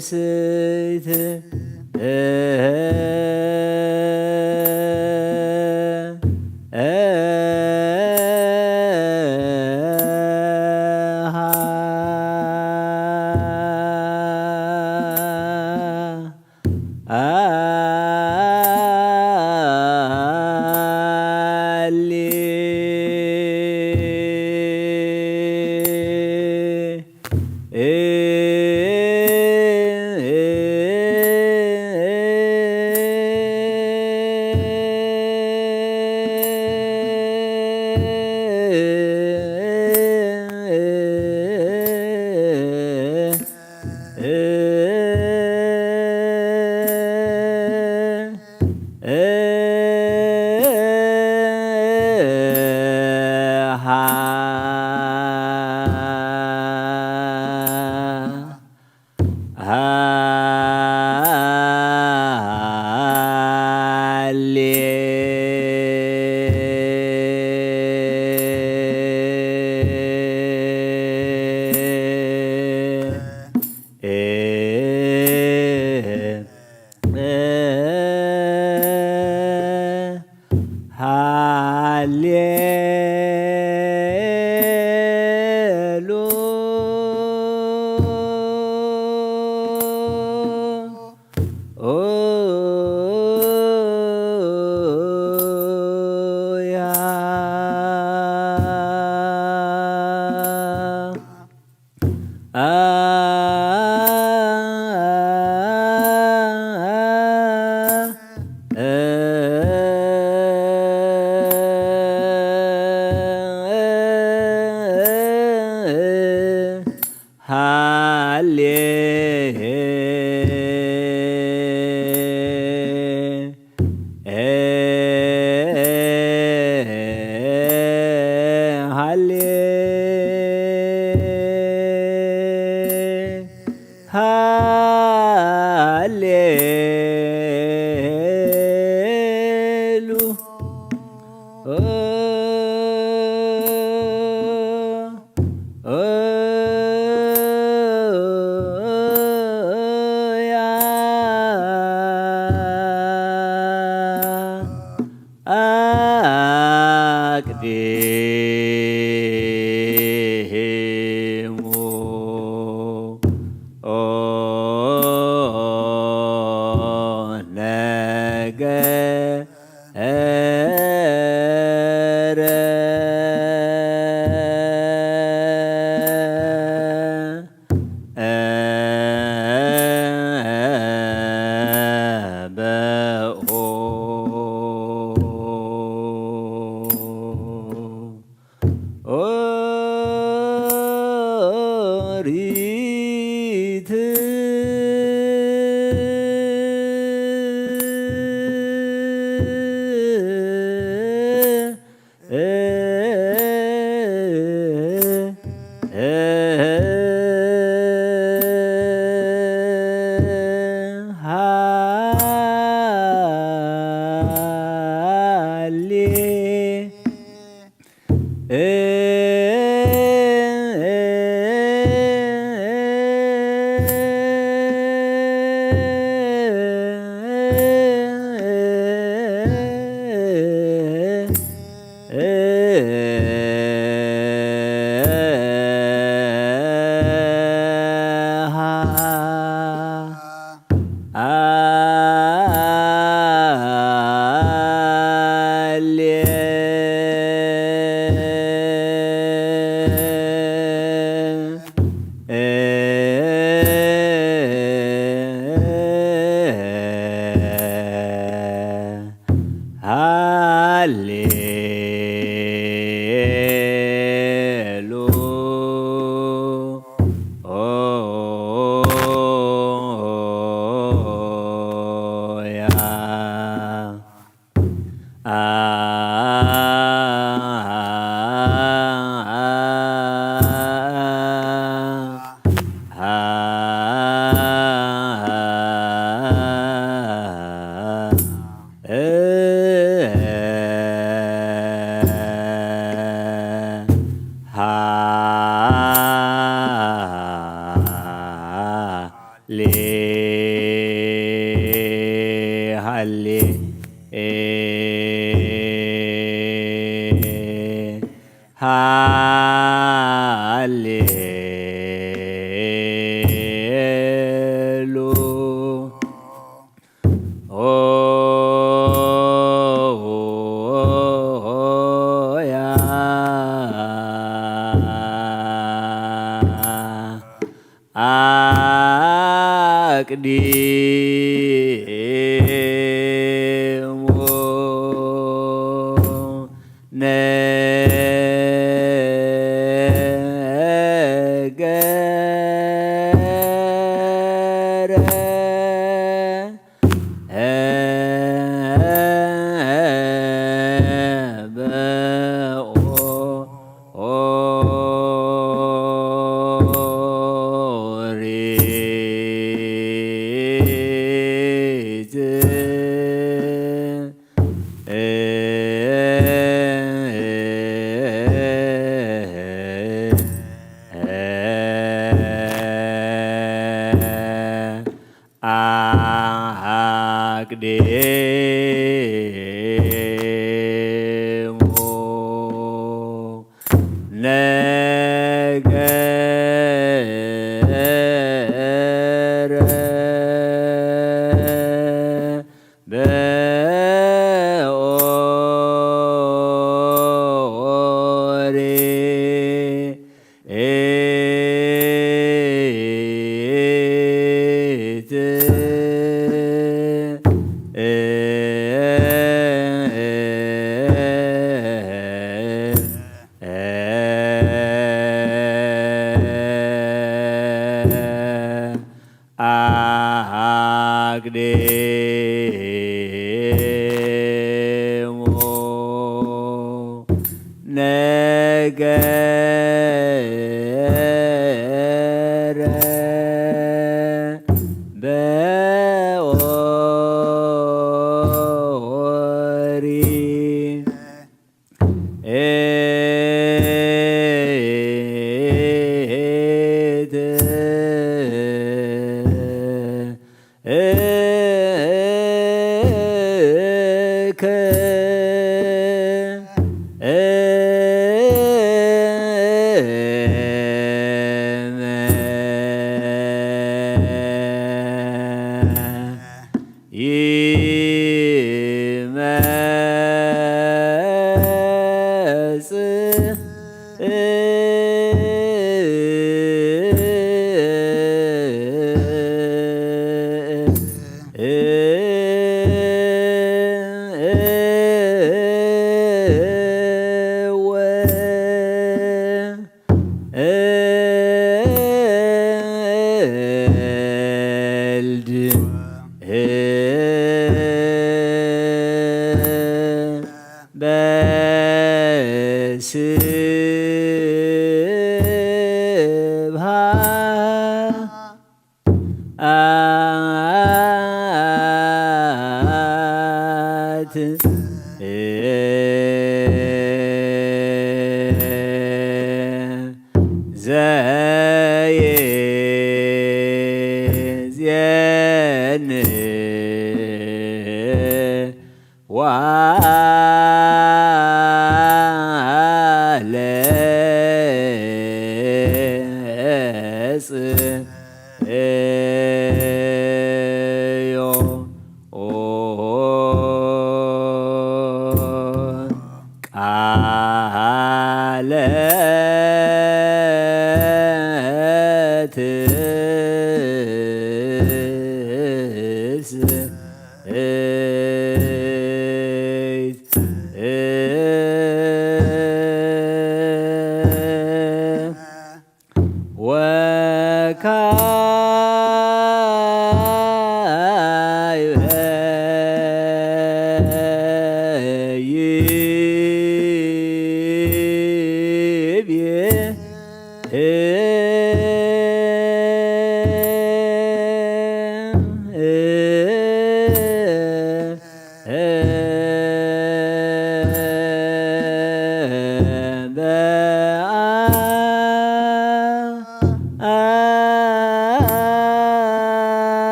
እሰይት ሃሌ ሉ ያ አቅዲሙ ነገረ በኦሪት አቅዲሙ ነገረ በኦሪት አቅዲሙ ነገረ በኦሪት ይመጽእ ወልድ በስብሐት ዘይዜን ዋለ ጽዮ ቃለ ትስብእት ወካዕበ ይቤ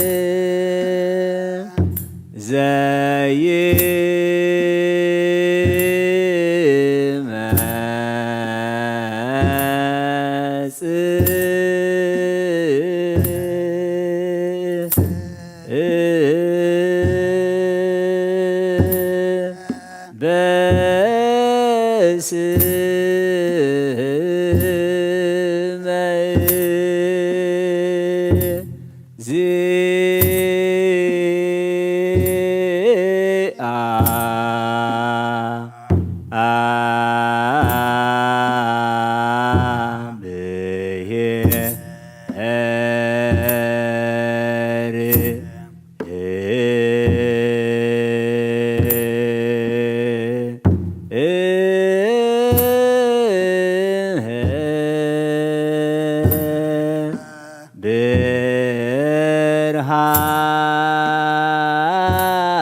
ዘይመጽእ በስመ እግዚአብሔር።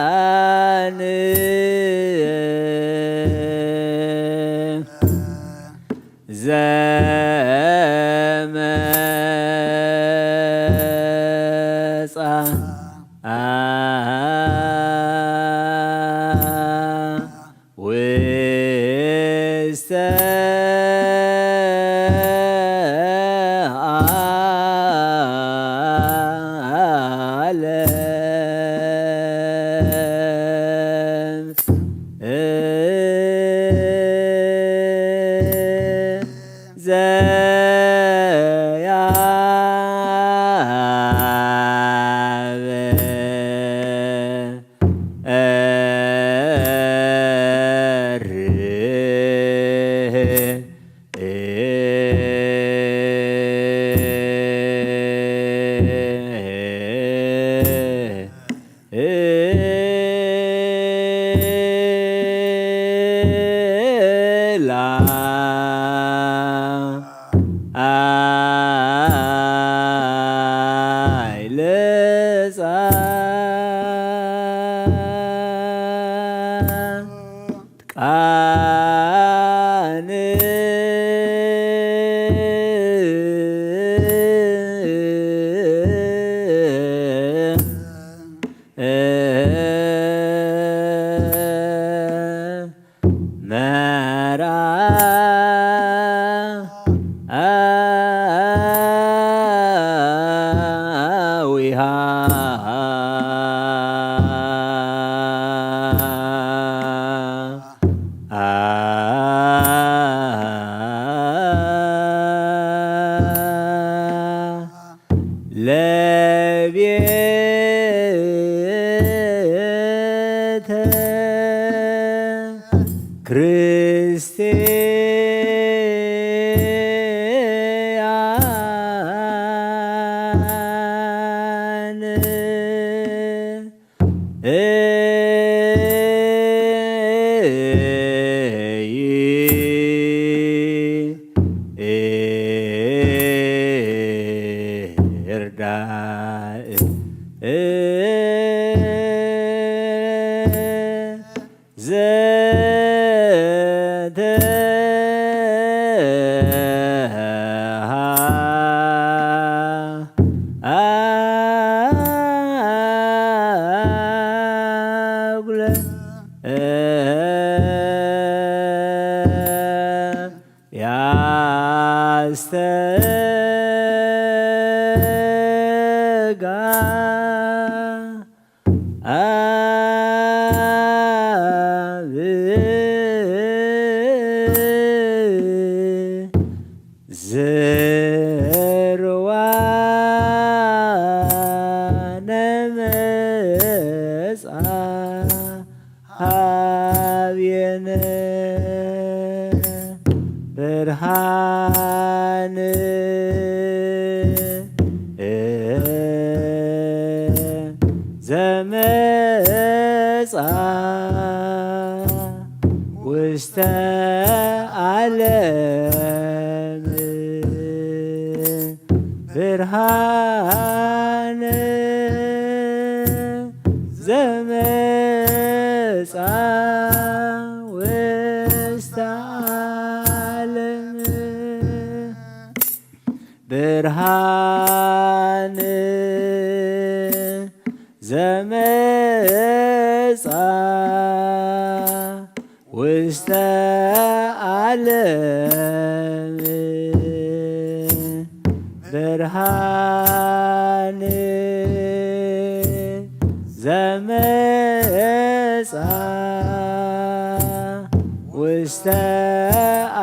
ብርሃን ዘመጻ ውስተ ዓለም ዘያበ ጻድቃን መራዊሃ ለቤተ ክርስቲያን ይርዳእ ዘተሃ አጉለ ያስተጋ አብ ዝርዋ ነመጻ ሀቤነ ብርሃን ዘመጻ ውስተ ዓለም ብርሃን ዘመጻ ውስተ ዓለም ብርሃን ዘመጻ ውስተ ዓለም ብርሃን ዘመጻ ውስተ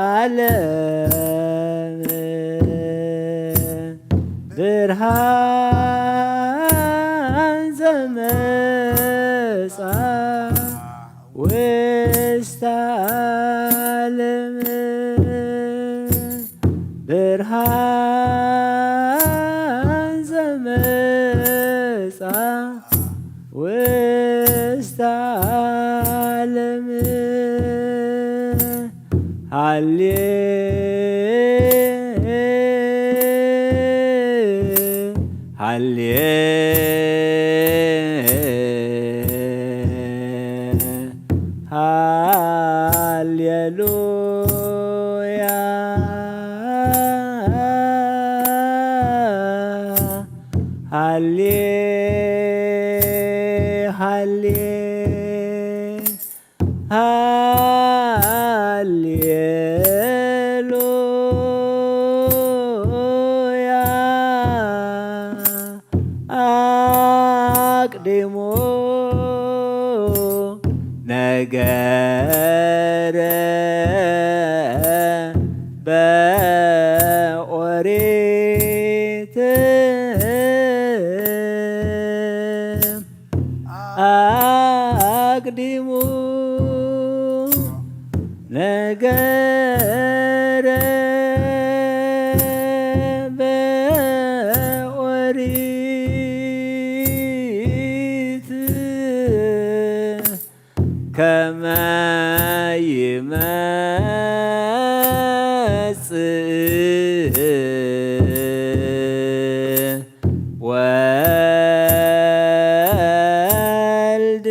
ዓለም ብርሃን ዘመጻ ውስተ ዓለም ብርሃን ዘመጻ ውስተ ዓለም ሃሌ ሃሌ ሃሌሉያ ሃሌ ሃሌ ሃሌሉያ አቅድሞ ነገረ በኦሪት አቅድሞ ነገረ በኦሪት ከመ ይመጽእ ወልድ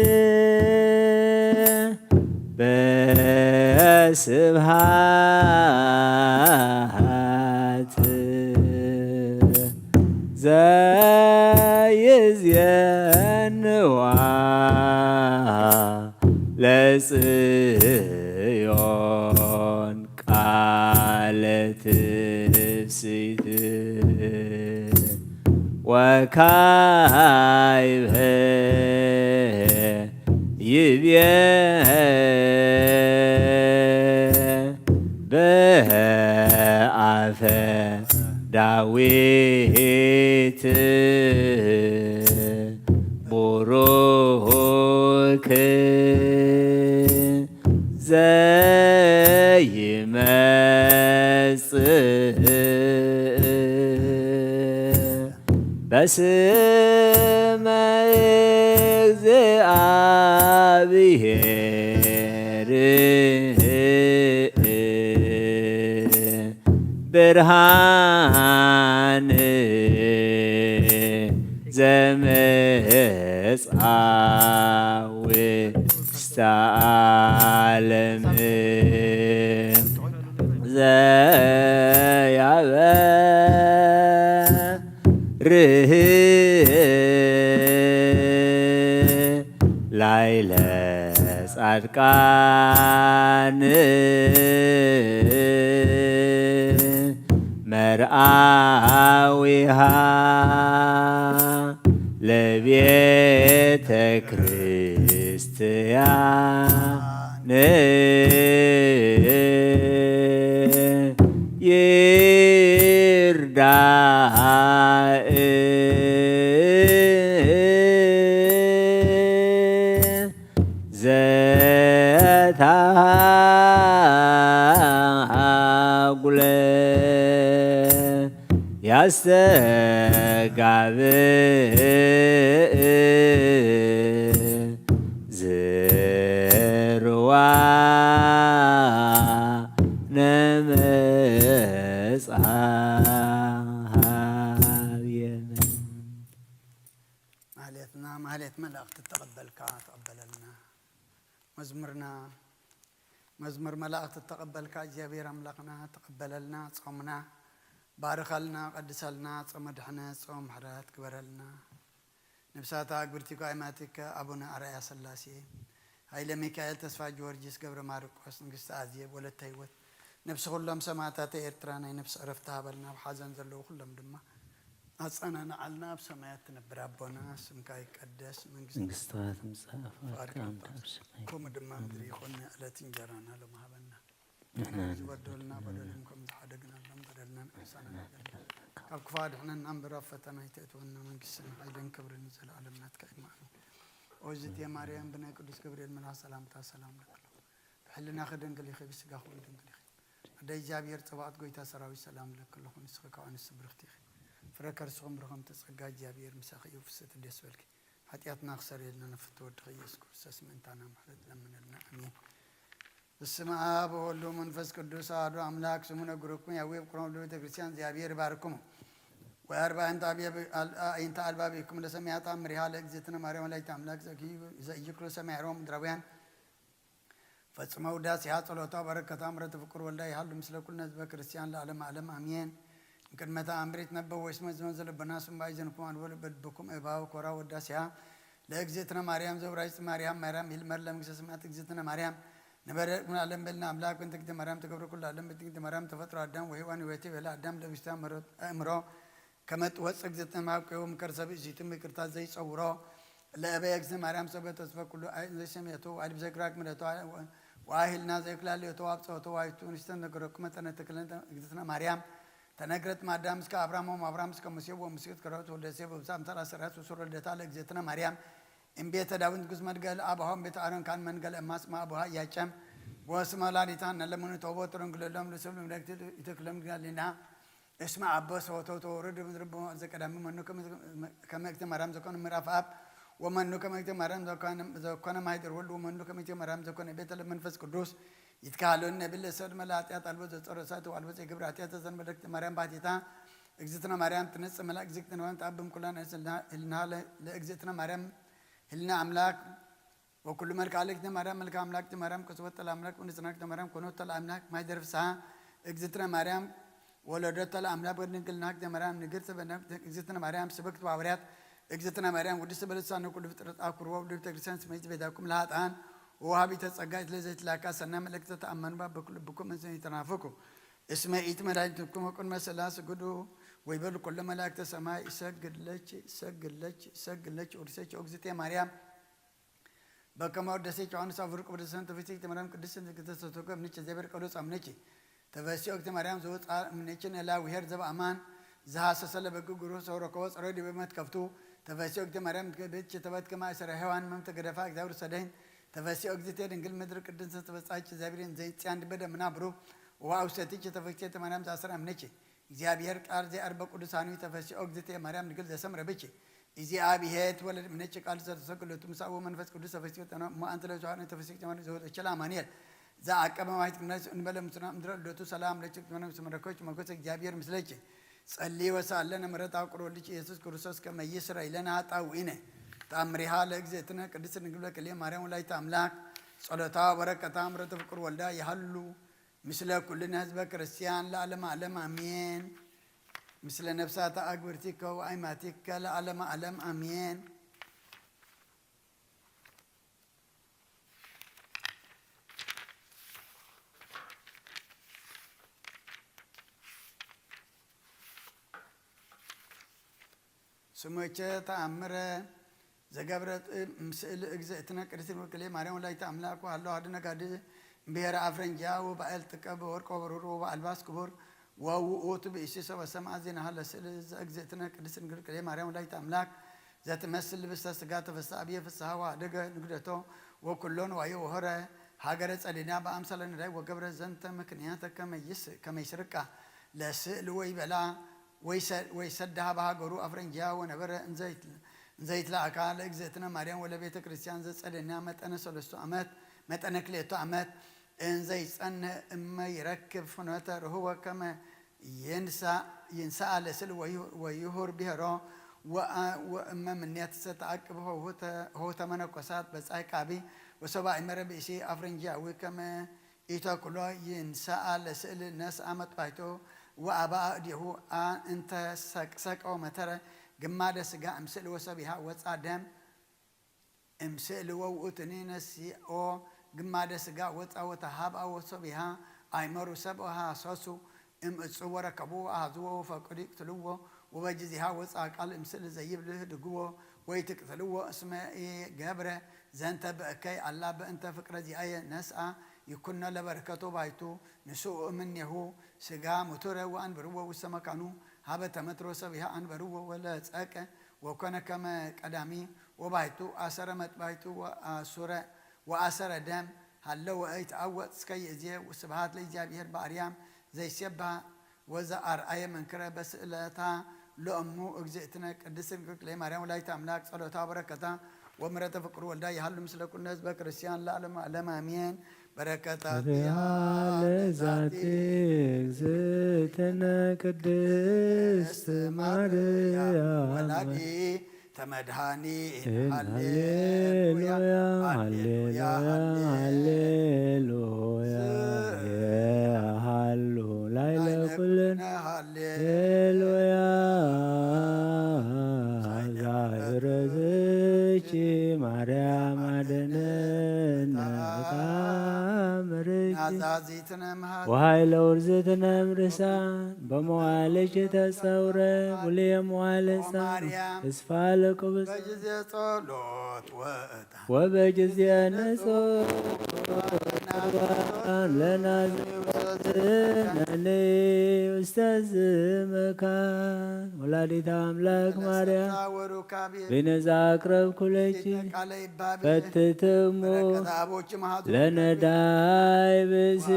በስብሐት ዘይዜንዋ ለጽዮን ቃለ ትፍስሕት ወካዕበ ይቤ በአፈ ዳዊት ቡሩክ ዘይመጽእ በስመ እግዚአብሔር ብርሃን ዘመጻ ውስተ ዓለም ዘያበርህ ላይለ ጻድቃን መርአዊሃ ለቤተ ክርስቲያን ይርዳእ። ዘተሃጉለ ያስተጋብእ ዝርዋ ነመጽሐፍ የመን። ማህሌትና ማህሌት መላእክት ተቐበልካ ተቐበለልና። መዝሙርና መዝሙር መላእክት ተቐበልካ እግዚኣብሔር ኣምላኽና ተቐበለልና። ጾምና ባርኸልና፣ ቀድሰልና፣ ጾመ ድሕነት፣ ጾመ ምሕረት ግበረልና። ነብሳታ ኣግብርቲኮ ኣይማቲከ ኣቡነ ኣርኣያ ስላሴ፣ ሃይለ ሚካኤል፣ ተስፋ ጊዮርጊስ፣ ገብረ ማርቆስ፣ ንግስቲ ኣዜብ፣ ወለተ ህይወት፣ ነብሲ ኩሎም ሰማእታተ ኤርትራ ናይ ነብሲ ዕረፍቲ ሃበልና። ኣብ ሓዘን ዘለዉ ኩሎም ድማ ኣጸናንዓልና። ኣብ ሰማያት ትነብር ኣቦና፣ ስምካ ይቀደስ፣ መንግስቲ መንግስትኻ ትምጻእ፣ ፍቓድካ ፍቓድካ ኣብ ከምቲ ኣብ ሰማይ ከምኡ ድማ ምድሪ ይኹን። ዕለት እንጀራና ሎሚ ሃበና። ንሕና ንሕና ዝበደሉና ንበድል በደሎም ከም ዝሓደግናሎም በደልና ንሕሳና ንበድል። ካብ ክፉእ ኣድሕነና እምበር ኣብ ፈተና ኣይተእትወና። መንግስትን ሓይልን ክብርን ንዘለኣለም ናትካ እዩ። ኣሜን። ኦ ዝእቲ ማርያም ብናይ ቅዱስ ገብርኤል መልኣኽ ሰላምታ ሰላም ለክሎ። ብሕልናኺ ድንግል ኢኺ፣ ብስጋኺ እውን ድንግል ኢኺ። ኣደ እግዚኣብሔር ጽባኦት ጎይታ ሰራዊት ሰላም ለክሎ። ንስኺ ካብ ኣንስቲ ብርኽቲ ኢኺ። ፍረ ከርስኹም ብሩኽ እንቲ ጸጋ እግዚኣብሔር ምሳኺ እዩ። ፍስሕቲ ደስ በልኪ። ሓጢኣትና ክሰርየልና ንፍቶ ወድኺ ኢየሱስ ክርስቶስ ምእንታና ምሕረት ለምነልና። ኣሜን። በስመ አብ ወወልድ ወመንፈስ ቅዱስ አሐዱ አምላክ። ስሙ ነግሩኩም ያዌ ብቁሮም ለቤተ ክርስቲያን እግዚአብሔር ይባርኩሙ። ወአርባ አዕይንተ አብየ-፣ አል-፣ አዕይንተ አልባቢኩም ለሰሚዐ ተአምሪሃ ለእግዝእትነ ማርያም ወላዲተ አምላክ ዘኪ-፣ ዘኢይክሉ ሰማይ ሮም ምድራውያን ፈጽመ ውዳሴሃ ጸሎታ በረከታ ምሕረተ ፍቁር ወልዳ ይሃሉ ምስለ ኩልነ ህዝበ ክርስቲያን ለዓለመ ዓለም አሜን። እምቅድመ ተአምር ይትነበብ ወይስመ ዝመ ዘለቦና ስምባይ ዘንኩም አንበሉ በልብኩም እባው ኮራ ወዳሴሃ ለእግዝእትነ ማርያም ዘውራይጽ ማርያም ማርያም ይልመር ለመንግስተ ሰማያት እግዝእትነ ማርያም ንበረ ኩን ዓለም በልና አምላክ በእንተ እግዝእትነ ማርያም ተገብረ ኩሉ ዓለም በእንተ እግዝእትነ ማርያም ተፈጥሮ አዳም ወሔዋን ህይወቴ በለ አዳም ለብስታ መሮት አእምሮ ከመ ትወፅእ እግዝእትነ ማርያም ከዮም ከርሰ ብእሲቱ ይቅርታ ዘይጸውሮ ለእበየ እግዝእትነ ማርያም ሰበ ተስፈ ኩሉ አይ ዘይሰምየቶ ዋይል ብዘግራግ ምረቶ ዋይልና ዘይክላለዮቶ አብጸወቶ ዋይቱ ንስተን ነገረኩ መጠነ ተክለን እግዝእትነ ማርያም ተነግረት ማዳም እስከ አብርሃም ወም አብርሃም እስከ ሙሴ ወሙሴ እስከ ዳዊት ወልደ ዮሴፍ ወብዛ አምሳል አሰራት ሱሱር ልደታ ለእግዝእትነ ማርያም እምቤተ ዳዊት ንጉስ መድገል አብሃው እምቤተ አሮን ካን መንገል እማስ ማአቡሃ እያጨም ወስመ ወላዲታ ነለምኑ ተውቦ ተረንግለሎም ለሰብ ለምለክት ይተክለም ግናልና እስመ አበ ሰወተው ተወረድ ምድር ዘቀዳሚ መኑ ከመ እግዝእትነ ማርያም ዘኮነ ምዕራፍ አብ ወመኑ ከመ እግዝእትነ ማርያም ዘኮነ ማይደር ወልድ ወመኑ ከመ እግዝእትነ ማርያም ዘኮነ ቤተ ለመንፈስ ቅዱስ ይትካሎን ነብል ለሰብ መላ ኃጢአት አልቦ ዘጸረ እሳት አልቦ ዘይገብር ኃጢአት ዘንበለክት ማርያም ባቲታ እግዝእትነ ማርያም ትነጽእ መላ እግዝእትነ ማርያም ተአብም ኩላን ህልና ለእግዝእትነ ማርያም ህልና አምላክ ወኩሉ መልክዓ ለእግዝእትነ ማርያም መልክዓ አምላክ እግዝእትነ ማርያም ከስወተ ለአምላክ ወንጽና እግዝእትነ ማርያም ኮኖተ ለአምላክ ማይደር ፍስሐ እግዝእትነ ማርያም ወለዶተ ለአምላክ በድንግልና እግዝእትነ ማርያም ንግርት በነ እግዝእትነ ማርያም ስብክት ባውርያት እግዝእትነ ማርያም ውድስት በልሳነ ኩሉ ፍጥረት አኩርቦ ወልድ ቤተ ክርስቲያን ስመይት ቤታኩም ለሃጣን ወሃቢተ ጸጋ ለዘይትላካ ሰናይ መልእክተ ተአመኑ በኩል ልብኩም እንዘ ይተናፍቁ እስመ ኢት መድኃኒትኩም ወቅድመ ስላ ስግዱ ወይበሉ ኩሉ መላእክተ ሰማይ ይሰግድ ለች ይሰግድ ለች ይሰግድ ለች ወድሰች እግዝእትየ ማርያም በከመ ወደሰች ዮሐንስ አፈወርቅ ወደሰን ተፈስሒ እግዝእትየ ማርያም ቅድስት ንግሥተ ተሰጥኦ እምኔኪ እግዚአብሔር ቃሉ ወፃ እምኔኪ ተፈስሒ እግዝእትየ ማርያም ዘወፃ እምኔኪ ነላ ውሄር ዘበአማን ዘሐሰሰ ለበግ ግሩ ሰው ረከቦ ጸረ ዲበ መትከፍቱ ተፈስሒ እግዝእትየ ማርያም ቤትኪ ተበት ከመ አሰረ ሔዋን መም ተገደፋ እግዚአብሔር ሰደይን ተፈስሒ እግዝእትየ ድንግል ምድር ቅድስት ተበጻች እግዚአብሔር ዘይጽያን ድበ ደምና ብሩ ወአውሰትኪ ተፈስሒ ማርያም ዘአሰረ እምኔኪ እግዚአብሔር ቃል ዘአርበ ቅዱሳኑ ተፈስሒ እግዝእትየ ማርያም ድንግል ዘሰምረ ብኪ እግዚአብሔር ትወለድ እምኔኪ ቃል ዘተሰገለቱ ምሳኡ መንፈስ ቅዱስ ተፈስሒ ተነ እሞ አንተ ለብዙኃን ተፈስሒ ተማሪ ዘወለደች ለአማኑኤል ዘአቀበ ማይት ግናስ እንበለ ምስና ምድረ ልደቱ ሰላም ለኪ ትመነ ስመረኮች መጎስ እግዚአብሔር ምስለኪ ጸሊ ወሳለነ ምሕረት አቁር ወልድኪ ኢየሱስ ክርስቶስ ከመ ይስረይ ለነ ኃጣውኢነ። ተአምሪሃ ለእግዝእትነ ቅድስት ድንግል በክልኤ ማርያም ወላዲተ አምላክ ጸሎታ ወበረከታ ምሕረተ ፍቁር ወልዳ ይሃሉ ምስለ ኩልነ ህዝበ ክርስቲያን ለዓለመ ዓለም አሜን። ምስለ ነፍሳተ አግብርቲከ ወአይማቲከ ለዓለመ ዓለም አሜን። ስሞቼ ተአምረ ዘገብረ ስእሊ እግዝእትነ ቅድስት ድንግል ማርያም ወላዲተ አምላክ ወሃሎ አሐዱ ነጋዲ እምብሔረ አፍረንጅያ ወበአል ጥቀ በወርቅ ወበሩር ወበአልባስ ክቡር ወውእቱ ብእሲ ሰበ ሰምአ ዜናሃ ለስእሊ ዘእግዝእትነ ቅድስት ድንግል ማርያም ወላዲተ አምላክ ዘትመስል ልብሰ ስጋ ተፈሳ አብየ ፍስሐ ወአደገ ንግደቶ ወኩሎ ንዋዮ ወሆረ ሃገረ ጸሊና በአምሳለ ነዳይ ወገብረ ዘንተ ምክንያተ ከመ ይስ-፣ ከመ ይስርቃ ለስእሊ ወይበላ ወይሰ-፣ ወይሰድሃ በሃገሩ አፍረንጅያ ወነበረ እንዘይት-፣ እንዘይትለአካ ለእግዝእትነ ማርያም ወለቤተ ክርስቲያን ዘጸደና መጠነ ሰለስቱ ዓመት፣ መጠነ ክልኤቱ ዓመት እንዘይጸንህ እመ ይረክብ ፍኖተ ርህወ ከመ ይንሳ-፣ ይንሳአ ለስእሊ ወይሁ-፣ ወይሁር ብሔሮ ወአ-፣ ወእመ ምኔትሰ ተአቅብ ሆህተ-፣ ሆህተ መነኮሳት በጻይ ቃቢ ወሰባ ኢመረ ብእሲ አፍረንጅያዊ ከመ ኢተኩሎ ይንሳአ ለስእሊ ነስአ መጥባይቶ ወአበአ እዴሁ አ እንተ ሰቅሰቀ ወመተረ ግማደ ስጋ እምስእልዎ ሰቢሃ ወፃ ደም እምስእልዎ ውእቱኒ ነሲኦ ግማደ ስጋ ወፃ ወተሃብኣዎ ሰቢሃ ኣይመሩ ሰብ ሃሰሱ እም እጹ ወረከቡ ኣሃዝዎ ወፈቅዱ ይቅትልዎ ወበጅዚሃ ወፃ ቃል እምስል ዘይብል ህድግዎ ወይ ትቅትልዎ እስመ ገብረ ዘንተ በእከይ ኣላ በእንተ ፍቅረ ዚኣየ ነስኣ ይኩኖ ለበረከቶ ባይቱ ንስኡ እምኔሁ ስጋ ሙቱረ ወኣንብርዎ ውስተ መካኑ ሀበ ተመትሮ ሰቢሃ አንበርዎ ወለጸቀ ወኮነ ከመ ቀዳሚ ወባይቱ አሰረ መጥባይቱ ወአሱረ ወአሰረ ደም ሀለወ ይትአወጥ እስከ ይእዜ። ወስብሐት ለእግዚአብሔር በአርያም ዘይሴባ ወዘአርአየ መንክረ በስእለታ ለእሙ እግዝእትነ ቅድስት ድንግል ማርያም ወላዲተ አምላክ ጸሎታ በረከታ ወምሕረተ ፍቅሩ ወልዳ ይሃሉ ምስለ ኩልነ ህዝበ ክርስቲያን ለዓለመ ዓለም አሜን። በረከታት ሪያ ለዛቲ እግዝእትነ ቅድስት ማርያም ወላዲተ መድኃኒት። ሃሌሉያ፣ ሃሌሉያ፣ ሃሌሉያ፣ ሃሌሉያ። ሃሉ ላይለ ኩልነ ሃሌሉያ። ዛይረ ዝቺ ማርያም አድነነ። ተአምርኪ ናዛዚትነ መሃ ወኃይለ ውርዝትነ እምርሳን በመዋልኪ ተጸውረ ሙሉየ መዋልፃ ማርያም ተስፋ ለቅቡስ በጊዜ ጸሎት ወእጣን ወበጊዜ ንጹሕ ለናዝረነ ውስተ ዝመካን ወላዲተ አምላክ ማርያም ወሩካቤ ቤነዛ አቅረብኩ ለኪ ቃለ ይባቤ ፈትትሙ በረከት አቦች ማሃዙ ለነዳይ ብሲ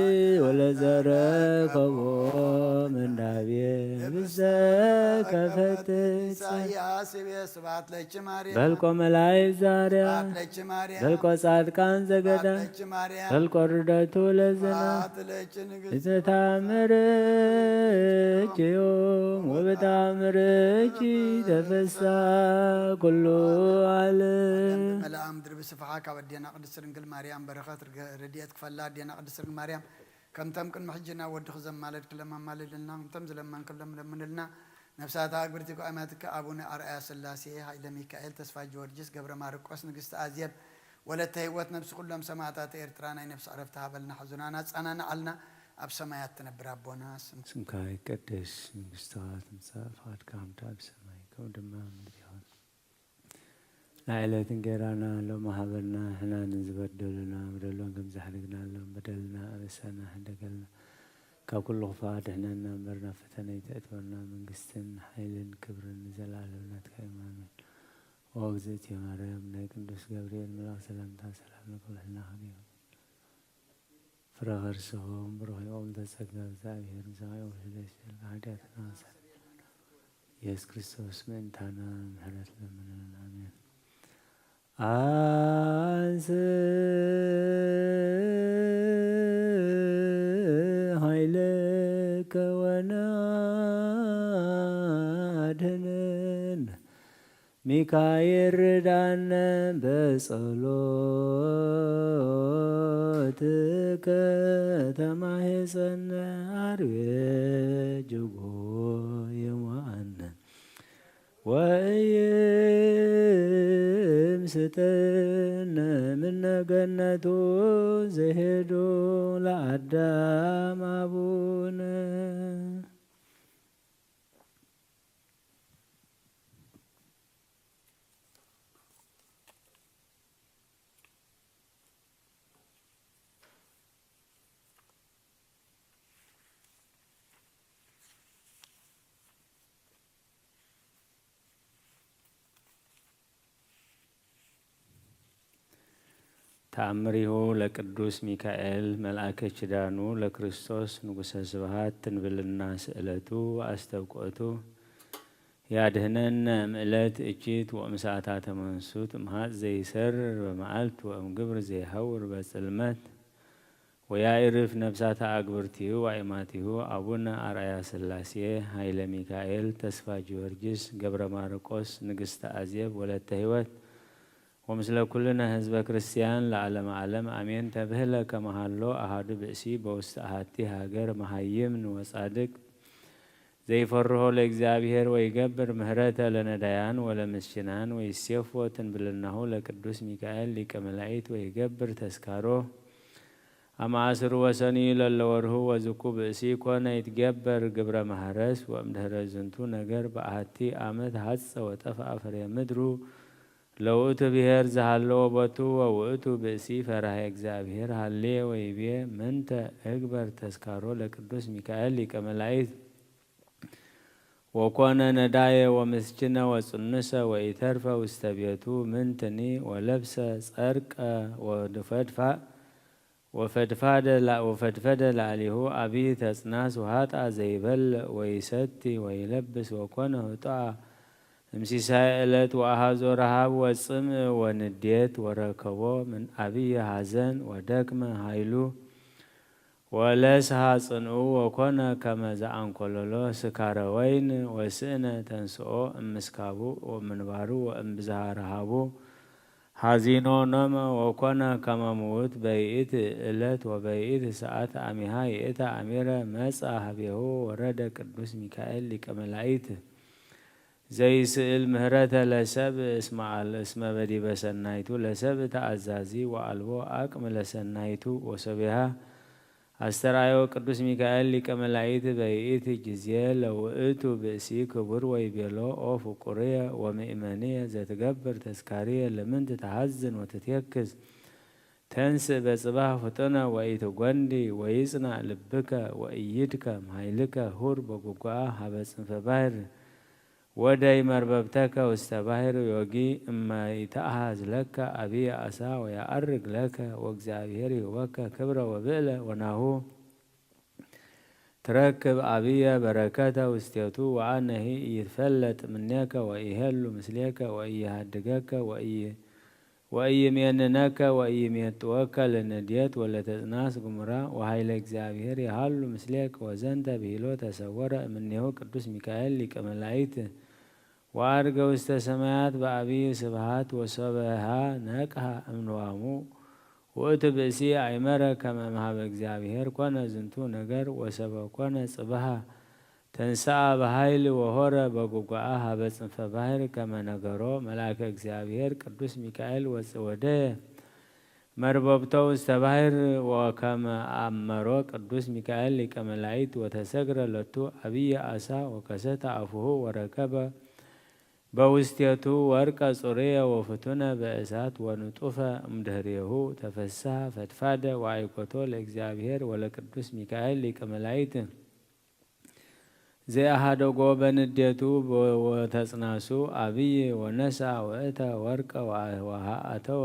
ወለዘረከቦ ምንዳቤ ብሰ ከፈትት ኢሳያስ ቤ ስብሐት ለኪ ማርያም በልቆ መላእክት ዛርያ ስብሐት ለኪ ማርያም በልቆ ጻድቃን ዘገዳ ስብሐት ለኪ ማርያም በልቆ ርደቱ ለዝና ስብሐት ለኪ ንግሥት እተታምርኪ ዮም ወብታምርኪ ተፈሳ ኩሉ ዓለም። መልኣ ምድሪ ብስፍሓ ካብ ኣዴና ቅድስት ድንግል ማርያም በረኸት ርገ-፣ ረድኤት ክፈላ ኣዴና ቅድስት ድንግል ማርያም ከምቶም ቅድሚ ሕጂ ናብ ወድኺ ዘማለድክሎም ኣማልድልና፣ ከምቶም ዝለመንክሎም ለምንልና። ነፍሳት ኣግብርቲ ጓይማትኪ ኣቡነ ኣርኣያ ስላሴ፣ ሃይለ ሚካኤል፣ ተስፋ ጊዮርጊስ፣ ገብረ ማርቆስ፣ ንግስቲ ኣዜብ፣ ወለተ ህይወት፣ ነብሲ ኩሎም ሰማዕታት ኤርትራ ናይ ነፍሲ ዕረፍቲ ሃበልና፣ ሕዙናን ኣጸናንዓልና፣ ኣብ ሰማያት ትነብር ኣቦና ስም ስምካ ይቀደስ፣ መንግስትኻ ትምጻእ፣ ፍቓድካ ከምቲ ኣብ ሰማይ ከምኡ ድማ ኣብ ምድሪ ይኹን። ናይ ዕለት እንጌራና ሎሚ ሃበና፣ ንሕና ንዝበደሉና በደሎም ከም ዘሕደግናሎም በደልና ኣበሳና ሕደገልና፣ ካብ ኩሉ ክፉእ ኣድሕነና እምበር ናብ ፈተነ ኣይተእትወና፣ መንግስትን ሓይልን ክብርን ንዘለኣለም ናትካ እዩ፣ ኣሜን። ኦ እግዝእትየ ማርያም፣ ናይ ቅዱስ ገብርኤል መልኣክ ሰላምታ ሰላም ለኪ፣ ኩሉ ሕልናኺ ይኹን። ፍረ ከርስኹም ብሩኽ እዩ፣ ኦም ተጸጋ እግዚኣብሔር ምሳኺ፣ ኦም ደስ ይበልኪ፣ ሓጢኣትና ሰ-፣ ኢየሱስ ክርስቶስ ምእንታና ምሕረት ለምንልና፣ ኣሜን። አንስ ኃይለከ ወናድህነን ሚካኤል ርዳነ በጸሎትከ ተማሄጸነ አርዌ ጅጎ የማነ ወእይም ስጠነ ምነ ገነቱ ዘሄዶ ለአዳም አቡነ። ተአምሪሁ ለቅዱስ ሚካኤል መልአከ ኪዳኑ ለክርስቶስ ንጉሰ ስብሐት ትንብልና ስእለቱ ወአስተብቅኦቱ ያድህነነ እምእለት እኪት ወእምሳታ ተመንሱት እምሃጽ ዘይሰርር በመዓልት ወእምግብር ዘይሐውር በጽልመት ወያኢርፍ ነፍሳተ አግብርቲሁ ወአይማቲሁ አቡነ አርአያ ስላሴ ኃይለ ሚካኤል ተስፋ ጊዮርጊስ ገብረ ማርቆስ ንግስተ አዜብ ወለተ ሕይወት ወምስለ ኩልነ ህዝበ ክርስቲያን ለዓለመ ዓለም አሜን። ተብህለ ከመሃሎ አሃዱ ብእሲ በውስተ አሃቲ ሃገር መሃይምን ወጻድቅ ዘይፈርሆ ለእግዚኣብሔር ወይገብር ምህረተ ለነዳያን ወለምስኪናን ወይሴፎ ትንብልናሁ ለቅዱስ ሚካኤል ሊቀ መላእክት ወይገብር ተስካሮ አማእስሩ ወሰንዩ ለለወርሁ ወዝኩ ብእሲ ኮነ ይትገበር ግብረ ማህረስ ወእምድህረ ዝንቱ ነገር በአሐቲ አመት ሐጸ ወጠፍአ ፍሬ ምድሩ ለውእቱ ብሔር ዘሃለወ ቦቱ ወውእቱ ብእሲ ፈራሄ እግዚኣብሔር ሃሌ ወይቤ ምንተ እግበር ተስካሮ ለቅዱስ ሚካኤል ሊቀ መላእክት ወኮነ ነዳየ ወምስኪነ ወጽኑሰ ወኢተርፈ ውስተ ቤቱ ምንትኒ ወለብሰ ጸርቀ ወፈድፋ ወፈድፋደ ላ- ወፈድፈደ ላዕሌሁ አብይ ተጽናስ ወሃጣ ዘይበልዕ ወይሰቲ ወይለብስ ወኮነ ህጡአ እምሲሳይ ዕለት ወአሃዞ ረሃብ ወጽምእ ወንዴት ወረከቦ ምን አብይ ሐዘን ወደክመ ኃይሉ ወለስሃ ጽንኡ ወኮነ ከመ ዘአንኮለሎ ስካረ ወይን ወስእነ ተንስኦ እምስካቡ ወምንባሩ ወእምብዝሃ ረሃቡ ሐዚኖ ኖመ ወኮነ ከመ ምውት በይእቲ እለት ወበይእቲ ሰዓት አሚሃ ይእተ አሚረ መጻ ሀቤሁ ወረደ ቅዱስ ሚካኤል ሊቀ መላእክት ዘይስእል ምህረተ ለሰብ እስመ አል- እስመ በዲበ ሰናይቱ ለሰብ ተአዛዚ ወአልቦ አቅም ለሰናይቱ ወሶቢሃ አስተርአዮ ቅዱስ ሚካኤል ሊቀ መላእክት በይእቲ ጊዜ ለውእቱ ብእሲ ክቡር ወይቤሎ ኦ ፍቁርየ ወምእመንየ ዘትገብር ተስካርየ ለምንት ተሐዝን ወትትየክዝ ተንስእ በጽባህ ፍጡነ ወኢትጎንዲ ወይጽናዕ ልብከ ወእይድከም ኃይልከ ሁር በጉጓአ ሀበ ጽንፈ ባሕር ወደይ መርበብተከ ውስተ ባሕር ዮጊ እመ ይትአሃዝ ለከ አብይ አሳ ወየዐርግ ለከ ወእግዚአብሔር ይህበከ ክብረ ወብዕለ ወናሁ ትረክብ አብየ በረከተ ውስቴቱ ወአነሂ ኢይትፈለጥ እምኔከ ወኢሄሉ ምስሌከ ወኢይሃድገከ ወኢይ- ወኢይሜንነከ ወኢይሜጥወከ ለነድየት ወለተጽናስ ግሙራ ወኃይለ እግዚአብሔር ይሃሉ ምስሌከ ወዘንተ ብሂሎ ተሰወረ እምኔሁ ቅዱስ ሚካኤል ሊቀ መላእክት ወዐርገ ውስተ ሰማያት በአብይ ስብሐት ወሶበሃ ነቅሐ እምንዋሙ ውእቱ ብእሲ አይመረ ከመ እምሃበ እግዚአብሔር ኮነ ዝንቱ ነገር ወሰበ ኮነ ጽብሃ ተንሥአ በኃይል ወሆረ በጉጓአ ሀበ ጽንፈ ባሕር ከመ ነገሮ መልአከ እግዚአብሔር ቅዱስ ሚካኤል ወጽ- ወደየ መርበብቶ ውስተ ባሕር ወከመ አመሮ ቅዱስ ሚካኤል ሊቀ መላእክት ወተሰግረ ለቱ አብየ አሳ ወከሰተ አፉሁ ወረከበ በውስቴቱ ወርቀ ጽሩየ ወፍቱነ በእሳት ወንጡፈ እምድህሬሁ ተፈስሐ ፈድፋደ ወአይኮቶ ለእግዚአብሔር ወለቅዱስ ሚካኤል ሊቀ መላእክት ዘአሃደጎ በንዴቱ ወተጽናሱ አብይ ወነስአ ወእተ ወርቀ ወአተወ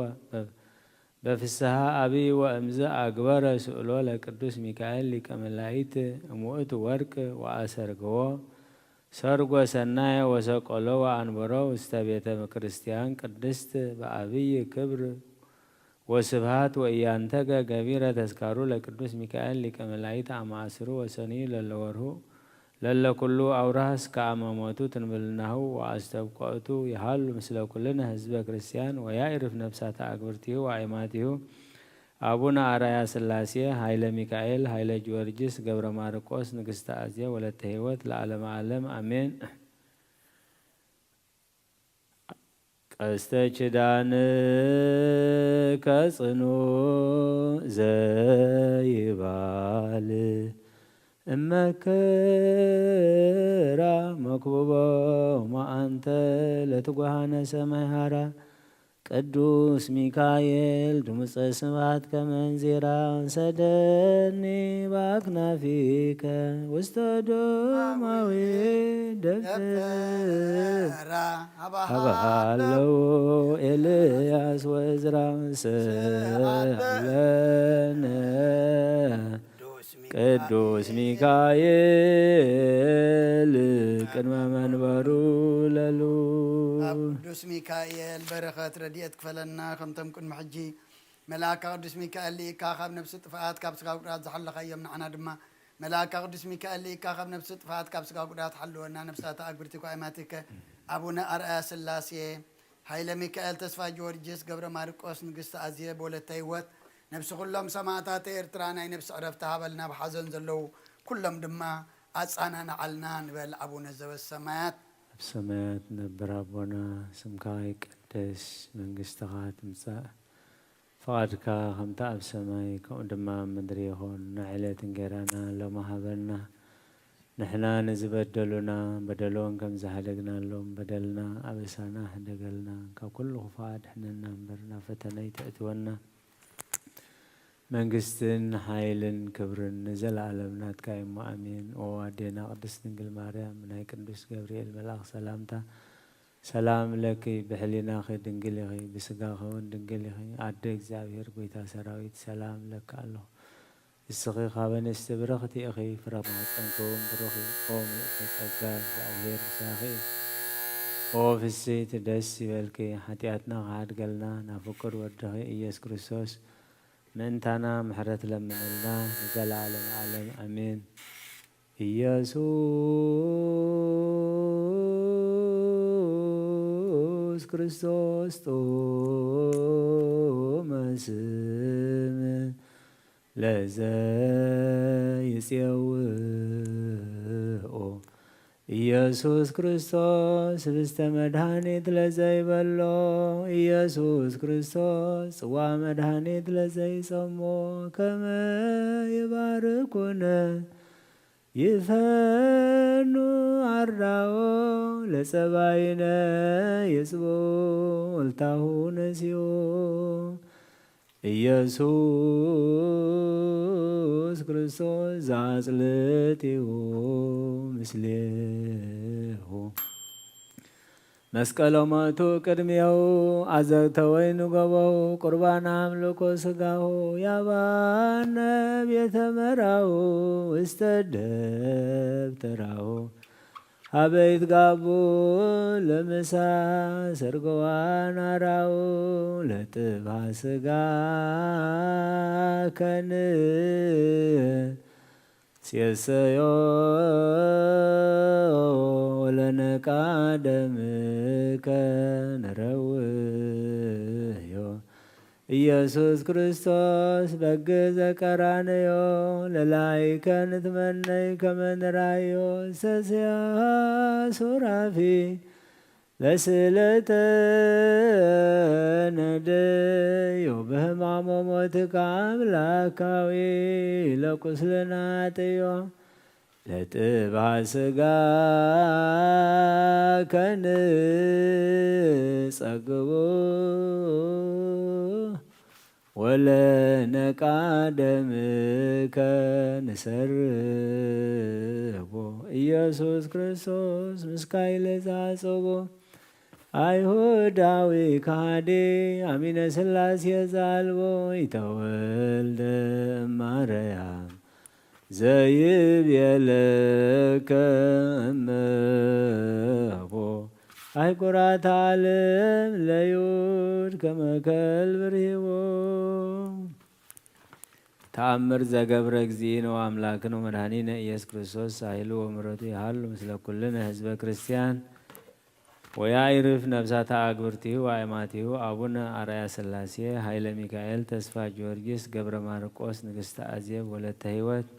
በፍስሐ አብይ ወእምዝ አግበረ ስእሎ ለቅዱስ ሚካኤል ሊቀ መላእክት እምውእቱ ወርቅ ወአሰርገዎ ሰርጎ ሰናየ ወሰቀሎ ወአንበሮ ውስተ ቤተ ክርስቲያን ቅድስት በአብይ ክብር ወስብሐት ወኢያንተገ ገቢረ ተስካሩ ለቅዱስ ሚካኤል ሊቀ መላእክት አመ አስሩ ወሰኑይ ለለወርሁ ለለኩሉ አውራህ እስከ አመ ሞቱ ትንብልናሁ ወአስተብቆእቱ ይሃሉ ምስለ ኩልነ ህዝበ ክርስቲያን ወያዕርፍ ነፍሳተ አግብርቲሁ ወአይማቲሁ አቡነ አርአያ ስላሴ ኃይለ ሚካኤል ኃይለ ጊዮርጊስ ገብረ ማርቆስ ንግስተ አዜ ወለተ ህይወት ለዓለመ ዓለም አሜን። ቀስተ ኪዳን ከጽኑ ዘይባል እመክራ መክብቦ ማአንተ ለትጓሃነ ሰማይ ሃራ ቅዱስ ሚካኤል ድምፀ ስብሐት ከመንዚራ ሰደኒ በአክናፊከ ውስተ ዶማዊ ደብተራ ሀበሃለው ኤልያስ ወእዝራ ስአለነ ቅዱስ ሚካኤል ቅድመ መንበሩ ለሉ። ኣብ ቅዱስ ሚካኤል በረኸት ረድኤት ክፈለና፣ ከምቶም ቅድሚ ሕጂ መልኣካ ቅዱስ ሚካኤል ልኢካ ካብ ነፍሲ ጥፍኣት ካብ ስጋ ጉድኣት ዝሓለኻዮም፣ ንዓና ድማ መልኣካ ቅዱስ ሚካኤል ልኢካ ካብ ነፍሲ ጥፍኣት ካብ ስጋ ጉድኣት ሓልወና። ነፍሳተ ኣግብርቲኮ ኣይማቲከ ኣቡነ ኣርኣያ ስላሴ፣ ሃይለ ሚካኤል ተስፋ ጊዮርጊስ፣ ገብረ ማርቆስ፣ ንግስቲ ኣዝየ፣ ብወለተ ህይወት፣ ነፍሲ ኩሎም ሰማእታት ኤርትራ ናይ ነፍሲ ዕረፍቲ ሃበልና፣ ብሓዘን ዘለዉ ኩሎም ድማ ኣጻናንዓልና ንበል ኣቡነ ዘበሰማያት። ኣብ ሰማያት ነብር ኣቦና፣ ስምካ ይቀደስ፣ መንግስትኻ ትምጻእ፣ ፍቓድካ ከምታ ኣብ ሰማይ ከምኡ ድማ ኣብ ምድሪ ይኹን። ንዕለት እንጌራና ሎሚ ሃበና። ንሕና ንዝበደሉና በደሎም ከም ዝሃደግናሎም በደልና ኣበሳና ሕደገልና፣ ካብ ኩሉ ክፉእ ኣድሕነና እምበር ናብ ፈተነ ኣይተእትወና። መንግስትን ሓይልን ክብርን ንዘለኣለም ናትካ እሞ ኣሜን። ኦ ኣዴና ቅድስት ድንግል ማርያም፣ ናይ ቅዱስ ገብርኤል መልኣኽ ሰላምታ ሰላም ለኪ፣ ብሕሊናኺ ድንግል ኢኺ፣ ብስጋኺ እውን ድንግል ኢኺ። ኣደ እግዚኣብሔር፣ ጎይታ ሰራዊት፣ ሰላም ለኪ ኣለኹ። ንስኺ ካብ ኣንስቲ ብርኽቲ ኢኺ፣ ፍረ ማህፀንኪ እውን ብሩኽ እዩ። ኦ ምልእተ ጸጋ፣ እግዚኣብሔር ምሳኺ እዩ። ኦ ፍስሕቲ፣ ደስ ይበልኪ፣ ሓጢኣትና ክሓድገልና ናብ ፍቁር ወድኺ ኢየሱስ ክርስቶስ ምእንታና ምሕረት ለምነልና ንዘለዓለም ዓለም ኣሜን። ኢየሱስ ክርስቶስ ጥዑመ ስም ለዘይጼውኦ ኢየሱስ ክርስቶስ ህብስተ መድኃኒት ለዘይበሎ ኢየሱስ ክርስቶስ ጽዋ መድኃኒት ለዘይጸሞ ከመ ይባርኩነ ይፈኑ ኣርዳኦ ለጸባይነ ይጽቡ እልታሁ ነሲኡ ኢየሱስ ክርስቶስ ዘአጽልቲሁ ምስሌሁ። መስቀሎ ሞቱ ቅድሜሁ አዘግተ ወይን ገበሁ ቁርባን አምልኮ ስጋሁ ያባነ ቤተ መራሁ ውስተ ደብተራሁ ሀበ ይትጋቡ ለምሳ ሰርገዋን አራው ለጥባ ስጋ ከን ሴሰዮ ወለነቃ ደምከ ነረውዮ ኢየሱስ ክርስቶስ በግ ዘቀራንዮ ለላይከ ንትመነይ ከመ ንራዮ ሰስያ ሱራፊ ለስእለተ ነደዮ በህማሞ ሞትካ አምላካዊ ለቁስልና ጥዮ ለጥባ ስጋ ከንጸግቡ ወለነቃ ደምከ ንሰርቦ ኢየሱስ ክርስቶስ ምስካይ ለዛጽቦ አይሁዳዊ ከሃዲ አሚነ ስላሴ ዛልቦ ይተወልደ እማረያም ዘይብየለከ እመቦ አይኩራት ዓለም ለዩድ ከመከል ብርሂቦ ተአምር ዘገብረ እግዚእነ ወአምላክነ ወመድኃኒነ ኢየሱስ ክርስቶስ ሳይሉ ወምሕረቱ ይሃሉ ምስለ ኩልነ ህዝበ ክርስቲያን ወያኢርፍ ነፍሳተ አግብርቲሁ ወአእማቲሁ አቡነ አርአያ ሥላሴ ኃይለ ሚካኤል ተስፋ ጊዮርጊስ ገብረ ማርቆስ ንግሥተ አዜብ ወለተ ሕይወት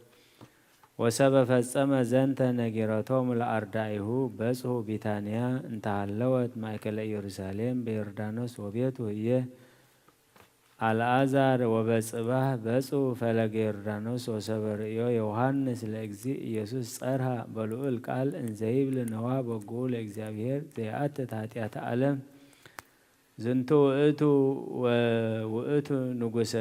ወሰበ ፈጸመ ዘንተ ነጊረቶሙ ለአርዳኢሁ በጽሑ ቢታንያ እንተሃለወት ማእከለ ኢየሩሳሌም በዮርዳኖስ ወቤቱ ህዬ አልዓዛር ወበጽባህ በጽሑ ፈለገ ዮርዳኖስ ወሰበ ርእዮ ዮሐንስ ለእግዚእ ኢየሱስ ጸርሃ በልዑል ቃል እንዘይብል ነዋ በጉኡ ለእግዚአብሔር ዘይኣትት ኃጢአተ ዓለም ዝንቱ ውእቱ ወውእቱ ንጉሰ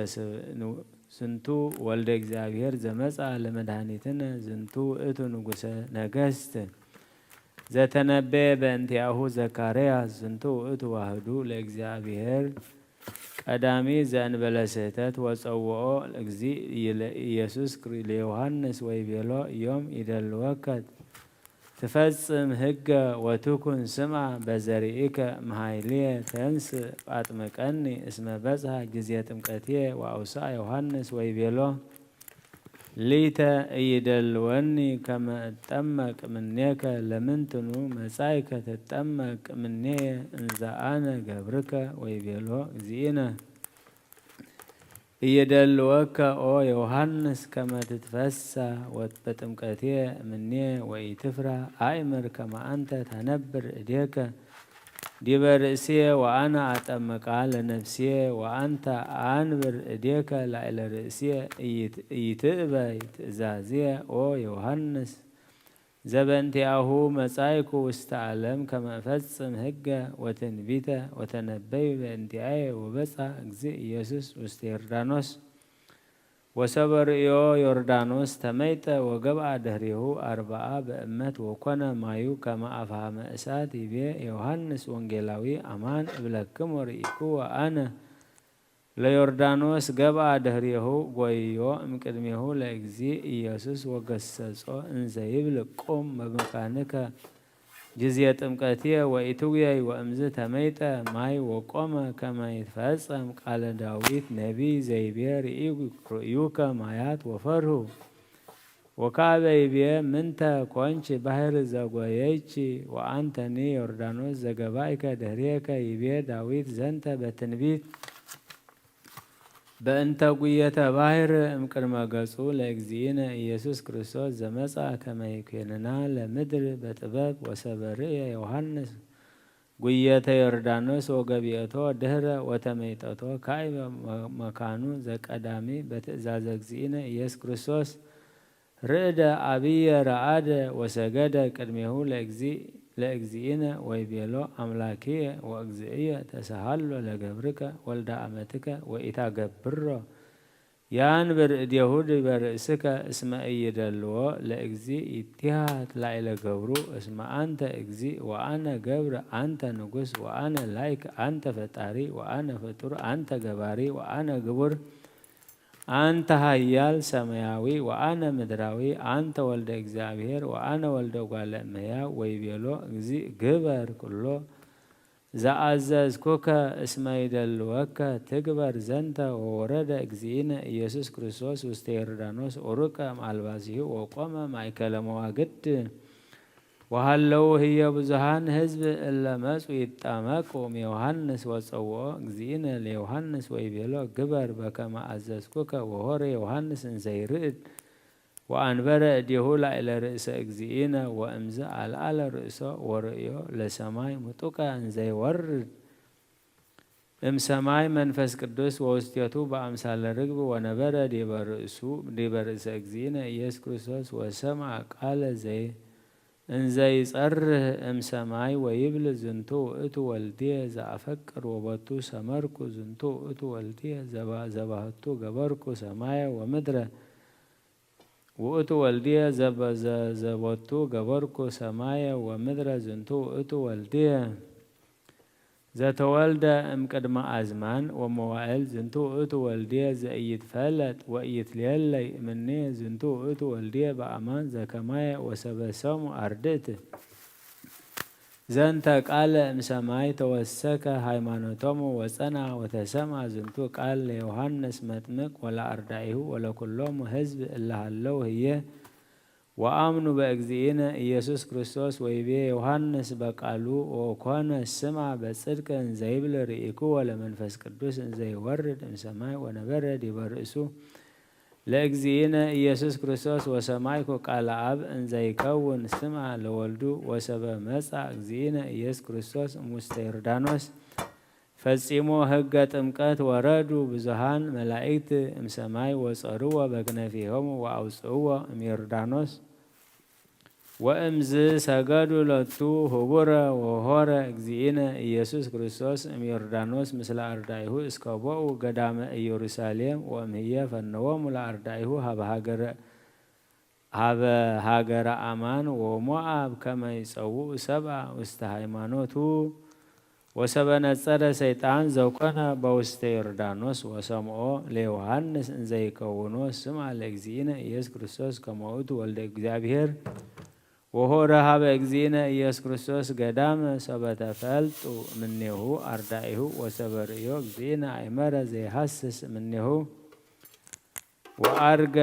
ዝንቱ ወልደ እግዚኣብሔር ዘመጻ ለመድኃኒትነ ዝንቱ ውእቱ ንጉሰ ነገስት ዘተነበየ በእንቲአሁ ዘካርያስ ዝንቱ ውእቱ ዋህዱ ለእግዚኣብሔር ቀዳሚ ዘእንበለ ስህተት ወጸውኦ እግዚእ ኢየሱስ ለዮሐንስ ወይቤሎ እዮም ይደልወከ ትፈጽም ህገ ወትኩን ስምዓ በዘርኢከ መሃይልየ ተንስ ጳጥምቀኒ እስመ በጽሐ ጊዜ ጥምቀትየ ወአውስአ ዮሐንስ ወይቤሎ ሊተ እይደልወኒ ከመ እጠመቅ ምኔከ ለምንትኑ መጻይከ ትጠመቅ ምኔየ እንዘ አነ ገብርከ ወይቤሎ እግዚእነ እይደልወከ ኦ ዮሃንስ ከመ ትትፈሳ ወበጥምቀትየ እምኔ ወኢትፍራ። አእምር ከመ አንተ ታነብር እዴከ ዲበ ርእስየ ወአነ አጠምቃ ለነፍስየ ወአንተ አንብር እዴከ ላዕለ ርእስየ። እይትእበይ ትእዛዝየ ኦ ዮሃንስ ዘበእንቲአሁ መጻይኩ ውስተ ዓለም ከመ እፈጽም ህገ ወትንቢተ ወተነበዩ በእንቲአየ። ወበጻ እግዚእ ኢየሱስ ውስተ ዮርዳኖስ ወሰበርእዮ ዮርዳኖስ ተመይጠ ወገብአ ድህሬሁ አርብዓ በእመት ወኮነ ማዩ ከመ አፍሃመ እሳት። ይቤ ዮሃንስ ወንጌላዊ አማን እብለክሙ ርኢኩ ወአነ ለዮርዳኖስ ገብአ ድህሬሁ ጎይዮ እምቅድሜሁ ለእግዚእ ኢየሱስ ወገሰጾ እንዘ ይብል ቁም በመካንከ ጊዜ ጥምቀትየ ወኢትጉየይ። ወእምዝ ተመይጠ ማይ ወቆመ ከመ ይትፈጸም ቃለ ዳዊት ነቢይ ዘይቤ ርእዩከ ማያት ወፈርሁ። ወካበ ይቤ ምንተ ኮንች ባሕር ዘጎየይች ወአንተኒ ዮርዳኖስ ዘገባይከ ድህሬከ። ይቤ ዳዊት ዘንተ በትንቢት በእንተ ጉየተ ባሕር እምቅድመ ገጹ ለእግዚእነ ኢየሱስ ክርስቶስ ዘመጻ ከመ ይኩንና ለምድር በጥበብ። ወሰበርእየ ዮሃንስ ጉየተ ዮርዳኖስ ወገቢኦቶ ድህረ ወተመይጠቶ ካይበ መካኑ ዘቀዳሚ በትእዛዘ እግዚእነ ኢየሱስ ክርስቶስ ርእደ አብየ ረአደ ወሰገደ ቅድሜሁ ለእግዚእነ ወይቤሎ አምላክየ ወእግዚእየ ተሰሃሎ ለገብርከ ወልደ አመትከ ወኢታገብሮ ያንብር እዴሁ ዲበ ርእስከ እስመ ኢይደልዎ ለእግዚእ ይትሃት ላዕለ ገብሩ። እስመ አንተ እግዚእ ወአነ ገብር አንተ ንጉስ ወአነ ላይክ አንተ ፈጣሪ ወአነ ፍጡር አንተ ገባሪ ወአነ ግቡር አንተ ኃያል ሰማያዊ ወአነ ምድራዊ አንተ ወልደ እግዚአብሔር ወአነ ወልደ እጓለ እመሕያው። ወይቤሎ እግዚእ ግበር ኩሎ ዘአዘዝኩከ እስመ ይደልወከ ትግበር ዘንተ። ወወረደ እግዚእነ ኢየሱስ ክርስቶስ ውስተ ዮርዳኖስ ዑሩቀ እምአልባሲሁ ወቆመ ማእከለ መዋግድ። ወሃለው ህየ ብዙሃን ህዝብ እለ መጹ ይጣመቁ እምዮሃንስ ወጸውኦ እግዚእነ ለዮሃንስ ወይቤሎ ግበር በከመ አዘዝኩከ። ወሆረ ዮሃንስ እንዘ ይርዕድ ወአንበረ እዴሁ ላዕለ ርእሰ እግዚእነ ወእምዝ አልዓለ ርእሶ ወርእዮ ለሰማይ ምጡቀ እንዘይወርድ እምሰማይ መንፈስ ቅዱስ ወውስቴቱ በአምሳለ ርግብ ወነበረ ዲበ ርእሱ ዲበ ርእሰ እግዚእነ ኢየሱስ ክርስቶስ ወሰምዐ ቃለ ዘይ እንዘይጸርህ እምሰማይ ወይብል ዝንቱ ውእቱ ወልድየ ዘአፈቅር ወቦቱ ሰመርኩ ዝንቱ ውእቱ ወልድየ ዘባህቱ ገበርኩ ሰማየ ወምድረ ውእቱ ወልድየ ዘቦቱ ገበርኩ ሰማየ ወምድረ ዝንቱ ውእቱ ወልድየ ዘተወልደ እምቅድመ አዝማን ወመዋእል ዝንቱ ውእቱ ወልድየ ዘኢይትፈለጥ ወኢይትሌለይ እምኔ ዝንቱ ውእቱ ወልድየ በአማን ዘከማየ ወሰበሰሙ አርድእት ዘንተ ቃለ እምሰማይ ተወሰከ ሃይማኖቶሙ ወጸና ወተሰማ ዝንቱ ቃል ለዮሃንስ መጥምቅ ወለአርዳኢሁ ወለኩሎሙ ህዝብ እለ ሀለው ህየ ወአምኑ በእግዚእነ ኢየሱስ ክርስቶስ ወይቤ ዮሃንስ በቃሉ ወኮነ ስማ በጽድቅ እንዘይብል ርኢኩ ወለመንፈስ ቅዱስ እንዘይወርድ እምሰማይ ወነበረ ዲበ ርእሱ ለእግዚእነ ኢየሱስ ክርስቶስ ወሰማይኩ ቃለ አብ እንዘይከውን ስማ ለወልዱ ወሰበ መጻ እግዚእነ ኢየሱስ ክርስቶስ እሙስተ ዮርዳኖስ ፈጺሞ ህገ ጥምቀት ወረዱ ብዙሃን መላእክት እምሰማይ ወጸርዎ በክነፊሆሙ ወአውጽእዎ እምዮርዳኖስ ወእምዝ ሰገዱ ለቱ ህቡረ ወሆረ እግዚእነ ኢየሱስ ክርስቶስ እምዮርዳኖስ ምስለ አርዳኢሁ እስከ ቦኡ ገዳመ ኢየሩሳሌም ወእምህየ ፈነዎሙ ለአርዳኢሁ ሀበ ሀገረ ሀበ ሀገረ አማን ወሞአብ ከመ ይጸውኡ ሰብአ ውስተ ሃይማኖቱ። ወሰበ ነጸረ ሰይጣን ዘኮነ በውስተ ዮርዳኖስ ወሰምኦ ለዮሃንስ እንዘይከውኖ ስማ ለእግዚእነ ኢየሱስ ክርስቶስ ከመ ውእቱ ወልደ እግዚአብሔር ወሆረ ሀበ እግዚእነ ኢየሱስ ክርስቶስ ገዳመ ሰበ ተፈልጡ ምኔሁ አርዳኢሁ ወሰበ ርእዮ እግዚእነ አይመረ ዘይሃስስ ምኔሁ ወአርገ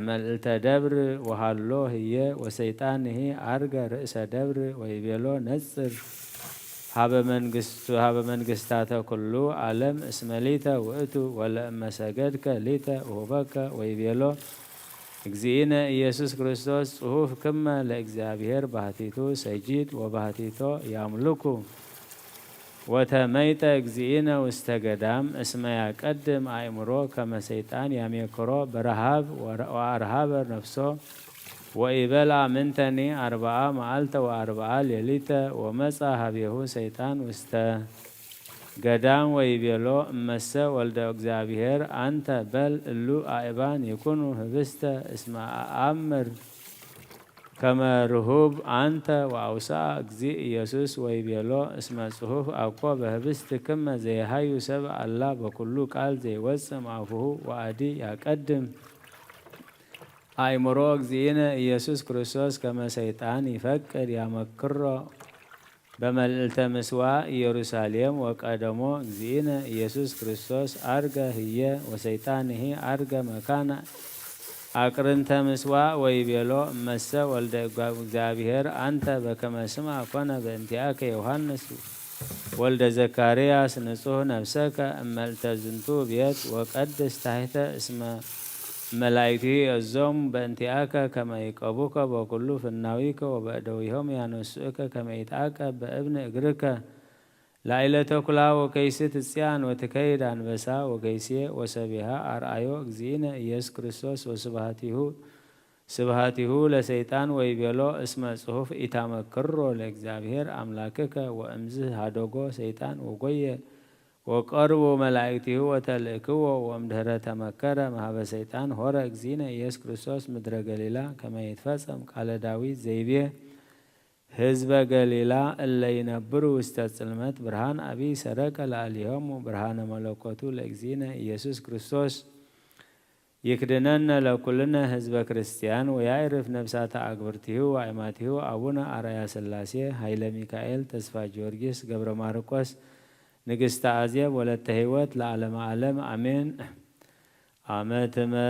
መልእልተ ደብር ወሃሎ ህየ ወሰይጣንሂ አርገ ርእሰ ደብር ወይቤሎ ነጽር ሀበ መንግስቱ ሀበ መንግስታተ ኩሉ ዓለም እስመ ሊተ ውእቱ ወለእመ ሰገድከ ሊተ እሁበከ ወይቤሎ እግዚእነ ኢየሱስ ክርስቶስ ጽሑፍ ክመ ለእግዚኣብሔር ባህቲቱ ሰጂድ ወባህቲቶ ያምልኩ። ወተመይጠ እግዚእነ ውስተ ገዳም እስመ ያቀድም አእምሮ ከመ ሰይጣን ያሜክሮ በረሃብ ወአርሃበ ነፍሶ ወኢበልዓ ምንተኒ አርብዓ መዓልተ ወአርብዓ ሌሊተ። ወመጻ ሀቤሁ ሰይጣን ውስተ ገዳም ወይቤሎ እመሰ ወልደ እግዚአብሔር አንተ በል እሉ አእባን ይኩኑ ህብስተ እስመ አአምር ከመ ርሁብ አንተ። ወአውስአ እግዚእ ኢየሱስ ወይቤሎ እስመ ጽሑፍ አኮ በህብስት ክመ ዘይሃዩ ሰብ አላ በኩሉ ቃል ዘይወጽእ እምአፉሁ። ወአዲ ያቀድም አእምሮ እግዚእነ ኢየሱስ ክርስቶስ ከመ ሰይጣን ይፈቅድ ያመክሮ በመልዕልተ ምስዋዕ ኢየሩሳሌም። ወቀደሞ እግዚእነ ኢየሱስ ክርስቶስ አርገ ህየ ወሰይጣንሂ አርገ መካነ አቅርንተ ምስዋዕ ወይቤሎ እመሰ ወልደ እግዚአብሔር አንተ በከመ ስማ ኮነ በእንቲአከ ዮሐንስ ወልደ ዘካርያስ ንጹሕ ነፍሰከ እመልዕልተ ዝንቱ ቤት ወቀድስ ታሕተ እስመ መላእክቱ የእዞሙ በእንቲአከ ከመ ይቀቡከ በኩሉ ፍናዊከ ወበእደዊሆም ያነስኡከ ከመ ይትዓቀብ በእብን እግርከ ላዕለ ተኩላ ወከይሲ ትጽያን ወትከይድ አንበሳ ወከይሲ ወሰቢሃ አርአዮ እግዚእነ ኢየሱስ ክርስቶስ ወስብሐቲሁ ስብሐቲሁ ለሰይጣን ወይቤሎ እስመ ጽሑፍ ኢታመክሮ ለእግዚአብሔር አምላክከ። ወእምዝ ሃደጎ ሰይጣን ወጎየ ወቀርቡ መላእክቲሁ ወተልእክዎ ወእምድህረ ተመከረ መሃበ ሰይጣን ሆረ እግዚእነ ኢየሱስ ክርስቶስ ምድረ ገሊላ ከመ ይትፈጸም ቃለ ዳዊት ዘይቤ ህዝበ ገሊላ እለ ይነብሩ ውስተ ጽልመት ብርሃን አቢይ ሰረቀ ለአሊሆሙ ብርሃነ መለኮቱ ለእግዚእነ ኢየሱስ ክርስቶስ። ይክድነነ ለኩልነ ህዝበ ክርስቲያን ወያዕርፍ ነፍሳተ አግብርቲሁ ወአይማቲሁ አቡነ አርአያ ሥላሴ ኃይለ ሚካኤል ተስፋ ጊዮርጊስ ገብረ ማርቆስ ንግሥተ አዜብ ወለተ ሕይወት ለዓለመ ዓለም አሜን። አመ ትመጽእ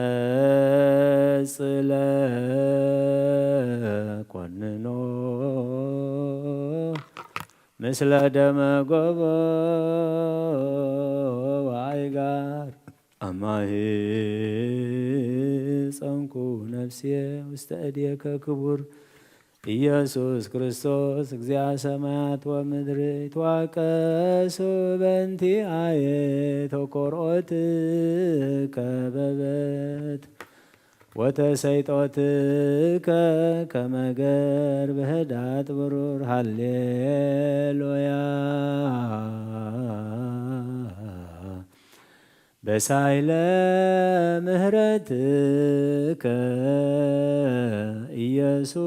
ለኮንኖ ምስለ ደመ ጎቦ ወአይጋር አማሂ ጸንኩ ነፍስየ ውስተ እዴከ ክቡር ኢየሱስ ክርስቶስ እግዚአ ሰማያት ወምድር ይትዋቀሱ በእንቲአየ ተቆርኦትከ በበት ወተሰይጦትከ ከመ ገር በህዳት ብሩር። ሃሌሉያ። በሳይለ ምህረትከ ኢየሱስ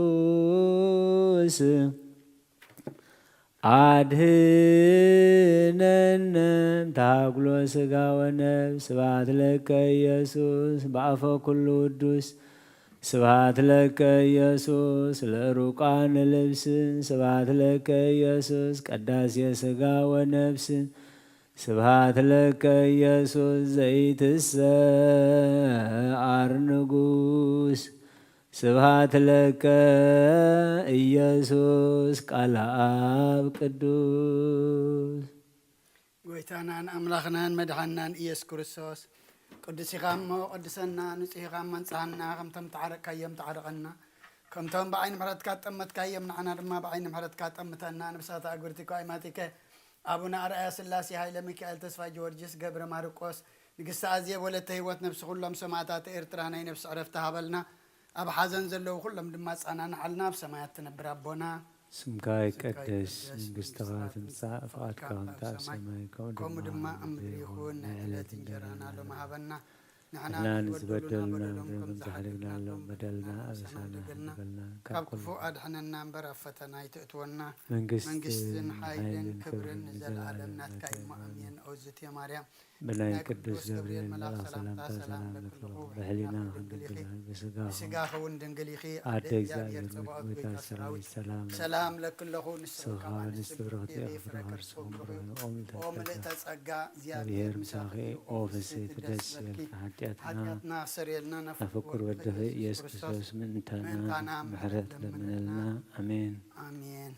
አድህነነ ታጉሎ ስጋ ወነፍስ። ስብሐት ለከ ኢየሱስ በአፈ ኩሉ ውዱስ። ስብሐት ለከ ኢየሱስ ለሩቃን ልብስ። ስብሐት ለከ ኢየሱስ ቀዳሴ ስጋ ወነፍስ። ስብሐት ለከ ኢየሱስ ዘይትሰዓር ንጉስ። ስብሐት ለከ ኢየሱስ ቃለ አብ ቅዱስ። ጎይታናን ኣምላኽናን መድሓንናን ኢየሱስ ክርስቶስ፣ ቅዱስ ኢኻ እሞ ቀድሰና፣ ንጹህ ኢኻ እሞ ኣንጽሃና፣ ከምቶም ተዓረቅካዮም ተዓረቐና፣ ከምቶም ብዓይኒ ምሕረትካ ጠመትካዮም ንዓና ድማ ብዓይኒ ምሕረትካ ጠምተና። ነብሳት ኣግብርቲከ ኣይማቲከ ኣቡነ ኣርኣያ ስላሴ፣ ሃይለ ሚካኤል፣ ተስፋ ጊዮርጊስ፣ ገብረ ማርቆስ፣ ንግስቲ ኣዜብ፣ ወለተ ህይወት፣ ነብሲ ኩሎም ሰማእታት ኤርትራ ናይ ነብሲ ዕረፍቲ ሃበልና። ኣብ ሓዘን ዘለዉ ኩሎም ድማ ኣጸናንዓልና። ኣብ ሰማያት ትነብር ኣቦና፣ ስምካ ይቀደስ፣ መንግስትኻ ትምጻእ፣ ፍቓድካ ከምቲ ኣብ ሰማይ ከምኡ ድማ ኣብ ምድሪ ይኹን። ናይ ዕለት እንጀራና ሎሚ ሃበና። ንሕና ንዝበደሉና በደሎም ከም ዝሓደግናሎም በደልና ኣበሳና በደልና ካብ ክፉእ ኣድሕነና እምበር ኣብ ፈተና ኣይተእትወና። መንግስትን ሓይልን ክብርን ንዘለኣለም ናትካ እዩ። ኣሜን። ኦዝት ማርያም ብናይ ቅዱስ ገብርኤል መልኣኽ ሰላምታ ሰላም ንብለኪ፣ ብሕሊና ድንግል ኢኺ፣ ብስጋ ብስጋኺ እውን ድንግል ኢኺ። ኣደ ኣደ እግዚኣብሔር እግዚኣብሔር ጽባኦት፣ ጽባኦት፣ ጎይታ ጎይታ ሰራዊት፣ ሰራዊት፣ ሰላም ሰላም ለኪ ኣለኹ። ንስኺ ሰላም ከማን ለኪ፣ ንስብርኽቲ ፍሬ ከርሥኪ ቡሩክ፣ ኦ ምልእተ ጸጋ፣ እግዚኣብሔር ምሳኺ፣ ኦ ፍስሕቲ ደስ ይበልኪ። ሓጢኣትና ሓጢኣትና ክሰርየልና ናብ ፍቁር ወድኺ ኢየሱስ ክርስቶስ ምእንታና ምሕረት ለምነልና። ኣሜን። ኣሜን።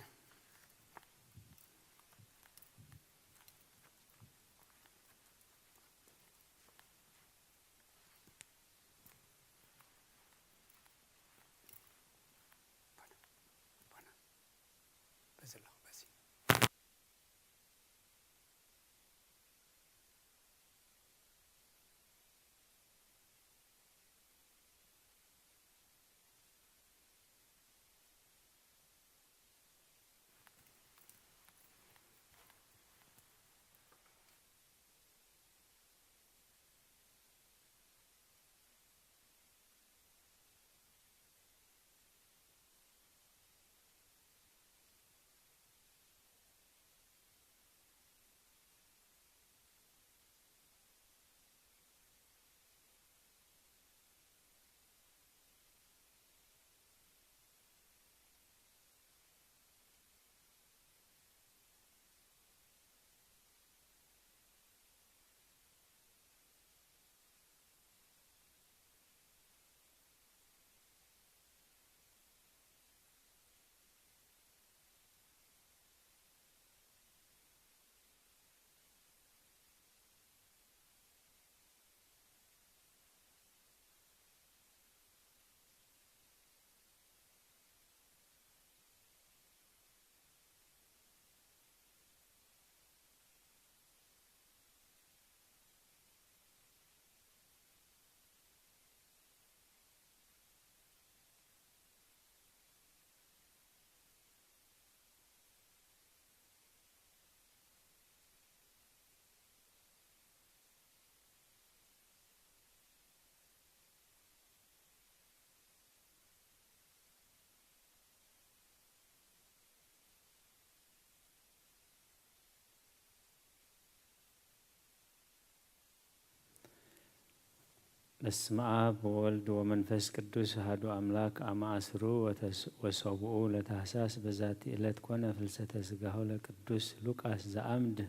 በስመ አብ ወወልድ ወመንፈስ ቅዱስ አሐዱ አምላክ። አመ አስሩ ወተስ-፣ ወሰቡኡ ለታህሳስ በዛቲ ዕለት ኮነ ፍልሰተ ስጋሁ ለቅዱስ ሉቃስ ዘአምድ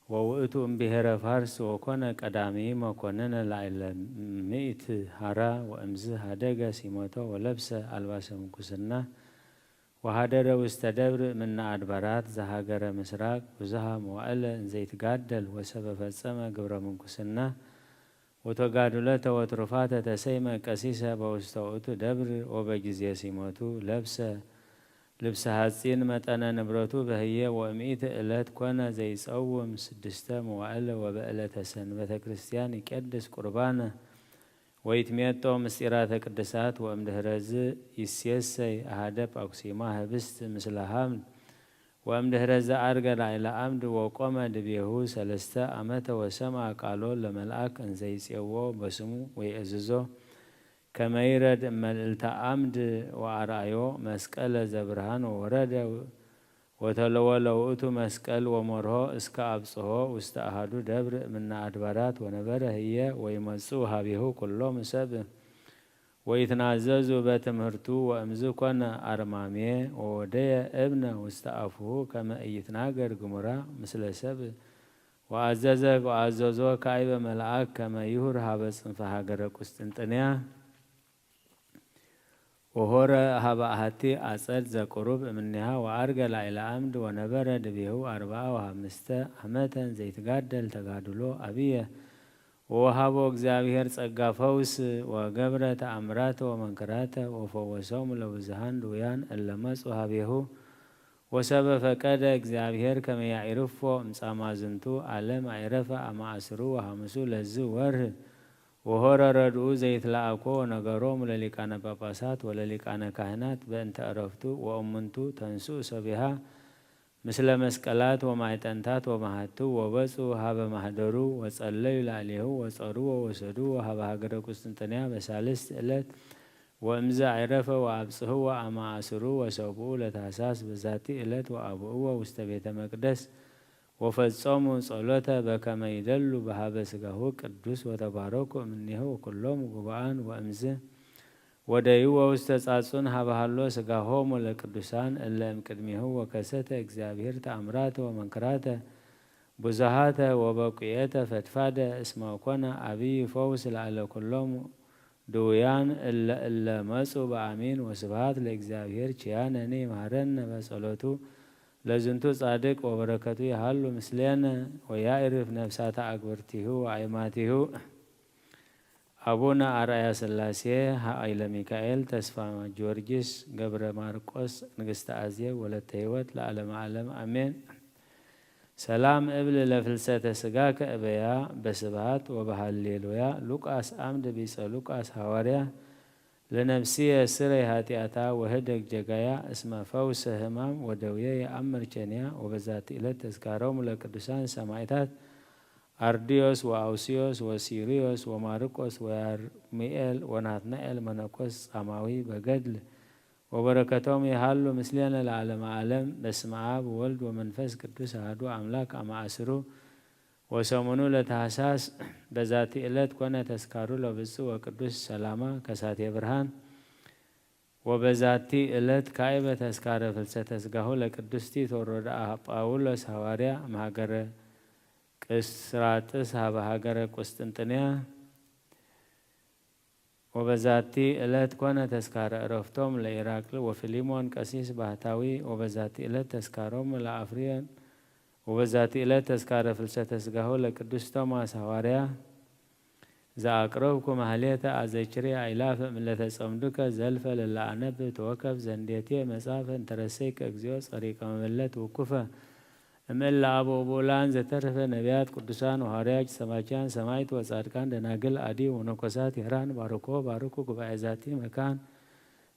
ወውእቱ እምብሔረ ፋርስ ወኮነ ቀዳሚ መኮንነ ላዕለ ምእት ሀራ። ወእምዝ ሀደገ ሲመቶ ወለብሰ አልባሰ ምንኩስና ወሀደረ ውስተ ደብር ምነ አድባራት ዘሀገረ ምስራቅ ብዙሃ መዋዕለ እንዘይትጋደል ወሰበ ፈጸመ ግብረ ምንኩስና ወተጋድሎተ ወትሩፋተ ተሰይመ ቀሲሰ በውስተ ውእቱ ደብር። ወበጊዜ ሲመቱ ለብሰ ልብሰ ሐጺን መጠነ ንብረቱ በህየ ወእምኢት ዕለት ኮነ ዘይጸውም ስድስተ መዋዕለ ወበዕለተ ሰንበተ ክርስቲያን ይቄድስ ቁርባነ ወይትሜጦ ምስጢራተ ቅድሳት ወእምድህረዝ ይሴሰይ አሃደ ጳኩሲማ ህብስት ምስለ ሐምል ወእምድህረዝ አርገ ላዕለ አምድ ወቆመ ድቤሁ ሰለስተ አመተ ወሰምዐ ቃሎ ለመልአክ እንዘይጼዎ በስሙ ወይእዝዞ ከመይረድ እመልእልተ አምድ ወአርአዮ መስቀለ ዘብርሃን ወወረደ ወተለወ ለውእቱ መስቀል ወሞርሆ እስከ አብጽሖ ውስተ አሃዱ ደብር እምነ አድባራት ወነበረ ህየ ወይመጽኡ ሀቤሁ ኩሎም ሰብ ወይትናዘዙ በትምህርቱ ወእምዝ ኮነ አርማሜ ወወደየ እብነ ውስተ አፉሁ ከመ ኢይትናገር ግሙራ ምስለ ሰብ ወአዘዘ ወአዘዞ ካይበ መልአክ ከመ ይሁር ሀበ ጽንፈ ሀገረ ቁስጥንጥንያ ወሆረ ሀበ አሐቲ አጸድ ዘቅሩብ እምኔሃ ወአርገ ላዕለ አምድ ወነበረ ድቤሁ አርብዓ ወሐምስተ አመተ እንዘይትጋደል ተጋድሎ አብየ ወወሃቦ እግዚአብሔር ጸጋ ፈውስ ወገብረ ተአምራተ ወመንክራተ ወፈወሶሙ ለብዙሃን ድውያን እለ መጹ ሀቤሁ ወሰበ ፈቀደ እግዚአብሔር ከመ ያዒርፎ እምጻማ ዝንቱ ዓለም አዕረፈ አመ አስሩ ወሐምሱ ለዝ ወርህ ወሆረ ረድኡ ዘይትለአኮ ወነገሮሙ ለሊቃነ ጳጳሳት ወለሊቃነ ካህናት በእንተ ዕረፍቱ ወእሙንቱ ተንስኡ ሰቢሃ ምስለ መስቀላት ወማዕጠንታት ወመሃትው ወበጹ ሀበ ማህደሩ ወጸለዩ ላዕሌሁ ወጸርዎ ወሰድዎ ሀበ ሀገረ ቁስጥንጥንያ በሳልስት ዕለት ወእምዝ አዕረፈ ወአብጽሕዎ አመ አስሩ ወሰብኡ ለታህሳስ በዛቲ ዕለት ወአብእዎ ውስተ ቤተ መቅደስ ወፈጾሙ ጸሎተ በከመ ይደሉ በሀበ ስጋሁ ቅዱስ ወተባረኩ እምኔሁ ወኩሎሙ ጉባአን ወእምዝ ወደይዎ ውስተ ጻጹን ሀበ ሀሎ ስጋሆሙ ለቅዱሳን እለ እምቅድሜሁ ወከሰተ እግዚአብሔር ተአምራተ ወመንክራተ ብዙሃተ ወበቁየተ ፈድፋደ እስመ ኮነ አብይ ፈውስ ለአለ ኩሎም ድውያን እለ እለ መጹ በአሚን። ወስብሐት ለእግዚአብሔር ኪያነኒ ይምሃረነ በጸሎቱ ለዝንቱ ጻድቅ ወበረከቱ ይሃሉ ምስሌነ ወያዕርፍ ነፍሳተ አግብርቲሁ ወአይማቲሁ። አቡነ አርአያ ሥላሴ ኃይለ ሚካኤል ተስፋ ጊዮርጊስ ገብረ ማርቆስ ንግሥተ አዜብ ወለተ ሕይወት ለዓለመ ዓለም አሜን። ሰላም እብል ለፍልሰተ ሥጋከ እበያ በስብሐት ወበሃሌሉያ። ሉቃስ አምድ ቢጸ ሉቃስ ሐዋርያ ለነፍስየ ስረይ ኃጢአታ ወህደግ ጀጋያ እስመ ፈውሰ ሕማም ወደውየ የአምር ቸንያ። ወበዛቲ ዕለት ተዝካሮሙ ለቅዱሳን ሰማዕታት አርድዮስ ወአውስዮስ ወሲሪዮስ ወማርቆስ ወያርሚኤል ወናትናኤል መነኮስ ጻማዊ በገድል ወበረከቶም ይሃሉ ምስሌነ ለዓለመ ዓለም። በስመ አብ ወወልድ ወመንፈስ ቅዱስ አሐዱ አምላክ አመ አስሩ ወሰሙኑ ለታህሳስ በዛቲ ዕለት ኮነ ተስካሩ ለብፁዕ ወቅዱስ ሰላማ ከሳቴ ብርሃን። ወበዛቲ ዕለት ካዕበ ተስካረ ፍልሰተ ሥጋሁ ለቅዱስ ቲቶ ወረዳ ጳውሎስ ሐዋርያ እምሃገረ ቅስራጥስ ሀበ ሀገረ ቁስጥንጥንያ። ወበዛቲ ዕለት ኮነ ተስካረ ዕረፍቶም ለኢራቅል ወፊሊሞን ቀሲስ ባህታዊ። ወበዛቲ ዕለት ተስካሮም ለአፍሪዮን። ወበዛቲ ዕለት ተስካረ ፍልሰተ ሥጋሁ ለቅዱስ ቶማስ ሐዋርያ። ዘአቅረብኩ ማህሌተ አዘኪሬ አእላፈ እምለተ ጸምዱከ ዘልፈ ለለአነብብ ተወከፍ ዘንዴቴ መጽሐፈ እንተረሰይከ እግዚኦ ጸሪቀ መበለት ውኩፈ እምእለ አበው ብኡላን ዘተርፈ ነቢያት ቅዱሳን ወሐዋርያት ሰባኪያን ሰማዕት ወጻድቃን ደናግል አዲ ወመነኮሳት ሄራን ባርኮ ባርኩ ጉባኤ ዛቲ መካን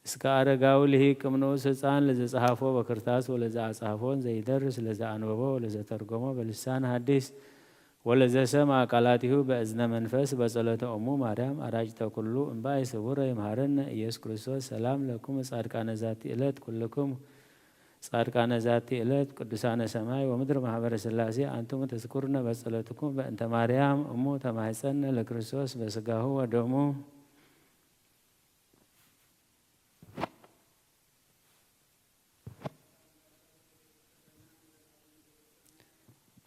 እስከ አረጋዊ ልሂቅ እምንኡስ ህፃን ለዘጸሐፎ በክርታስ ወለዘአጽሐፎን ዘይደርስ ለዘአንበቦ ወለዘተርጎሞ በልሳን ሐዲስ ወለዘሰምዐ ቃላቲሁ በእዝነ መንፈስ በጸሎተ እሙ ማርያም አራጭተ ኩሉ እምባይ ስቡረ ይምሃረነ ኢየሱስ ክርስቶስ። ሰላም ለኩም ጻድቃነ ዛቲ ዕለት ኩልኩም ጻድቃነ ዛቲ ዕለት ቅዱሳነ ሰማይ ወምድር ማህበረ ሥላሴ አንትሙ ተዝኩርነ በጸሎትኩም በእንተ ማርያም እሙ ተማሕጸነ ለክርስቶስ በስጋሁ ወደሙ።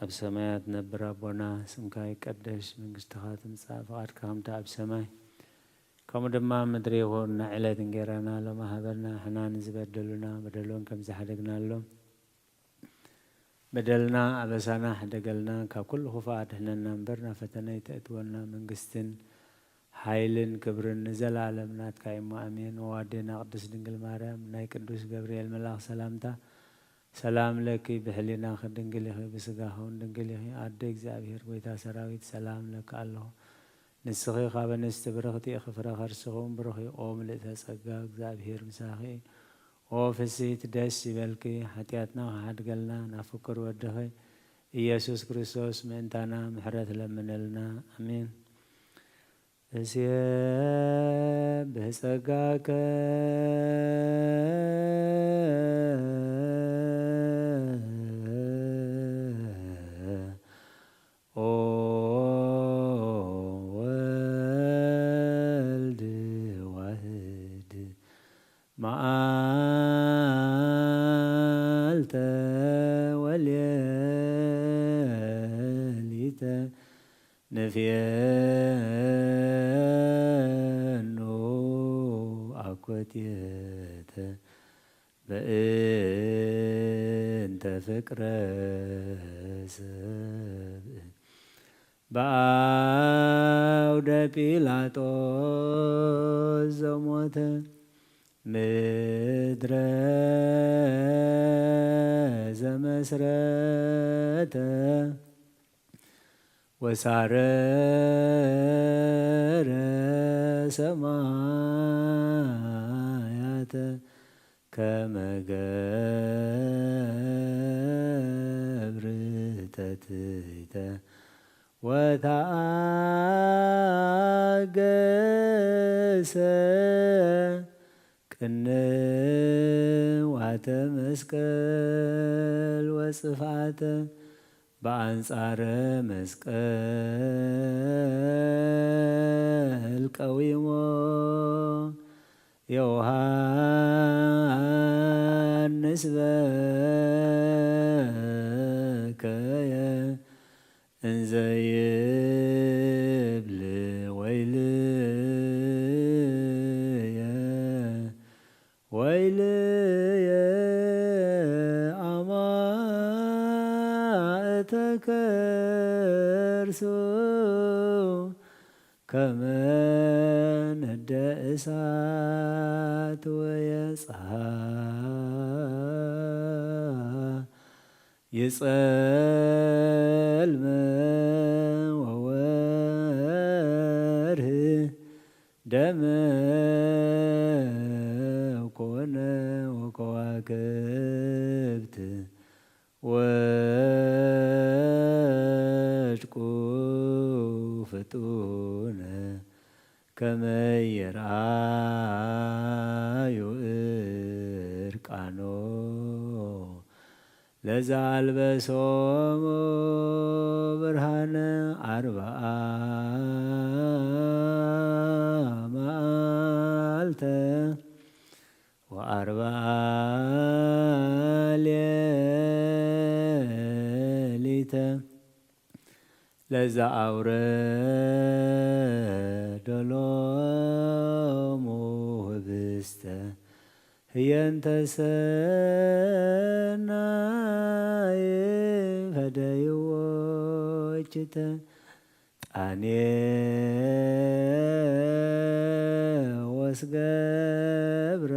ኣብ ሰማያት ነብር ኣቦና፣ ስምካ ይቀደስ፣ መንግስትኻ ትምጻእ፣ ፍቓድካ ከምቲ ኣብ ሰማይ ከምኡ ድማ ኣብ ምድሪ ይኹን። ናይ ዕለት እንጌራና ሎሚ ሃበና፣ ንሕና ንዝበደሉና በደሎም ከም ዝሓደግናሎም፣ በደልና ኣበሳና ሕደገልና፣ ካብ ኩሉ ክፉእ ኣድሕነና እምበር፣ ናብ ፈተነ ኣይተእትወና፣ መንግስትን ሓይልን ክብርን ንዘለኣለም ናትካ እዩ እሞ፣ ኣሜን። ወኣዴና ቅድስት ድንግል ማርያም፣ ናይ ቅዱስ ገብርኤል መልኣኽ ሰላምታ፣ ሰላም ለኪ፣ ብሕሊናኺ ድንግል ኢኺ፣ ብስጋኺ እውን ድንግል ኢኺ፣ ኣደ እግዚኣብሔር፣ ጎይታ ሰራዊት፣ ሰላም እለኪ ኣለኹ። ንስኺ ካብ ኣንስቲ ብርኽቲ ኢኺ፣ ፍረ ከርስኺ እውን ብሩኽ እዩ። ኦ ምልእተ ጸጋ፣ እግዚኣብሔር ምሳኺ እዩ። ኦ ፍስሕቲ፣ ደስ ይበልኪ፣ ሓጢኣትና ክሓድገልና ናብ ፍቁር ወድኺ ኢየሱስ ክርስቶስ ምእንታና ምሕረት ለምነልና። ኣሜን። እሴብህ ጸጋከ ኦ ወልድ ዋህድ መዓልተ ወሌሊተ ንፌኑ አኮቴተ በእንተ ፍቅረ ሰብእ በአውደ ጲላጦስ ዘሞተ ምድረ ዘመስረተ ወሳረረ ሰማያተ ከመ ገብር ተትሕተ ወተአገሰ ቅንዋተ መስቀል ወጽፍዓተ በአንጻረ መስቀል ቀዊሞ ዮሐንስ በከየ እንዘ ይብል ወይልየ ወይልየ አማእተ ከርሱ ከመ ነደ እሳት ወየጽሐ ይጸልመ ወወርህ ደመ ኮነ ወከዋክብት ወድቁ ፍጡነ ከመ ይርአዩ እርቃኖ ለዘአልበሶሙ ብርሃነ አርብዓ መዓልተ ወአርብዓ ሌሊተ ለዘአውረዶ ሎሙ ህብስተ ህየንተ ሰናይ ፈደይዎ እችተ ጣኔ ወስገብረ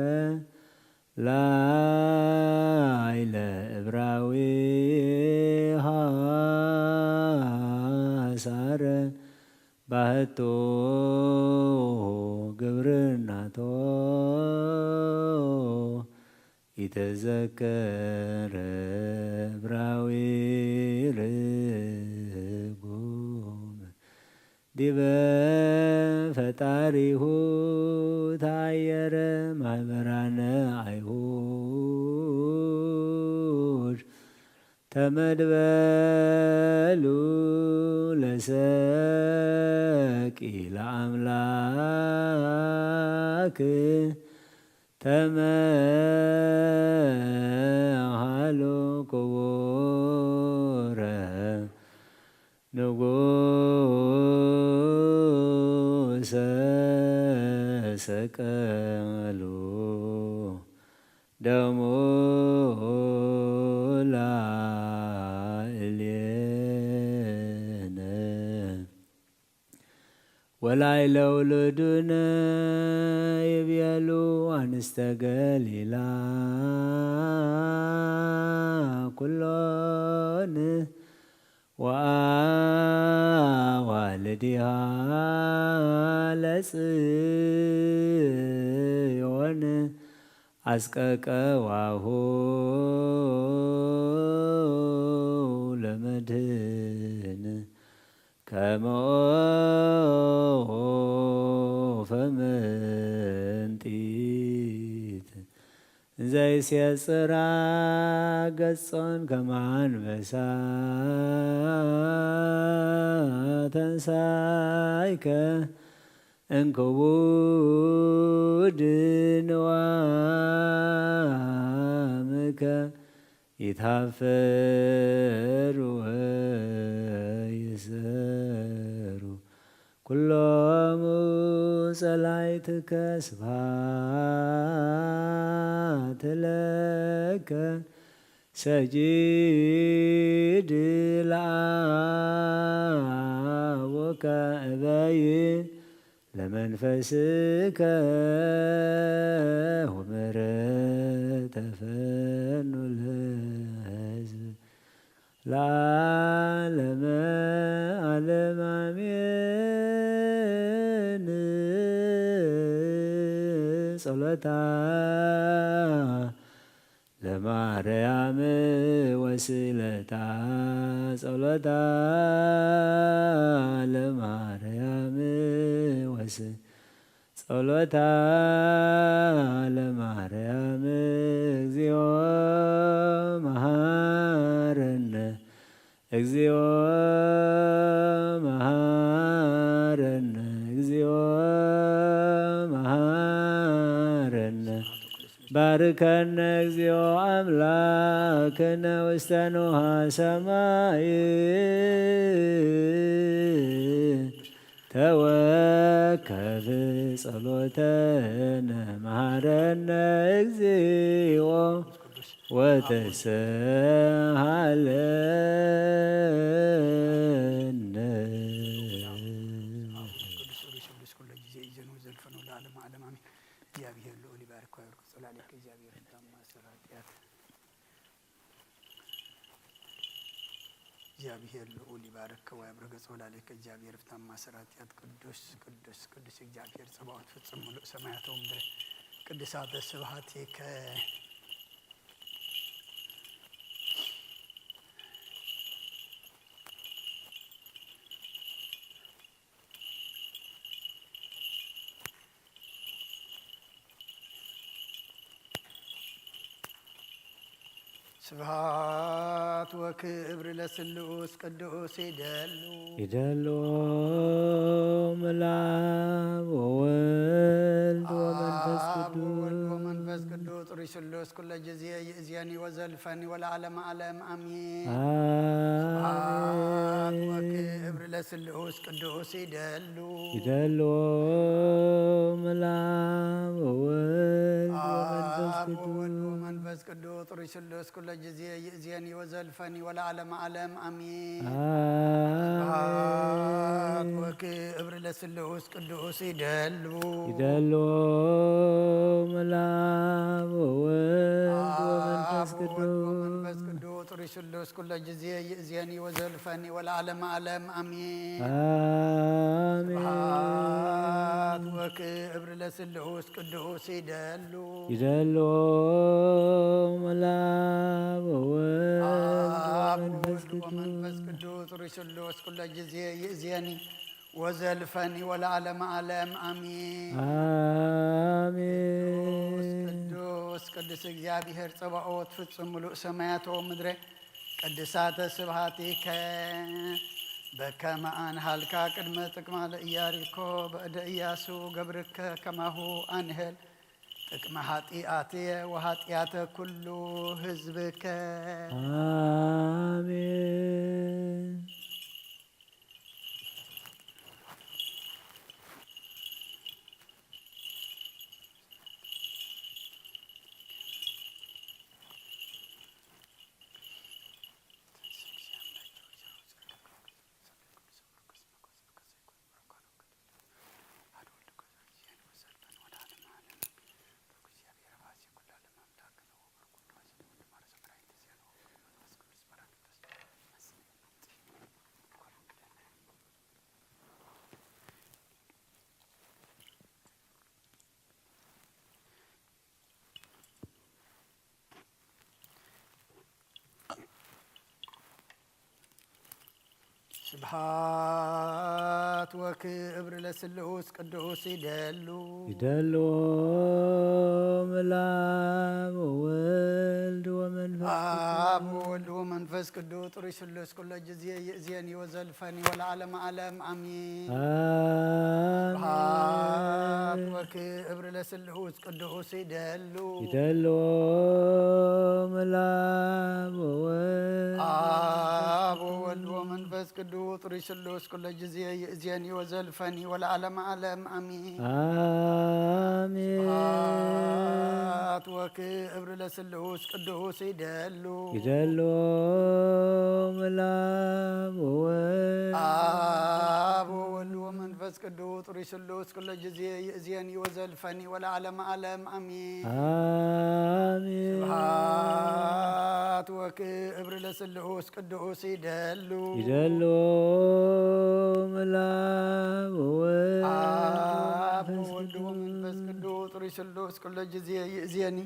ላይለ እብራዊ ሐሳረ ባህቱ ግብርናቶ ኢተዘከረ እብራዊ ርጉም ዲበ ፈጣሪሁ ተአየረ ማህበራነ አይሁድ ከመድበሉ ለሰቂ ለኣምላክ ተመሃሉ ክቡረ ንጉሰ ሰቀሉ ደሙ ላዕሌነ ወላዕለ ውሉዱነ ይቤሉ ኣንስተ ገሊላ ኩሎን ወኣዋልዲሃ ለጽዮን ኣስቀቀዋሁ ለመድህን ከመ ኦፈ ምንጢት ዘይሴጽራ ገጾን ከመ ኣንበሳ ተንሳይከ እንክቡድ ንዋምከ ይትሃፈሩ ወይሰሩ ኩሎሙ ጸላይትከ ስብሐት ለከ ሰጊድ ለአቡከ እበይ ለመንፈስከ ወምሕረት ተፈኑ ለሕዝብ ለዓለመ ዓለም አሜን። ጸሎታ ለማርያም ወስእለታ ጸሎታ ለማርያም ወስ ጸሎታ ለማርያም እግዚኦ መሃረነ እግዚኦ መሃረነ እግዚኦ መሃረነ ባርከነ እግዚኦ አምላክነ ውስተ ንውሃ ሰማይ ተወከፍ ጸሎተነ መሃረነ እግዚኦ ወተሰሃለነ። ቅዱስ ርዕስ ቅዱስ ኩሎ ጊዜ ይዘኑ ዘልፈኑ ለዓለመ ዓለም አሜን። እግዚአብሔር ልዑል ይባርክ ወያብርክ ጸላለከ እግዚአብሔር ፍታማ ስራ ኃጢአት። እግዚአብሔር ልዑል ይባርክ ወያብርክ ጸላለከ እግዚአብሔር ፍታማ ስራ ኃጢአት። ቅዱስ ቅዱስ ቅዱስ እግዚአብሔር ጸባኦት ፍጹም ምሉእ ሰማያተ ወምድረ ቅዱሳተ ስብሐቲከ። ስብሐት ወክብር ለስሉስ ቅዱስ ይደሉ። ይደሉ ምላብ ወወልድ ወመንፈስ አብ ወወልድ ቅዱስ። ወመንፈስ ቅዱስ ርሱሉስ ኩለ ጊዜ ይእዜኒ ወዘልፈኒ ወለዓለመ ዓለም አሜን። አሜን። ስብሐት ወክብር ለስሉስ ቅዱስ ይደሉ። ይደሉ ምላብ ወወልድ ወመንፈስ አብ ወወልድ ቅዱስ። ወመንፈስ ቅዱስ ርሱሉስ ኩለ ጊዜ ይእዜኒ ወዘልፈኒ ወለዓለመ ዓለም አሜን። አሜን። ስብሐት ወክብር ለስሉስ ቅዱስ ይደሉ። ይደሉ ምላብ ወወልድ ወመንፈስ አብ ወወልድ ቅዱስ። ወመንፈስ ቅዱስ ርሱሉስ ኩለ ጊዜ ይእዜኒ ወዘልፈኒ ወለዓለመ ዓለም አሜን። አሜን። ስብሐት ወክብር ለስሉስ ቅዱስ ይደሉ። ይደሉ ምላብ ወወልድ አብ ወመንፈስ ወወልድ ወመንፈስ ቅዱስ። ቅዱስ ርሱሉስ ኩለ ጊዜ ይእዜኒ ወዘልፈኒ ወለዓለመ ዓለም አሜን። አሜን። ቅዱስ ቅዱስ ቅዱስ እግዚአብሔር ጸባኦት ፍጹም ምሉእ ሰማያት ወምድረ ቅድሳተ ስብሐቲከ በከመ አንሃልካ ቅድመ ጥቅማ ለኢያሪኮ በእደ ኢያሱ ገብርከ ከማሁ አንህል ጥቅመ ኃጢአትየ ወኃጢአተ ኩሉ ሕዝብከ። አሜን። ስብሐት ወክብር ለስሉስ ቅዱስ ይደሉ። ይደሉ ምላብ ወወልድ ወመንፈስ አብ ቅዱስ። ወወልድ ወመንፈስ ቅዱስ ጥሩይ ስሉስ ኩሎ ጊዜ ይእዜኒ ወዘልፈኒ ወለዓለመ ዓለም አሜን። አሜን። ስብሐት ወክብር ለስሉስ ቅዱስ ይደሉ። ይደሉ ምላብ ወወልድ አብ ወወልድ ወመንፈስ ቅዱስ ጥሩይ ስሉስ ኩሎ ጊዜ ይእዜኒ ወዘልፈኒ ወለዓለመ ዓለም አሜን። አሜን። ስብሐት ወክብር ለስሉስ ቅዱስ ይደሉ። ይደሉ ምላብ ወወልድ አብ ወወልድ ወመንፈስ ቅዱስ ጥሩይ ስሉስ ኩሎ ጊዜ ይእዜኒ ወዘልፈኒ ወለዓለመ ዓለም አሜን። አሜን። ስብሐት ወክብር ለስሉስ ቅዱስ ይደሉ። ይደሉ ምላብ ወወልድ አብ ወወልድ ወመንፈስ ቅዱስ ጥሩይ ስሉስ ኩሎ ጊዜ ይእዜኒ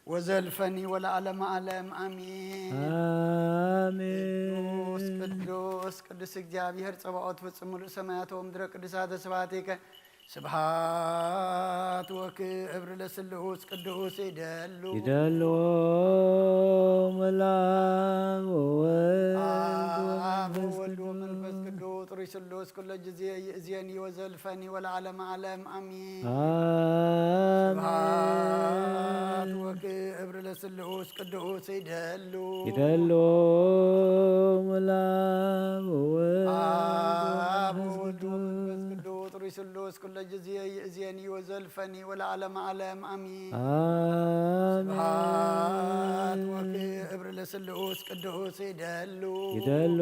ወዘልፈኒ ወለዓለመ ዓለም አሜን። አሜን። ቅዱስ ቅዱስ ቅዱስ እግዚአብሔር ጸባኦት ፍጹም ምሉእ ሰማያት ወምድረ ቅዱሳተ ስብሐቲከ ስብሐት ወክብር ለስሉስ ቅዱስ ይደሉ። ይደሉ ምላብ ወወልድ አብ ወወልድ ወመንፈስ ቅዱስ ጥሩይ ስሉስ ኩሎ ጊዜ ይእዜኒ ወዘልፈኒ ወለዓለመ ዓለም አሜን። አሜን። ስብሐት ወክብር ለስሉስ ቅዱስ ይደሉ። ይደሉ ምላብ ወወልድ አብ ወወልድ ወመንፈስ ቅዱስ ጥሩይ ስሉስ ኩሎ ጊዜ ይእዜኒ ወዘልፈኒ ወለዓለመ ዓለም አሜን። አሜን። ስብሐት ወክብር ለስሉስ ቅዱስ ይደሉ። ይደሉ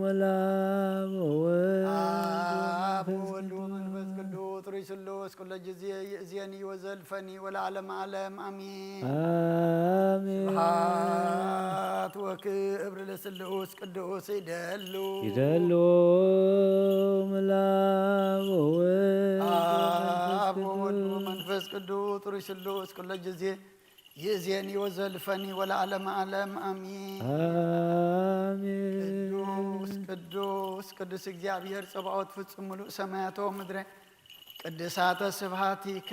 ምላብ ወወልድ አብ ወወልድ ወመንፈስ ቅዱስ ጥሩይ ስሉስ ኩሎ ጊዜ ይእዜኒ ወዘልፈኒ ወለዓለመ ዓለም አሜን። አሜን። ስብሐት ወክብር ለስሉስ ቅዱስ ይደሉ። ይደሉ ምላብ ወወልድ አብ ወወልድ ወመንፈስ ቅዱስ ጥሩይ ስሉስ ኩሎ ጊዜ ይእዜኒ ወዘልፈኒ ወለዓለመ ዓለም አሜን። አሜን። ቅዱስ ቅዱስ ቅዱስ እግዚአብሔር ጸባኦት ፍጹም ምሉእ ሰማያተ ወምድረ ቅድሳተ ስብሐቲከ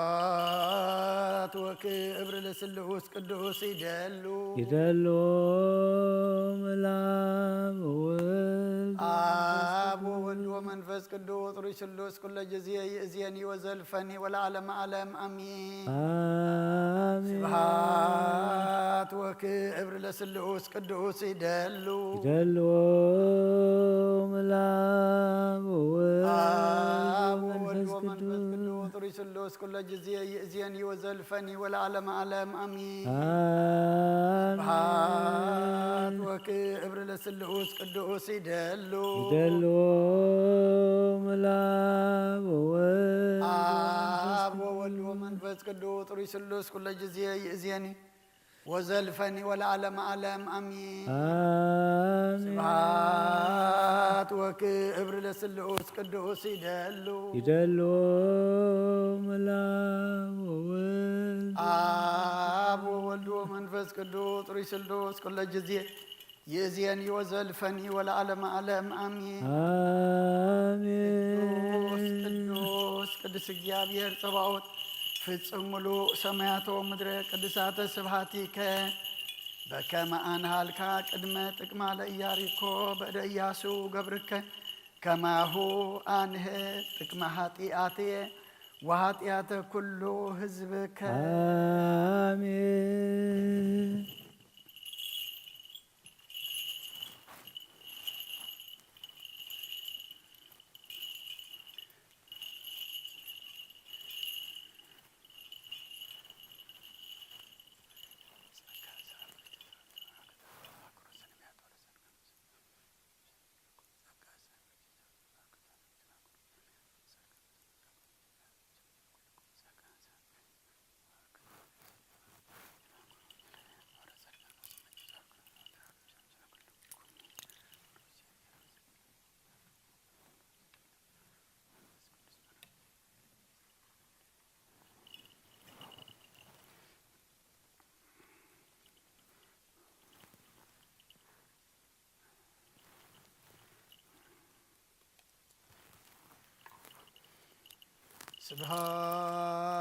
ስብሐት ወክብር ለስሉስ ቅዱስ ይደሉ። ይደሉ ምላብ ወወልድ አብ ወወልድ ወመንፈስ ቅዱስ ጥሩይ ስሉስ ኩሎ ጊዜ ይእዜኒ ወዘልፈኒ ወለዓለመ ዓለም አሜን። አሜን። ስብሐት ወክብር ለስሉስ ቅዱስ ይደሉ። ይደሉ ምላብ ወወልድ አብ ወወልድ ወመንፈስ ወመንፈስ ቅዱስ ቅዱስ ጥሩይ ስሉስ ኩሎ ጊዜ ይእዜኒ ወዘልፈኒ ወለዓለመ ዓለም አሜን። አሜን። ስብሐት ወክብር ለስሉስ ቅዱስ ይደሉ። ይደሉ ምላብ ወወልድ አብ ወወልድ ወመንፈስ ቅዱስ ጥሩይ ስሉስ ኩሎ ጊዜ ይእዜኒ ወዘልፈኒ ወለዓለመ ዓለም አሜን። አሜን። ስብሐት ወክብር ለስሉስ ቅዱስ ይደሉ። ይደሉ ምላብ ወወልድ አብ ወወልድ ወመንፈስ ቅዱስ ጥሩይ ስሉስ ኩሎ ጊዜ ይእዜኒ ወዘልፈኒ ወለዓለመ ዓለም ኣሜን። ቅዱስ ኣሜን። ቅዱስ ቅዱስ እግዚኣብሔር ጸባኦት፣ ፍጹም ምሉእ ሰማያት ወምድረ ቅዱሳተ ስብሐቲከ። በከመ ኣንሃልካ ቅድመ ጥቅማ ለኢያሪኮ በእደ ኢያሱ ገብርከ፣ ከማሁ ኣንሄ ጥቅመ ኃጢአትየ ወኃጢአተ ኩሉ ሕዝብከ። ኣሜን።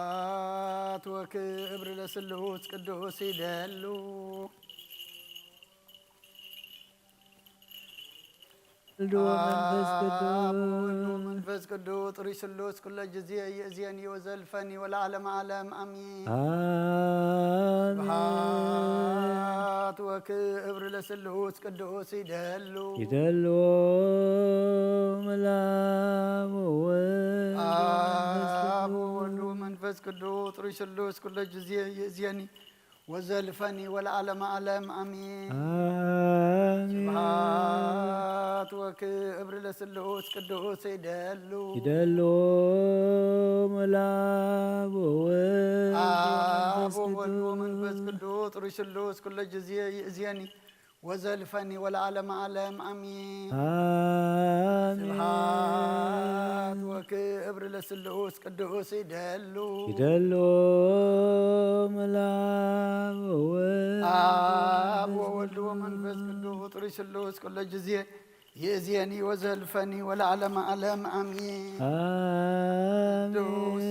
ስብሐት ወክብር ለስሉስ ቅዱስ ይደሉ። ወልድ ወመንፈስ አብ ወወልድ ቅዱስ ወመንፈስ ቅዱስ ጥሩይ ስሉስ ኩለ ጊዜ ይእዜኒ ወዘልፈኒ ወለዓለመ ዓለም አሜን። አሜን። ስብሐት ወክብር ለስሉስ ቅዱስ ይደሉ። ይደሉ ምላም ወወልድ ወመንፈስ አብ ወወልድ ቅዱስ ወመንፈስ ቅዱስ ጥሩይ ስሉስ ኩለ ጊዜ ይእዜኒ ወዘልፈኒ ወለዓለመ ዓለም አሜን። አሜን። ስብሐት ወክብር ለስሉስ ቅዱስ ይደሉ። ይደሉ ምላም ወወልድ አብ ወመንፈስ ወወልድ ወመንፈስ ቅዱስ ቅዱስ ጥሩይ ስሉስ ኩለ ጊዜ ይእዜኒ ወዘልፈኒ ወለዓለመ ዓለም አሜን። አሜን። ስብሐት ወክብር ለስሉስ ቅዱስ ይደሉ። ይደሉ ምላም ወወልድ አብ ወመንፈስ ወወልድ ወመንፈስ ቅዱስ ጥሩይ ስሉስ ኩለ ጊዜ ይእዜኒ ወዘልፈኒ ወለዓለመ ዓለም አሜን። ቅዱስ ቅዱስ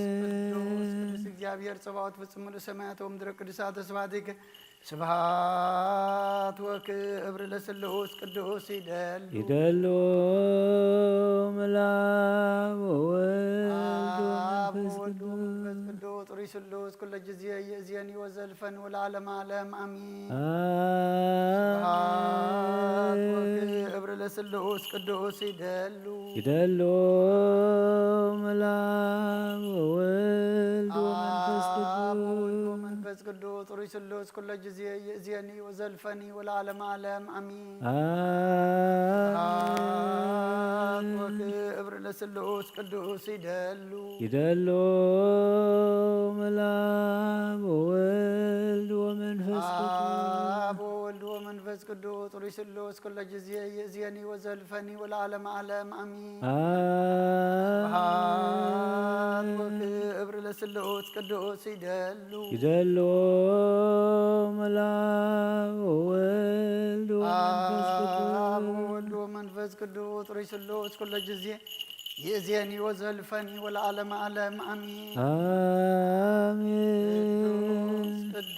አሜን። ቅዱስ እግዚኣብሔር ጸባኦት ፍጹም ምሉእ ሰማያት ወምድረ ቅዱሳተ ስብሐቲከ። ስብሐት ወክብር ለስሉስ ቅዱስ ይደሉ። ይደሉ ምላም ወወልድ አብ ወመንፈስ ወወልድ ወመንፈስ ቅዱስ ቅዱስ ጥሩይ ስሉስ ኩለ ጊዜ ይእዜኒ ወዘልፈኒ ወለዓለመ ዓለም አሜን። ስብሐት አሜን። ወክብር ለስሉስ ቅዱስ ይደሉ። ይደሉ ምላም ወወልድ ወመንፈስ አብ ወወልድ ቅዱስ ወመንፈስ ቅዱስ ጥሩይ ስሉስ ኩለ ጊዜ ይእዜኒ ወዘልፈኒ ወለዓለመ ዓለም አሜን። አሜን። ወክብር ለስሉስ ቅዱስ ይደሉ። ይደሉ ምላም ወወልድ ወመንፈስ አብ ቅዱስ ወወልድ ወመንፈስ ቅዱስ ጥሩይ ስሉስ ኩለ ጊዜ ይእዜኒ ወዘልፈኒ ወለዓለመ ዓለም አሜን። ስብሐት አሜን። ወክብር ለስሉስ ቅዱስ ይደሉ። ይደሉ ምላም ወወልድ ወመንፈስ አብ ቅዱስ ወወልድ ወመንፈስ ቅዱስ ጥሩይ ስሉስ ኩለ ጊዜ ይእዜኒ ወዘልፈኒ ወለዓለመ ዓለም አሜን። ቅዱስ አሜን። ቅዱስ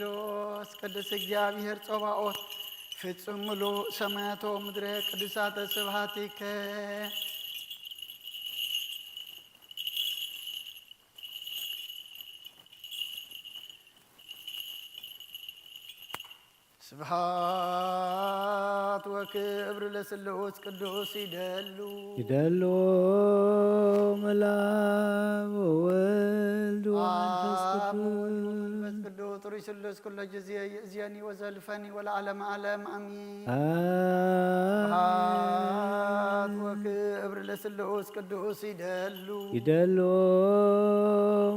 ቅዱስ እግዚኣብሔር ጸባኦት ፍጹም ምሉእ ሰማያት ወምድረ ቅዱሳተ ስብሐቲከ። ስብሐት ወክብር ለስሉስ ቅዱስ ይደሉ። ይደሉ ምላም ወወልድ ወመንፈስ አብ ወወልድ ቅዱስ ወመንፈስ ቅዱስ ጥሩይ ስሉስ ኩለ ጊዜ ይእዜኒ ወዘልፈኒ ወለዓለመ ዓለም አሜን። ስብሐት አሜን። ወክብር ለስሉስ ቅዱስ ይደሉ። ይደሉ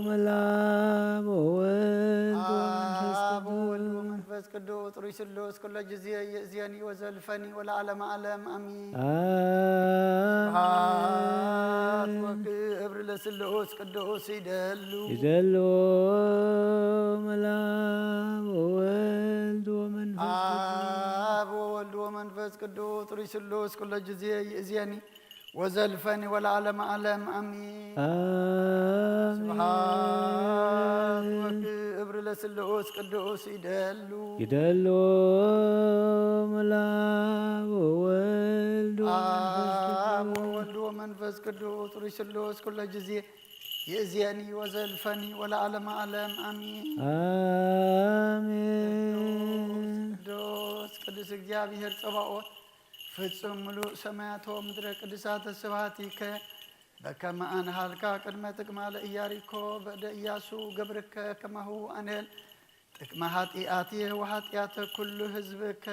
ምላም ወወልድ ወመንፈስ አብ ወወልድ ቅዱስ ወመንፈስ ቅዱስ ጥሩይ ስሉስ ኩለ ጊዜ ይእዜኒ ወዘልፈኒ ወለዓለመ ዓለም አሜን። አሜን። ስብሐት ወክብር ለስሉስ ቅዱስ ይደሉ። ይደሉ ምላም ወወልድ ወመንፈስ ቅዱስ አብ ወወልድ ወመንፈስ መንፈስ ቅዱስ ርሱሉስ ኩሎ ጊዜ ይእዜኒ ወዘልፈኒ ወለዓለመ ዓለም ኣሚን። ኣሜን። ስብሐት ወክብር ለስሉስ ቅዱስ ይደሉ ይደሉ ምላብ ወወልድ አብ ወወልድ ወመንፈስ ቅዱስ ርሱሉስ ኩሎ ጊዜ ይእዜኒ ወዘልፈኒ ወለዓለመ ዓለም ኣሚን። ኣሜን። ቅዱስ ቅዱስ እግዚኣብሔር ጸባኦት ፍጹም ምሉእ ሰማያት ወምድረ ቅዱሳተ ስብሐቲከ በከመ ኣንሃልካ ቅድመ ትግማለ ኢያሪኮ በእደ ኢያሱ ገብርከ ከማሁ ኣንሄል ጥቅመ ኃጢአትየ ወኃጢአተ ኩሉ ህዝብከ።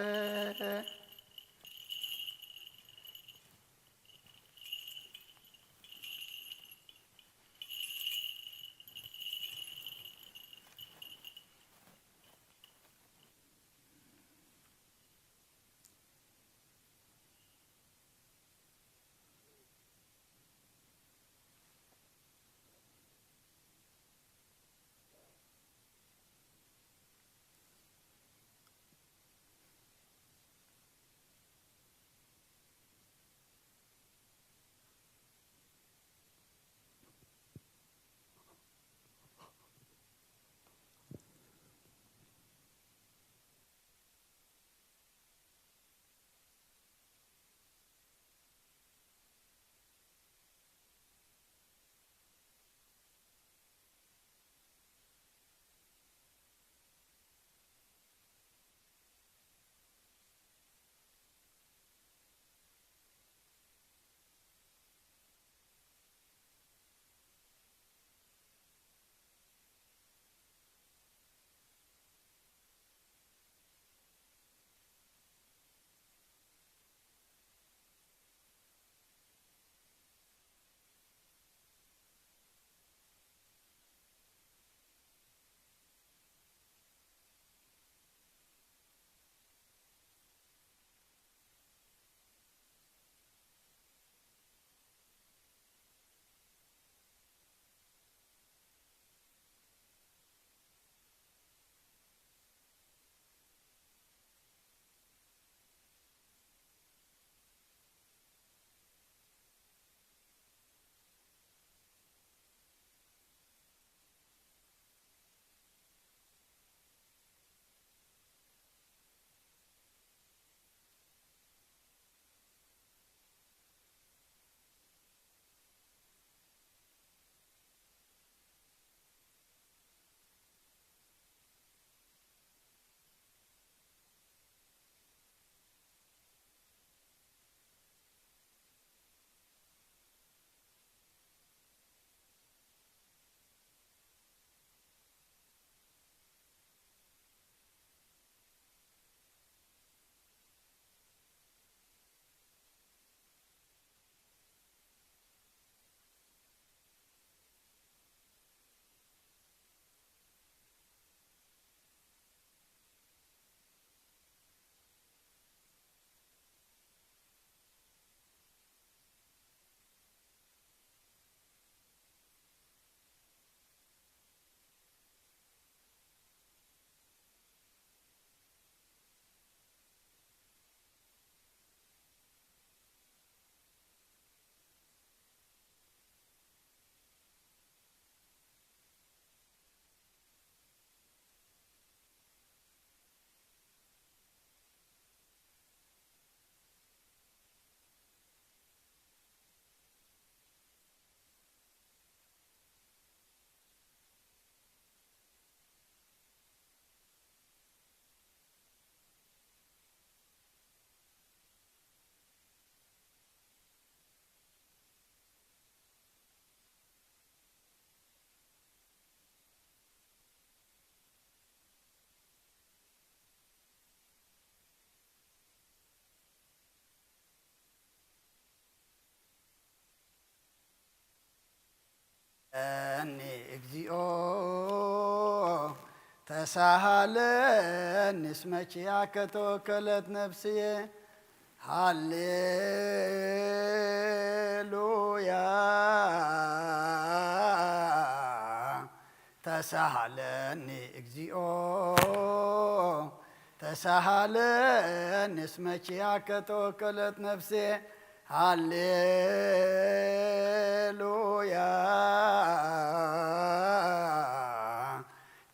እኒ እግዚኦ ተሳሃለኒ እስመ ኪያከ ተወከለት ነፍስየ። ሃሌሉያ ተሳሃለኒ እግዚኦ ተሳሃለኒ እስመ ኪያከ ተወከለት ነፍሴ። ሃሌሉያ።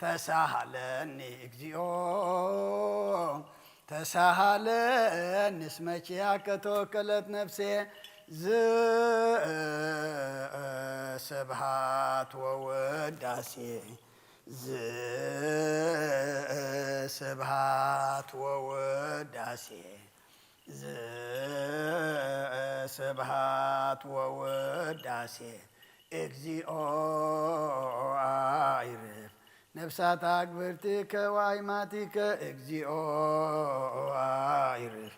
ተሳሃለኒ እግዚኦ፣ ተሳሃለኒ እስመ ኪያከ ተወከለት ነፍሴ። ዝስብሃት ወውዳሴ፣ ዝስብሃት ወውዳሴ፣ ዝስብሃት ወውዳሴ፣ እግዚኦ አይርፍ ነፍሳት አግብርቲከ ዋይማቲከ፣ እግዚኦ አይርፍ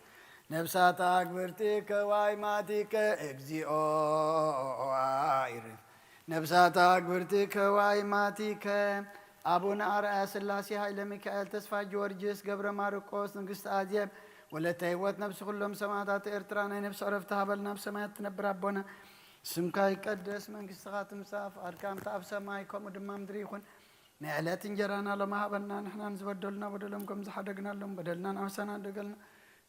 ነፍሳት አግብርቲከ ዋይማቲከ፣ እግዚኦ አይርፍ ነፍሳት አግብርቲከ ዋይማቲከ። አቡነ አርአያ ሥላሴ ኃይለ ሚካኤል ተስፋ ጊዮርጊስ ገብረ ማርቆስ ንግሥቲ አዜብ ወለተ ሕይወት ነፍሲ ኩሎም ሰማዕታት ኤርትራ ናይ ነፍሲ ዕረፍቲ ሃበልና። ኣብ ሰማያት ትነብር ኣቦና ስምካ ይቀደስ መንግሥትኻ ትምጻእ ፍቓድካ ከምቲ ኣብ ሰማይ ከምኡ ድማ ምድሪ ይኹን። ናይ ዕለት እንጀራና ሎሚ ሃበና ንሕና ንዝበደሉና በደሎም ከም ዝሓደግናሎም በደልና ንኣውሳና ደገልና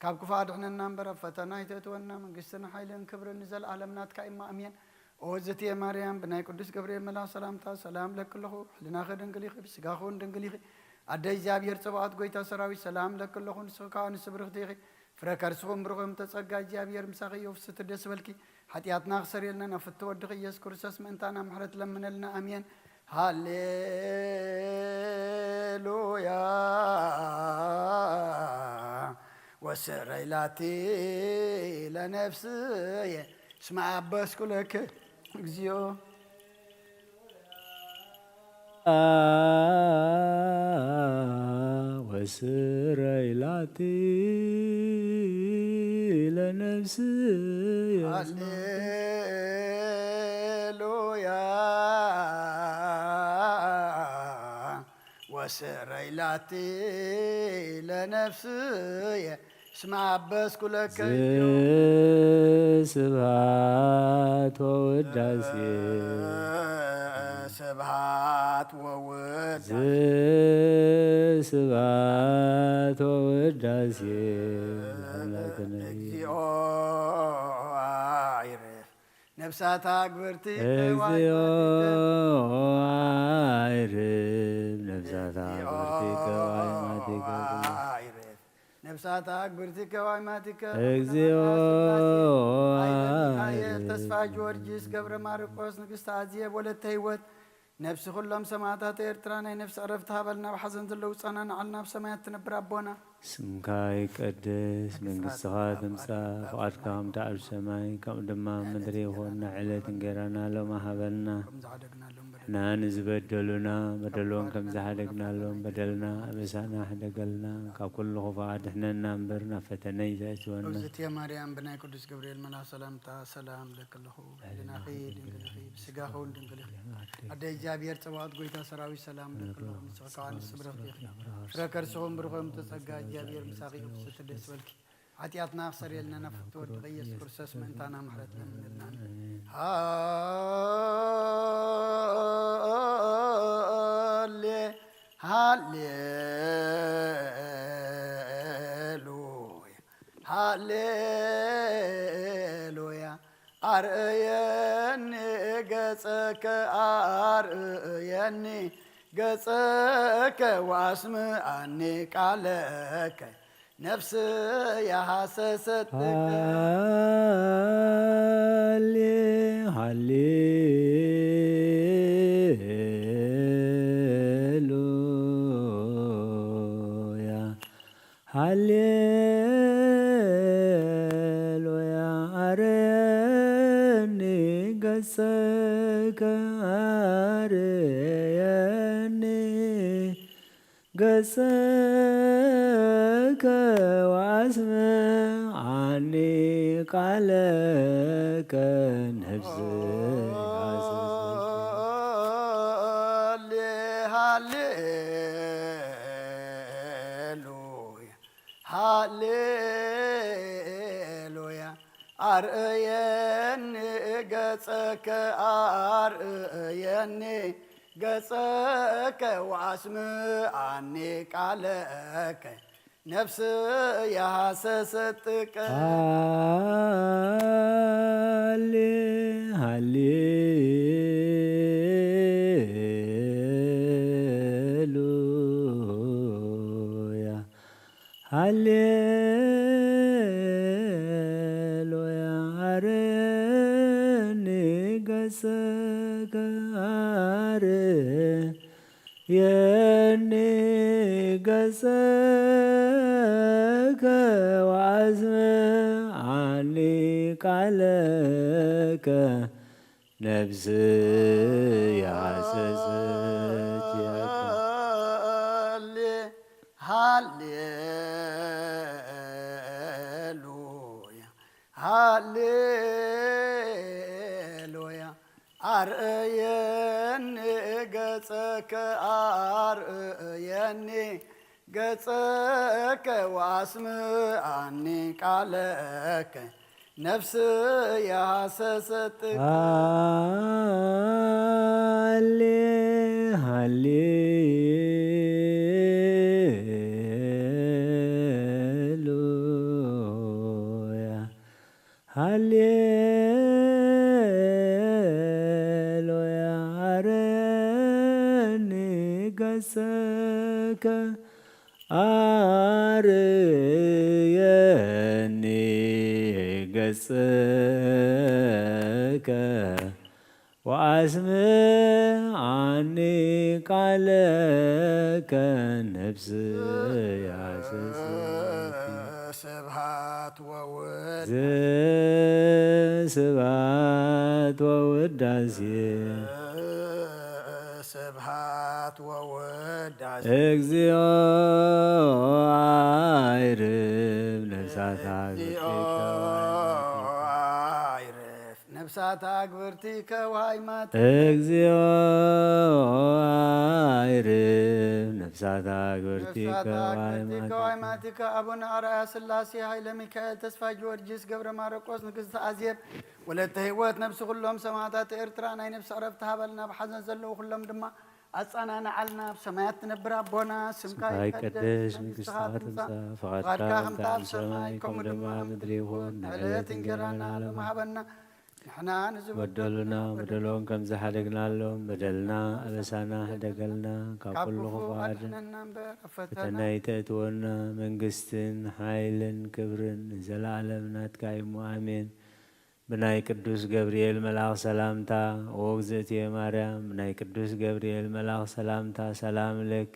ካብ ክፉእ ኣድሕነና እምበር ኣብ ፈተና ኣይተእትወና መንግሥትን ሓይልን ክብርን ንዘለዓለም ናትካ እማ ኣሜን። ኦ ዝትየ ማርያም ብናይ ቅዱስ ገብርኤል መልኣኽ ሰላምታ ሰላም ለኪ ኣለኹ። ሕልናኺ ድንግል ኢኺ ብስጋኺ እውን ድንግል ኢኺ። ኣደ እግዚኣብሔር ጸባኦት ጎይታ ሰራዊት ሰላም ለኪ ኣለኹ። ንስኺ ከኣ ንስብርኽቲ ኢኺ። ፍረ ከርስኹም ብሩኽ እም ተጸጋ እግዚኣብሔር ምሳኺ እዩ። ፍስቲ ደስ በልኪ። ሓጢኣትና ክሰርየልና ናብ ፍቲ ወድኺ ኢየሱስ ክርስቶስ ምእንታና ምሕረት ለምነልና። ኣሜን። ሃሌሉያ። ወስረይ ላቲ ለነፍስየ እስመ አበስኩ ለከ እግዚኦ። ወስረይ ላቲ ለነፍስየ ሃሌሉያ። ወስረይ ላቲ ለነፍስየ እስመ አበስኩ ለከ ስብሐት ወውዳሴ ስብሐት ወውዳሴ ስብሐት ወውዳሴ ለአምላክነ እግዚኦ አይርፍ ነፍሳት አግብርቲ እግዚኦ አይርፍ ነፍሳት አግብርቲ ከዋይማቲከ ነፍሳት አግብርቲ ከዋይማቲከ እግዚኦ ሚካኤል ተስፋ ጊዮርጊስ ገብረ ማርቆስ ንግስቲ አዜብ ወለተ ህይወት ነፍሲ ኩሎም ሰማዕታት ኤርትራ ናይ ነፍሲ ዕረፍቲ ሃበልና። ኣብ ሓዘን ዘለዉ ጸናንዓልና። ኣብ ሰማያት ትነብር ኣቦና ስምካ ይቀደስ፣ መንግስትኻ ትምጻእ፣ ፍቓድካ ከምቲ ኣብ ሰማይ ከምኡ ድማ ኣብ ምድሪ ይኹን። ናይ ዕለት እንጌራና ሎሚ ሃበልና። ንሕና ንዝበደሉና በደሎም ከም ዝሓደግናሎም በደልና ኣበሳና ሕደገልና፣ ካብ ኩሉ ክፉእ ኣድሕነና እምበር ናብ ፈተነ ኣይተእትወና። እግዝእትየ ማርያም ብናይ ቅዱስ ገብርኤል መልኣኽ ሰላምታ ሰላም እብለኪ ኣለኹ። ሕልናኺ ድንግል ኢኺ፣ ብስጋኺ እውን ድንግል ኢኺ። ኣደ እግዚኣብሔር ጸባኦት ጎይታ ሰራዊት ሰላም እብለኪ ኣለኹ። ንስኺ ከኣ ንስብርኽቲ ኢኺ። ፍረ ከርስኹም ብሩኽ እም ተጸጋ እግዚኣብሔር ምሳኺ እዩ። ፍስቲ ደስ በልኪ። ሓጢኣትና ክሰርየልና ናብ ፍትወ ወድኺ ኢየሱስ ክርስቶስ ምእንታና ምሕረት ለምንልና። ሃሌ ሃሌሉያ። አርእየኒ ገጸከ፣ አርእየኒ ገጸከ፣ ወአስምዓኒ ቃለከ፣ ነፍስየ ሃሰሰት። ሃሌ ሃሌሉያ። ሃሌሉያ። አርየኒ ገጸከ፣ አርየኒ ገጸከ ወአስምዓኒ ቃለከ፣ ነፍስየ ሃሌ ሃሌሉያ። ሃሌሉያ። አርእየኒ ገጸከ፣ አርእየኒ ገጸከ ወአስምዓኒ ቃለከ፣ ነፍስ የሃሰሰት ጥቀ ሃሌ ሃሌሉያ ሃሌሉያ አርኒ ገጸከ አር የኒ ገጸከ ወአስምዓኒ ቃለከ ነፍስ ያሰሰች ሃሌ ሃሌሉያ ሃሌሉያ አርእየኒ ገጸከ አርእየኒ ገጸከ ወአስምዓኒ ቃለከ ነፍስ የሃሰሰት ሃሌ ሃሌ ሃሌሉያ አረኒ ገጸከ አርየኒ ገጸከ ወአስምዓኒ ቃለከ ነፍስ ያሰሰት ስብሃት ወውድ ስብሐት ወውዳሴ ስብሃት ወውዳሴ እግዚኦ አይርብ ነፍሳታ እግዚኦ አይርፍ ነፍሳታ ግብርቲከ ወሃይማት እግዚኦ አይርብ ነፍሳታ ግብርቲከ ነፍሳታ ግብርቲከ ወሃይማት ወሃይማቲከ አቡነ አርአያ ስላሴ ኃይለ ሚካኤል ተስፋ ጊዮርጊስ ገብረ ማርቆስ ንግስቲ አዜብ ወለተ ህይወት ነፍሲ ኩሎም ሰማዕታት ኤርትራ ናይ ነፍሲ ዕረፍቲ ሃበልና ብሓዘን ዘለዉ ኩሎም ድማ ኣጻናንዓልና ብሰማያት ትነብር ኣቦና ስምካ ስምካ ይቀደስ ይቀደስ መንግስትኻ መንግስትኻ ትምጻእ ትምጻእ ፈቓድካ ፈቓድካ ከምቲ ከምታ ኣብ ኣብ ሰማይ ሰማይ ከምኡ ድማ ኣብ ምድሪ ይኹን ንዕለት ዕለት እንጀራና እንጀራና ለዓለመ ለመሃበና ንሕና ንዝበደሉና በደሉና በደሎም ከም ዝሓደግናሎም በደልና ኣበሳና ሕደገልና ካብ ካብ ኩሉ ክፉ ክፉ ኣድን ኣድሕነና እምበር ኣብ ፈተና ፈተና ኣይተእትወና መንግስትን ሓይልን ክብርን ንዘለኣለም ናትካ እዩ እሞ ኣሜን ብናይ ቅዱስ ገብርኤል መልኣኽ ሰላምታ ኦ እግዝእትየ ማርያም ብናይ ቅዱስ ገብርኤል መልኣኽ ሰላምታ ሰላም ለኪ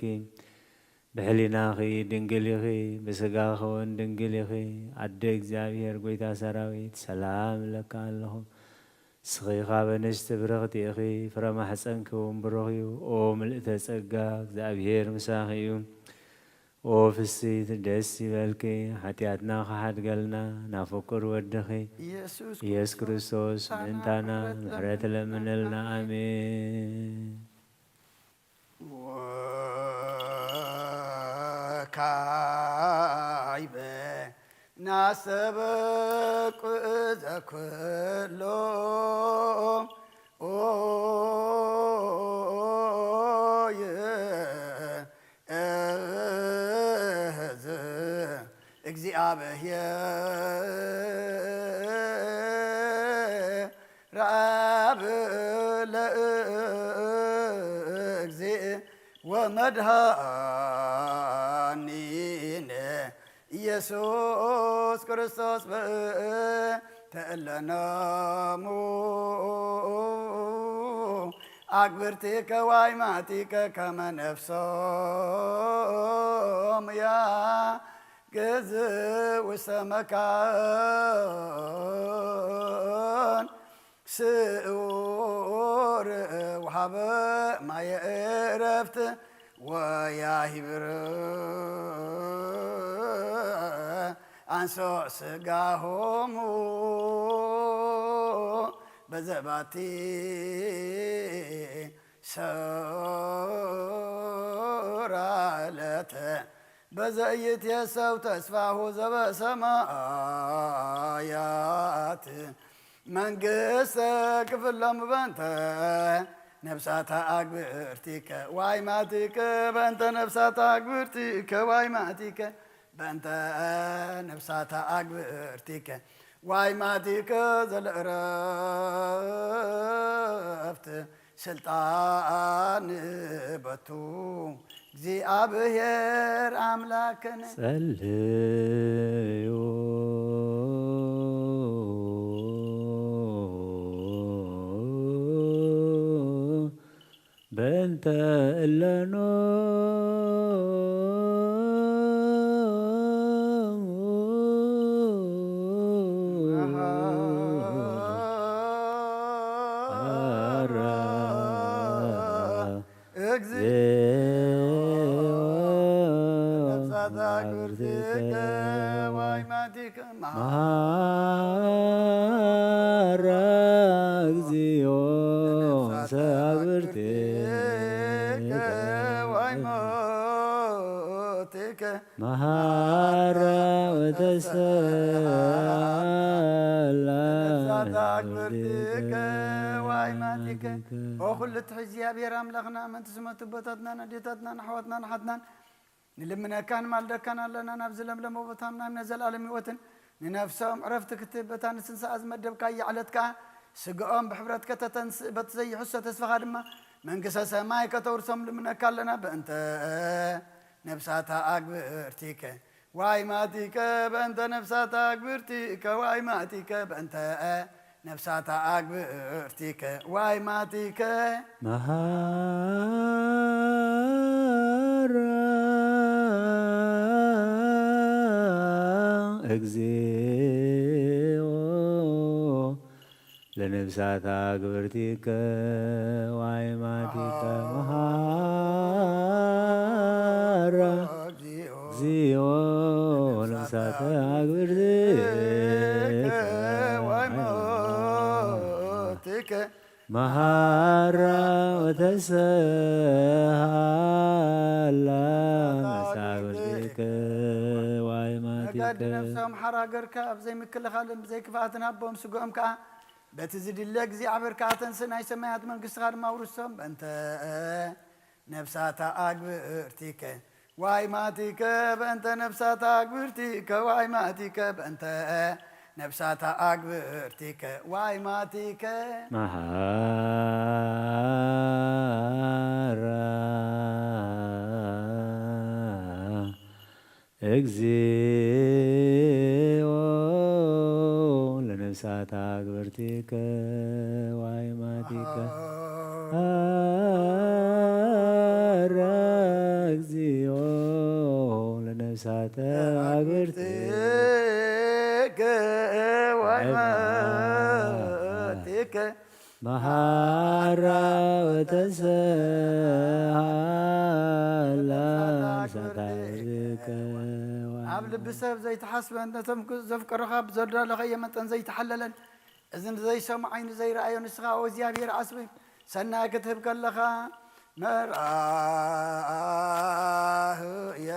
ብሕሊናኺ ድንግል ኢኺ ብስጋኺ እውን ድንግል ኢኺ ኣደ እግዚኣብሔር ጎይታ ሰራዊት ሰላም እለካ ኣለኹ ንስኺ ካብ ኣንስቲ ብርኽቲ ኢኺ ፍረ ማሕፀንኪ እውን ብሩኽ እዩ ኦ ምልእተ ጸጋ እግዚኣብሔር ምሳኺ እዩ ኦ ፍስሕቲ ደስ ይበልኪ ሓጢኣትና ክሓድገልና ናብ ፍቁር ወድኺ ኢየሱስ ኢየሱስ ክርስቶስ ምእንታና ምሕረት ለምነልና ኣሜን ወካይበ ናስተበቁ ዘኩሎ ኦይ እዝ እግዚአብሔር ረአብ ለእግዚእ ወመድኃኒነ ኢየሱስ ክርስቶስ ብእንተ እለነሙ አግብርቲከ ዋይማቲከ ከመ ነፍሶም ያግዝ ውስተ መካን ስዑር ውሃበ ማየ ዕረፍት ወያሂብር አንሶ ስጋሆሙ በዘባቲ ሰራለተ በዘይትየሰው ተስፋሁ ዘበሰማያት መንግስተ ክፍሎም በንተ ነፍሳታ አግብርቲከ ዋይማቲከ በንተ ነፍሳታ አግብርቲከ ዋይማቲከ በእንተ ነፍሳታ ኣግብርቲከ ዋይማቲከ ዘለእረፍት ስልጣን በቱ እግዚኣብሔር ኣምላክነ። ጸልዩ በእንተ እለኑ እግዚኦ ነፍሳት ኣግብርቲከ ዋይማቲከ መሃራ እግዚኦ ነፍሳት ኣግብርቲከ ዋይማቲከ መሃራ ወተሰላ ነፍሳት ኣግብርቲከ ዋይማቲከ። ኦ ኩሉ ትሕዚ እግዚኣብሔር ኣምላኽና፣ ኣመንቲ ዝመቱ ኣቦታትናን ኣዴታትናን ኣሕዋትናን ኣሓትናን ንልምነካን ማልደካን ኣለና። ናብዚ ለምለም ቦታና ነዘለኣለም ህይወትን ንነፍሶም ዕረፍቲ ክትህብ በታ ንትንሳኣ ዝመደብካያ ዕለት ከኣ ስግኦም ብሕብረት ከተተንስእ በቲ ዘይሕሶ ተስፋኻ ድማ መንግስተ ሰማይ ከተውርሶም ልምነካ ኣለና። በእንተ ነፍሳታ ኣግብርቲከ ዋይማቲከ በእንተ ነፍሳታ ኣግብርቲከ ዋይማቲከ በእንተ ነፍሳታ ኣግብርቲከ ዋይማቲከ መሃራ እግዚኦ ለነፍሳታ ግብርቲከ ዋይማቲከ መሃራ እግዚኦ ለነፍሳታ ግብርቲከ ዋይማቲከ መሃራ ወተሰሃላ መሳብርቲከ ዋይማቲከ ነጋዲ ነፍሶም ሓራ ገርካ ኣብ ዘይምክልኻልን ብዘይክፍኣትን ሃቦም ስግኦም ከኣ በቲ ዝድለ እግዚኣብሔር ከኣ ተንስእ ናይ ሰማያት መንግስትኻ ድማ ኣውርሶም። በእንተ ነፍሳታ ኣግብርቲከ ዋይማቲከ በእንተ ነፍሳታ ኣግብርቲከ ዋይማቲከ በእንተ ነፍሳታ ኣግብርቲከ ዋይማቲከ መሃራ እግዚኦ ለነፍሳታ ግብርቲከ ዋይማቲከ መሃራ እግዚኦ ለነፍሳተ ኣግብርቲከ ዋይማቲከ መሃራ ወተሰሃላ ነፍሳታ ግብርቲከ ኣብ ልቢ ሰብ ዘይተሓስበን ነቶም ዘፍቀሩኻ ብዘዳለኸዮ መጠን ዘይተሓለለን እዝኒ ዘይሰምዖ ዓይኒ ዘይረኣዮ ንስኻ ኦ እግዚኣብሔር ዓስቢ ሰናይ ክትህብ ከለኻ መራህየ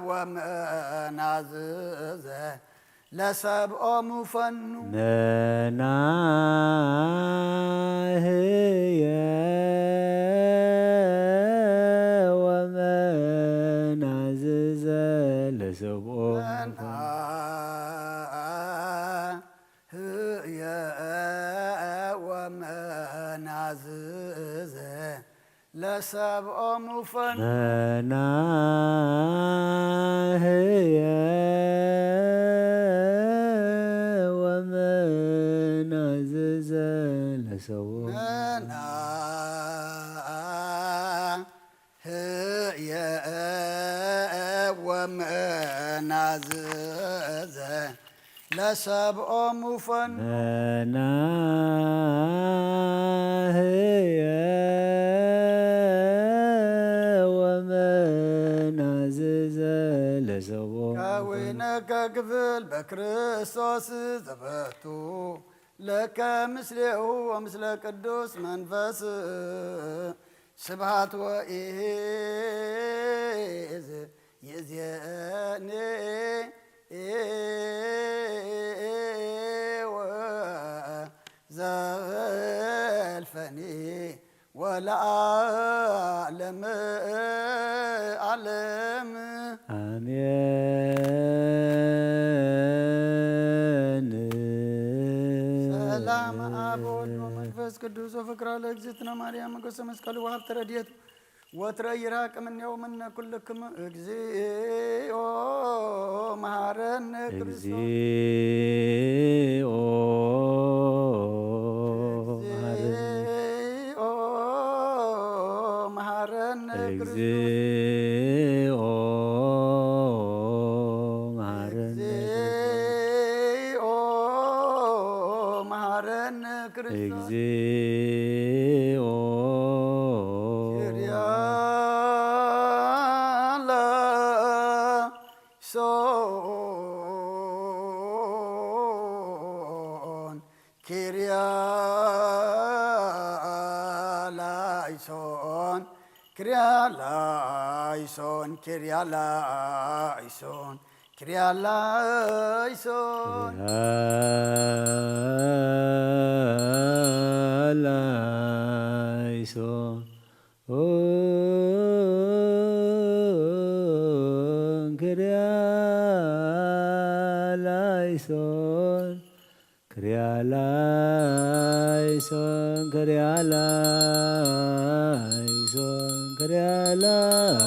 ወመናዝዘ ለሰብኦሙ ፈኑ መናህየ ወመናዝዘ ለሰብኦሙ ፈኑ ህየ ወመናዝዘ ለሰብኦሙ ፈኑ መናህየ ወመናዝዘ ለሰብኦሙ መናህየ ወመናዝዘ ለሰብኦሙ ፈኑ መናህየ ወመናዝዘ ለሰብኦሙ ፈኑ ከዊነከ ክፍል በክርስቶስ ዘበቱ ለከ ምስሌሁ ወምስለ ቅዱስ መንፈስ ስብሃት ወኢዝ ይእዜኒ ወዘልፈኒ ወለዓለመ ዓለም። ሰላም አብ ወወልድ ወመንፈስ ቅዱስ ወፍቅራ ለእግዝእትነ ማርያም ሞገሰ መስቀሉ ወሀብተ ረድኤቱ ወትረ ይራቅ እምኔሁ ምነ ኩልክም። እግዚኦ መሐረነ ክርስቶስ። እግዚኦ መሐረነ። እግዚኦ መሐረነ ክርስቶስ። እግዚኦ መሐረነ። እግዚኦ መሐረነ ክርስቶስ። እግዚኦ ኪርያላይሶን፣ ኪርያላይሶን፣ ኪርያላይሶን፣ ኪርያላይሶን፣ ኪርያላይሶን። ኪርያላይሶን፣ ኪርያላይሶን፣ ኪርያላይሶን፣ ኪርያላይሶን፣ ኪርያላይሶን።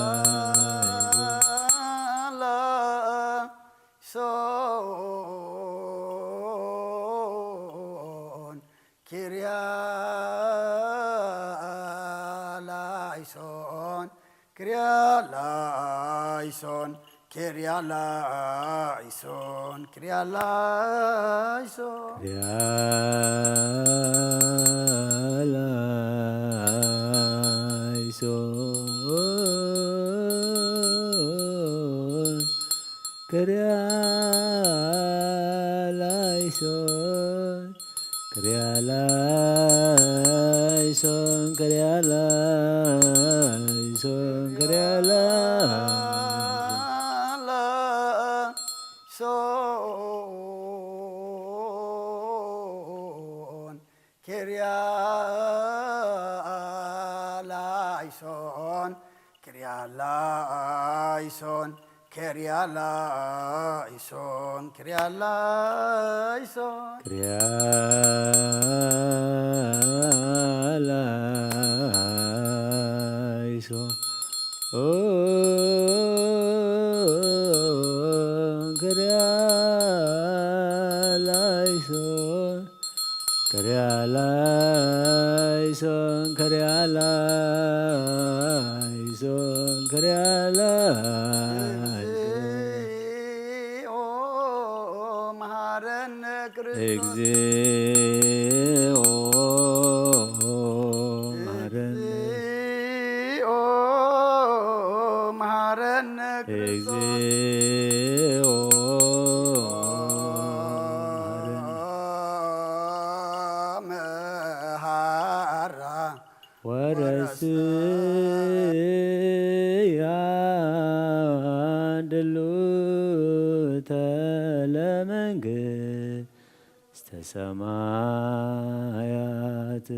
ሶን፣ ኪርያላይሶን፣ ኪርያላይሶን፣ ኪርያላይሶን፣ ኪርያላይሶን። ኪርያላይሶን፣ ኪርያላይሶን፣ ኪርያላይሶን፣ ኪርያላይሶን። ሶን፣ ኪርያላይሶን፣ ኪርያላይሶን፣ ኪርያላይሶን፣ ኪርያላይሶን። ኪርያላይሶን፣ ኦ፣ ኪርያላይሶን፣ ኪርያላይሶን፣ ኪርያላይሶን፣ ኪርያላይሶን። እግዚኦ መሐረነ ክርስቶስ። እግዚኦ መሐረነ። እግዚኦ መሐረነ ክርስቶስ። እግዚኦ መሐረነ። መሐራ ወረስያ ድሉተ ለመንግስተ ሰማያት።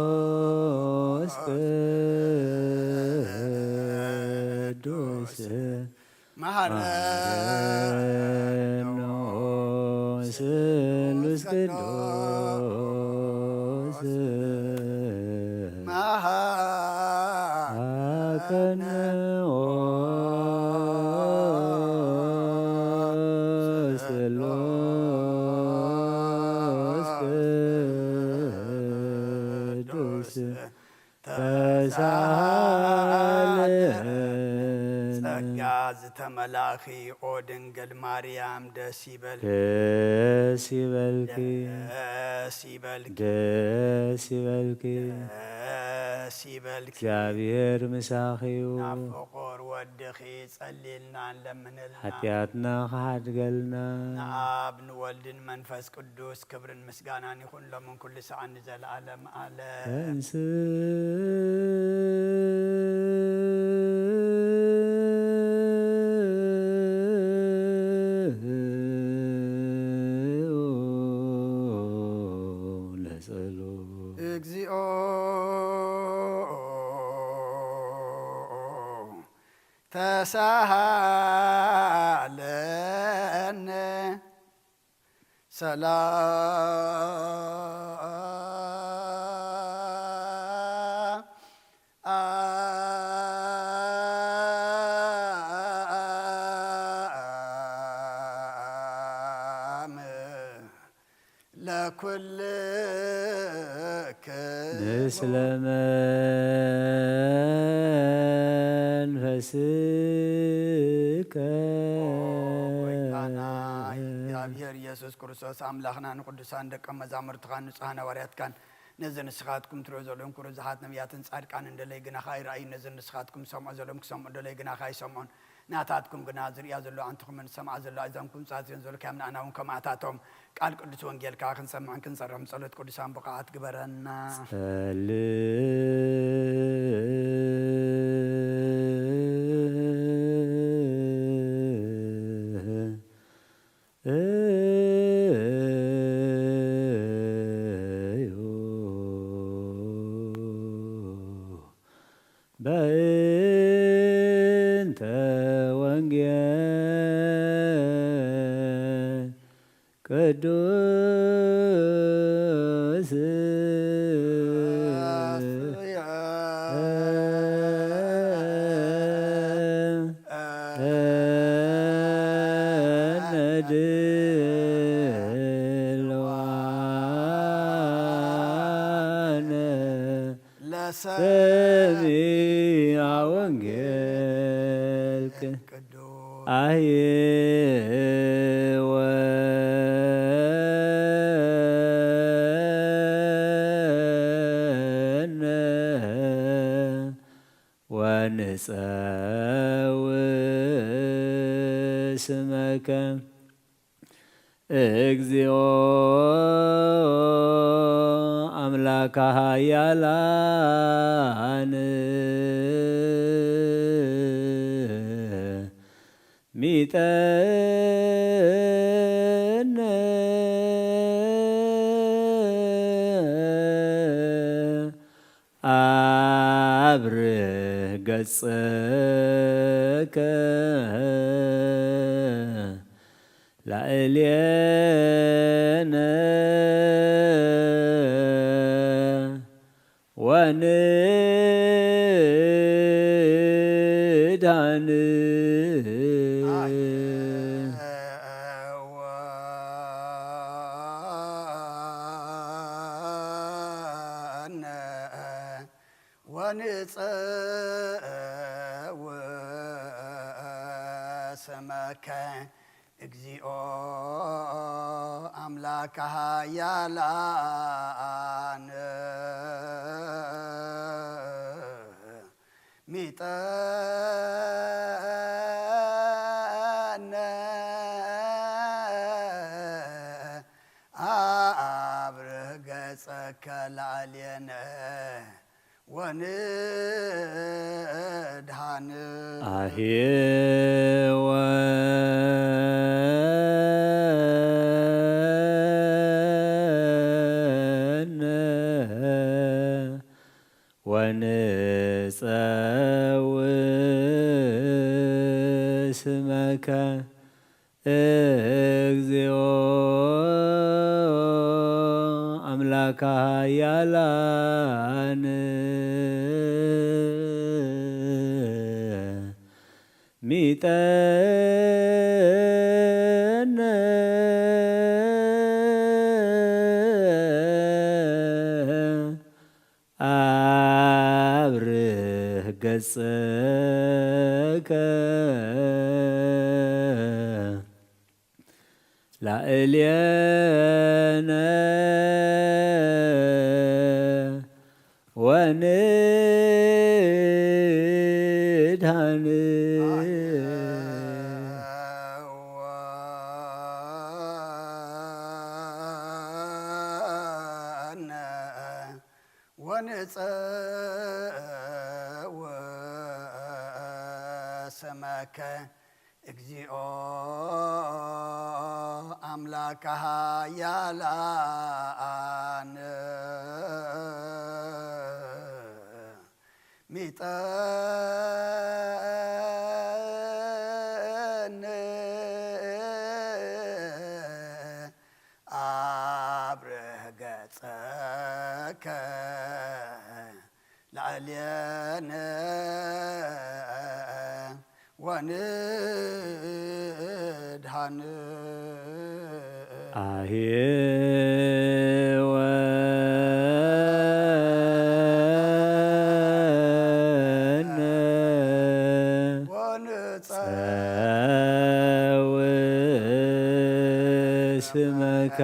ስሉስ ማረኖ ስሉስ ቅዱስ መሃ- አቀንኦ ስሉስ ቅዱስ ተሳሃለን። ጸጋ ዝተመላኺ ኦ ድንግል ማርያም ደስ ይበልኪ። ደስ ይበልኪ። ደስ ይበልኪ። ደስ ይበልኪ። ደስ ይበልኪ። እግዚኣብሔር ምሳኺ እዩ። ናብ ፍቑር ወድኺ ጸልይልና ንለምንልና። ሓጢኣትና ክሓድገልና። ንኣብ ንወልድን መንፈስ ቅዱስ ክብርን ምስጋናን ይኹን ሎምን ኩሉ ሰዓን ንዘለዓለም ዓለም። ተንስ ለጸሎት። እግዚኦ ተሳሃለነ። ሰላም ለኩልክ ምስለ መንፈስከ። ኦ ጎይታና እግዚኣብሔር ኢየሱስ ክርስቶስ ኣምላኽና ንቅዱሳን ደቀ መዛሙርትኻን ንጹሃን ሃዋርያትካን ነዚ ንስኻትኩም ትርእዮ ዘለኹም ክብሪ ብዙሓት ነቢያትን ጻድቃንን ደለይ ግናኻ ኣይረኣዩን። ነዚ ንስኻትኩም ትሰምዖ ዘለኹም ክሰምዑ ደለይ ግናኻ ኣይሰምዑን። ናታትኩም ግና ዝርእያ ዘሎ ኣንትኹምን ዝሰምዓ ዘሎ ኣእዛንኩም ጻጽዮን ዘሎ ከያም ንኣና እውን ከማእታቶም ቃል ቅዱስ ወንጌልካ ክንሰምዕን ክንሰርሕን ጸሎት ቅዱሳን ብቕዓት ግበረና። ጸልእ እዩ። በእንተ ወንጌል ቅዱስ ነድልዋነ ለሰሚዐ ወንጌልክ አህይወነ ወንጸው ስመከ። እግዚኦ አምላከ ኃያላን ሚጠነ አብርህ ገጽከ ላዕሌነ ወንድሃን። ወንጸው ስመከ እግዚኦ አምላከ ኃያላን ሚጠነ አብርህ ገጸከ ላዕሌነ ወንድሃን። አህየወነ ወንጸው ስመ ስመከ እግዚኦ ኣምላከ ኃያላን ሚጠነ ኣብርህ ገጸከ ላዕሌነ ወንድሃን። ወንጸው ስመከ እግዚኦ ኣምላከ ኃያላን ሚጠነ ኣብርህ ገጸከ ላዕሌነ ወንድሃን። ኣሄወ ጸው ስመከ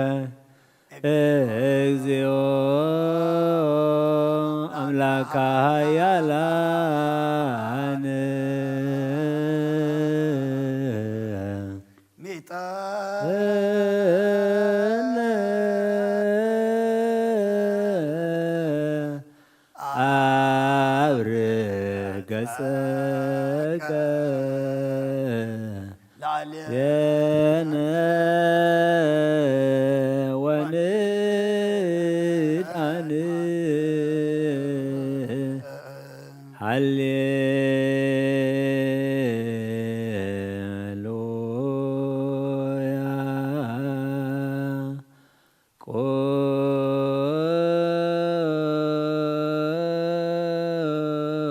እግዚኦ ኣምላከ ኃያላን ሚጠነ ኣብርህ ገጸከ ላዕሌነ ወንድሃን። ሃሌሉያ።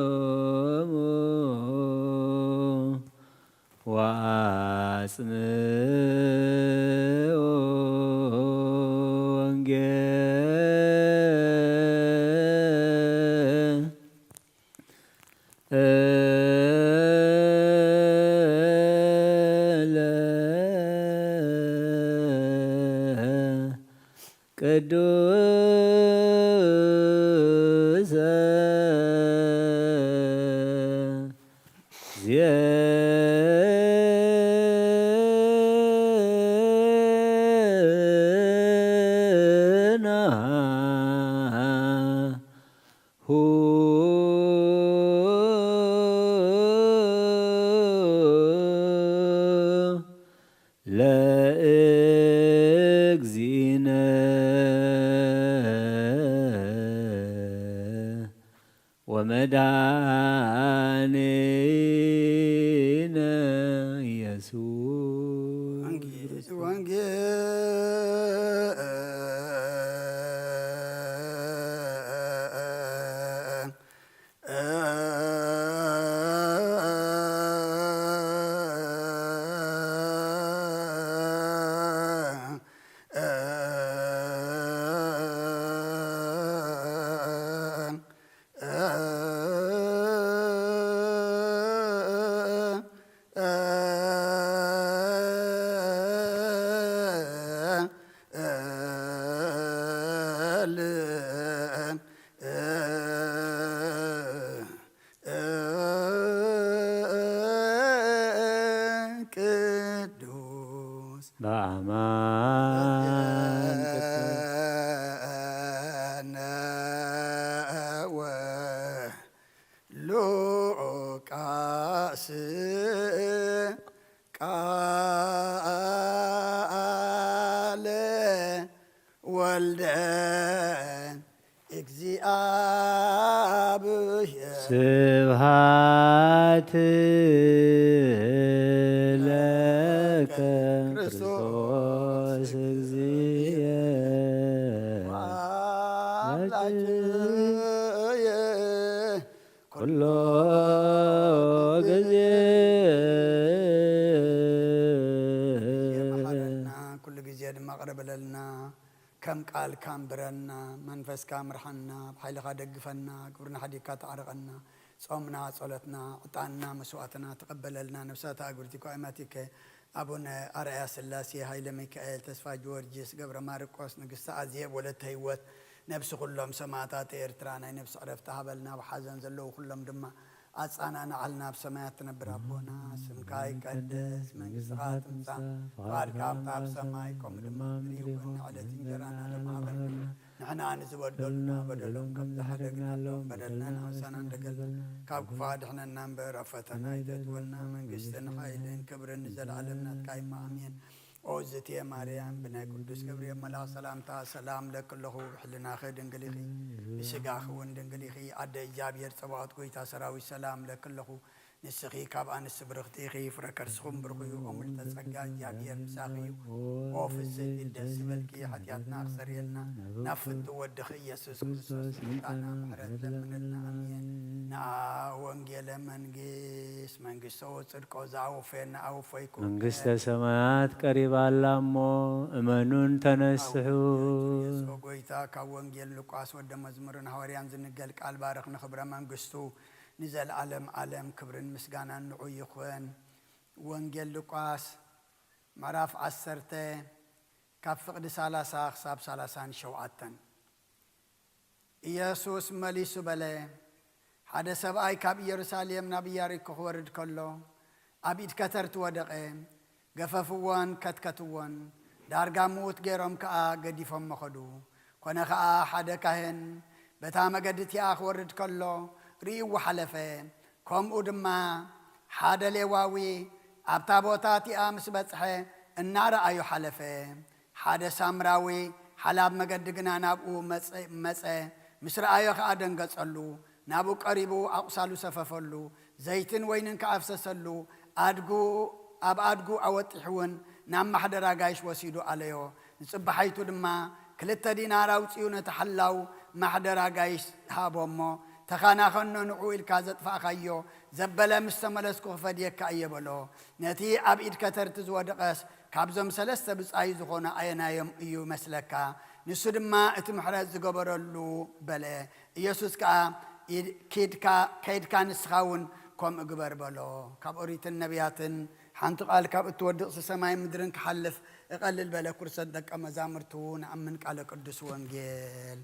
ቆሙ ወአጽምዑ ወንጌል ቅዱሰ ዜናሁ ለእግዚእነ ወመድኃኒነ ኢየሱስ። ወንጌል ቅዱስ በአማን ቅዱስ። ሉቃስ ቃለ ወልደ እግዚአብሔር። ስብሐት ለ ላጭ ኩሎ ግዜ መሓረና፣ ኩሉ ግዜ ድማ ቅረበለልና። ከም ቃልካ ኣንብረና፣ መንፈስካ ምርሓና፣ ብሓይልኻ ደግፈና፣ ግብርና ሓዲግካ ተዓርቐና። ጾምና፣ ጸሎትና፣ ዕጣንና፣ መስዋዕትና ተቐበለልና። ነፍሳት ኣጉርቲ ኳይማቲከ ኣቡነ ኣርኣያ ስላሴ፣ ሃይለ ሚካኤል፣ ተስፋ ጊዮርጊስ፣ ገብረ ማርቆስ፣ ንግስቲ ኣዜብ፣ ወለተ ህይወት፣ ነብሲ ኩሎም ሰማዕታት ኤርትራ ናይ ነብሲ ዕረፍቲ ሃበልና። ኣብ ሓዘን ዘለዉ ኩሎም ድማ ኣጻናንዓልና። ኣብ ሰማያት ትነብር ኣቦና፣ ስምካ ይቀደስ፣ መንግስትኻ ትምጻእ፣ ፍቓድካ ኣብ ሰማይ ከምኡ ድማ ኣብ ምድሪ ይኹን። ዕለት እንጀራና ለማዕበልና። ንሕና ንዝበደሉና በደሎም ከም ዝሓደግናሎም በደልና ንሕሰና እንደገልና፣ ካብ ክፉእ ኣድሕነና እምበር ኣብ ፈተና ኣይተእትወና። መንግስትን ሓይልን ክብርን ንዘለኣለም ናትካ እዩ። ኣሜን። ኦ ዝትየ ማርያም፣ ብናይ ቅዱስ ገብርኤል መልኣኽ ሰላምታ ሰላም ለኪ ኣለኹ። ብሕልናኺ ድንግል ኢኺ፣ ብስጋኺ እውን ድንግል ኢኺ። ኣደ እግዚኣብሔር ጸባኦት፣ ጎይታ ሰራዊት፣ ሰላም ለኪ ኣለኹ። ንስኺ ካብ ኣንስቲ ብርኽቲ ኢኺ፣ ፍረ ከርስኹም ብሩኽ እዩ። ኦ ምልዕተ ጸጋ፣ እግዚኣብሔር ምሳኺ እዩ። ኦ ፍስሕቲ፣ ደስ ይበልኪ፣ ሓጢኣትና ኣክሰርየልና፣ ናብ ፍቱ ወድኺ ኢየሱስ ክርስቶስ ይምጻና፣ ምሕረት ለምንልና። ኣሜን። ንኣ ወንጌለ መንግስት፣ መንግስቶ ወጽድቆ ዝኣወፈየና ኣወፈይኩ። መንግስተ ሰማያት ቀሪባ ኣላ እሞ እመኑን ተነስሑ። ኦ ጎይታ፣ ካብ ወንጌል ሉቃስ ወደ መዝሙርን ሃዋርያን ዝንገል ቃል ባርኽ፣ ንኽብረ መንግስቱ ንዘለዓለም ዓለም ክብርን ምስጋናን ንዑ ይኹን። ወንጌል ሉቃስ ምዕራፍ ዓሰርተ ካብ ፍቕዲ ሰላሳ ክሳብ ሰላሳን ሸውዓተን። ኢየሱስ መሊሱ በለ፣ ሓደ ሰብኣይ ካብ ኢየሩሳሌም ናብ ኢያሪኮ ክወርድ ከሎ፣ ኣብ ኢድ ከተርቲ ወደቐ። ገፈፍዎን ከትከትዎን፣ ዳርጋ ምዉት ገይሮም ከኣ ገዲፎሞ ኸዱ። ኮነ ኸኣ፣ ሓደ ካህን በታ መገዲ እቲኣ ክወርድ ከሎ ርእይዎ ሓለፈ። ከምኡ ድማ ሓደ ሌዋዊ ኣብታ ቦታ እቲኣ ምስ በጽሐ እናረኣዮ ሓለፈ። ሓደ ሳምራዊ ሓላብ መገዲ ግና ናብኡ መጸ፣ መጸ፣ ምስ ረኣዮ ኸኣ ደንገጸሉ። ናብኡ ቀሪቡ ኣቑሳሉ ሰፈፈሉ። ዘይትን ወይንን ከኣ ኣፍሰሰሉ። ኣድጉ፣ ኣብ ኣድጉ ኣወጢሑ እውን ናብ ማሕደር ኣጋይሽ ወሲዱ ኣለዮ። ንጽባሓይቱ ድማ ክልተ ዲናር ኣውጺኡ ነቲ ሓላው ማሕደር ኣጋይሽ ሃቦ እሞ፣ "ተኻናኸኖ፣ ንዕኡ ኢልካ ዘጥፋእካዮ ዘበለ ምስ ተመለስኩ ክፈድየካ እየ" በሎ። ነቲ ኣብ ኢድ ከተርቲ ዝወደቐስ ካብዞም ሰለስተ ብጻዩ ዝኾኑ ኣየናዮም እዩ መስለካ? ንሱ ድማ እቲ ምሕረት ዝገበረሉ በለ። ኢየሱስ ከኣ፣ "ኢድ-፣ ኪድካ፣ ከይድካ ንስኻ እውን ከምኡ ግበር" በሎ። ካብ ኦሪትን ነቢያትን ሓንቲ ቃል ካብ እትወድቕሲ ሰማይን ምድርን ክሓልፍ እቐልል በለ። ኩርሰት ደቀ መዛሙርቱ ንኣምን ቃለ ቅዱስ ወንጌል።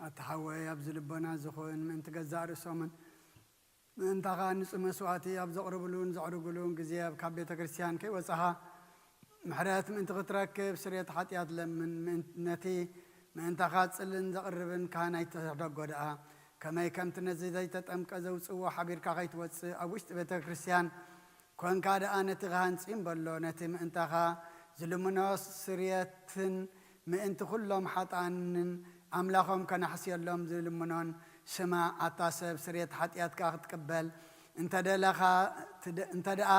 ኣታ ሓወይ፣ ኣብዚ ልቦና ዝኹን ምእንቲ ገዛእ ርእሶምን ምእንታኻ ንጹህ መስዋእቲ ኣብ ዘቕርብሉን ዘዕርጉሉን ግዜ፣ ኣብ ካብ ቤተ ክርስቲያን ከይወጻኻ ምሕረት ምእንቲ ክትረክብ ስርየት ሓጢኣት ለምን። ምእን-፣ ነቲ ምእንታኻ ጽልን ዘቕርብን ካህን ኣይትሕደጎ ደኣ። ከመይ ከምቲ ነዚ ዘይተጠምቀ ዘውጽእዎ ሓቢርካ ከይትወጽእ፣ ኣብ ውሽጢ ቤተ ክርስቲያን ኮንካ ደኣ ነቲ ካህን ጽን በሎ። ነቲ ምእንታኻ ዝልምኖ ስርየትን ምእንቲ ኩሎም ሓጥኣንን ኣምላኾም ከነሕስየሎም ዝልምኖን ስማዕ። ኣታ ሰብ፣ ስርየት ሓጢኣትካ ክትቅበል እንተ ደለኻ፣ ትደ-፣ እንተ ደኣ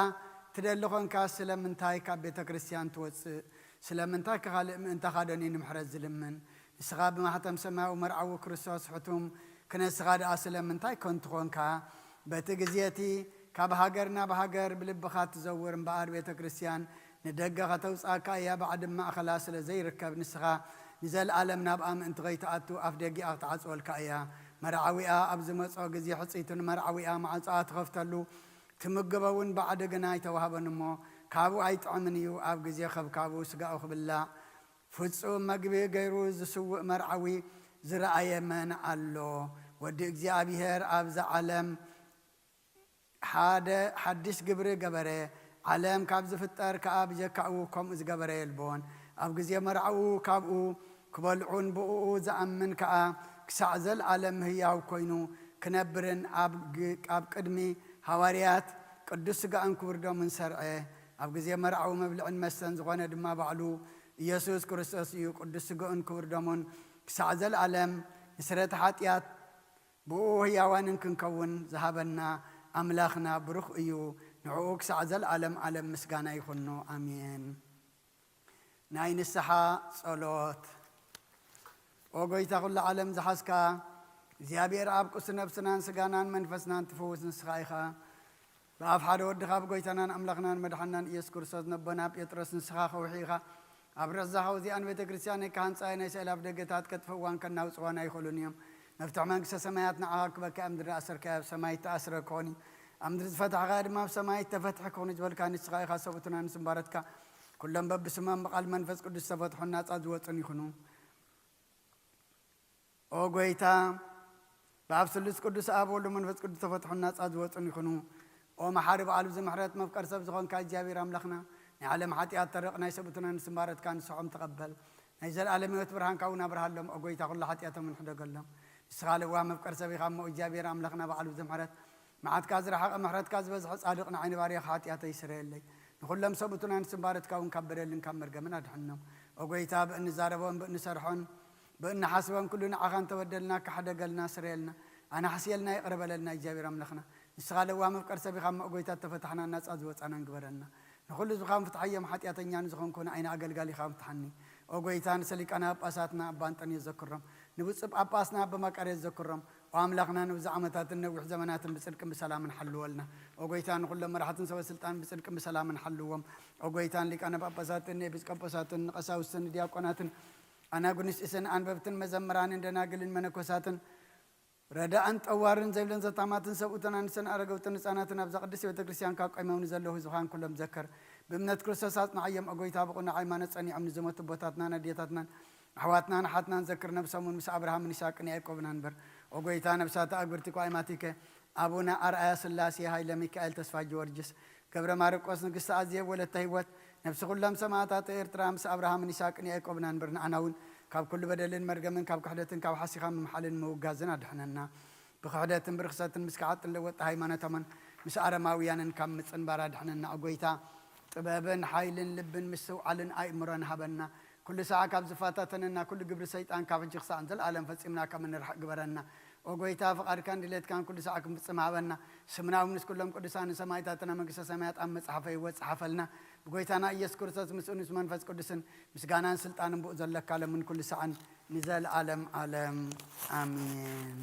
ትደሊ ኾንካ፣ ስለምንታይ ካብ ቤተ ክርስቲያን ትወጽእ? ስለምንታይ ከ ካልእ ምእንታኻ ደንዩ ንምሕረት ዝልምን? ንስኻ ብማሕተም ሰማያዊ መርዓዊ ክርስቶስ ሕቱም ክነስኻ ደኣ ስለምንታይ ከንቱ ኾንካ? በቲ ግዜ እቲ ካብ ሃገር ናብ ሃገር ብልብኻ ትዘውር እምበኣር፣ ቤተ ክርስቲያን ንደገ ከተውጽኣካ እያ። ባዕዲ ማእኸላ ስለ ዘይርከብ፣ ንስኻ ንዘለኣለም ናብኣ ምእንቲ ኸይትኣቱ ኣፍ ደጊኣ ክትዓጽወልካ እያ። መርዓዊኣ ኣብ ዝመጾ ግዜ ሕጽይቱ ንመርዓዊኣ ማዕጾኣ ትኸፍተሉ፣ ትምግቦ እውን ባዕዲ ግና ኣይተዋህቦን እሞ፣ ካብኡ ኣይጥዕምን እዩ። ኣብ ግዜ ከብካቡ ስጋኡ ክብላዕ ፍጹም መግቢ ገይሩ ዝስውእ መርዓዊ ዝረኣየ መን ኣሎ? ወዲ እግዚኣብሔር ኣብዛ ዓለም ሓደ ሓድሽ ግብሪ ገበረ። ዓለም ካብ ዝፍጠር ከኣ ብጀካኡ ከምኡ ዝገበረ የልቦን። ኣብ ግዜ መርዓኡ ካብኡ ክበልዑን ብእኡ ዝኣምን ከኣ ክሳዕ ዘለኣለም ህያው ኮይኑ ክነብርን ኣብ ግ-፣ ኣብ ቅድሚ ሃዋርያት ቅዱስ ስጋኡን ክቡር ደሙን ሰርዐ። ኣብ ግዜ መርዓኡ መብልዕን መስተን ዝኾነ ድማ ባዕሉ ኢየሱስ ክርስቶስ እዩ። ቅዱስ ስጋኡን ክቡር ደሙን ክሳዕ ዘለኣለም ንስረተ ሓጢኣት ብኡ ህያዋንን ክንከውን ዝሃበና ኣምላኽና ብሩኽ እዩ። ንዕኡ ክሳዕ ዘለኣለም ዓለም ምስጋና ይኹኖ። ኣሜን። ናይ ንስሓ ጸሎት። ኦ ጎይታ፣ ኩሉ ዓለም ዝሓዝካ እግዚኣብሔር ኣብ፣ ቅሱ ነብስናን ስጋናን መንፈስናን ትፍውስ ንስኻ ኢኻ። ብኣፍ ሓደ ወድኻ፣ ብጎይታናን ኣምላኽናን መድሓናን ኢየሱስ ክርስቶስ፣ ነቦና ጴጥሮስ ንስኻ ከውሒ ኢኻ። ኣብ ርዕዛ ኸውዚኣን ቤተ ክርስቲያን ከሃንጻ ናይ ስእሊ ኣፍ ደገታት ከጥፍእዋን ከናውጽዋን ኣይኽእሉን እዮም። መፍትሒ መንግስተ ሰማያት ንዓኻ ክበካ፣ ኣብ ምድሪ ኣሰርካዮ ኣብ ሰማይ ተኣስረ ክኾን እዩ። ኣብ ምድሪ ዝፈታሕካዮ ድማ ኣብ ሰማይ ተፈትሒ ክኹን ዝበልካ ንስኻ ኢኻ። ሰብኡትና ንስምባረትካ ኩሎም በብስሞም ብቓል መንፈስ ቅዱስ ዝተፈትሑን ናጻ ዝወጹን ይኹኑ። ኦ ጎይታ፣ ብኣብ ስሉስ ቅዱስ ኣብ ወልድ መንፈስ ቅዱስ ተፈትሑን ናጻ ዝወጹን ይኹኑ። ኦ መሓሪ ብዓል ብዙ ምሕረት፣ መፍቀር ሰብ ዝኾንካ እግዚኣብሔር ኣምላኽና፣ ናይ ዓለም ሓጢኣት ተረቕ፣ ናይ ሰብኡትና ንስምባረትካ ንስሖም ተቐበል። ናይ ዘለኣለም ህይወት ብርሃንካ እውን ኣብርሃሎም። ኦ ጎይታ፣ ኩሉ ሓጢኣቶም እንሕደገሎም። ንስኻ ለዋህ መፍቀር ሰብ ኢኻ እሞ፣ እግዚኣብሔር ኣምላኽና ብዓል ብዙ ምሕረት፣ መዓትካ ዝረሓቐ ምሕረትካ ዝበዝሐ ጻድቕ ንዓይ ንባርያኻ ሓጢኣተይ ይስረየለይ። ንኹሎም ሰብኡትና ንስምባረትካ እውን ካብ በደልን ካብ መርገምን ኣድሕኖም። ኦ ጎይታ፣ ብእንዛረቦን ብእንሰርሖን ብእንሓስቦን ኩሉ ንዓኻ እንተበደልና፣ ክሕደገልና፣ ስረየልና፣ ኣናሕስየልና፣ ይቕረ በለልና። እግዚኣብሔር ኣምላኽና፣ ንስኻ ለዋህ መፍቀር ሰብ ኢኻ እሞ፣ ኦ ጎይታ፣ እተፈታሕናን ናጻ ዝወጻናን ግበረና። ንኹሉ ህዝብኻ ፍትሓዮም፣ ሓጢኣተኛ ንዝኾንኩ ንዓይኒ ኣገልጋሊኻ ፍትሓኒ። ኦ ጎይታ፣ ንሰሊቃና ጳጳሳትና ኣባ እንጠንዮስ ዘክሮም፣ ንብፁዕ ጳጳስና ኣባ መቃርዮስ ዘክሮም። ኦ ኣምላኽና፣ ንብዙሕ ዓመታትን ነዊሕ ዘመናትን ብጽድቅን ብሰላምን ሓልወልና። ኦ ጎይታ፣ ንኹሎም መራሕትን ሰበ ስልጣን ብጽድቅን ብሰላምን ሓልዎም። ኦ ጎይታ፣ ንሊቃነ ጳጳሳትን ንኤጲስቆጶሳትን ንቀሳውስትን ንዲያቆናትን ኣናጉንስጢስን ኣንበብትን መዘምራንን ደናግልን መነኮሳትን ረዳእን ጠዋርን ዘይብለን ዘታማትን ሰብኡትን ኣንስትን ኣረገውትን ህጻናትን ኣብዛ ቅድስቲ ቤተ ክርስቲያን ካብ ቆይሞም ንዘለዉ ህዝብኻን ኩሎም ዘክር። ብእምነት ክርስቶስ ኣጽንዓዮም። ኦ ጎይታ፣ ብቕኑዕ ሃይማኖት ጸኒዖም ንዝሞቱ ኣቦታትናን ኣዴታትናን ኣሕዋትናን ኣሓትናን ዘክር። ነብሶም እውን ምስ ኣብርሃምን ይስሐቅን ያዕቆብን ኣንብር። ኦ ጎይታ፣ ነብሳት ኣግብርቲ ኳይማቲከ ኣቡነ ኣርኣያ ስላሴ ሃይለ ሚካኤል ተስፋ ጊዮርጊስ ገብረ ማርቆስ ንግስቲ ኣዜብ ወለተ ህይወት ነብሲ ኩሎም ሰማእታት ኤርትራ ምስ ኣብርሃምን ይስሐቅን ያዕቆብን ኣንብር። ንዓና እውን ካብ ኩሉ በደልን መርገምን ካብ ክሕደትን ካብ ሓሲኻ ምምሓልን ምውጋዝን ኣድሕነና። ብክሕደትን ብርኽሰትን ምስ ክሓጥን ለወጥቲ ሃይማኖቶምን ምስ ኣረማውያንን ካብ ምጽንባር ኣድሕነና። ኦ ጎይታ፣ ጥበብን ሓይልን ልብን ምስትውዓልን ኣእምሮን ሃበና። ኩሉ ሰዓት ካብ ዝፈታተነና ኩሉ ግብሪ ሰይጣን ካብ ሕጂ ክሳዕ ንዘለኣለም ፈጺምና ከም እንርሕቕ ግበረና። ኦ ጎይታ፣ ፍቓድካን ድሌትካን ኩሉ ሰዓት ክንፍጽም ሃበና። ስምና እውን ምስ ኩሎም ቅዱሳን ሰማዕታትና መንግስተ ሰማያት ኣብ መጽሓፈ ህይወት ጸሓፈልና። ብጎይታና ኢየሱስ ክርስቶስ ምስኡን ምስ መንፈስ ቅዱስን ምስጋናን ስልጣንን ብኡ ዘለካ ለምን ኩሉ ሰዓን ንዘለኣለም ዓለም። ኣሜን።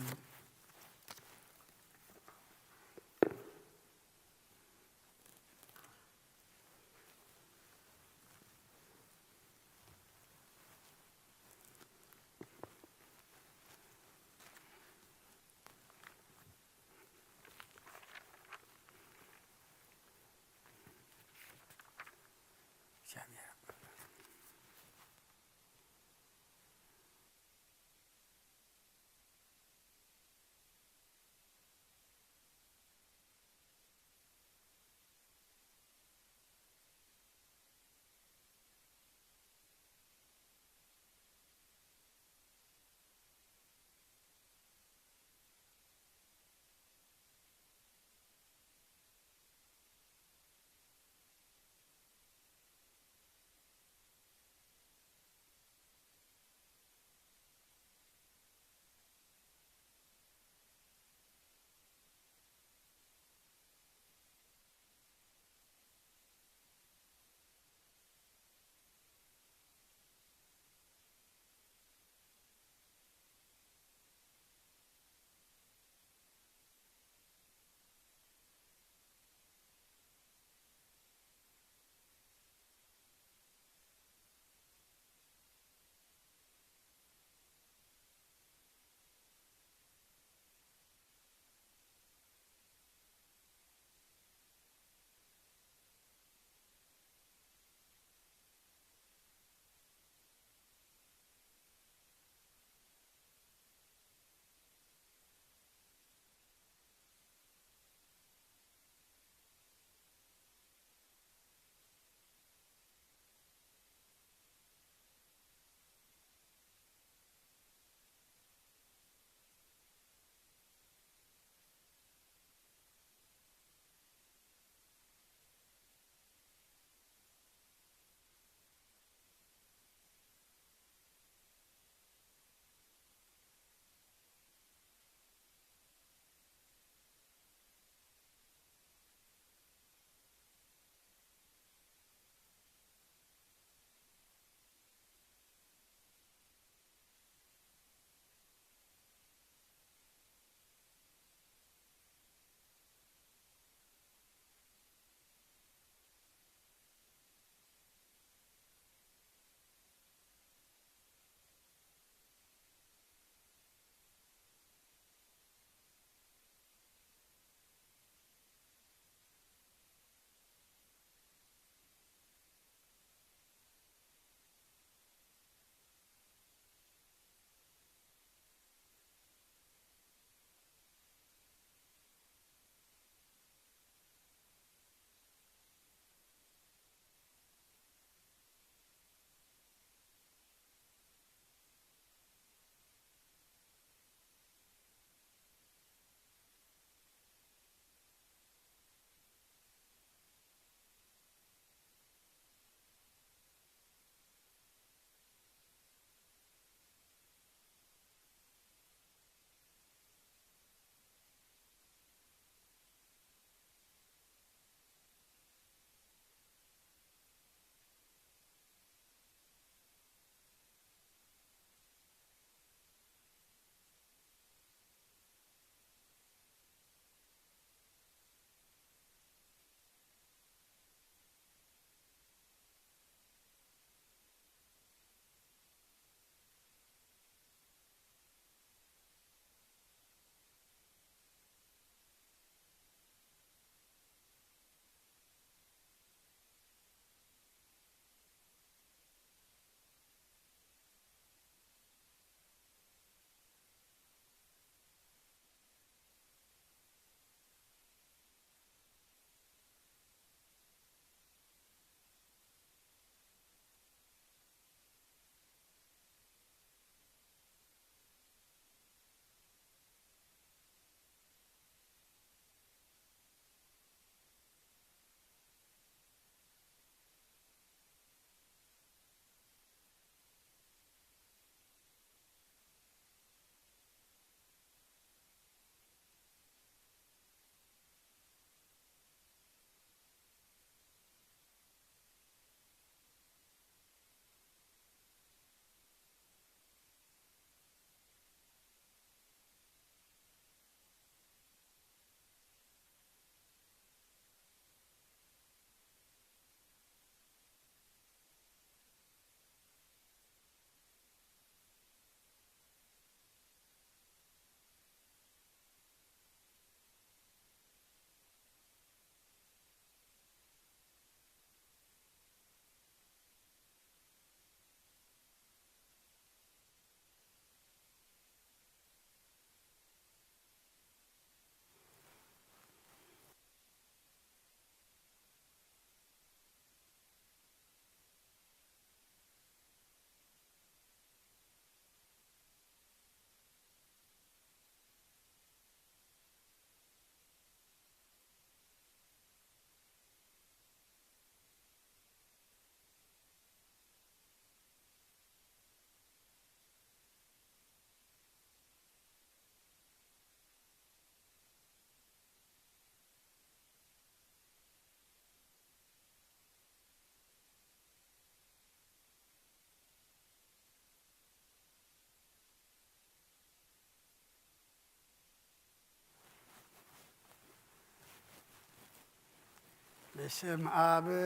ብስም ኣብን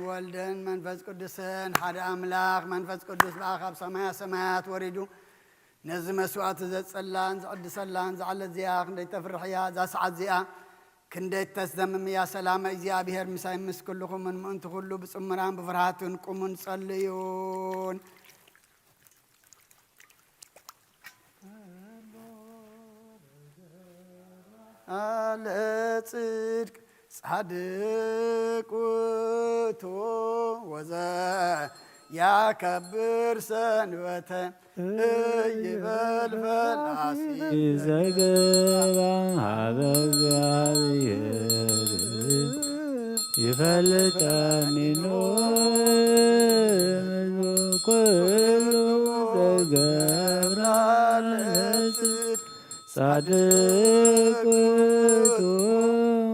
ወልድን መንፈስ ቅዱስን ሓደ ኣምላኽ። መንፈስ ቅዱስ ብኣኻ ኣብ ሰማያ ሰማያት ወሪዱ ነዚ መስዋዕቲ ዘጸላን ዝዕድሰላን ዝዓለት እዚኣ ክንደይ ተፍርሕ እያ እዛ ሰዓት እዚኣ፣ ክንደይ ተስደምም እያ። ሰላመ እግዚኣብሔር ምሳይ ምስ ኩልኹምን ምእንቲ ኩሉ ብጽምራን ብፍርሃትን ቁሙን ጸልዩን። ለጽድቅ ጻድቅ ውእቱ ወዘ ያከብር ሰንበተ እይበል ፈላሲ። ዘገባ ሀበ እግዚአብሔር ይፈልጠኒ ኖ ኩሉ ዘገብራ ለጽድቅ ጻድቅ ውእቱ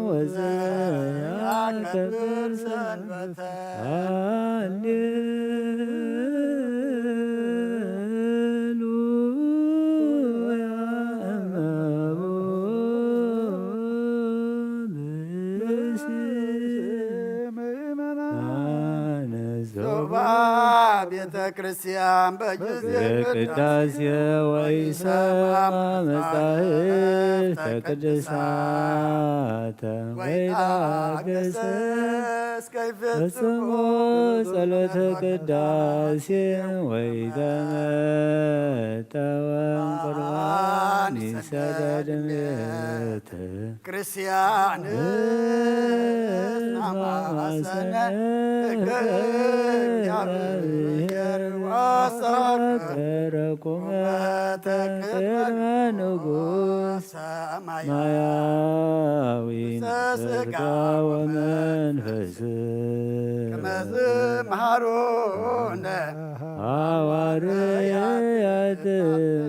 ወዘያከብር ሰንበተ። ሃሌሉያ እመቦ ብእሲ ምእመናን ዞባ ቤተ ክርስቲያን በጊዜ ቅዳሴ ወይሰማ መጻሕፍተ ቅዱሳተ ወይታገሰ እስከ ይፈጽሞ ጸሎተ ቅዳሴ ወይተመጠወ ቁርባን ይሰገድ ቤተ ክርስቲያን ማማሰነ እግዚአብሔር ዋሳከረኩመ ተቅድመ ንጉሥ ሰማያዊ ስጋ ወመንፈስ ከመ ዝመሃሩነ ሐዋርያት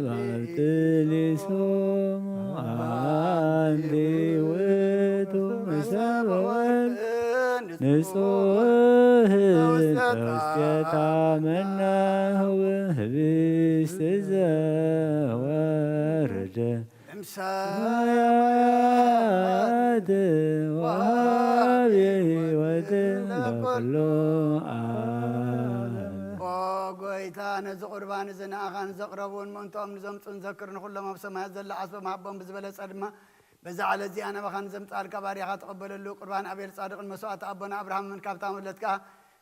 ባብትሊሶሙ አንቲ ውእቱ እምሰበወልድ ንጹሕ ውስቴታ መናሁ ህብስት ዘወረደ እምሰማያት ወሃቢ ሕይወት ለኩሉ ዓለም። ኦ ጎይታ፣ ነዚ ቁርባን እዚ ንኣኻን ዘቕረቡን ምእንትኦም ንዘምጹን ዘክር፣ ንኹሎም ኣብ ሰማያት ዘሎ ዓስቦም ሃቦም፣ ብዝበለጸ ድማ በዛ ዕለት እዚኣ ናባኻ ንዘምጻልካ ባርያኻ ተቐበለሉ። ቁርባን ኣቤል ጻድቕን መስዋእቲ ኣቦና ኣብርሃምን ካብታ መበለት ከኣ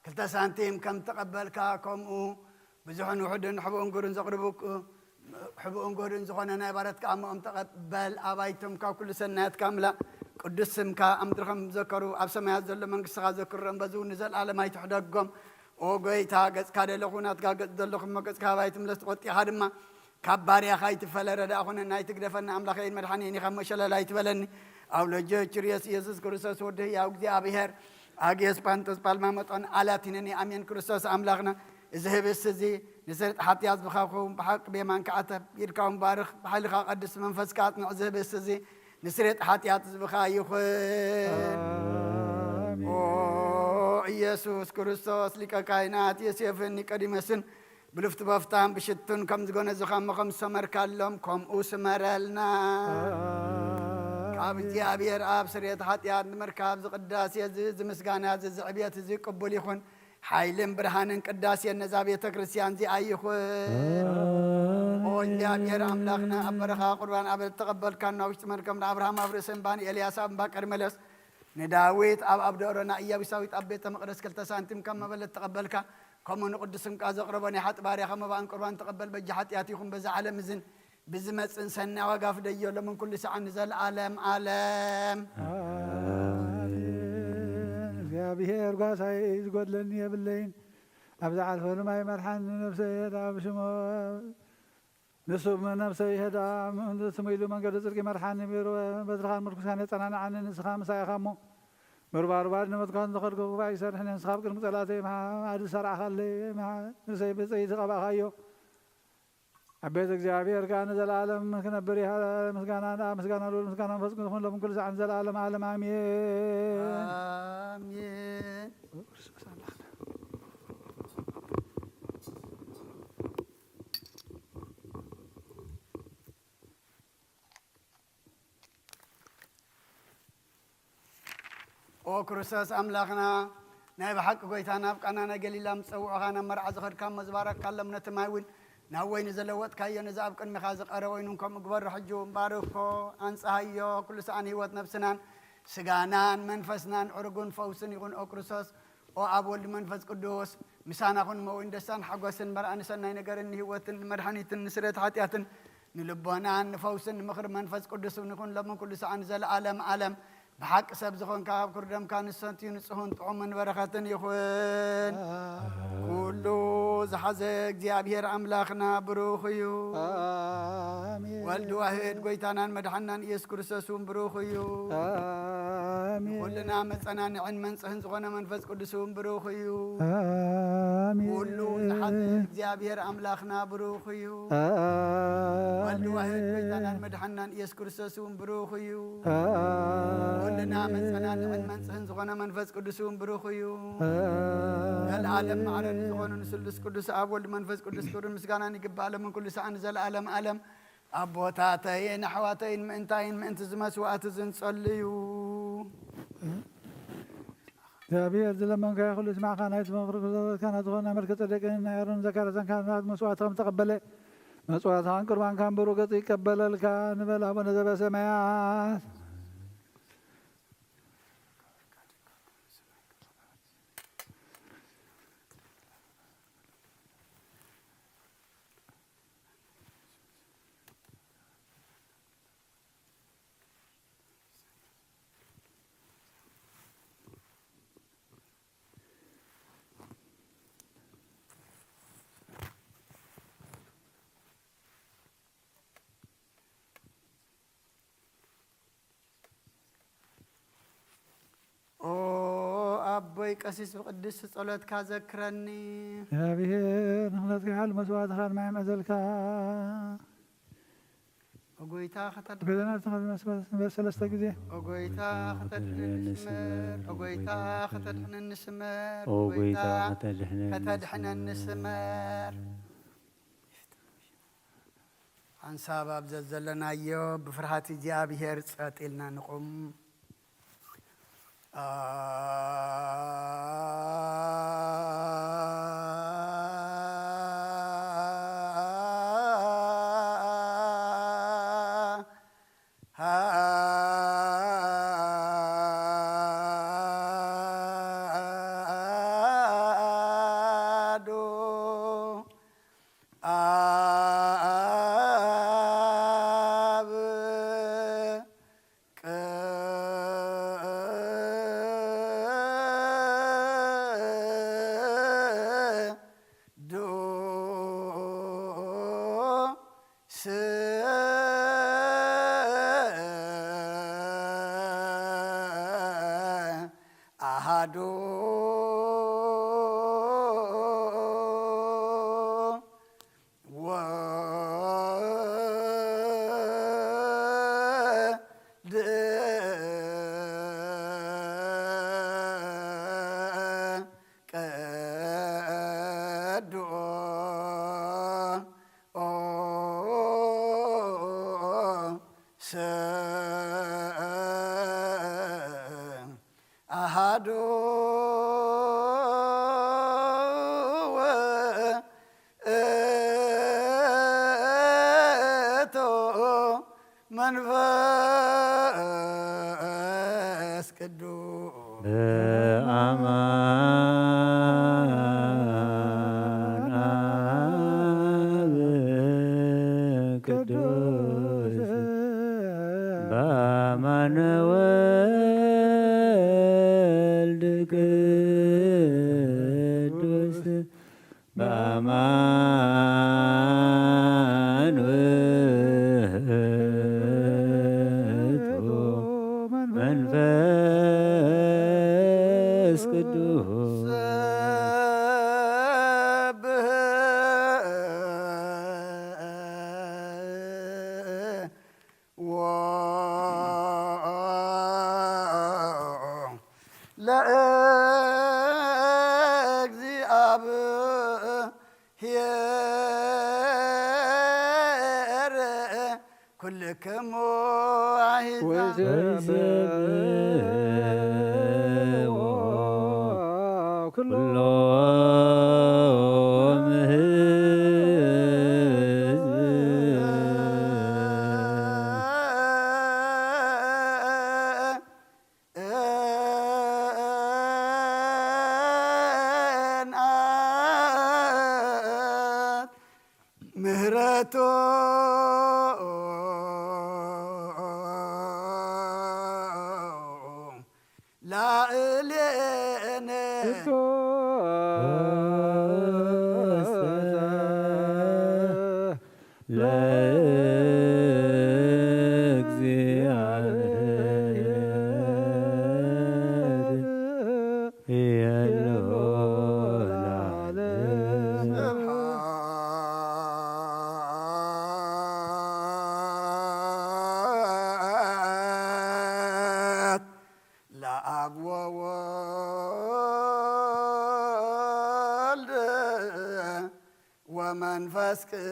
ክልተ ሳንቲም ከም ተቐበልካ፣ ከምኡ ብዙሕን ውሑድን ሕቡእን ግሩን ዘቕርቡ፣ ሕቡእን ግሩን ዝኾነ ናይ ባረትካ ኣሞኦም ተቐበል። ኣባይቶም ካብ ኩሉ ሰናያትካ ምላ፣ ቅዱስ ስምካ ኣብ ምድሪ ከም ዘከሩ ኣብ ሰማያት ዘሎ መንግስትኻ ዘክሮም፣ በዚ እውን ንዘለኣለም ኣይትሕደጎም። ኦ ጎይታ፣ ገጽካ ደለኹ ናትካ ገጽ ዘለኹ እሞ፣ ገጽካ ኣባይ ትምለስ፣ ተቖጢኻ ድማ ካብ ባርያኻ ኣይትፈለ። ረዳእ ኩነና፣ ኣይትግደፈና ኣምላኸይን መድሓኒን ኢኻ እሞ፣ ሸለል ኣይትበለኒ። ኣብ ልጅ ኪርዮስ ኢየሱስ ክርስቶስ ወዲ ህያው እግዚኣብሔር፣ ኣግዮስ ጳንጦስ ጳልማ መጦን ኣላቲነኒ ኣሜን። ክርስቶስ ኣምላኽና፣ እዚ ህብስት እዚ ንስርየት ሓጢኣት ዝብኻ ክኸውን፣ ብሓቂ ብየማንካ ዓተብ፣ ኢድካ እውን ባርኽ፣ ብሓይልኻ ቀድስ፣ መንፈስካ ኣጽንዕ። እዚ ህብስት እዚ ንስርየት ሓጢኣት ዝብኻ ይኹን። ኣሜን። ኦ ኢየሱስ ክርስቶስ፣ ሊቀ ካህናት ዮሴፍን ኒቆዲሞስን ብልፍቲ በፍታን ብሽቱን ከም ዝጎነዙኻ እሞ ከም ዝሰመርካሎም፣ ከምኡ ስመረልና። ኣሜን። ካብ እግዚኣብሔር ኣብ ስርየት ሓጢኣት ንምርካብ ዝቅዳሴ እዚ፣ እዚ ምስጋና እዚ፣ እዚ ዕብየት እዚ ቅቡል ይኹን። ሓይልን ብርሃንን ቅዳሴን ነዛ ቤተ ክርስቲያን እዚኣ ይኹን። ኣሜን። ኦ እግዚኣብሔር ኣምላኽና፣ ኣብ በረኻ ቁርባን ኣብ ተቐበልካና ውሽጢ መርከብ ንኣብርሃም ኣብ ርእሲ እምባ፣ ንኤልያስ ኣብ እምባ ቀርሜሎስ፣ ንዳዊት ኣብ ኣብ ደብረ፣ ንኢያቡሳዊት ኣብ ቤተ መቕደስ ክልተ ሳንቲም ከም መበለት ተቐበልካ፣ ከምኡ ንቅዱስ ስምካ ዘቕረቦ ናይ ሓጢ ባርያኻ መባእን ቁርባን ተቐበል። በጃ ሓጢኣት ይኹን በዛ ዓለም እዝን ብዝመጽእን ሰናይ ዋጋ ፍደዮ፣ ሎምን ኩሉ ሰዓን ንዘለኣለም ዓለም። ኣሜን። እግዚኣብሔር ጓሳይ ዝጎድለኒ የብለይን። ኣብ ዝዓልፈሉ ማይ መርሓኒ ነብሰይ የዳ ብሽሞ ንሱ ነብሰይ ይሄዳ፣ ስሙ ኢሉ መንገዲ ጽድቂ መርሓኒ፣ በትርኻን ምርኩስካን የጸናንዓኒ፣ ንስኻ ምሳይ ኢኻ እሞ። ምርባርባድ ንመትኳን ዝኸድኩ ክፉእ ኣይሰርሕን እየ፣ ንስኻ ኣብ ቅድሚ ጸላእተይ መሓ-፣ መኣዲ ዝሰርዓኻለይ፣ መሓ-፣ ንሰይ ብጽይቲ ቀባእኻዮ። ኣብ ቤት እግዚኣብሔር ከኣ ንዘለኣለም ክነብር ይሃ-፣ ምስጋና ንኣብ፣ ምስጋና ልኡል፣ ምስጋና መንፈስ ቅዱስ ይኹን፣ ሎም ኩሉ ሰዓት ንዘለኣለም ዓለም፣ ኣሜን። ኣሜን። ኦ ክርስቶስ ኣምላኽና፣ ናይ ብሓቂ ጐይታ፣ ናብ ቃና ናይ ገሊላ ምስ ጸውዑኻ፣ ናብ መርዓ ዝኸድካ እሞ ዝባረኽካሎም ነቲ ማይ እውን ናብ ወይኒ ዘለወጥካዮ፣ ነዚ ኣብ ቅድሚኻ ዝቐረበ ወይኒ እውን ከምኡ ግበሮ። ሕጂ እውን ባርኮ፣ ኣንጽሃዮ፣ ኩሉ ሰኣን ህይወት ነፍስናን ስጋናን መንፈስናን ዕርጉን ፈውስን ይኹን። ኦ ክርስቶስ፣ ኦ ኣብ ወልድ መንፈስ ቅዱስ፣ ምሳና ኩን። መዊን ደስታን ሓጎስን መርኣን ሰናይ ነገርን ንህይወትን ንመድሓኒትን ንስርየት ሓጢኣትን ንልቦናን ንፈውስን ንምኽሪ መንፈስ ቅዱስ እውን ይኹን፣ ሎምን ኩሉ ሰዓን ንዘለኣለም ዓለም። ብሓቂ ሰብ ዝኾንካ፣ ካብ ክርደምካ ንሰትዩ ንጽሁን ጥዑምን በረኸትን ይኹን። ኩሉ ዝሓዘ እግዚኣብሔር ኣምላኽና ብሩኽ እዩ። ኣሜን። ወልድ ዋህድ ጐይታናን መድሓናን ኢየሱስ ክርስቶስ እውን ብሩኽ እዩ። ኣሜን። ኩልና መጸናንዕን መንጽህን ዝኾነ መንፈስ ቅዱስ እውን ብሩኽ እዩ። ኣሜን። ኩሉ ዝሓዘ እግዚኣብሔር ኣምላኽና ብሩኽ እዩ። ኣሜን። ወልድ ዋህድ ጐይታናን መድሓናን ኢየሱስ ክርስቶስ እውን ብሩኽ እዩ። ኣሜን። ኩልና መጸናንዕን መንጽህን ዝኾነ መንፈስ ቅዱስ እውን ብሩኽ እዩ። ኣሜን። ዘለዓለም ማዕረ ንዝኾኑ ንስሉስ ቅዱስ ኣብ ወልድ መንፈስ ቅዱስ ክብርን ምስጋናን ይግባእ፣ ሎምን ኩሉ ሰዓን ንዘለዓለም ዓለም። ኣቦታተይን ኣሕዋተይን፣ ምእንታይን ምእንቲ እዚ መስዋዕቲ እዚ ንጸልዩ። እግዚኣብሔር ዝለመንካዮ ኩሉ ይስማዕካ። ናይቲ ምኽሪ ክዘበትካና ዝኾነ መልከ ጸደቅን ናይ ኣሮን ዘካርያስን ካህናት መስዋዕቲ ከም ተቐበለ፣ መስዋዕትኻን ቁርባንካን ብሩህ ገጹ ይቀበለልካ። ንበል ኣቡነ ዘበሰማያት። ኦ ኣቦይ ቀሲስ፣ ብቅድስቲ ጸሎትካ ዘክረኒ። እግዚኣብሔር ንኽነጽግሓሉ መስዋዕትኻ ንማይ መዘልካ። ኦ ጎይታ ከተድ- ገዛና ተኸል መስዋዕት ንበል ሰለስተ ግዜ። ኦ ጎይታ ከተድሕነኒ ስመር፣ ኦ ጎይታ ከተድሕነኒ ስመር፣ ኦ ጎይታ ከተድሕነኒ ከተድሕነኒ ስመር። ሓንሳብ ኣብ ዘዘለናዮ ብፍርሃት እግዚኣብሔር ጸጥ ኢልና ንቑም። ኣሃዱ ኣብ ቅዱስ ኣሃዱ ወልድ ቅዱስ ኣሃዱ ውእቱ መንፈስ ቅዱስ። በአማን አብ ቅዱስ፣ በአማን ወልድ ቅዱስ፣ በአማን ውእቱ መንፈስ ቅዱስ። ለእግዚኣብሔር ኩልክሙ አሕዛብ። ወይሰብእ ክርስቶስ ለእግዚአብሔር የሎ ለዓለም። ስብሐት ለአብ ወወልድ ወመንፈስ ቅዱስ።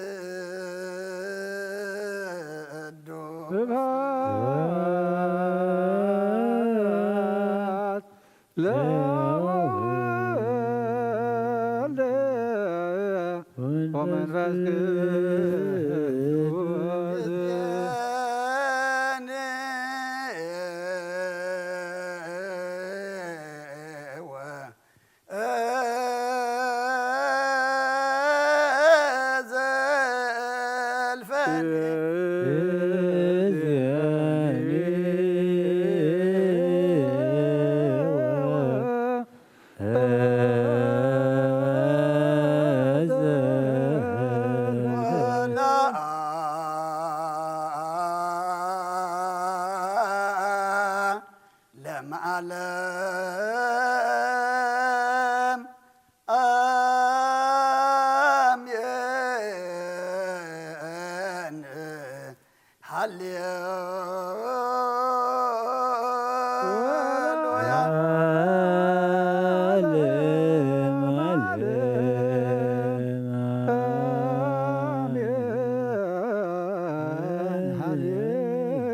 ስብሐት ለወልድ ወመንፈስ ቅዱስ። ለዓለም አሜን። ሃሌሉያ። ዓለም ዓለም አሜን።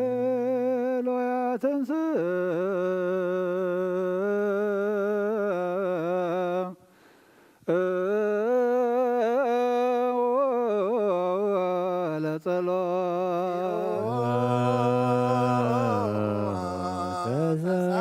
ሃሌሉያ። ትንስእ ለጸሎት ተሳለን።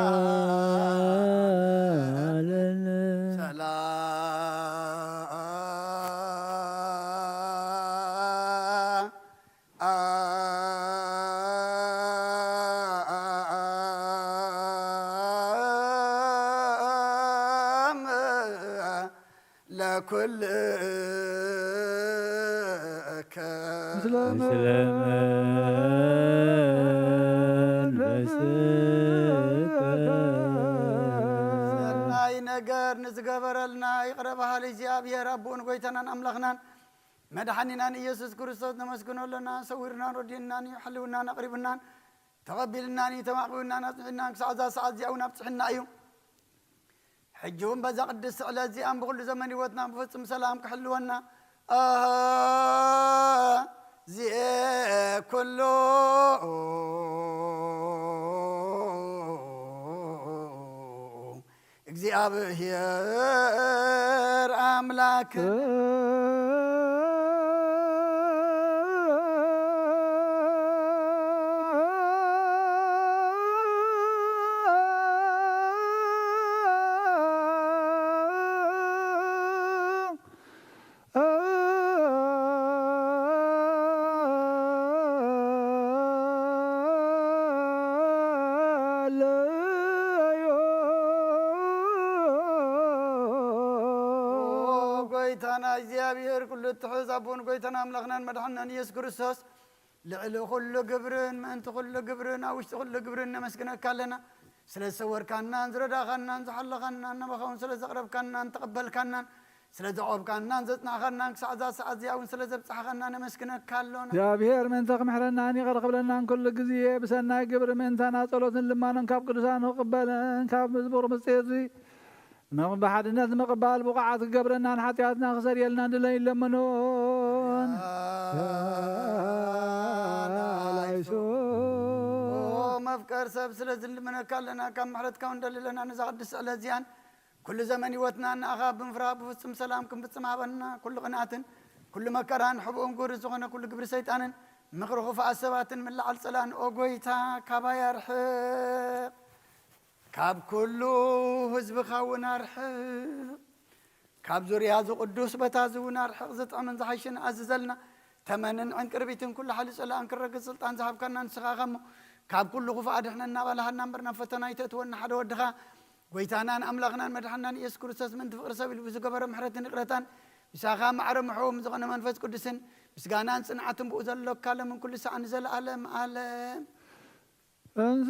ለኩልከ ምስለ መንፈስከ። ሰናይ ነገር ንዝገበረልና ይቕረ በሃሊ እግዚኣብሔር ኣቦን ጎይታናን ኣምላኽናን መድሓኒናን ኢየሱስ ክርስቶስ ነመስግኖ ኣለና። ሰዊርናን ረዲእናን እዩ፣ ሓልውናን ኣቕሪብናን ተቐቢልናን እዩ፣ ተማዕቢውናን ኣጽኒዕናን ክሳዕ እዛ ሰዓት እዚኣ እውን ኣብጽሕና እዩ። ሕጂ እውን በዛ ቅድስቲ ዕለት እዚኣን ብኹሉ ዘመን ህይወትና ብፍጹም ሰላም ክሕልወና ኣሃዜ ኩሉ እግዚኣብሔር ኣምላክ። ኣለዮ። ጎይታና እግዚኣብሔር ኩሉ እትሕዝ ኣቦን ጎይታና ኣምላኽናን መድሓንናን ኢየሱስ ክርስቶስ ልዕሊ ኩሉ ግብርን ምእንቲ ኩሉ ግብርን ኣብ ውሽጢ ኩሉ ግብርን ነመስግነካ ኣለና። ስለ ዝሰወርካናን ዝረዳኻናን ዝሓለኻናን ናባኻውን ስለ ዘቕረብካናን ተቐበልካናን ስለ ዘዕቆብካናን ዘጽናሕኻናን ክሳዕ እዛ ሰዓት እዚኣ እውን ስለ ዘብጻሕኻና ነመስግነካ ኣሎና። እግዚኣብሔር ምእንቲ ክምሕረናን ይቕረ ክብለናን ኩሉ ግዜ ብሰናይ ግብሪ ምእንታና ጸሎትን ልማኖን ካብ ቅዱሳን ክቕበልን ካብ መዝሙር ምስጢር እዚ ብሓድነት ንምቕባል ብቑዓት ክገብረናን ሓጢኣትና ክሰርየልና ንለይ ይለምኖን። ላይሶ። ኦ መፍቀር ሰብ ስለ ዝንልምነካ ኣለና፣ ካብ ምሕረትካ እውን ደሊ ኣለና። ነዛ ቅድስቲ ዕለት እዚኣን ኩሉ ዘመን ህይወትና ንኣኻ ብምፍራህ ብፍጹም ሰላም ክንፍጽም ሃበና። ኩሉ ቅንኣትን ኩሉ መከራን ሕቡእን ጉር ዝኾነ ኩሉ ግብሪ ሰይጣንን ምኽሪ ክፉኣት ሰባትን ምልዓል ጸላእን ኦ ጎይታ ካባይ ኣርሕቕ። ካብ ኩሉ ህዝብኻ እውን ኣርሕቕ። ካብ ዙርያ እዚ ቅዱስ ቦታ እዚ እውን ኣርሕቕ። ዝጥዕምን ዝሓይሽን ኣዝዘልና። ተመንን ዕንቅርቢትን ኩሉ ሓይሊ ጸላእን ክረግጽ ስልጣን ዝሃብካና ንስኻ ኢኻ እሞ፣ ካብ ኩሉ ክፉእ ኣድሕነና ኣባልሃና እምበር ናብ ፈተና ኣይተእትወና። ሓደ ወድኻ ጎይታናን ኣምላኽናን መድሓናን ኢየሱስ ክርስቶስ ምእንቲ ፍቕሪ ሰብ ኢሉ ብዝገበሮ ምሕረትን ይቕረታን፣ ምሳኻ ማዕረ ምሕዎም ዝኾነ መንፈስ ቅዱስን ምስጋናን ጽንዓትን ብኡ ዘሎካ ሎምን ኩሉ ሰዓን ንዘለኣለም ዓለም። እንዘ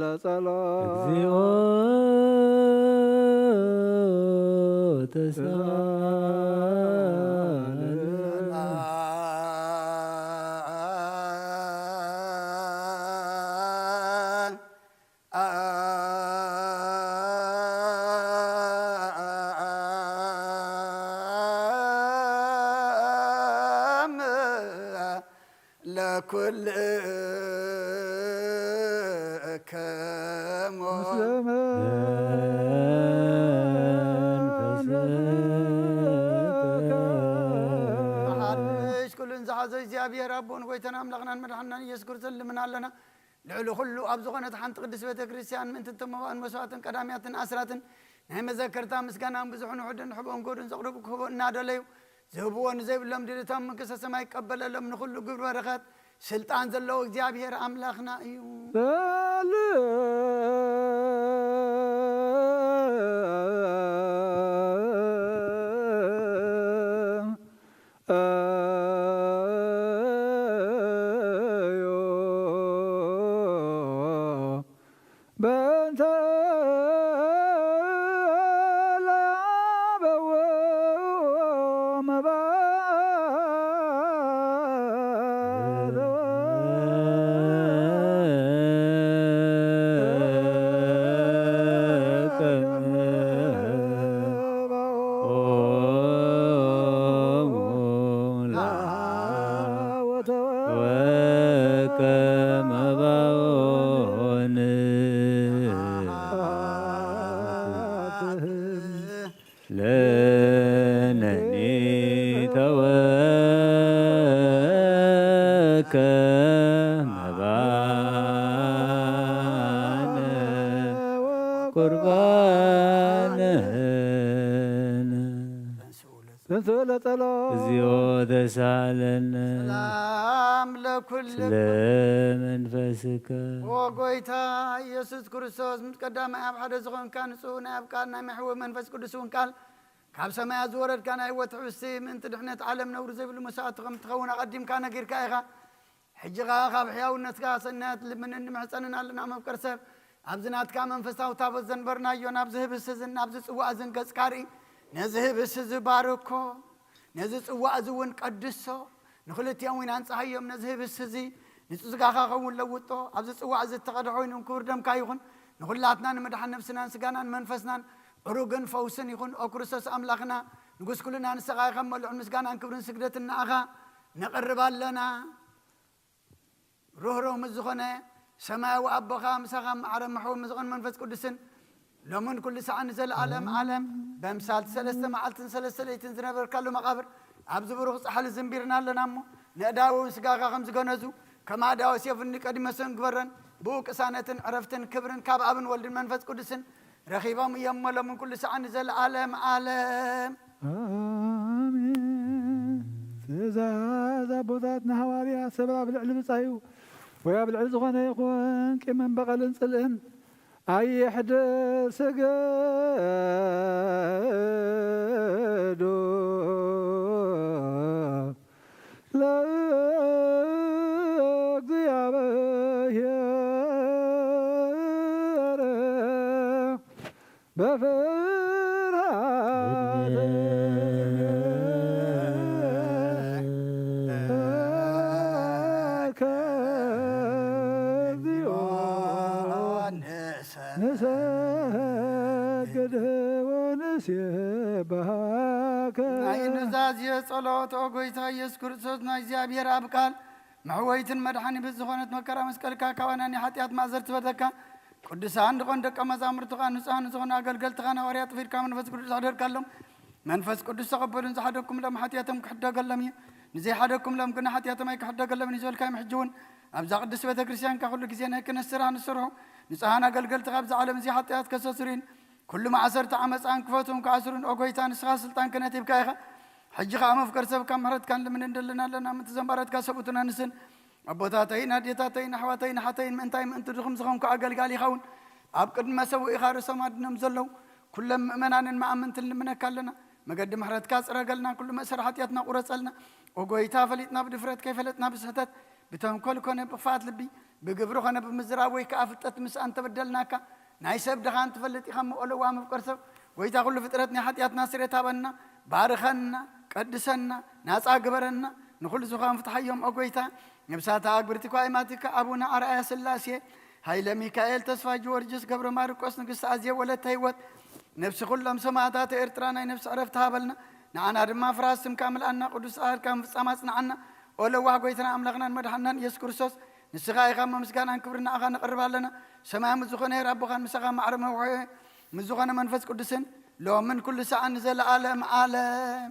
ለጸሎት። እግዚኦ ተሳለነ። ለኩልክሙ። መሓልሽ ኩሉን ዝሓዞ እግዚኣብሔር ኣቦን ጎይታን ኣምላኽናን መድሓንናን ኢየሱስ ክርስቶስ ልምን ኣለና። ልዕሊ ኩሉ ኣብ ዝኾነት ሓንቲ ቅድስት ቤተ ክርስቲያን ምእንቲ እቶም መባእን መስዋዕትን ቀዳምያትን ኣስራትን ናይ መዘከርታ ምስጋናን ብዙሕን ውሑድን ንሕቦን ጎዱን ዘቕርቡ ክህቦ እናደለዩ ዝህብዎ ንዘይብሎም ድልቶም መንግስተ ሰማይ ይቀበለሎም። ንኹሉ ግብሪ በረኸት ስልጣን ዘለዎ እግዚኣብሔር ኣምላኽና እዩ። በእንተ ለአበው መባእ ወከመ ባኦን ለነኒ ተወከ መባነ ቁርባነ። ተንሥኡ ለጸሎት። እግዚኦ ተሳለነ። ሰላም ለኩልክም። ስለ መንፈስከ። ኦ ጎይታ ኢየሱስ ክርስቶስ፣ ምስ ቀዳማይ ኣብ ሓደ ዝኾንካ ንጹህ ናይ ኣብ ቃል ናይ መሕውብ መንፈስ ቅዱስ እውን ቃል ካብ ሰማያት ዝወረድካ ናይ ህይወት ሕብስቲ ምእንቲ ድሕነት ዓለም ነውሪ ዘይብሉ መስዋእቲ ከም ትኸውን ኣቐዲምካ ነጊርካ ኢኻ። ሕጂ ኸኣ ካብ ሕያውነትካ ሰናያት ልምንን ንምሕጸንን ኣለና። መፍቀር ሰብ፣ ኣብዚ ናትካ መንፈሳዊ ታቦት ዘንበርናዮ፣ ናብዚ ህብስቲ እዝን ናብዚ ጽዋእ እዝን ገጽካ ርኢ። ነዚ ህብስቲ እዚ ባርኮ፣ ነዚ ጽዋእ እዚ እውን ቀድሶ፣ ንኽልቲኦም እውን ኣንጽሃዮም። ነዚ ህብስቲ እዚ ንጹህ ስጋኻ ኸውን ለውጦ፣ ኣብዚ ጽዋእ እዚ እተቐድሐ ኮይኑ ክቡር ደምካ ይኹን። ንኹላትና ንምድሓን ነፍስናን ስጋናን መንፈስናን ዕሩግን ፈውስን ይኹን። ኦ ክርስቶስ ኣምላኽና፣ ንጉስ ኩልና ንስኻ ኢኻ እሞ ልዑል ምስጋናን ክብርን ስግደትን ንኣኻ ነቕርብ ኣለና። ርህሩህ ምስ ዝኾነ ሰማያዊ ኣቦኻ ምሳኻ ማዕረ ምሕው ምስ ዝኾነ መንፈስ ቅዱስን ሎምን ኩሉ ሰዓን ንዘለኣለም ዓለም በምሳልቲ ሰለስተ መዓልትን ሰለስተ ለይትን ዝነበርካሉ መቓብር ኣብዚ ብሩኽ ጻሕሊ ዝንቢርና ኣለና እሞ፣ ንእዳውን ስጋኻ ከም ዝገነዙ፣ ከም ኣእዳው ኣስዮፍኒ ቀዲመ ሰንግበረን ብኡ ቅሳነትን ዕረፍትን ክብርን ካብ ኣብን ወልድን መንፈስ ቅዱስን ረኺቦም እዮም እሞ፣ ሎምን ኩሉ ሰዓን ንዘለኣለም ዓለም። ኣሜን። ትእዛዝ ኣቦታትና ሃዋርያት፣ ሰብ ኣብ ልዕሊ ብጻዩ ወይ ኣብ ልዕሊ ዝኾነ ይኹን ቂምን በቐልን ጽልእን ኣይሕደር፣ ስገዱ ለእግዚኣብሔር በፍርሃት ከዚኦ ንሰግድ ወንሴብሐከ። ናይ ኑዛዜ ጸሎት። ኦ ጎይታ ኢየሱስ ክርስቶስ፣ ናይ እግዚኣብሔር ኣብ ቃል መሕወይትን መድሓኒትን ዝኾነት መከራ መስቀልካ ካባና ናይ ሓጢኣት ማእሰርቲ ፈተካ። ቅዱሳን ዝኾኑ ደቀ መዛሙርትኻ ንጹሃን ዝኾኑ ኣገልገልትኻ ሃዋርያት ኣፍሪድካ መንፈስ ቅዱስ ኣሕደርካሎም። መንፈስ ቅዱስ ተቐበሉን ዝሓደግኩምሎም ሓጢኣቶም ክሕደገሎም እዩ። ንዘይሓደግኩምሎም ግን ሓጢኣቶም ኣይክሕደገሎምን እዩ ዝበልካዮም። ሕጂ እውን ኣብዛ ቅድስቲ ቤተ ክርስቲያንካ ኩሉ ግዜ ናይ ክህነት ስራሕ ንስርሑ። ንጹሃን ኣገልገልትኻ ኣብዚ ዓለም እዚ ሓጢኣት ከሰስሩን ኩሉ ማእሰርቲ ዓመፃን ክፈትውን ክኣስሩን፣ ኦ ጎይታ፣ ንስኻ ስልጣን ክህነት ሂብካ ኢኻ። ሕጂ ኸዓ መፍቀር ሰብ ካብ ምሕረትካ ንልምን እንደልን ኣለና። ምእንቲ ዘንባረትካ ሰብኡትን ኣንስትን ኣቦታተይን ኣዴታተይን ኣሕዋተይን ኣሓተይን ምእንታይ ምእንቲ ድኹም ዝኾንኩ ኣገልጋሊ ይኸውን ኣብ ቅድሚ መሰውኢኻ ርእሶም ኣድኖም ዘለዉ ኩሎም ምእመናንን መኣምንትን ልምነካ ኣለና። መገዲ ምሕረትካ ጽረገልና፣ ኩሉ መእሰር ሓጢኣትና ቁረጸልና። ኦ ጎይታ፣ ፈሊጥና ብድፍረት፣ ከይፈለጥና ብስሕተት፣ ብተንኮል ኮነ ብኽፍኣት ልቢ፣ ብግብሪ ኮነ ብምዝራብ ወይ ከኣ ፍልጠት ምስኣን ተበደልናካ። ናይ ሰብ ድኻ እንትፈልጥ ኢኻ እሞ፣ ኦ ለዋህ መፍቀር ሰብ፣ ጎይታ ኩሉ ፍጥረት ናይ ሓጢኣትና ስሬት ሃበና፣ ባርኸና፣ ቀድሰና፣ ናጻ ግበረና፣ ንኹሉ ዝዃን ፍትሓዮም ኦ ጎይታ። ነብሳታ ኣግብርቲ ኳይማቲካ ኣቡነ ኣርኣያ ስላሴ፣ ሃይለ ሚካኤል፣ ተስፋ ጊዮርጊስ፣ ገብረ ማርቆስ፣ ንግስቲ ኣዜብ፣ ወለተ ህይወት፣ ነብሲ ኩሎም ሰማእታት ኤርትራ ናይ ነብሲ ዕረፍቲ ሃበልና። ንዓና ድማ ፍርሃት ስምካ ምልኣና፣ ቅዱስ ጻድቃን ፍጻም ኣጽንዓና። ኦ ለዋህ ጎይታና ኣምላኽናን መድሓንናን ኢየሱስ ክርስቶስ፣ ንስኻ ኢኻ እሞ ምስጋናን ክብርን ንዓኻ ነቕርብ ኣለና። ሰማይ ምስ ዝኾነ ሄር ኣቦኻን ምሳኻ ማዕረ መውሐ ምስ ዝኾነ መንፈስ ቅዱስን ሎምን ኩሉ ሰዓን ንዘለኣለም ዓለም።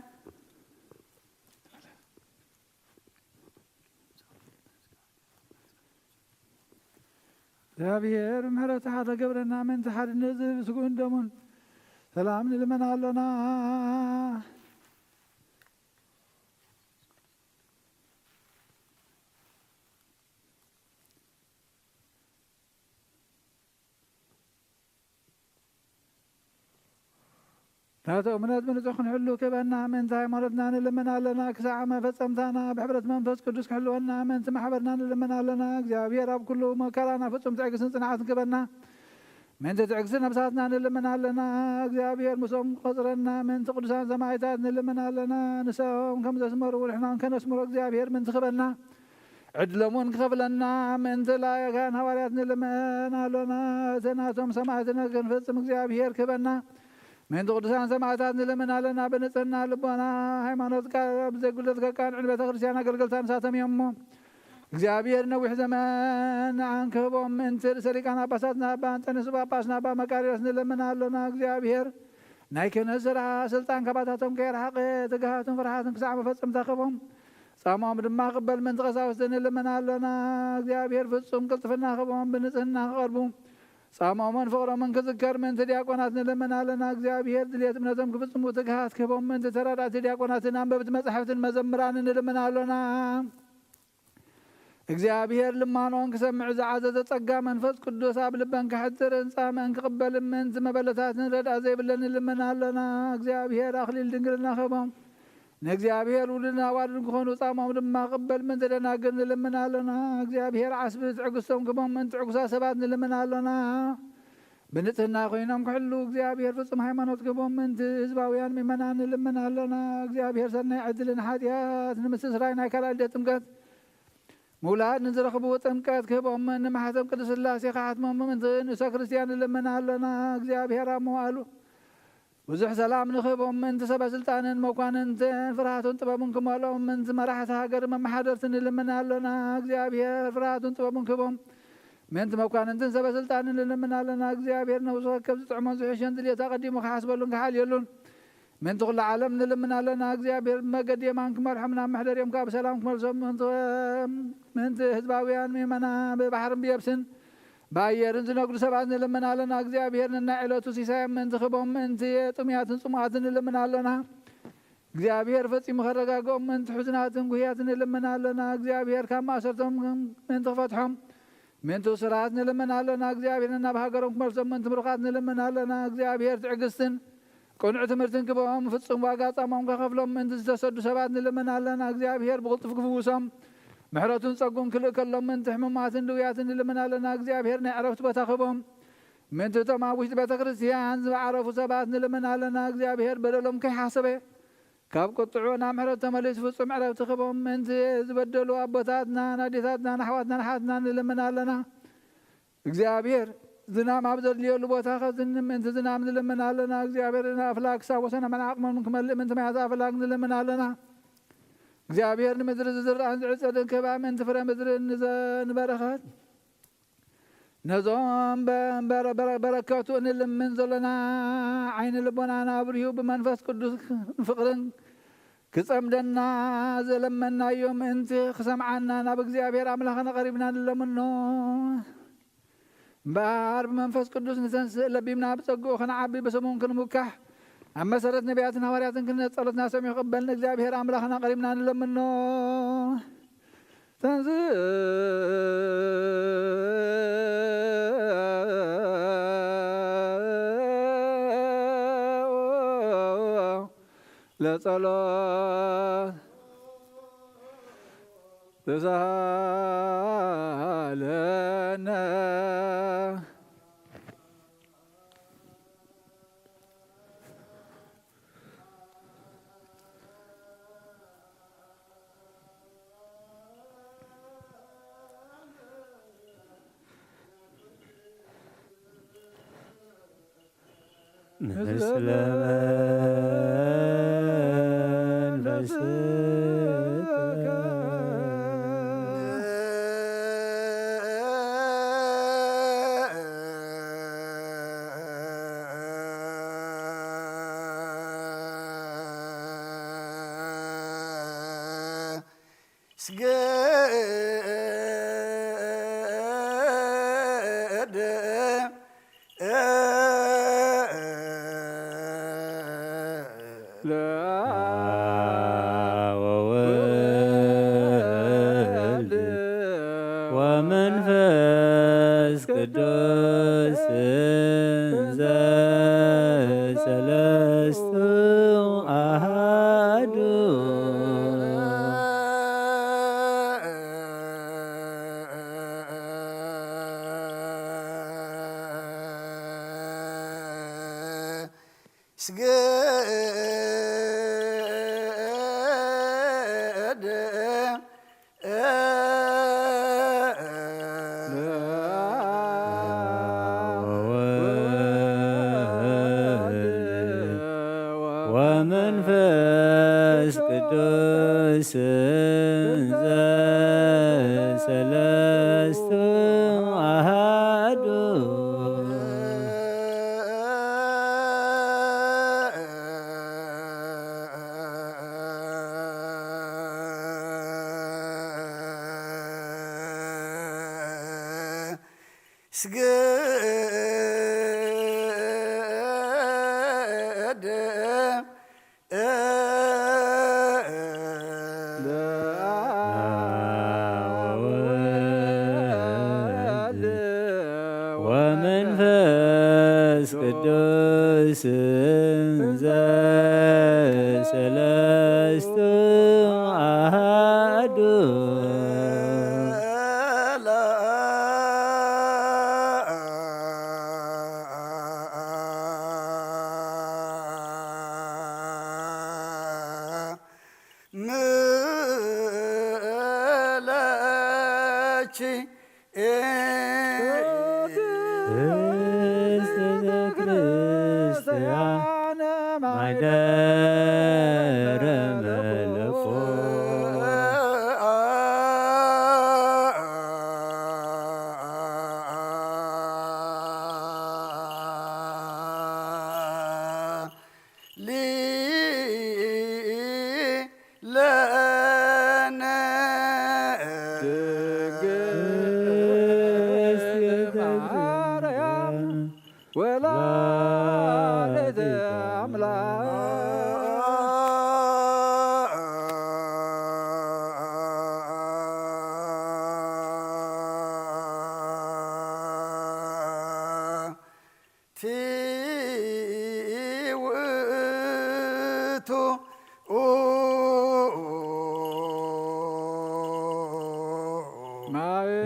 እግዚኣብሔር ብምሕረቱ ሓደ ገብረና፣ ምእንቲ ሓድነት ዝህብ ስግኡን ደሙን ሰላም ንልመና ኣሎና። ናተ እምነት ብንጹህ ክንሕሉ ክህበና፣ ምእንቲ ሃይማኖትና ንልምን ኣለና። ክሳዕ መፈጸምታና ብሕብረት መንፈስ ቅዱስ ክሕልወና፣ ምእንቲ ማሕበርና ንልምን ኣለና። እግዚኣብሔር ኣብ ኩሉ መከራና ፍጹም ትዕግስትን ጽንዓትን ክህበና፣ ምእንቲ ትዕግስቲ ነብሳትና ንልምን ኣለና። እግዚኣብሔር ምስኦም ክቆጽረና፣ ምእንቲ ቅዱሳን ሰማዕታት ንልምን ኣለና። ንሶም ከም ዘስመሩ ንሕና ከነስምሮ እግዚኣብሔር ምእንቲ ክህበና፣ ዕድሎም እውን ክኸፍለና፣ ምእንቲ ላእካን ሃዋርያት ንልምን ኣሎና። እቲ ናቶም ሰማዕትነት ክንፍጽም እግዚኣብሔር ክህበና፣ ምእንቲ ቅዱሳን ሰማዕታት ንልምን ኣለና። ብንጽህና ልቦና ሃይማኖትካ ብዘይጉድለት ከቃንዑ ንቤተ ክርስቲያን ኣገልገልታ ንሳቶም እዮም እሞ፣ እግዚኣብሔር ነዊሕ ዘመን ንዓን ክህቦም፣ ምእንቲ ርእሰ ሊቃነ ጳጳሳትና ኣባ እንጠንዮስ ጳጳስና ኣባ መቃርዮስ ንልምን ኣሎና። እግዚኣብሔር ናይ ክህነት ስራሕ ስልጣን ካባታቶም ከይረሓቐ፣ ትግሃትን ፍርሃትን ክሳዕ መፈጸምታ ክህቦም፣ ጻምኦም ድማ ክቕበል ምእንቲ ቀሳውስቲ ንልምን ኣሎና። እግዚኣብሔር ፍጹም ቅልጥፍና ክህቦም፣ ብንጽህና ክቐርቡ፣ ጻምኦምን ፍቕሮምን ክዝከር ምእንቲ ዲያቆናት ንልምን ኣለና። እግዚኣብሔር ድልየት እምነቶም ክፍጽሙ ትግሃት ክህቦም፣ ምእንቲ ተረዳእቲ ዲያቆናትን ኣንበብቲ መጻሕፍትን መዘምራንን ንልምን ኣሎና። እግዚኣብሔር ልማኖን ክሰምዕ ዝዓዘዘ ጸጋ መንፈስ ቅዱስ ኣብ ልበን ከሕድርን ጻምእን ክቕበልን ምእንቲ መበለታትን ረድኣ ዘይብለን ንልምን ኣሎና። እግዚኣብሔር ኣኽሊል ድንግልና ክህቦም፣ ንእግዚኣብሔር ውሉድን ኣዋልድን ክኾኑ ጻምኦም ድማ ክቕበል ምእንቲ ደናግል ንልምን ኣሎና። እግዚኣብሔር ዓስቢ ትዕግስቶም ክህቦም ምእንቲ ዕጉሳት ሰባት ንልምን ኣሎና። ብንጽህና ኮይኖም ክሕሉ እግዚኣብሔር ፍጹም ሃይማኖት ክህቦም ምእንቲ ህዝባውያን ምእመናን ንልምን ኣሎና። እግዚኣብሔር ሰናይ ዕድልን ሓጢኣት ንምስትስራይ ናይ ካልኣይ ልደት ጥምቀት ምውላድ ንዝረኽቡ ጥምቀት ክህቦም ንማሕተም ቅድስት ስላሴ ክሓትሞም ምእንቲ ንእሰ ክርስቲያን ንልምን ኣሎና። እግዚኣብሔር ኣብ መዋእሉ ብዙሕ ሰላም ንኽህቦም ምእንቲ ሰበ ስልጣንን መኳንንትን ፍርሃቱን ጥበቡን ክመልኦም ምእንቲ መራሕቲ ሃገር መመሓደርቲ ንልምን ኣሎና። እግዚኣብሔር ፍርሃቱን ጥበቡን ክህቦም ምእንቲ መኳንንትን ሰበ ስልጣንን ንልምን ኣለና። እግዚኣብሔር ነብሱ ከከብ ዝጥዕሞን ዝሕሸን ድልየት ኣቐዲሙ ክሓስበሉን ክሓልየሉን ምእንቲ ኩሉ ዓለም ንልምን ኣለና። እግዚኣብሔር ብመገዲ የማን ክመርሖም ናብ መሕደርዮም ካብ ሰላም ክመልሶም ምእንቲ፣ ምእንቲ ህዝባውያን ምእመና ብባሕርን ብየብስን ብኣየርን ዝነግዱ ሰባት ንልምን ኣለና። እግዚኣብሔር ንናይ ዕለቱ ሲሳዮም ምእንቲ ክህቦም ምእንቲ ጥሙያትን ጽሙኣትን ንልምን ኣለና። እግዚኣብሔር ፈጺሙ ከረጋግኦም ምእንቲ ሕዙናትን ጉህያትን ንልምን ኣለና። እግዚኣብሔር ካብ ማእሰርቶም ምእንቲ ክፈትሖም ምእንቲ እሱራት ንልምን ኣለና። እግዚኣብሔር ናብ ሃገሮም ክመልሶም ምእንቲ ምሩኻት ንልምን ኣለና። እግዚኣብሔር ትዕግስትን ቅኑዕ ትምህርትን ክህቦም ፍጹም ዋጋ ጻሞም ከኸፍሎም ምእንቲ ዝተሰዱ ሰባት ንልምን ኣለና። እግዚኣብሔር ብቕልጡፍ ክፍውሶም ምሕረቱን ጸጉን ክልእከሎም ምእንቲ ሕሙማትን ድውያትን ንልምን ኣለና። እግዚኣብሔር ናይ ዕረፍቲ ቦታ ክህቦም ምእንቲ እቶም ኣብ ውሽጢ ቤተ ክርስቲያን ዝዓረፉ ሰባት ንልምን ኣለና። እግዚኣብሔር በደሎም ከይሓሰበ ካብ ቁጥዑ ናብ ምሕረት ተመሊሱ ፍጹም ዕረፍቲ ክህቦም ምእንቲ ዝበደሉ ኣቦታትናን ኣዴታትናን ኣሕዋትናን ኣሓትናን ንልምን ኣለና። እግዚኣብሔር ዝናም ኣብ ዘድልየሉ ቦታ ከዝንም ምእንቲ ዝናም ንልምን ኣለና። እግዚኣብሔር ኣፍላግ ክሳብ ወሰን ኣመን ዓቕሞም ክመልእ ምእንቲ ማያት ኣፍላግ ንልምን ኣለና። እግዚኣብሔር ንምድሪ ዝዝራእን ዝዕጸድን ክህባ ምእንቲ ፍረ ምድሪ ንዘ-፣ ንበረኸት ነዞም በ-፣ በረ-፣ በረ-፣ በረከቱ እንልምን ዘለና ዓይኒ ልቦናና ኣብሪሁ ብመንፈስ ቅዱስ ፍቕርን ክጸምደና ዘለመናዮ ምእንቲ ክሰምዓና ናብ እግዚኣብሔር ኣምላኽና ቀሪብና ንለምኖ። እምበኣር ብመንፈስ ቅዱስ ንተንስእ፣ ለቢምና ብጸግኡ ክንዓቢ፣ ብስሙን ክንሙካሕ፣ ኣብ መሰረት ነቢያትን ሃዋርያትን ክንነት ጸሎትና ሰሚዑ ክቕበልን እግዚኣብሔር ኣምላኽና ቀሪብና ንለምኖ። ተንስ ለጸሎት ተሳሃለነ። ምስለ መንፈስከ። ስገድ ለአብ ወወልድ ወመንፈስ ቅዱስ እንዘ ሰለስቱ አሃዱ። ስገድ ወመንፈስ ቅዱስ እንዘ ሰለስቱ አሃዱ። ስገድ ለአብ ወወልድ ወመንፈስ ቅዱስ እንዘ ሰለስቱ አሃዱ። ምለኪ ቅድስት ቤተክርስቲያን ማይደረ መለኮት። ለነ ድንግል ማርያም ወላዲተ አምላክ። ቲ ውእቱ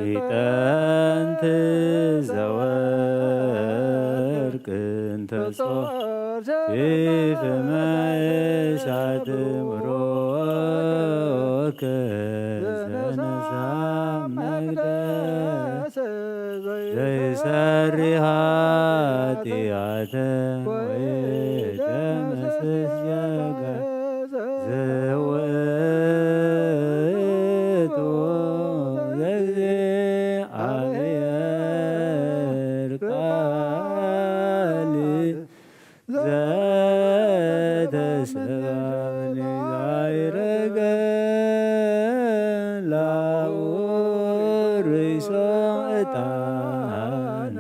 ኢጠንት ዘወርቅ እንተ ጾር ፊፍመ እሳት ምሮከ ዘነሳ መቅደስ ዘይሰሪ ኃጢአተ ወይደመስስ ጀጋ ዘውእቱ ዘእግዚአብሔር ቃል ዘተሰብአ ዛይረገ ላውሪሶ ዕጣን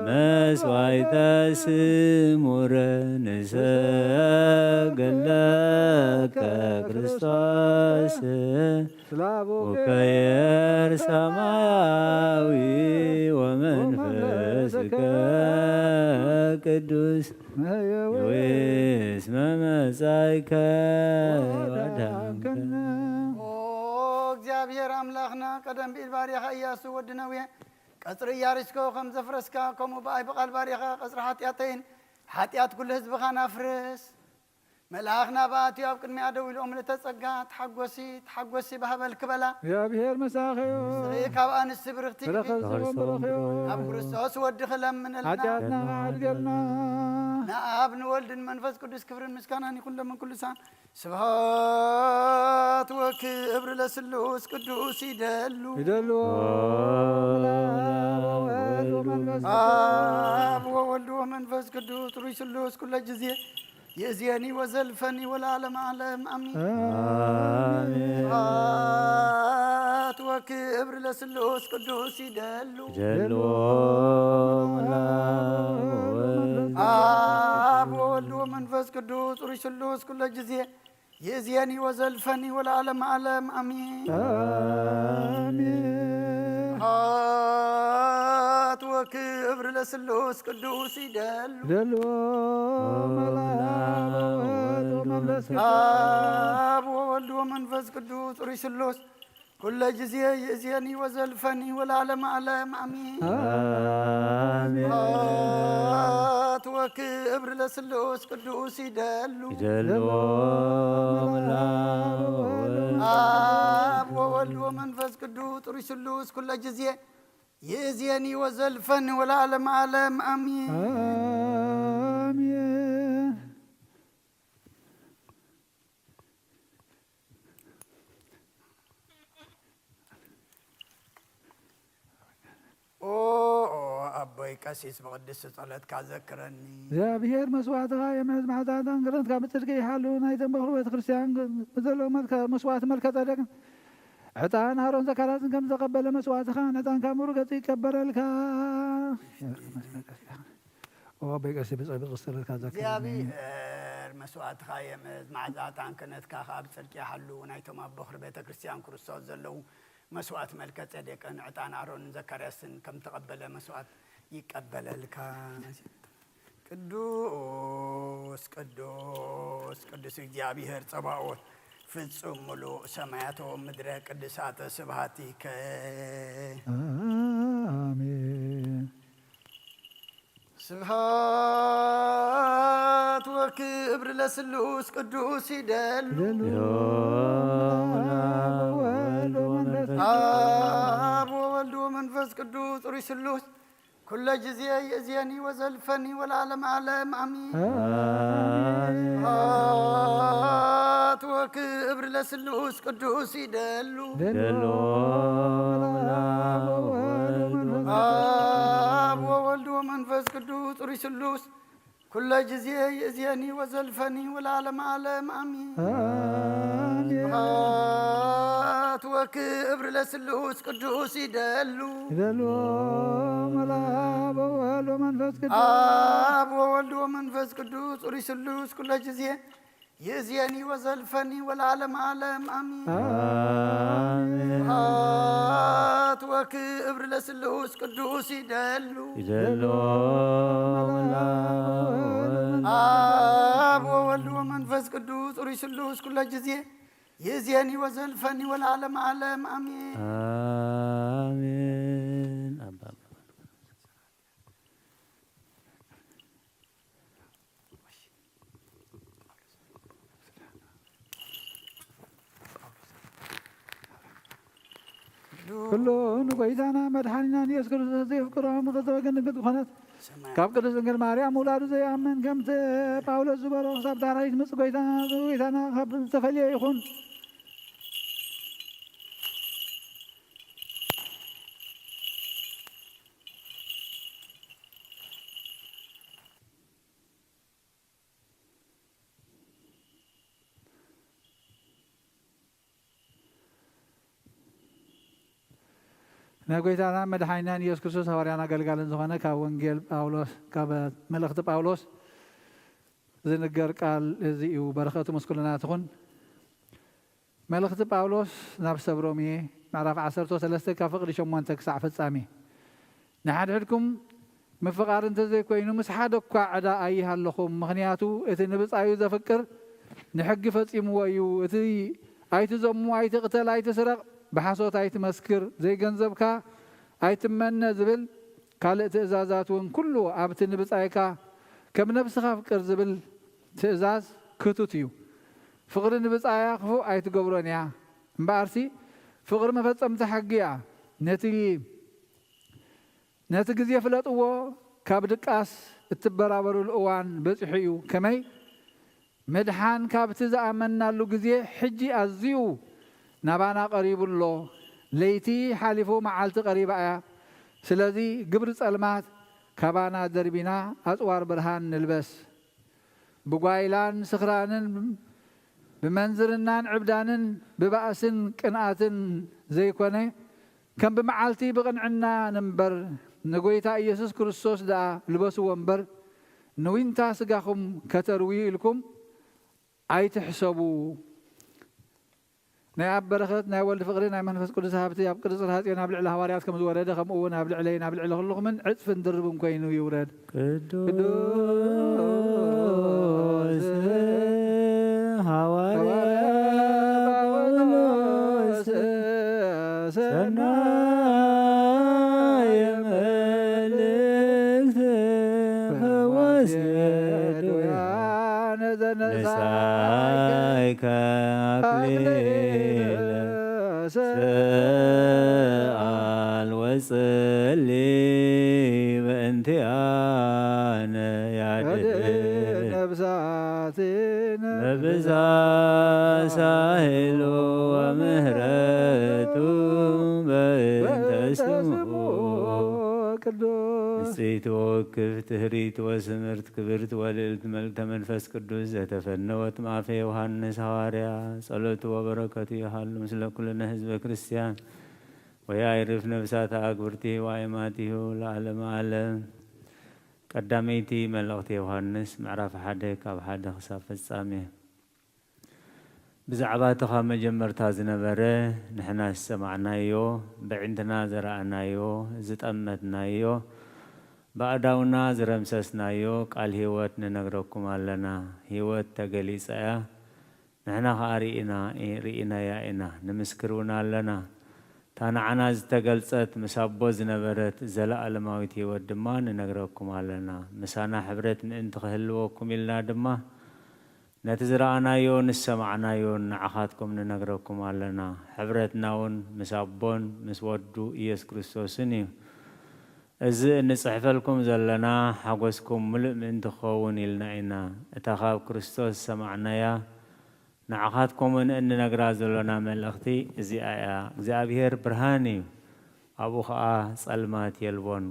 መስዋዕተ ስሙረ ሰግድ ለከ ክርስቶስ ስላቡ ከየር ሰማያዊ ወመንፈስከ ቅዱስ ምህየዊ እስመ መጻእከ ወአድኃንከነ። ኦ እግዚኣብሔር ኣምላኽና፣ ቀደም ብኢድ ባሪያኻ ኢያሱ ወዲ ነዌ ቀጽሪ ኢያሪስኮ ከም ዘፍረስካ፣ ከምኡ ብኣይ ብቓል ባሪያኻ ቀጽሪ ሓጢኣተይን ሓጢኣት ኩሉ ህዝብኻን ኣፍርስ። መልኣኽ ናብኣ ኣትዩ ኣብ ቅድሚኣ ደው ኢሉ፣ እምልእተ ጸጋ፣ ተሓጎሲ፣ ተሓጎሲ፣ ባህበል ክበላ። እግዚኣብሔር ምሳኺ እዩ። ንስኺ ካብ ኣንስቲ ብርኽቲ ኢኺ። ፍረ ከርሲ ኦም ብሩኽ እዩ። ኣብ ክርስቶስ ወድኺ ለምንልና። ሓጢኣትና ከዓድገልና። ንኣብ ንወልድን መንፈስ ቅዱስ ክብርን ምስጋናን ይኹን ሎምን ኩሉ ሳን። ስብሐት ወክብር ለስሉስ ቅዱስ ይደሉ። ይደሉ። ወወልድ ወመንፈስ ቅዱስ። አብ ወወልድ ወመንፈስ ቅዱስ ሩይ ስሉስ ኩለ ጊዜ ይእዜኒ ወዘልፈኒ ወለዓለመ ዓለም አሚን። አሜን። ስብሐት ወክብር ለስሉስ ቅዱስ ይደሉ። ይደሉ። አብ ወወልድ ወመንፈስ ቅዱስ ሩይ ስሉስ ኩለ ጊዜ ይእዜኒ ወዘልፈኒ ወለዓለመ ዓለም አሚን። አሜን። ስብሐት ወክብር ለስሉስ ቅዱስ ይደሉ። ይደሉ። መልአከ ወወልድ ወመንፈስ ቅዱስ። አብ ወወልድ ወመንፈስ ቅዱስ ሩይ ስሉስ ኩለ ጊዜ ይእዜኒ ወዘልፈኒ ወለዓለመ ዓለም አሚን። አሜን። ስብሐት ወክብር ለስሉስ ቅዱስ ይደሉ። ይደሉ። አብ ወወልድ ወመንፈስ ቅዱስ ሩይ ስሉስ ኩለ ጊዜ ይእዜኒ ወዘልፈኒ ወለዓለመ ዓለም አሚን። አሜን። ኦ፣ ኦ፣ ኣቦይ ቀሲስ ብቕድስቲ ጸሎትካ ዘክረኒ። እግዚኣብሔር መስዋዕትኻ የምሕጽ፣ መዓዛታን ክረንትካ ብጽድቂ ይሓሉ። ናይተን በኹሪ ቤተ ክርስቲያን ብዘለዉ መልከ-፣ መስዋዕቲ መልከ ጸደቅን ዕጣን ኣሮን ዘካራዝን ከም ዘቐበለ መስዋዕትኻ ዕጣንካ ምሩ ገጹ ይቀበለልካ። ኦ፣ ኣቦይ ቀሲስ ብጸ-፣ ብቕድስቲ ጸሎትካ ዘክረኒ። እግዚኣብሔር መስዋዕትኻ የምሕጽ፣ መዓዛታን ክህነትካ ከኣ ብጽድቂ ይሓሉ። ናይቶም ኣብ በኹሪ ቤተ ክርስቲያን ክርስቶስ ዘለዉ መስዋዕት መልከ ጼዴቅን ዕጣን ኣሮንን ዘካርያስን ከም ተቐበለ መስዋዕት ይቀበለልካ። ቅዱስ ቅዱስ ቅዱስ እግዚኣብሔር ጸባኦት ፍጹም ምሉእ ሰማያት ወምድረ ቅዱሳተ ስብሐቲከ። አሜን። ስብሐት ወክብር ለስሉስ ቅዱስ ይደሉ። ይደሉ። አብ ወወልድ ወመንፈስ ቅዱስ ሩይ ስሉስ ኩለ ጊዜ ይእዜኒ ወዘልፈኒ ወለዓለመ ዓለም አሚን። አሜን። ስብሐት ወክብር ለስሉስ ቅዱስ ይደሉ። ይደሉ። አብ ወወልድ ወመንፈስ ቅዱስ ሩይ ስሉስ ኩለ ጊዜ ይእዜኒ ወዘልፈኒ ወለዓለመ ዓለም አሚን። አሜን። ስብሐት ወክብር ለስሉስ ቅዱስ ይደሉ። ይደሉ። አብ ወወልድ ወመንፈስ ቅዱስ። አብ ወወልድ ወመንፈስ ቅዱስ ሩይ ስሉስ ኩለ ጊዜ ይእዜኒ ወዘልፈኒ ወለዓለመ ዓለም አሚን። አሜን። ስብሐት ወክብር ለስሉስ ቅዱስ ይደሉ። ይደሉ። አብ ወወልድ ወመንፈስ ቅዱስ ሩይ ስሉስ ኩለ ጊዜ ይእዜኒ ወዘልፈኒ ወለዓለመ ዓለም አሜን። አሜን። ኩሉ ንጎይታና መድሓኒና ንየሱስ ክርስቶስ ዘየፍቅሮ ምኽንያት ወገን ድንግል ዝኾነት ካብ ቅድስት ድንግል ማርያም ምውላዱ ዘይኣምን ከምቲ ጳውሎስ ዝበሎ ክሳብ ዳሕራይት ምጽእ ጎይታና፣ ጎይታና ካብ ዝተፈልየ ይኹን። ናይ ጎይታና መድሓኒናን ኢየሱስ ክርስቶስ ሃዋርያን ኣገልጋልን ዝኾነ ካብ ወንጌል ጳውሎስ፣ ካብ መልእኽቲ ጳውሎስ ዝንገር ቃል እዚ እዩ። በረኸቱ ምስ ኩልና ትኹን። መልእኽቲ ጳውሎስ ናብ ሰብ ሮሜ ምዕራፍ ዓሰርተ ሰለስተ ካብ ፍቕዲ ሸሞንተ ክሳዕ ፍጻሜ። ንሓድሕድኩም ምፍቓር እንተዘይኮይኑ ምስ ሓደ እኳ ዕዳ ኣይሃለኹም። ምኽንያቱ እቲ ንብጻዩ ዘፍቅር ንሕጊ ፈጺምዎ እዩ። እቲ ኣይትዘሙ፣ ኣይትቕተል፣ ኣይትስረቕ፣ ብሓሶት ኣይትመስክር፣ ዘይገንዘብካ ኣይትመነ ዝብል ካልእ ትእዛዛት እውን ኩሉ ኣብቲ ንብጻይካ ከም ነብስኻ ኣፍቅር ዝብል ትእዛዝ ክቱት እዩ። ፍቕሪ ንብጻያ ክፉእ ኣይትገብሮን እያ። እምበኣርሲ ፍቕሪ መፈጸምቲ ሕጊ እያ። ነቲ ነቲ ግዜ ፍለጥዎ፣ ካብ ድቃስ እትበራበሩሉ እዋን በጺሑ እዩ። ከመይ? ምድሓን ካብቲ ዝኣመንናሉ ግዜ ሕጂ ኣዝዩ ናባና ቀሪቡ ኣሎ። ለይቲ ሓሊፉ መዓልቲ ቀሪባ እያ። ስለዚ ግብሪ ጸልማት ካባና ደርቢና ኣጽዋር ብርሃን ንልበስ። ብጓይላን ስኽራንን ብመንዝርናን ዕብዳንን ብባእስን ቅንኣትን ዘይኮነ፣ ከም ብመዓልቲ ብቕንዕና ንንበር፣ ንጐይታ ኢየሱስ ክርስቶስ ደኣ ልበስዎ እምበር፣ ንዊንታ ስጋኹም ከተርዊ ኢልኩም ኣይትሕሰቡ። ናይ ኣብ በረኸት፣ ናይ ወልድ ፍቕሪ፣ ናይ መንፈስ ቅዱስ ሃብቲ ኣብ ቅርጺ ጽርሐ ጽዮን ኣብ ልዕሊ ሃዋርያት ከም ዝወረደ፣ ከምኡ እውን ኣብ ልዕለይን ኣብ ልዕሊ ኩልኹምን ዕጽፍን ድርብን ኮይኑ ይውረድ። ቅዱስ ሃዋርያ ጳውሎስ ሰናየ መልእክት ፈወስ ድውያነ ዘነሳይከ ኣክሊለ ስኣል ወጽሊ በእንቲኣነ ያድህን ነብሳትነ በብዛ ሳህሉ ወምህረቱ በእንተ ስምኡ ቅዱስ። ንጽሕቲ ወክፍት ህሪት ወስምርት ክብርት ወልዕልት መልእልተ መንፈስ ቅዱስ ዘተፈነወት ማፈ ዮሃንስ ሃዋርያ ጸሎቱ ወበረከቱ ይሃሉ ምስለ ኩልነ ህዝበ ክርስቲያን ወያይርፍ ነፍሳት ኣግብርቲ ዋይማቲሁ ለዓለመ ዓለም። ቀዳመይቲ መልእኽቲ ዮሃንስ ምዕራፍ ሓደ ካብ ሓደ ክሳብ ፍጻሜ። ብዛዕባ እቲ ካብ መጀመርታ ዝነበረ ንሕና ዝሰማዕናዮ፣ በዒንትና ዘረኣናዮ፣ ዝጠመትናዮ፣ ብኣእዳውና ዝረምሰስናዮ ቃል ህይወት ንነግረኩም ኣለና። ህይወት ተገሊጻ እያ፣ ንሕና ኸኣ ርኢና፣ ርኢናያ ኢና፣ ንምስክር እውን ኣለና። እታ ንዓና ዝተገልጸት ምስ ኣቦ ዝነበረት ዘለኣለማዊት ህይወት ድማ ንነግረኩም ኣለና። ምሳና ሕብረት ምእንቲ ክህልወኩም ኢልና ድማ ነቲ ዝረኣናዮን ዝሰማዕናዮን ንዓኻትኩም ንነግረኩም ኣለና። ሕብረትና እውን ምስ ኣቦን ምስ ወዱ ኢየሱስ ክርስቶስን እዩ። እዚ እንጽሕፈልኩም ዘለና ሓጎስኩም ምሉእ ምእንቲ ክኸውን ኢልና ኢና። እታ ካብ ክርስቶስ ዝሰማዕናያ ንዓኻትኩምን እንነግራ ዘሎና መልእኽቲ እዚኣ እያ። እግዚኣብሔር ብርሃን እዩ፣ ኣብኡ ኸኣ ጸልማት የልቦን።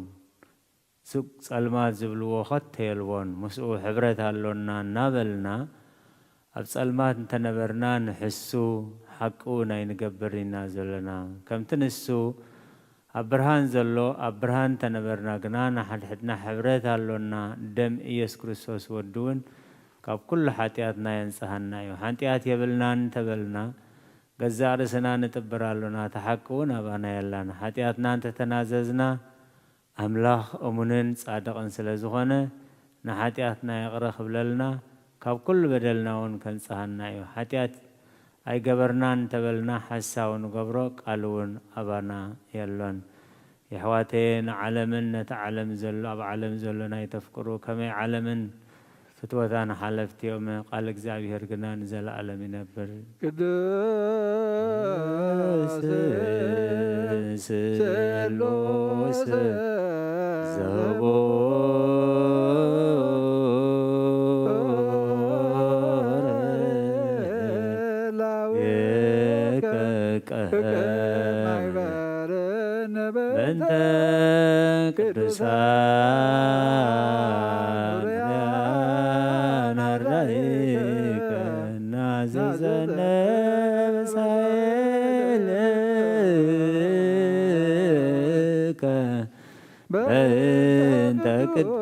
ሱቅ ጸልማት ዝብልዎ ኸቶ የልቦን። ምስኡ ሕብረት ኣሎና እናበልና ኣብ ጸልማት እንተነበርና ንሕሱ፣ ሓቂ እውን ኣይንገብር ኢና ዘሎና። ከምቲ ንሱ ኣብ ብርሃን ዘሎ ኣብ ብርሃን እንተነበርና ግና ንሓድሕድና ሕብረት ኣሎና። ደም ኢየሱስ ክርስቶስ ወዱ እውን ካብ ኩሉ ሓጢኣትና የንጽሃና እዩ። ሓጢኣት የብልናን እንተበልና ገዛእ ርእስና ንጥብር ኣሎና፣ እታ ሓቂ እውን ኣባና የላን። ሓጢኣትና እንተተናዘዝና ኣምላኽ እሙንን ጻድቕን ስለ ዝኾነ ንሓጢኣትና ይቕረ ክብለልና ካብ ኩሉ በደልና እውን ከንጽሃና እዩ። ሓጢኣት ኣይገበርናን እንተበልና ሓሳዊ ንገብሮ፣ ቃሉ እውን ኣባና የሎን። የሕዋተየ፣ ንዓለምን ነቲ ዓለም ዘሎ፣ ኣብ ዓለም ዘሎ ናይ ተፍቅሩ፣ ከመይ ዓለምን ፍትወታን ሓለፍቲ እዮም፣ ቃል እግዚኣብሔር ግና ንዘለኣለም ይነብር። ቅዱስ ስሉስ ዘቦ ላውከ የከቀ ማይበርን በእንተ ቅዱሳን ርያን ኣራይከ ናዘዘነ በሳይልከ በእንተ ቅዱስ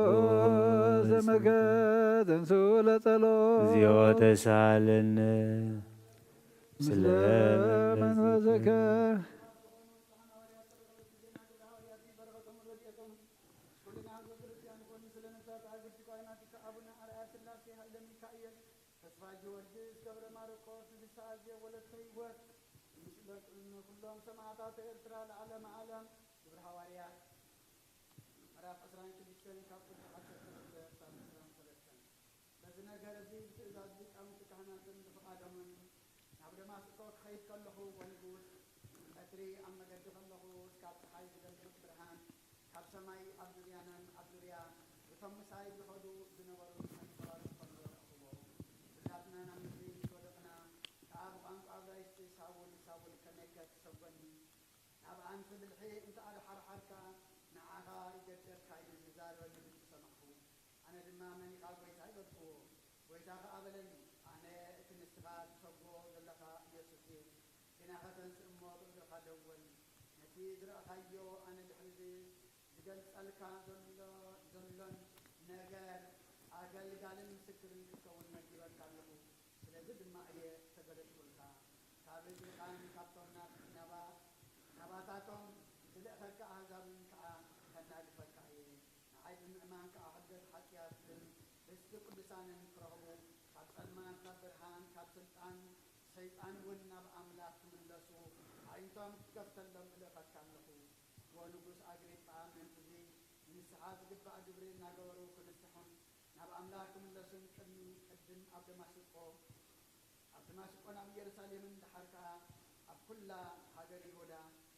ስምከ ተንሱ ለጸሎ ተሳለነ። ምስለ መንፈስከ። ተስፋ ጊዮርጊስ ገብረ ማርቆስ ንፍስሓ ኣዜ ወለተ ህይወት፣ ንኩሎም ሰማዕታት ኤርትራ ለዓለመ ዓለም። ግብረ ሃዋርያት ምዕራፍ ዕስራን ሽዱሽተን ካብ ቁጽሪ ዓሰርተ ክልተ ክሳብ ዕስራን ሰለስተን። በዚ ነገር እዚ ብትእዛዝ ሊቃውንቲ ካህናትን ብፍቓዶምን ናብ ደማስቆ ክኸይድ ከለኹ፣ ወንጉስ ቀትሪ ኣብ መገዲ ከለኹ፣ እስካብ ጸሓይ ዝደምቕ ብርሃን ካብ ሰማይ ኣብ ዙርያናን ኣብ ዙርያ እቶም ምሳይ ዝኸዱ ዝነበሩ መንኮራኹር ከሎ ረኣኹዎ። ኩላትና ናብ ምድሪ ምስ ወደቕና ከኣ ብቋንቋ እብራይስጢ፣ ሳውል፣ ሳውል፣ ከመይከ ትሰጎኒ? ናብ ኣንፊ ብልሒ እንተ ኣድሓርሓርካ፣ ንዓኻ ይገደልካ ኢሉ ዝዛረበኒ ድምጺ ሰማዕኩ። ኣነ ድማ፣ መን ኢኻ ጐይታይ? በልኩዎ። ጐይታ ኸኣ በለኒ፣ ኣነ እቲ ንስኻ ትሰጎ ዘለኻ ኢየሱስ እየ። ግናኸ ተንስእ እሞ ብእግርኻ ደው በል። ነቲ ዝረኣኻዮ ኣነ ድሕሪ እዚ ዝገልጸልካ ዘሎ፣ ዘሎን ነገር ኣገልጋልን ምስክርን ክትከውን መዲበካ ኣለኹ። ስለዚ ድማ እየ እተገለጽኩልካ። ካብ ህዝብኻን ካብቶም ናብ-፣ ናባ-፣ ናባታቶም ዝልእኸካ ኣህዛብን ከኣ ከናግፈካ እየ። ንዓይ ብምእማን ከኣ ሕድገት ሓጥያትን ርስቲ ቅዱሳንን ክረኽቡ፣ ካብ ጸልማት ናብ ብርሃን፣ ካብ ስልጣን ሰይጣን እውን ናብ ኣምላኽ ክምለሱ፣ ኣዒንቶም ክትከፍተሎም እልእኸካ ኣለኹ። ዎ ንጉስ ኣግሪጳ፣ ምእንቲ እዚ ንስሓ ዝግባእ ግብሪ እናገበሩ ክንስሑን ናብ ኣምላኽ ክምለሱን ቅድሚ ቅድም ኣብ ደማስቆ፣ ኣብ ደማስቆን ኣብ ኢየሩሳሌምን ደሓር ከኣ ኣብ ኩላ ሃገር ይሁዳ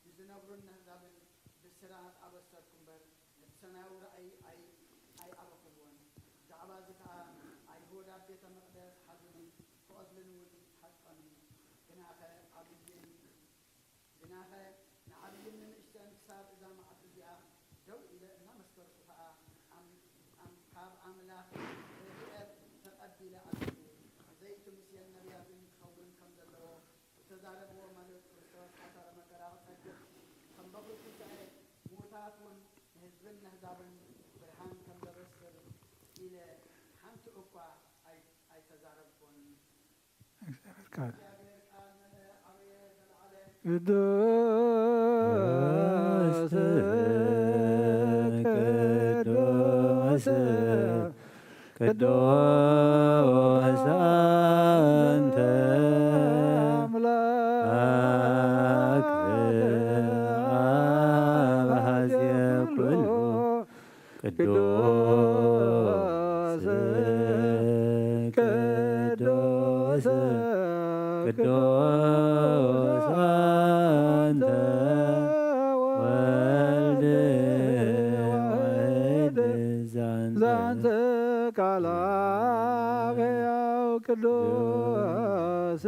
ንዝነብሩን ነህዛብን ብስራት ኣበሰርኩ እምበር፣ ነቲ ሰማያዊ ራእይ ኣይ-፣ ኣይኣበኹዎን። ብዛዕባ እዚ ከኣ ኣይሁድ ኣብ ቤተ መቕደስ ሓዙኒ፣ ክቐትሉኒ እውን ሓቀኑ። ግናኸ ዓብይን፣ ግናኸ ንዓብይን ንንእሽተን ክሳብ እዛ መዓልቲ እዚኣ ደው ኢለ እናመስከርኩ ከኣ ኣም-፣ ኣም-፣ ካብ ኣምላኽ ረድኤት ተቐቢለ ኣለኹ። ብዘይቲ ሙሴን ነቢያትን ክኸውን ከም ዘለዎ ዝተዛረብዎ፣ ማለት ክርስቶስ ሓሳረ መከራ ክጸግብ፣ ከም በጉ ትንሳኤ ምዉታት እውን ንህዝብን ነህዛብን ብርሃን ከም ዘበስር ኢለ ሓንቲ እኳ ኣይ-፣ ኣይተዛረብኩን። እግዚኣብሔር ቃል። ቅዱስ ቅዱስ ቅዱስ አንተ አምላክ አበ ሀዜ ኩሉ ቅዱስ ቅዱስ ቅዱስ አንተ ወልድ ዋሕድ ዛንተ ቃል አብ ሕያው ቅዱስ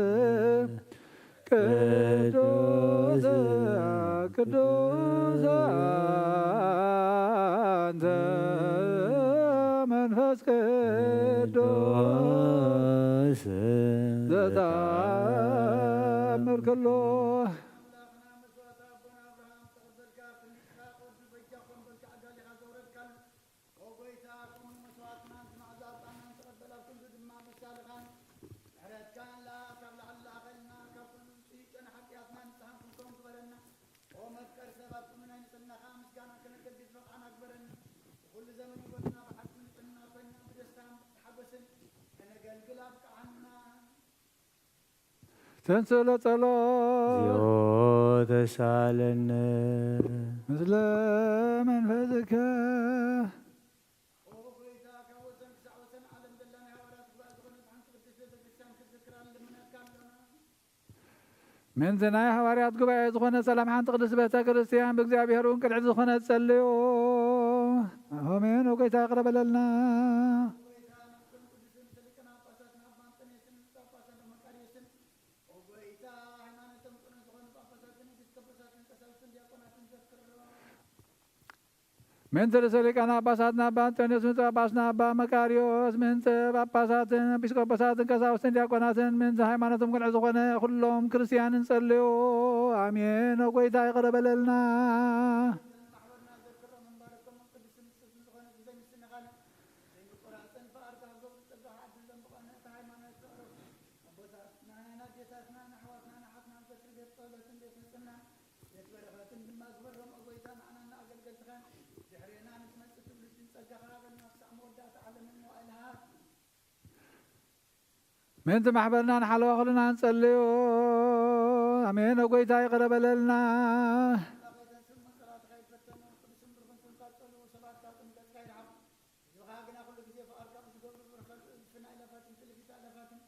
ቅዱስ ቅዱስ አንተ መንፈስ ቅዱስ ዘተአምር ኩሎ። ኦ ጐይታ፣ ከምኡ መስዋእትናን መዓዛ ዕጣንናን ተቐበል፣ ኣብ ክንዱ ድማ መሳልኻን ምሕረትካን ለኣኽ፣ ካብ ላዕሊ ለኣኸልና፣ ካብ ኩሉ ውጽኢት ጨና ሓጢኣትና ንጽሃን ክንከውን ግበረና። ኦ መፍቀር ሰብ፣ ኣብ ኩሉ ናይ ንጽህናኻ ምስጋና ከነገልግል ዝበቕዓና ግበረና። ብኹሉ ዘመን ህይወትና ብሓቂ ንጽህና ኮይንና ብደስታን ብሓጎስን ከነገልግል ኣብቅዓና። ተንሥእ ለጸሎት። እግዚኦ ተሳለነ። ምስለ መንፈስከ። ኦ ጐይታ፣ ካብ ወሰን ክሳዕ ወሰን ዓለም ዘላ ናይ ሃዋርያት ጉባኤ ዝኾነት ሓንቲ ቅድስት ቤተ ክርስቲያን ክትዝክራ ንልምነካ ኣሎና። ምእንቲ ናይ ሃዋርያት ጉባኤ ዝኾነ ሰላም ሓንቲ ቅድስት ቤተ ክርስቲያን ብእግዚኣብሔር እውን ቅንዕቲ ዝኾነት ጸልዩ። ኣሜን። ኦ ጐይታ፣ ይቕረ በለልና። ኦ ጐይታ፣ ሃይማኖቶም ቅኑዕ ዝኾኑ ጳጳሳትን ኤጲስቆጶሳትን ቀሳውስትን ዲያቆናትን ዘክሮም። ምእንቲ ርእሰ ሊቃነ ጳጳሳትና ኣባ እንጦንዮስ፣ ምእንቲ ጳጳስና ኣባ መቃርዮስ፣ ምእንቲ ጳጳሳትን ኤጲስቆጶሳትን ቀሳውስትን ዲያቆናትን፣ ምእንቲ ሃይማኖቶም ቅኑዕ ዝኾነ ኩሎም ክርስትያንን ጸልዩ። ኣሜን። ኦ ጐይታ፣ ይቕረ በለልና። ማሕበርና ዘክሮም እምባረኮም ቅዱስ ንጹህ ዝኾነ ብዘይ ምስንኻል ዘይምቁራጽን ፍቓድካ ክገብሩ ጸጋኻ ዓድሎም ብቐንዕቲ ሃይማኖት ዘዕረፉ ቤት ጸሎትን ቤት ንጽህናን ቤት በረኸትን ድማ ግበሮም። ኦ ጎይታ፣ ንዓናን ንኣገልገልትኻን ድሕሬና ንትመጽእ ትውልድን ጸጋኻ ሃበና፣ ክሳዕ መወዳእታ ዓለምን መዋእልሃን። ምእንቲ ማሕበርና ንሓለዋ ኩልና ንጸልዮ። ኣሜን። ኦ ጎይታ፣ ይቕረ በለልና። ኣምላኽ ሆይ፣ እተን ስም መሰላትኻ ይፈተኑ፣ ቅዱስን ብሩኽን ስምካ ዝጸልዉ ሰባት ካብ ጥምቀትካ ይርሓቑ። ህዝብኻ ግና ኩሉ ግዜ ፍቓድካ ብዝገብሩ ብረኸት እልፍን ኣእላፋትን እልፊት ኣእላፋትን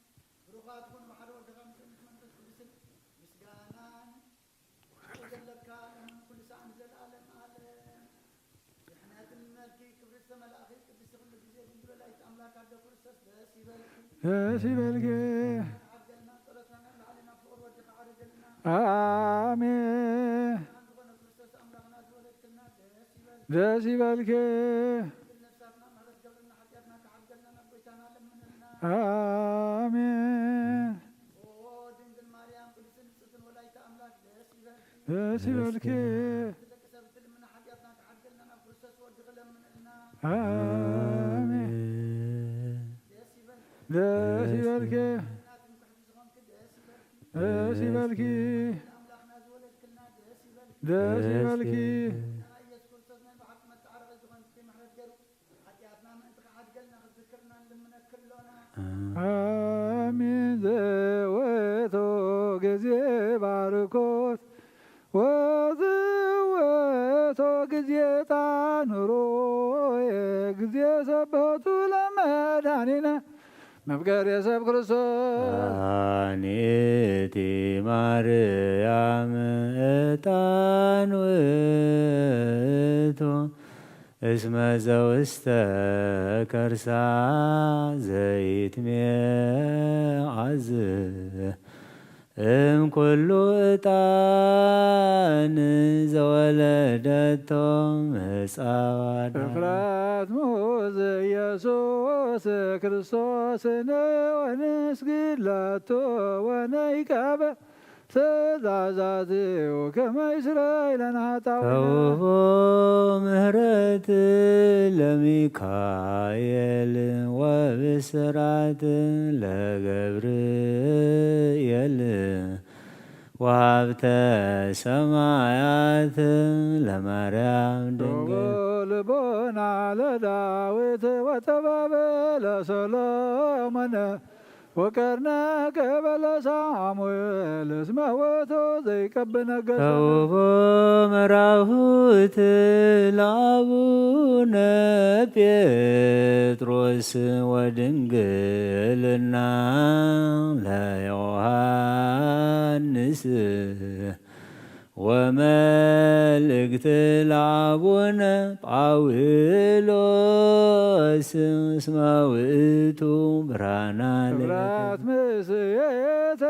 ብሩኻት ኩኑ። ብሓደ ወድኻ ምስእነት መንፈስ ቅዱስን ምስጋናን ዘለካ ለምን ኩሉ ሳዕ ንዘለኣለም ኣለም። ድሕነትን መልኪ ክብሪ ዝተመላእኺ ቅድስቲ ኩሉ ግዜ ድንግል ወላዲት ኣምላክ ኣደ ክርስቶስ ደስ ይበልኪ። ደስ ይበልኪ። ዓርገልና ጸሎትና ናብ ላዕሊ ናብ ፍቕሪ ወድኻ ዓርገልና። ኣሜን። ብርሃን ዝኾነ ክርስቶስ ኣምላኽና ዝወለድክልና ደስ ይበልኪ። ደስ ይበልኪ። ድንግል ነፍሳትና ምሕረት ገብርና ሓጢኣትና ክሓድገልና ናብ ጎይታና ለምንልና። ኣሜን። ኦ ድንግል ማርያም ቅድስትን ንጽሕትን ወላዲተ ኣምላክ ደስ ይበልኪ። ደስ ይበልኪ። ደቂ ሰብ እትልምና ሓጢኣትና ክሓድገልና ናብ ክርስቶስ ወድኺ ለምንልና። ኣሜን። ደስ ይበልኪ። ደስ ይበልኪ። እናትን ክሕዲ ዝኾንኪ ደስ ይበልኪ። ደስ ይበልኪ። ኣምላኽና ዝወለድክልና ደስ ይበልኪ። ደስ ይበልኪ። ኢየሱስ ክርስቶስ ናይ ብሓቂ መተዓረቒ ዝኾንኪ ምሕረት ገይሩ ሓጢኣትና ምእንቲ ክሓድገልና ክዝክርና ንልምነኪ ኣሎና። ኣሜን። ዘወቶ ግዜ ባርኮት ወዘወቶ ግዜ ጣኑሮ ግዜ ሰበቱ ለመድኃኒነ መፍቀሬ ሰብ ክርስቶስ። ኣንቲ ማርያም ዕጣን ውእቱ እስመ ዘውስተ ከርሳ ዘይት መዓዝ እም ኩሉ ዕጣን ዘወለደቶ ምጻዋ ዳዊት። እፍረት ሙዝ ኢየሱስ ክርስቶስ ንወንስግድ ላቶ ወነይቀበ ትእዛዛትሁ ከመ ይስረይ ለነ ኃጣውኢነ። ተውቦ ምህረት ለሚካኤል ወብስራት ለገብርኤል ወሀብተ ሰማያት ለማርያም ድንግል። ቶቦ ልቦና ለዳዊት ወጥበብ ለሰሎሞን ወቀርነ ከበለ ሳሙኤል እስመ ውእቱ ዘይቀብ ነገሰ። ተውቦ መራሁት ለአቡነ ጴጥሮስ ወድንግልና ለዮሐንስ ወመልእክት ለአቡነ ጳውሎስ እስመ ውእቱ ብርሃና ለክብራት ምስየተ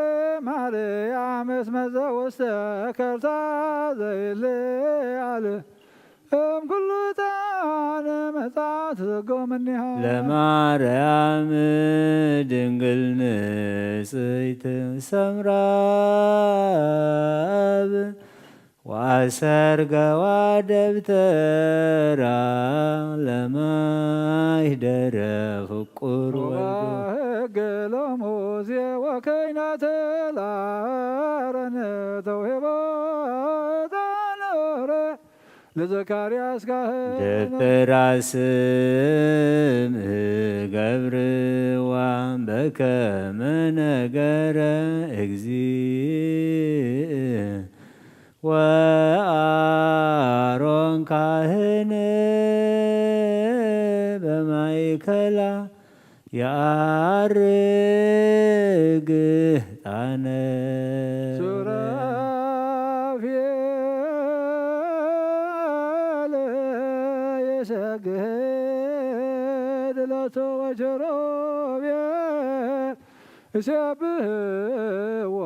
ማርያም እስመ ዘውስተ ከርሳ ዘይለዓል እም ኩሉ ጣነ መጻት ዘጎምኒሃ ለማርያም ድንግል ንጽሕት ሰምራ አብ ወአሰርገዋ ደብተራ ለማይደረ ፍቁር ወልዶ። ወባህግ ለሙሴ ወከይናተ ለአሮን ተውሂቦ ዕጣን ኦሬ ለዘካርያስ ካህን። ደብተራ ስም ገብርዋ በከመ ነገረ እግዚእ ወአሮን ካህን በማእከላ የዐርግ ዕጣነ። ሱራፌል የሰግድ ሎቱ ወኪሩቤል ይሴብሕዎ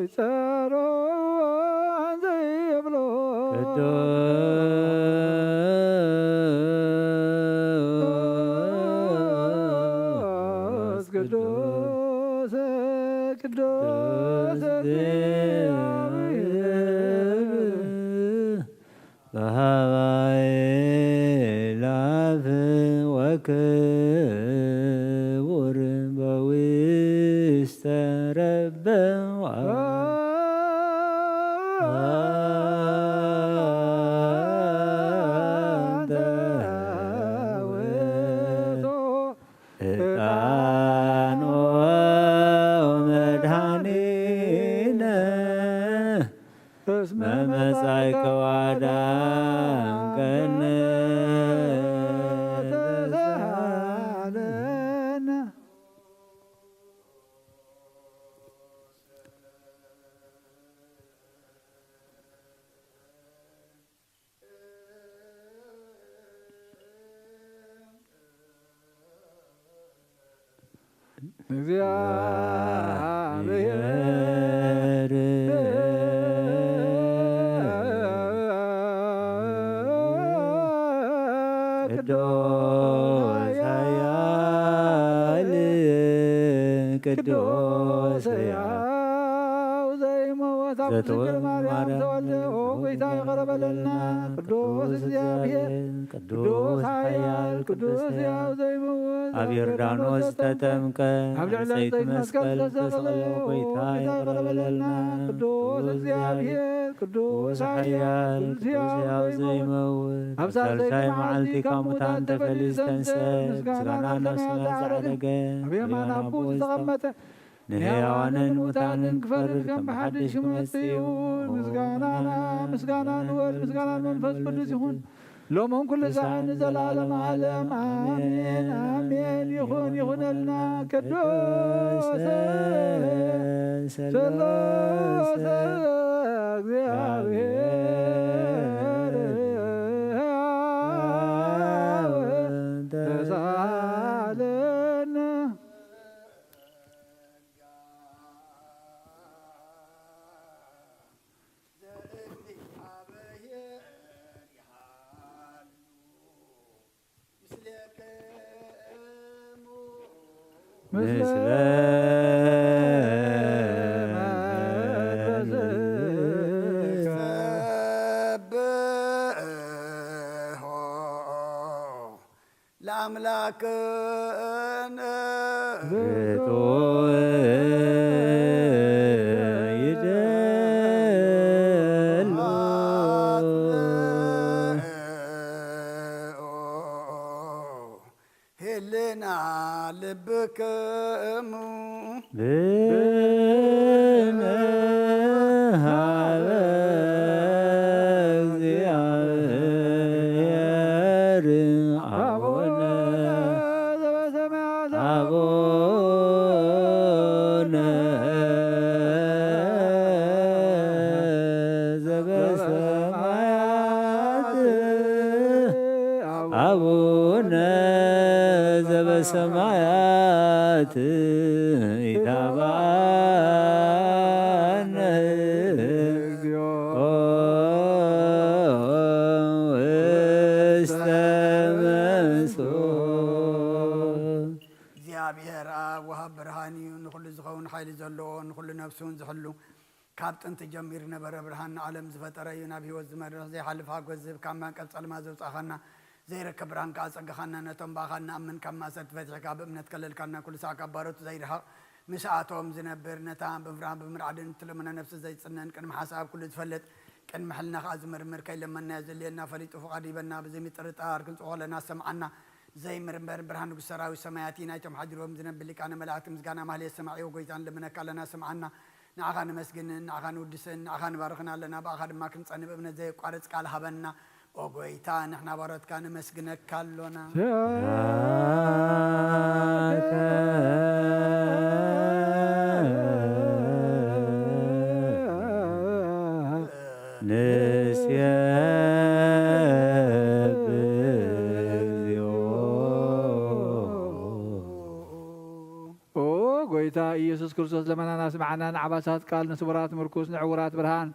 ይጸርዎ እንዘ ይብሉ። ቅዱስ ቅዱስ ቅዱስ እግዚአብሔር በሀባኤ ላፍ ወክቡር በውስተ ረበ አንተ ውእቱ ዕጣኖ መድኃኒነ እስመ መጻእከ ወአዳንከነ ተሳሃለነ። እግዚአብሔር ቅዱስ ኃያል ቅዱስ ሕያው ዘይመውት አብ ዘተወልደ ድንግል ማርያም ማርያም ተወልደ። ኦ ጌታ ይቕረ በለልና። ቅዱስ ቅዱስ እግዚአብሔር፣ ቅዱስ ቅዱስ ኃያል፣ ቅዱስ ቅዱስ ሕያው ዘይመውት፣ ኣብ ዮርዳኖስ ተጠምቀ፣ ኣብ ልዕሊ ዕፀይቲ ዕፀይቲ መስቀል መስቀል ተሰቐለ። ተሰቐለ። ኦ ጌታ ይቕረ በለልና። ቅዱስ ቅዱስ እግዚአብሔር፣ ቅዱስ ኃያል፣ ቅዱስ ሕያው ዘይመውት፣ ኣብ ሳልሳይ ሳልሳይ መዓልቲ መዓልቲ ካብ ሙታን ተፈልዩ ዝተንስአ፣ ምስጋና ናብ ሰማያት ዝዓረገ፣ ኣብ የማን ኣቦኡ ዝተቐመጠ፣ ንሕያዋንን ሙታንን ክፈርድ ከም ብሓድሽ ክመጽእ እዩ። ምስጋና ናብ፣ ምስጋና ንወልድ፣ ምስጋና ንመንፈስ ቅዱስ ይኹን፣ ሎምን ኩሉ ሰዓት ንዘለዓለመ ዓለም። ኣሜን፣ ኣሜን። ይኹን፣ ይኹነልና። ቅዱስ ስሉስ ስሉስ እግዚአብሔር ተሳለነ። ምስለ ለአምላክነ ርቱዕ ይደሉ። ህልና ልብክሙ ብነ ሀበ እግዚአብሔር አቡነ ዘበሰማያት አቡነ ዘበሰማያት አቡነ ዘበሰማያት ኢታብአነ እግዚኦ ውስተ መንሱት። እግዚኣብሔር ኣብ ወሃብ ብርሃን እዩ፣ ንኹሉ ዝኸውን ሓይሊ ዘለዎ፣ ንኹሉ ነፍሱ እውን ዝሕሉ፣ ካብ ጥንቲ ጀሚሩ ነበረ ብርሃን ንዓለም ዝፈጠረ እዩ። ናብ ህይወት ዝመርሕ ዘይሓልፍ ሓጎስ ዝህብ ካብ ማንቀፍ ጸልማት ዘውጻእኻና ዘይረከብ ብርሃን ከኣ ጸጋኻና ነቶም ብኣኻ እንኣምን ካብ ማእሰርቲ ፈቲሕካ ብእምነት ከለልካና ኩሉ ሳዕ ካብ ባሮቱ ዘይርሕቕ ምስኣቶም ዝነብር ነታ ብምፍራህን ብምርዓድን እትልምኖ ነፍሲ ዘይጽነን ቅድሚ ሓሳብ ኩሉ ዝፈልጥ ቅድሚ ሕልና ከኣ ዝምርምር ከይለመንናዮ ዘድልየና ፈሊጡ ፍቓዱ ሂበና ብዘይምጥርጣር ክንጽውዖ ከለና ዝሰምዓና ዘይምርመር ብርሃን ንጉስ ሰራዊት ሰማያት እዩ። ናይቶም ሓዲሮም ዝነብር ሊቃነ መላእክት ምስጋና ማህሌት ሰማዒ ወጎይታ ንልምነካ ኣለና ስምዓና። ንዓኻ ነመስግንን ንዓኻ ንውድስን ንዓኻ ንባርኽን ኣለና። ብኣኻ ድማ ክንጸንእ ብእምነት ዘየቋርጽ ቃል ሃበና። ኦ ጎይታ ንሕና ባሮትካ ነመስግነካ ኣሎና። ስብሐተ ንሴብሕ እግዚኦ። ኦ ጎይታ ኢየሱስ ክርስቶስ ለመናና ስምዓና። ንዓባሳት ቃል ንስቡራት ምርኩስ ንዕውራት ብርሃን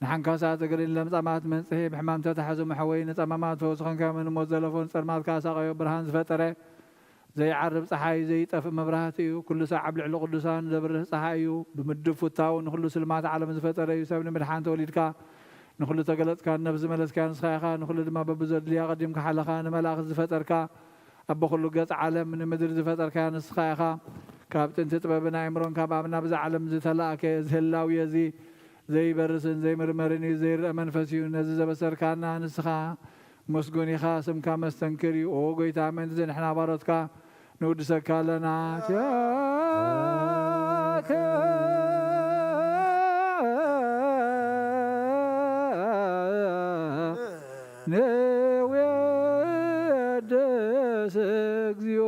ንሓንካሳት እግሪ ንለምጻማት መንጽሔ ብሕማም ተታሕዙ መሕወይ ንጸማማት ፈውሲ ኾንካዮም ንሞት ዘለፎ ንጸልማት ካሳቐዮ ብርሃን ዝፈጠረ ዘይዓርብ ጸሓይ ዘይጠፍእ መብራህቲ እዩ። ኩሉ ሳዕ ኣብ ልዕሊ ቅዱሳን ዘብርህ ጸሓይ እዩ። ብምድብ ፍታው ንኹሉ ስልማት ዓለም ዝፈጠረ እዩ። ሰብ ንምድሓን ተወሊድካ ንኹሉ ተገለጽካን ነፍሲ ዝመለስካዮ ንስኻ ኢኻ። ንኹሉ ድማ በብዘድልያ ቀዲምካ ሓለኻ። ንመላእኽቲ ዝፈጠርካ ኣቦ ኩሉ ገጽ ዓለም ንምድሪ ዝፈጠርካያ ንስኻ ኢኻ። ካብ ጥንቲ ጥበብን ኣእምሮን ካብ ኣብ ናብዛ ዓለም ዝተላእከ እዚ ህላዌ እዚ ዘይበርስን ዘይምርመርን እዩ፣ ዘይረአ መንፈስ እዩ። ነዚ ዘበሰርካና ንስኻ ምስጉን ኢኻ፣ ስምካ መስተንክር እዩ። ኦ ጎይታ፣ ምእንቲ ንሕና ባሮትካ ንውድሰካ ኣለና። ኪያከ ንውየድስ እግዚኦ።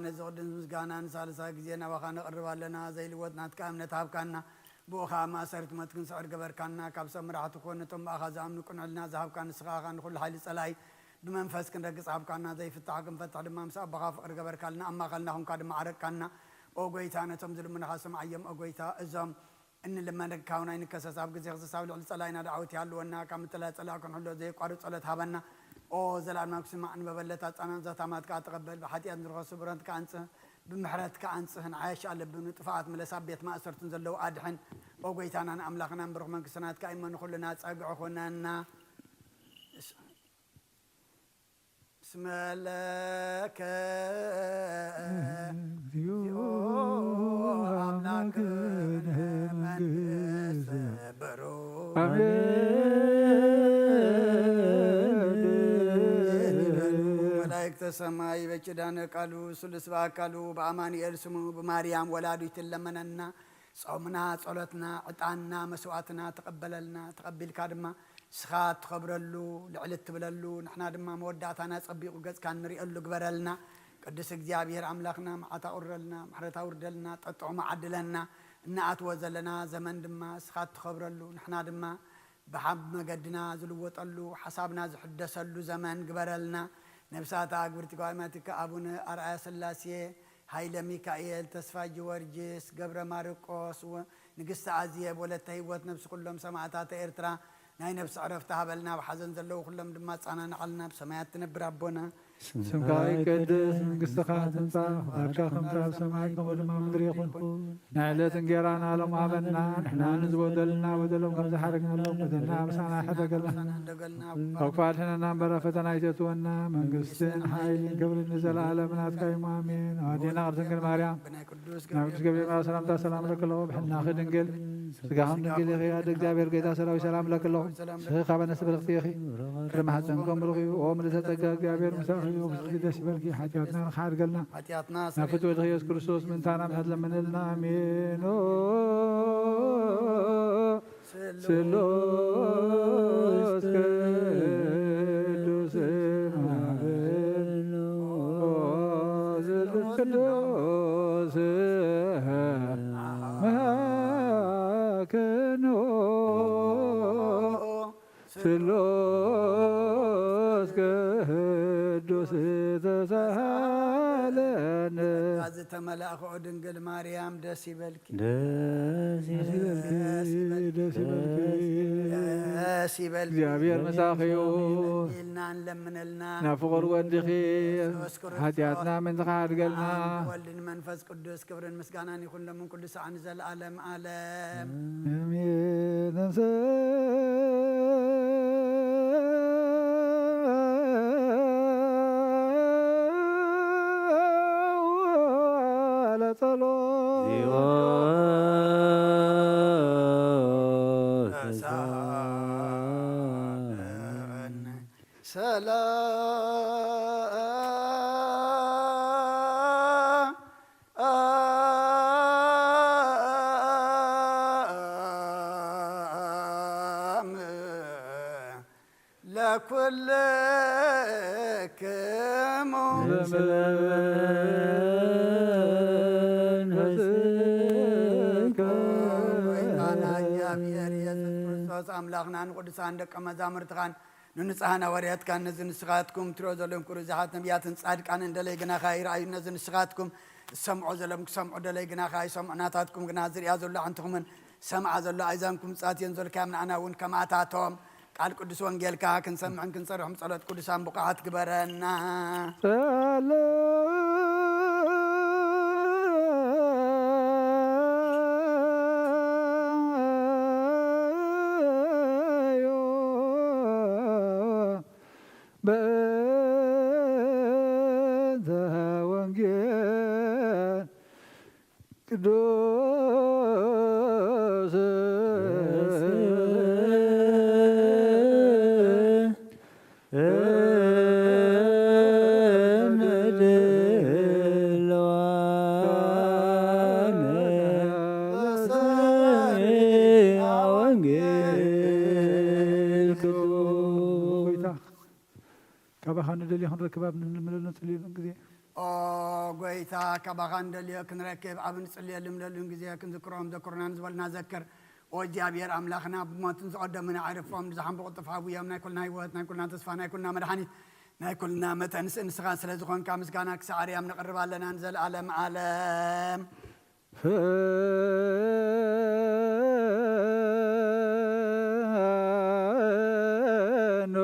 ነዚ ቅዱስ ምስጋና ንሳልሳይ ግዜ ናባኻ ነቕርብ ኣለና። ዘይልወጥ ናትካ እምነት ሃብካና። ብኡ ኸኣ ማእሰርቲ ሞት ክንስዕር ገበርካና። ካብ ሰብ መራሕቲ ኮን ነቶም ብኣኻ ዝኣምኑ ቅኑዕ ሕልና ዝሃብካ ንስኻ ኢኻ። ንኹሉ ሓይሊ ጸላኢ ብመንፈስ ክንረግጽ ሃብካና። ዘይፍታሕ ክንፈትሕ ድማ ምስ ኣቦኻ ፍቕሪ ገበርካልና። ኣብ ማእከልና ኹንካ ድማ ዓረቅካና። ኦ ጎይታ፣ ነቶም ዝልምኑኻ ስምዓዮም። ኦ ጎይታ፣ እዞም እንልመነካ እውን ኣይንከሰስ። ኣብ ግዜ ክሰስ ኣብ ልዕሊ ጸላኢና ዳዕወት ይሃልወና። ካብ ምትላይ ጸላኢ ክንሕሎ ዘየቋርጽ ጸሎት ሃበና። ኦ ዘላለማዊ ክስማዕ ንበበለት ኣጻናን ዘታማት ከኣ ተቐበል። ብሓጢኣት ንረኸ ስቡራት ከኣ ኣንጽህ፣ ብምሕረት ከኣ ኣንጽህ። ንዓያሽ ኣለብን ንጥፋኣት ምለስ፣ ኣብ ቤት ማእሰርትን ዘለዉ ኣድሕን። ኦ ጎይታናን ኣምላኽናን ብሩኽ መንግስቲ ናትካ እሞ ንኹልና ጸግዒ ኹነና። እስመ ለከ እግዚኦ አምላክነ መንግስት ብሩክ። አሜን። መላእክተ ሰማይ በኪዳነ ቃሉ ስሉስ በአካሉ በአማኑኤል ስሙ በማርያም ወላዲት ትለመነና። ጾምና፣ ጸሎትና፣ ዕጣንና፣ መስዋእትና ተቐበለልና። ተቐቢልካ ድማ ንስኻ እትኸብረሉ፣ ልዕል እትብለሉ፣ ንሕና ድማ መወዳእታና ጸቢቑ ገጽካ እንርእየሉ ግበረልና። ቅዱስ እግዚኣብሔር ኣምላኽና፣ መዓት ኣቑርረልና፣ ምሕረት ኣውርደልና፣ ጠጥዑሙ ዓድለና። እንኣትዎ ዘለና ዘመን ድማ ንስኻ እትኸብረሉ፣ ንሕና ድማ ብሓብ መገድና ዝልወጠሉ፣ ሓሳብና ዝሕደሰሉ ዘመን ግበረልና። ነብሳት ኣግብርቲ ጓይማቲካ ኣቡነ ኣርኣያ ስላሴ፣ ሃይለ ሚካኤል፣ ተስፋ ጊዮርጊስ፣ ገብረ ማርቆስ፣ ወ-፣ ንግስቲ ኣዜብ፣ ወለተ ህይወት፣ ነብሲ ኩሎም ሰማእታተ ኤርትራ ናይ ነብሲ ዕረፍቲ ሃበልና። ኣብ ሓዘን ዘለዉ ኩሎም ድማ ኣጻናንዓልና። ኣብ ሰማያት ትነብር ኣቦና፣ ስምካ ይቀደስ፣ መንግስትኻ ትምጻእ፣ ፍቓድካ ከምቲ ኣብ ሰማይ ከምኡ ድማ ኣብ ምድሪ ይኹን። ናይ ዕለት እንጌራና ሎም ሃበና፣ ንሕና ንዝበደሉና በደሎም ከም ዝሓረግናሎም በደልና ምሳና ሕደገልና። ካብ ክፉ ኣድሕነና እምበር ኣብ ፈተና ኣይተእትወና፣ መንግስትን ሓይልን ክብርን ንዘለኣለም ናትካ እዩ፣ ኣሜን። ኣዴና ቅድስት ድንግል ማርያም፣ ብናይ ቅዱስ ናብ ቅዱስ ገብርኤል ሰላምታ ሰላም እለኪ ኣለኹ፣ ብሕልናኺ ድንግል፣ ስጋኽን ድንግል ኢኺ፣ ኣደ እግዚኣብሔር ጌታ ሰራዊት ሰላም እለኪ ኣለኹ። ንስኺ ካብ ኣንስቲ ብርኽቲ ኢኺ፣ ፍረ ማሕፀንኩም ብሩኽ እዩ። ኦ ምልዕተ ጸጋ፣ እግዚኣብሔር ምሳኺ እዩ። ብዝሒ ደስ ይበልኪ፣ ሓጢኣትና ንኽሓድገልና ናብ ፍትወ ወልድኺ ኢየሱስ ክርስቶስ ምእንታና ምሕረት ለምንልና። ኣሜን። ኦ ስሉስ ቅዱስ፣ ኦ ስሉስ ቅዱስ መሃክኖ ስሉስ ቅዱስ ተሳሃለነ። ጸጋ ዝተመላእክኦ ድንግል ማርያም ደስ ይበልኪ። ደስ ይበልኪ፣ ደስ ይበልኪ። ደስ ይበልኪ። እግዚኣብሔር ምሳኺ እዩ። ኢልና ንለምነልና። ናብ ፍቑር ወድኺ የሱስ ክርስቶስ ሓጢኣትና ምእንቲ ከሓድገልና። ኣብ ወልድን መንፈስ ቅዱስ ክብርን ምስጋናን ይኹን ሎምን ኩሉ ሰዓን ንዘለኣለም ዓለም። ኣሜን። ለጸሎት። ሰላም ለኩልክሙ። ጎይታና እግዚኣብሔር ኢየሱስ ክርስቶስ ኣምላኽና ንቅዱሳን ደቀ መዛሙርትኻን ንንጹሃን ሃዋርያትካን ነዚ ንስኻትኩም ትሪኦ ዘለኹም ክብሪ ብዙሓት ነቢያትን ጻድቃንን ደለይ ግናኻ ይረኣዩ። ነዚ ንስኻትኩም ዝሰምዖ ዘለኹም ክሰምዑ ደለይ ግናኻ ይሰምዑ። ናታትኩም ግና ዝሪኣ ዘሎ ኣዕንትኹምን ሰምዓ ዘሎ ኣእዛንኩም ምጽኣት እየን ዘልካዮም ንዓና እውን ከማታቶም ቃል ቅዱስ ወንጌልካ ክንሰምዕን ክንሰርሕም ጸሎት ቅዱሳን ብቑዓት ግበረና። ጸለዩ በእንተ ወንጌል ቅዱስ ወንጌል ክቡር። ጎይታ፣ ካባኻ ንደልዮ ክንረክብ ኣብ እንልምነሉ ንጽልየሉ ግዜ። ኦ ጎይታ፣ ካባኻ ንደልዮ ክንረክብ ኣብ እንጽልየሉ ንልምነሉን ግዜ ክንዝክሮም ዘክሩና ንዝበልና ዘክር። ኦ እግዚኣብሔር ኣምላኽና፣ ብሞትን ዝቐደሙና ኣዕርፎም፣ ንዝሓምቡ ቅልጡፍ ሓውዮም፣ ናይ ኩልና ህይወት፣ ናይ ኩልና ተስፋ፣ ናይ ኩልና መድሓኒት፣ ናይ ኩልና መተንስእ ንስኻ ስለ ዝኾንካ ምስጋና ክሳዕ ኣርያም ነቕርብ ኣለና ንዘለኣለም ዓለም። ፈኑ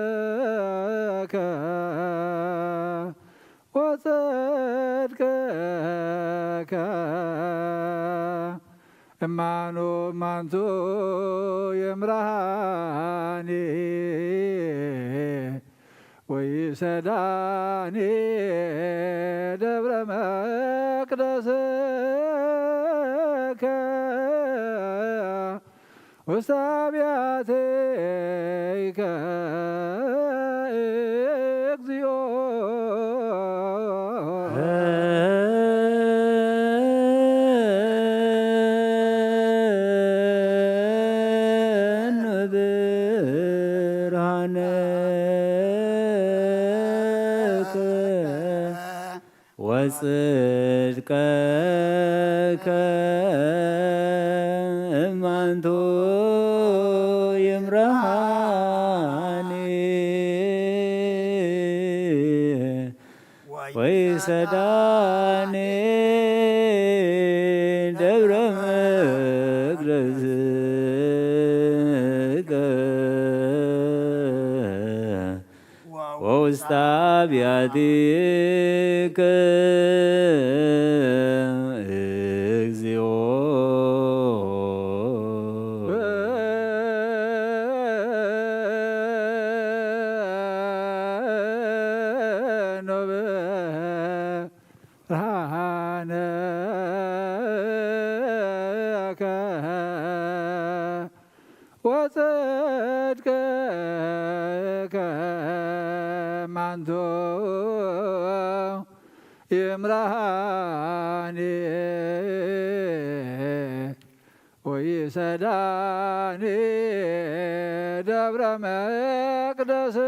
ብርሃነከ ወጽድቅከ እማኑ እማንቱ ይምርሃኒ ወይሰዳኒ ደብረ መቅደስከ ውስተ አብያትከ እግዚኦ። ፈኑ ብርሃነከ ወጽድቀከ እማንቱ ይምርሃኒ ወይሰዳኒ ደብረ መቅደስከ ወውስተ አብያቲከ እግዚኦ። ፈኑ ብርሃነከ ወጽድቅከ እማንቱ ይምርሃኒ ወይሰዳኒ ደብረ መቅደስከ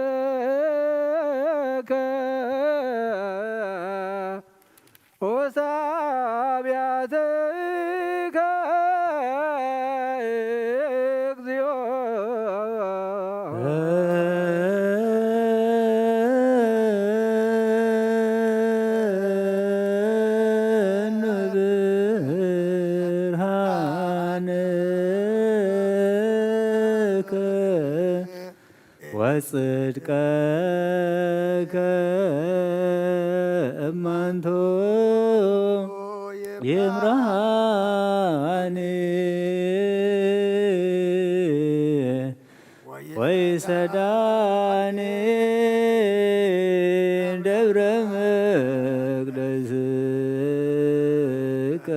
ውስተ አብያትከ እግዚኦ። ፈኑ ብርሃነከ ወጽድቀከ እማንቱ ይምርሃኒ ወይሰዳኒ ደብረ መቅደስከ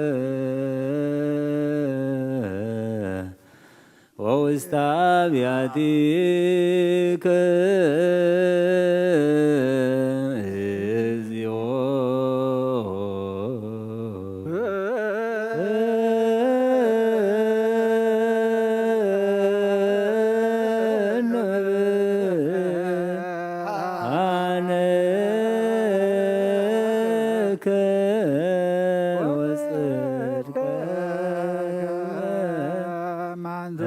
ወውስተ አብያቲከ እግዚኦ። ፈኑ ብርሃነከ ወጽድቀከ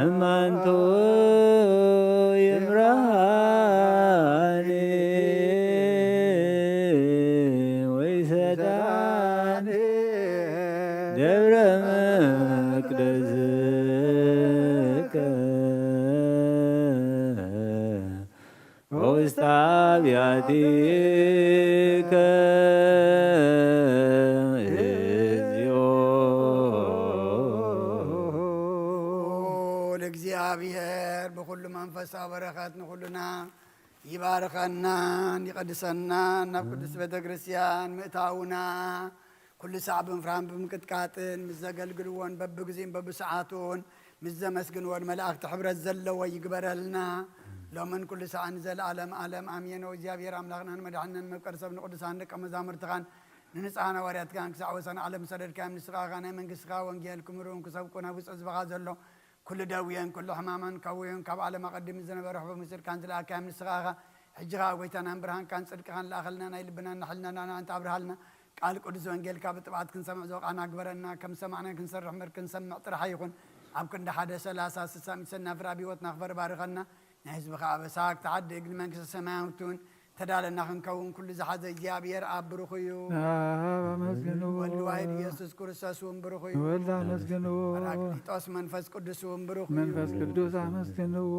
እማንቱ ይምርሃኒ ወይሰዳኒ ደብረ መቅደስከ ወውስተ አብያቲከ እግዚኦ። ልእግዚኣብሔር ብኹሉ መንፈሳዊ በረኸት ንኹልና ይባርከናን ይቐድሰናን ናብ ቅድስት ቤተ ክርስቲያን ምእታውና ኩሉ ሳዕ ብምፍራን ብምቅጥቃጥን ምስ ዘገልግልዎን በብግዜን በብሰዓቱን ምስ ዘመስግንዎን መላእኽቲ ሕብረት ዘለዎ ይግበረልና። ሎምን ኩሉ ሳዕን ዘለዓለም ዓለም ኣሜን። እግዚኣብሔር ኣምላኽናን መድሓንናን መፍቀሪ ሰብ ንቅዱሳን ደቀ መዛሙርትኻን ንንጹሓን ሃዋርያትካን ክሳዕ ወሰን ዓለም ሰደድካዮም። ንስኻ ኸኣ ናይ መንግስትኻ ወንጌል ክምህሩን ክሰብኩን ኣብ ውሽጢ ህዝብኻ ዘሎ ኩሉ ደውየን ኩሉ ሕማመን ከውዮን ካብ ዓለም ኣቐዲሙ ዝነበረ ሕቡእ ምስልካን ዝለኣካዮም ንስኻ ኢኻ። ሕጂ ኸኣ ጎይታናን ብርሃንካን ጽድቅኻን ለኣኸልና፣ ናይ ልብናን ናይ ሕልናናን ኣዕይንቲ ኣብርሃልና። ቃል ቅዱስ ወንጌልካ ብጥብዓት ክንሰምዕ ዝበቓዕና ግበረና። ከም ዝሰማዕናዮ ክንሰርሕ እምበር ክንሰምዕ ጥራሕ ኣይኹን። ኣብ ክንዲ ሓደ ሰላሳ ስሳ ሚእቲ ሰናፍር ኣብ ህይወትና ክፈሪ ባርኸና። ናይ ህዝብኻ ኣበሳ ክትሓድግ ንመንግስተ ሰማያት እውን ተዳለና ክንከውን ኩሉ ዝሓዘ እግዚኣብሔር ኣብ ብሩኽ እዩ። ኣብ ኣመስግንዎ። ወልድ ዋሕድ ኢየሱስ ክርስቶስ እውን ብሩኽ እዩ። ወልድ ኣመስግንዎ። ጳራቅሊጦስ መንፈስ ቅዱስ እውን ብሩኽ እዩ። መንፈስ ቅዱስ ኣመስግንዎ።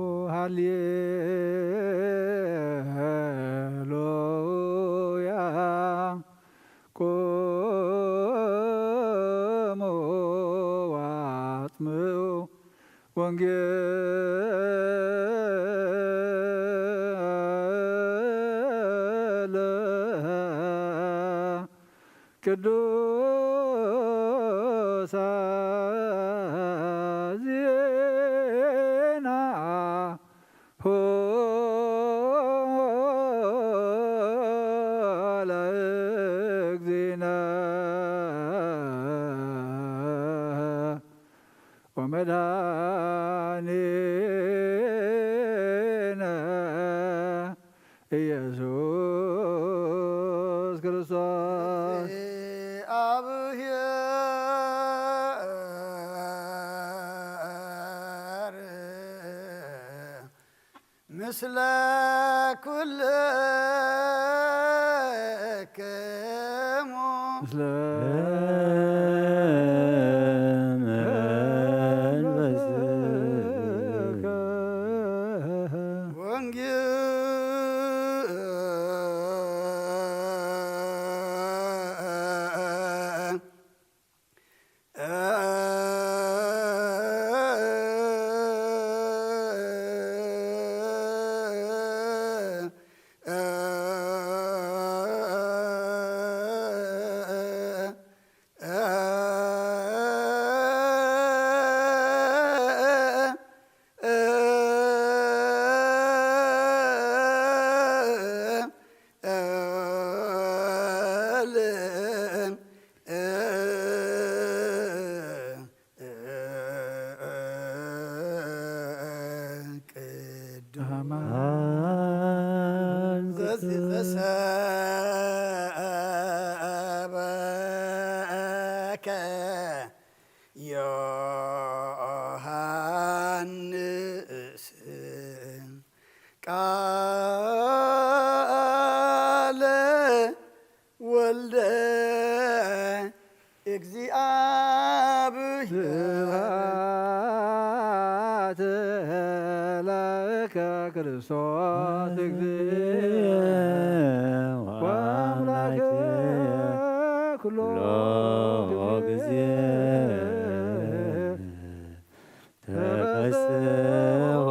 ሃሌሉያ። ቁሙ ወአጽምዑ ወንጌለ ቅዱስ ዜና ሆ ለእግዚእነ ወመድኃኒነ ኢየሱስ ክርስቶስ። እግዚአብሔር ምስለ ኩልክሙ። ምስለ መንፈስከ። ወንጌል ዮሐንስ ቃለ ወልደ እግዚአብሔር። ስብሐት ለከ ክርስቶስ እግዚእ ወአምላክ ኩሎ ጊዜ። ተፈስሖ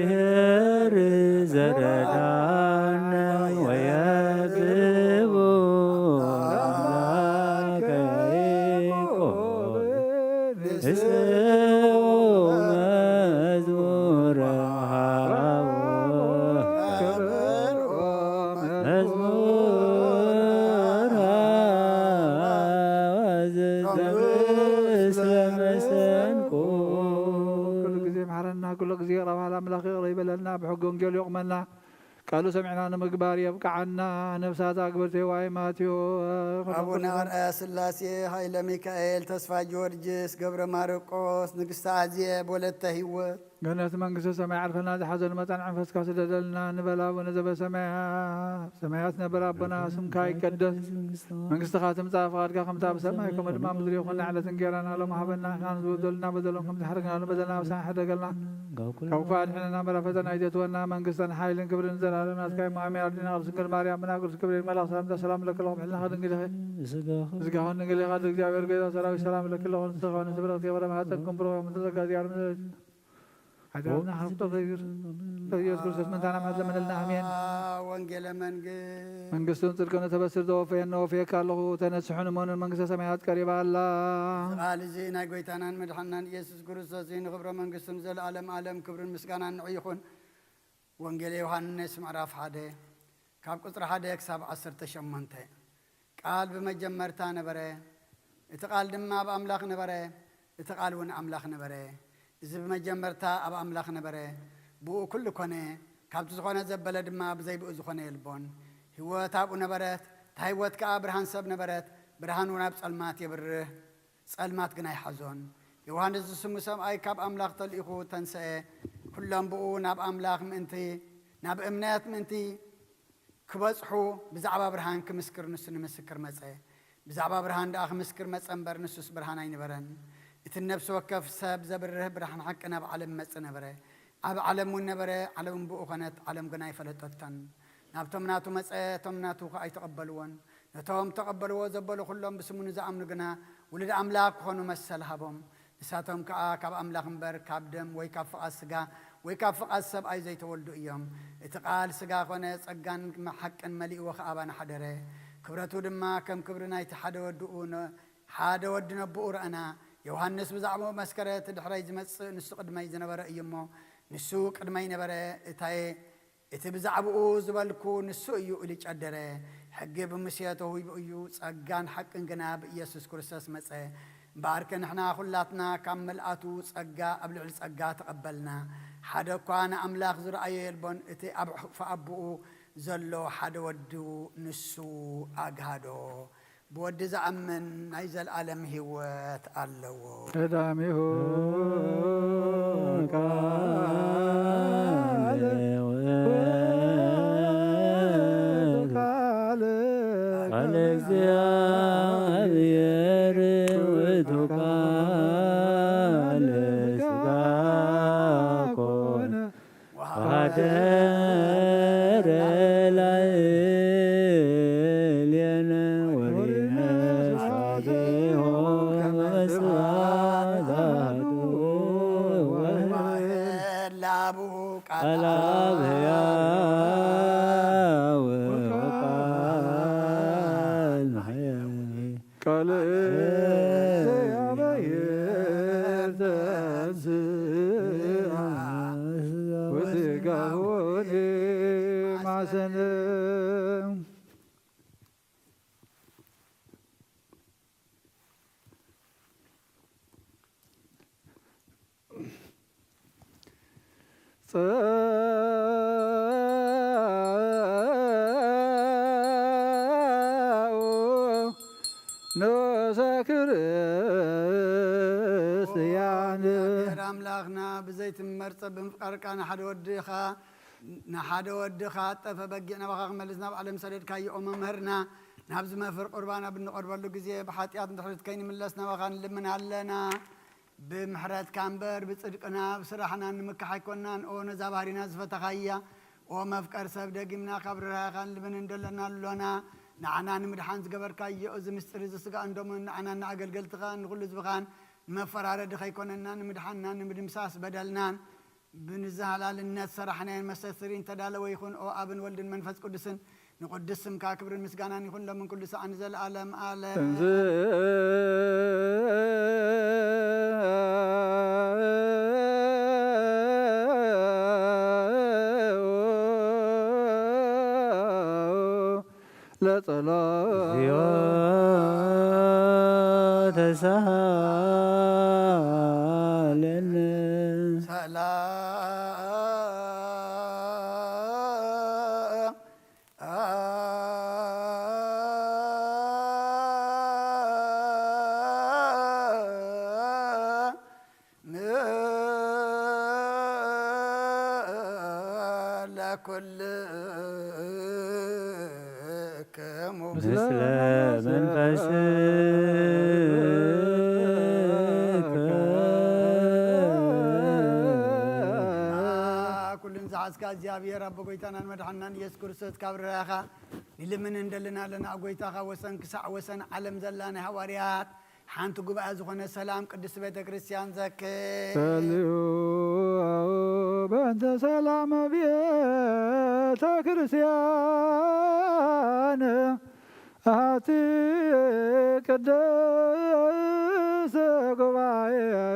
በእግዚአብሔር ዘረዳነ ወየብቦ አምላከ ያዕቆብ። ንስኡ መዝሙረ ሃቦ መዝሙር ሃወዘ ምስለ መሰንቆ። ኩሉ ግዜ መሓረና፣ ኩሉ ግዜ ይቕረ በሃል ኣምላኽ ይቕረ ይበለልና፣ ብሕጊ ወንጌሉ የቑመና፣ ቃሉ ሰሚዕና ንምግባር የብቅዓና። ነፍሳት ኣግብርቲ ዋይ ማቴዎስ። ኣቡነ ኣርኣያ ስላሴ፣ ሃይለ ሚካኤል፣ ተስፋ ጊዮርጊስ፣ ገብረ ማርቆስ፣ ንግስቲ ኣዜብ፣ ወለተ ህይወት። ገነት መንግስተ ሰማይ ዓርፈና ዝሓዘሉ መጻንዒ መንፈስካ ስደደልና ንበል። ኣቡነ ዘበሰማያት፣ ሰማያት ነበር ኣቦና፣ ስምካ ይቀደስ፣ መንግስትኻ ትምጻእ፣ ፍቓድካ ከምታ ብሰማይ ከምኡ ድማ ኣብ ምድሪ ይኹን። ንዕለት እንጌራና ሎም ሃበና፣ ንሕና ንዝበደሉና በደሎም ከም ዝሓረግና ንበደልና፣ ኣብ ሰማይ ሕደገልና፣ ካብ ክፉ ኣድሕነና፣ መራ ፈተና ኣይተትወና፣ መንግስትን ሓይልን ክብርን ዘላለም ናትካ እዩ። ኣሜን። ኣርዲና ቅድስት ድንግል ማርያም ብና ቅዱስ ገብርኤል መልኣኽ ሰላምታ ሰላም ለኪ ኣለኹ፣ ብሕልናኺ ድንግል ኢኺ፣ ስጋኺ ድንግል ኢኻ፣ ድንግል ኢኻ። እግዚኣብሔር ጌታ ሰራዊት ሰላም ለኪ ኣለኹ፣ ንስኺ ንስብረት የበረ ማህፀን ክብሩ ምትዘጋዚ ኣርምዘ ሓዳርና ሓፍቶ ዘይብር በኢየሱስ ክርስቶስ ምእንታና ማት ለመነልና። ኣሜን። ወንጌለ መንግስት። መንግስትን ጽድቅን እተበስር ዘወፈየና ወፍየካ ኣለኹ። ተነስሑን እመኑን መንግስተ ሰማያት ቀሪባ ኣላ። እዚ ቃል እዚ ናይ ጎይታናን መድሓንናን ኢየሱስ ክርስቶስ እዩ። ንኽብረ መንግስቱ ንዘለኣለም ኣለም ክብርን ምስጋናን ንዑ ይኹን። ወንጌል ዮሃንስ ምዕራፍ ሓደ ካብ ቁጽሪ ሓደ ክሳብ ዓሰርተ ሸሞንተ። ቃል ብመጀመርታ ነበረ፣ እቲ ቃል ድማ ኣብ ኣምላኽ ነበረ፣ እቲ ቃል እውን ኣምላኽ ነበረ። እዚ ብመጀመርታ ኣብ ኣምላኽ ነበረ፣ ብኡ ኩሉ ኮነ፣ ካብቲ ዝኾነ ዘበለ ድማ ብዘይ ብኡ ዝኾነ የልቦን። ህይወት ኣብኡ ነበረት፣ እታ ህይወት ከኣ ብርሃን ሰብ ነበረት፣ ብርሃን እውን ኣብ ጸልማት የብርህ፣ ጸልማት ግን ኣይሓዞን። ዮሃንስ ዝስሙ ሰብኣይ ካብ ኣምላኽ ተልኢኹ ተንሰአ፣ ኩሎም ብኡ ናብ ኣምላኽ ምእንቲ፣ ናብ እምነት ምእንቲ ክበጽሑ ብዛዕባ ብርሃን ክምስክር ንሱ ንምስክር መጸ። ብዛዕባ ብርሃን ደኣ ክምስክር መጸ እምበር፣ ንሱስ ብርሃን ኣይነበረን። እቲ ነፍሲ ወከፍ ሰብ ዘብርህ ብርሃን ሓቂ ናብ ዓለም መጸ ነበረ። ኣብ ዓለም እውን ነበረ፣ ዓለም እውን ብኡ ኾነት፣ ዓለም ግና ኣይፈለጠቶን። ናብቶም ናቱ መጸ፣ እቶም ናቱ ኸኣ ኣይተቐበልዎን። ነቶም ተቐበልዎ ዘበሉ ኹሎም ብስሙ ንዝኣምኑ ግና ውሉድ ኣምላኽ ክኾኑ መሰል ሃቦም። ንሳቶም ከኣ ካብ ኣምላኽ እምበር ካብ ደም ወይ ካብ ፍቓድ ስጋ ወይ ካብ ፍቓድ ሰብኣይ ዘይተወልዱ እዮም። እቲ ቃል ስጋ ኾነ፣ ጸጋን ሓቅን መሊእዎ ከኣ ኣባና ሓደረ። ክብረቱ ድማ ከም ክብሪ ናይቲ ሓደ ወድኡ ነ-፣ ሓደ ወዲ ነብኡ ረኣና። ዮሃንስ ብዛዕባኡ መስከረ፣ እቲ ድሕረይ ዝመጽእ ንሱ ቅድመይ ዝነበረ እዩ እሞ፣ ንሱ ቅድመይ ነበረ። እታየ እቲ ብዛዕባኡ ዝበልኩ ንሱ እዩ ኢሉ ጨደረ። ሕጊ ብሙሴ ተውሂቡ እዩ፣ ጸጋን ሓቅን ግና ብኢየሱስ ክርስቶስ መጸ። እምበኣርከ ንሕና ኹላትና ካብ ምልኣቱ ጸጋ ኣብ ልዕሊ ጸጋ ተቐበልና። ሓደ እኳ ንኣምላኽ ዝረኣዮ የልቦን፣ እቲ ኣብ ሕቑፊ ኣቦኡ ዘሎ ሓደ ወዱ ንሱ ኣግሃዶ። ብወዲ ዝኣምን ናይ ዘልኣለም ህይወት ኣለዎ። ቀዳሚሁ ቃል፣ ቃል፣ ቃል እግዚኣብሔር ውእቱ ቃል ስጋ ኮነ። ወሐደረ ላዕሌነ ወሪነ ሳቴሆ ከመ ጽባሕ ዘሃድኡ ወህላቡ ቃል አብ ሕያው ወቃል መሐያዊ። ቃል እግዚአብሔር ተንሥአ ወሥጋሁ ማሰነ። ጸአኡ ንጉሰ ክርስትያን። እግዚኣብሔር ኣምላኽና ብዘይ ትመርጸ ብምፍቃርካ ንሓደ ወድኻ፣ ንሓደ ወድኻ ጠፈ በጊዕ ናባኻ ክመልስ ናብ ዓለም ሰደድካዮ። ኦ መምህርና፣ ናብዚ መፍር ቁርባን ኣብ እንቐርበሉ ግዜ ብሓጢኣት ንድሕሪት ከይንምለስ ናባኻ ንልምን ኣለና። ብምሕረትካ እምበር ብጽድቅና ብስራሕና ንምካሕ ኣይኮናን። ኦ ነዛ ባህሪና ዝፈተኻያ፣ ኦ መፍቀር ሰብ፣ ደጊምና ካብ ርህራሄኻ ንልምን እንደለና ኣሎና። ንዓና ንምድሓን ዝገበርካዮ እዚ ምስጢር እዚ ስጋኡን ደሙን ንዓና ንኣገልገልትኻን ንኹሉ ህዝብኻን ንመፈራረዲ ከይኮነና፣ ንምድሓንናን ንምድምሳስ በደልናን ብንዝሃላልነት ሰራሕናዮን መስተስሪን ተዳለወ ይኹን። ኦ ኣብን ወልድን መንፈስ ቅዱስን ንቕዱስ ስምካ ክብርን ምስጋናን ይኹን ሎምን ኩሉ ሰዓን ንዘለኣለም ኣለም። እንዝ ለጸሎት። እግዚኦ ተሳሃለነ። ሰላም ለኩልክሙ። ምስለ መንፈስከ። ኩልን ዝሓዝካ እግዚኣብሔር ኣቦ ጎይታናን መድሓንናን ኢየሱስ ክርስቶስ ካብ ርያኻ ንልምን እንደልን ኣለና። ጎይታኻ ወሰን ክሳዕ ወሰን ዓለም ዘላ ናይ ሃዋርያት ሓንቲ ጉባኤ ዝኾነ ሰላም ቅድስቲ ቤተ ክርስቲያን ዘክር። ሰልዩ። በእንተ ሰላም ቤተ ክርስቲያን ኣቲ ቅድስት ጉባኤ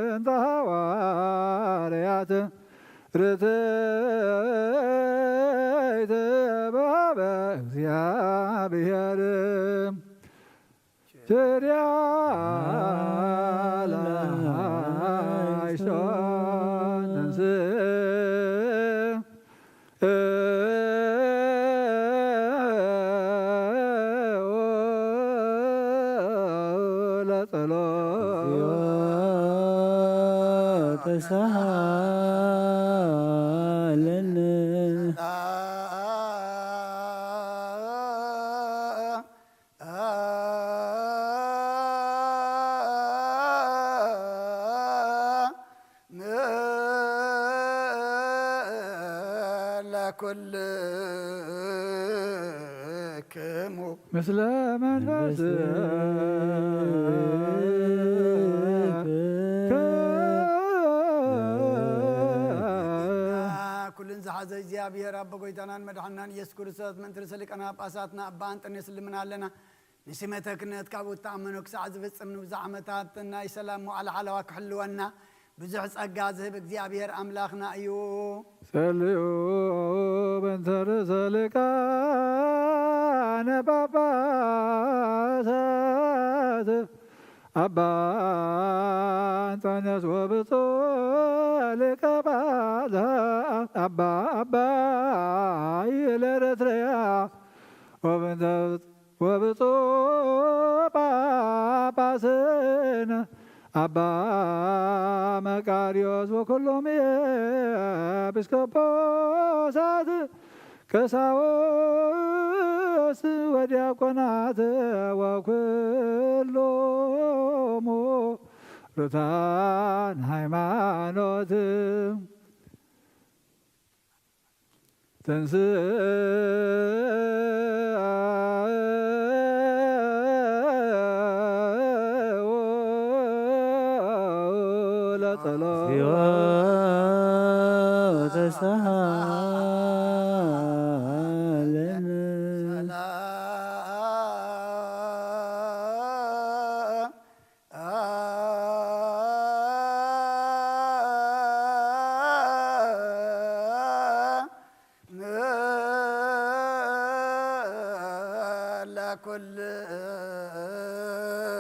እንተ ሃዋርያት ርትዕት በሃበ እግዚኣብሔር። ቸሪያ ላይሶ ተንስ ለጸሎት ተሳሃለነ። ለኩልክሙ ምስለ መንፈስከ። ኩልን ዝሓዘ እግዚኣብሔር ኣቦ ጎይታናን መድሓናን ኢየሱስ ክርስቶስ፣ ምእንቲ ርእሰ ሊቃነ ጳጳሳትና ኣባ ኣንጠንዮስ ንልምን ኣለና። ንሲመተ ክህነት ካብኡ እተኣመኖ ክሳዕ ዝፍጽም ንብዙሕ ዓመታት ናይ ሰላም መዋዕለ ሓለዋ ክሕልወና ብዙሕ ጸጋ ዝህብ እግዚኣብሔር ኣምላኽና እዩ። ጸልዩ በእንተ ርእሰ ሊቃነ ጳጳሳት ኣባ ኣንጠንዮስ ወብፁዕ ሊቀ ጳጳሳት ኣባ ኣባይ ለኤርትርያ ወበእንተ ወብፁዕ ጳጳስነ ኣባ መቃርዮስ ወኩሎም ኤጲስቆጶሳት ቀሳውስት ወዲያቆናት ወኩሎሙ ርቱዓን ሃይማኖት። ተንሥእ ለጸሎት።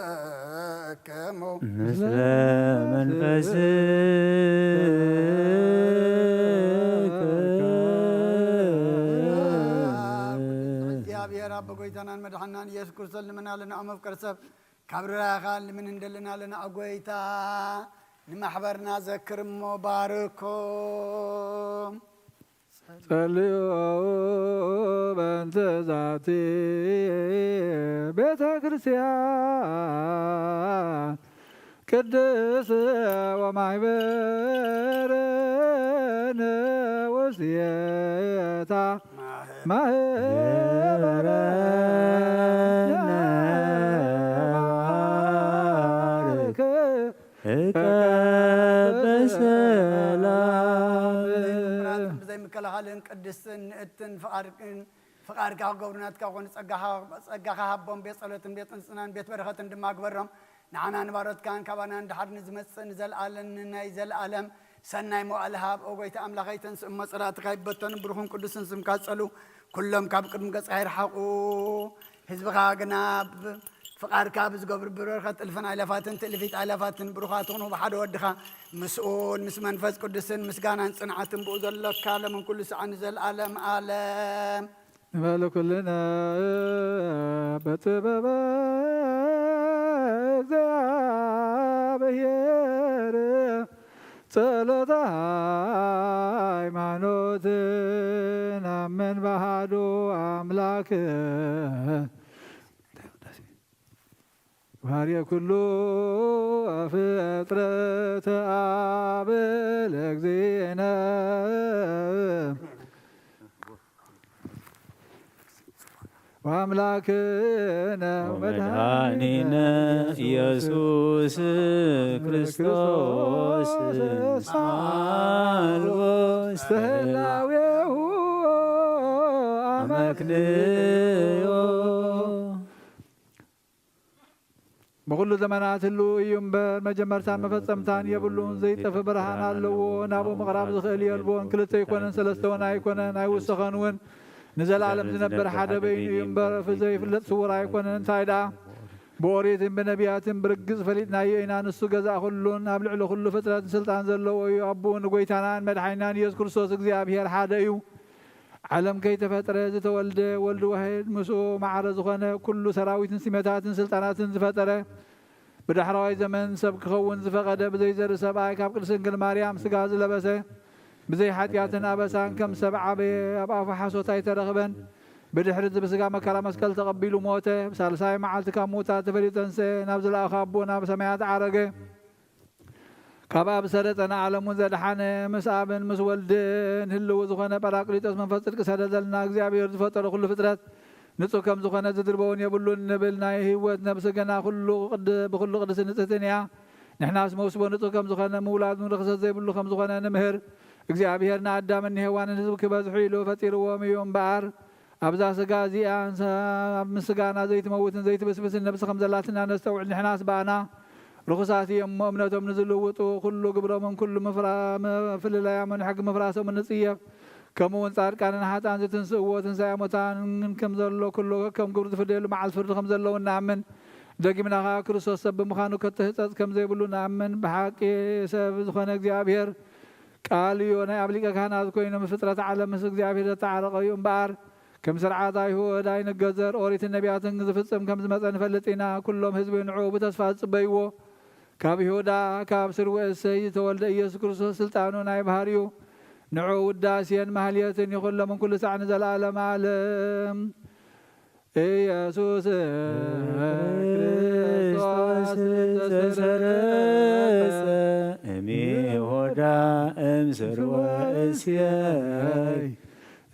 ለኩልክሙ ምስለ መንፈስከ። እግዚኣብሔር ኣቦ ጎይታናን መድሓናን ኢየሱስ ክርስቶስ ልመና ለናኦም መፍቀር ሰብ ካብ ርራኻ ልምን እንደልና ለና ጎይታ ንማሕበርና ዘክር እሞ ባርኮም። ጸልዩ በእንተ ዛቲ ቤተ ክርስቲያን ቅድስት ወማሕበርነ ውስቴታ ማህበረ ባርክ እቀበ ሰላም። ብዘይ ምክልኻልን ቅድስትን ንእትን ፍቓድክን ፍቓድካ ክገብሩ ናትካ ኮኑ። ጸጋኻ፣ ጸጋኻ ሃቦም። ቤት ጸሎትን ቤት ንጽህናን ቤት በረኸትን ድማ ግበሮም። ንዓና ንባሮትካን ካባና ንድሓር ንዝመጽእ ንዘለኣለም ንናይ ዘለኣለም ሰናይ መዋዕል ሃብ። ኦ ጎይታ ኣምላኸይ፣ ተንስእ እሞ ጸላእትኻ ይበተኑ። ብሩኽን ቅዱስን ስምካ ጸሉ። ኩሎም ካብ ቅድሚ ገጽካ ይርሓቑ። ህዝብኻ ግና ብ-፣ ፍቓድካ ብዝገብሩ ብበረኸት እልፍን ኣይላፋትን ትእልፊት ኣይላፋትን ብሩኻት ኹኑ። ብሓደ ወድኻ ምስኡን ምስ መንፈስ ቅዱስን ምስጋናን ጽንዓትን ብኡ ዘሎካ ለምን ኩሉ ሰዓት ንዘለኣለም ኣለም። ንበል ኩልና በጥበበ እግዚኣብሔር ጸሎተ ሃይማኖት ናምን ባሃዱ ኣምላክ ባህርየ ኩሉ ፍጥረት ኣብ ለእግዚእነ። ወአምላክነ ወመድኃኒነ ኢየሱስ ክርስቶስ አልቦ ውስተ ህላዌሁ አመክንዮ። ብኹሉ ዘመናት ህልው እዩ እምበር፣ መጀመርታን መፈጸምታን የብሉን። ዘይጠፍእ ብርሃን ኣለዎ። ናብኡ ምቕራብ ዝኽእል የልቦን። ክልተ ኣይኮነን፣ ሰለስተ እውን ኣይኮነን፣ ኣይውሰኸን እውን። ንዘለኣለም ዝነብር ሓደ በይኑ እዩ እምበር፣ ብዘይፍለጥ ስውር ኣይኮነን። እንታይ ደኣ? ብኦሪትን ብነቢያትን ብርግጽ ፈሊጥናዮ ኢና። ንሱ ገዛእ ኩሉን ኣብ ልዕሊ ኩሉ ፍጥረትን ስልጣን ዘለዎ እዩ። ኣቦኡ ንጎይታናን መድሓኒናን ኢየሱስ ክርስቶስ እግዚኣብሔር ሓደ እዩ። ዓለም ከይተፈጥረ ዝተወልደ ወልድ ዋሕድ፣ ምስኡ ማዕረ ዝኾነ፣ ኩሉ ሰራዊትን ስሜታትን ስልጣናትን ዝፈጠረ፣ ብዳሕረዋይ ዘመን ሰብ ክኸውን ዝፈቐደ፣ ብዘይ ዘርኢ ሰብኣይ፣ ካብ ቅድስት ድንግል ማርያም ስጋ ዝለበሰ፣ ብዘይ ሓጢኣትን ኣበሳን ከም ሰብ ዓበየ፣ ኣብ ኣፉ ሓሶት ኣይተረኽበን። ብድሕሪ እዚ ብስጋ መከራ መስቀል ተቐቢሉ ሞተ። ብሳልሳይ መዓልቲ ካብ ምዉታት ተፈልዩ ተንስአ፣ ናብ ዝለኣኾ ኣቦኡ ናብ ሰማያት ዓረገ። ካብ ኣብ ሰረጸ ንዓለሙ ዘድሓነ፣ ምስ ኣብን ምስ ወልድን ህልው ዝኾነ ጳራቅሊጦስ መንፈስ ጽድቂ ሰደደልና። እግዚኣብሔር ዝፈጠሮ ኩሉ ፍጥረት ንጹህ ከም ዝኾነ ዝድርበውን የብሉን ንብል። ናይ ህይወት ነብሲ ገና ኩሉ ቅድ-፣ ብኹሉ ቅድስቲ ንጽህትን እያ። ንሕናስ መውስቦ ንጹህ ከም ዝኾነ፣ ምውላድ እውን ርኽሰት ዘይብሉ ከም ዝኾነ ንምህር። እግዚኣብሔር ንኣዳምን ንሄዋንን ህዝቢ ክበዝሑ ኢሉ ፈጢርዎም እዩ እምበኣር፣ ኣብዛ ስጋ እዚኣ እንሰ-፣ ኣብ ምስጋና ዘይትመውትን ዘይትብስብስን ነብሲ ከም ዘላትና ነስተውዕል። ንሕናስ ብኣና ርኹሳት እዮም እሞ፣ እምነቶም ንዝልውጡ፣ ኩሉ ግብሮምን ኩሉ ምፍራ-፣ ምፍልላዮምን ሕጊ ምፍራሶምን ንጽየፍ። ከምኡ እውን ጻድቃንን ሓጥኣን ዝትንስእዎ ትንሳኤ ሙታን ከም ዘሎ፣ ኩሉ ከም ግብሩ ዝፍደየሉ መዓልቲ ፍርዲ ከም ዘለውን ንኣምን። ደጊምና ኸኣ ክርስቶስ ሰብ ብምዃኑ ከተህጸጽ ከም ዘይብሉ ንኣምን። ብሓቂ ሰብ ዝኾነ እግዚኣብሔር ቃል እዩ። ናይ ኣብ ሊቀ ካህናት ኮይኑ ምስ ፍጥረት ዓለም ምስ እግዚኣብሔር ዘተዓረቐ እዩ እምበኣር፣ ከም ስርዓት ኣይሁድ ኣይንገዘር፣ ኦሪትን ነቢያትን ዝፍጽም ከም ዝመጸ ንፈልጥ ኢና። ኩሎም ህዝቢ ንዕኡ ብተስፋ ዝጽበይዎ፣ ካብ ይሁዳ፣ ካብ ስርወ እሰይ ዝተወልደ ኢየሱስ ክርስቶስ ስልጣኑ ናይ ባህሪኡ፣ ንዕኡ ውዳሴን ማህሌትን ይኹን ሎምን ኩሉ ሳዕ ንዘለዓለመ ዓለም። ኢየሱስ ክርስቶስ ዘሰረጸ እምይሁዳ እምስርወ እሴይ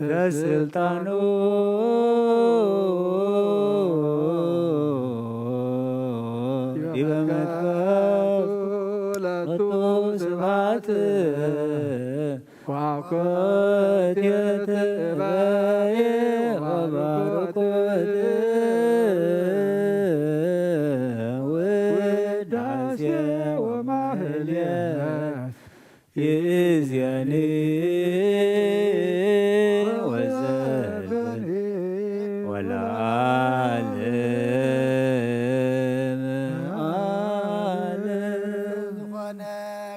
ዘስልጣኑ ዲበ መትከፍቱ ለቱ ስብሐት ወኮቴት እበይ ወበርኩት ውዳሴ ወማህሌት ይእዜኒ ወዘልፈኒ ወለዓለም ዓለም። ዝኾነ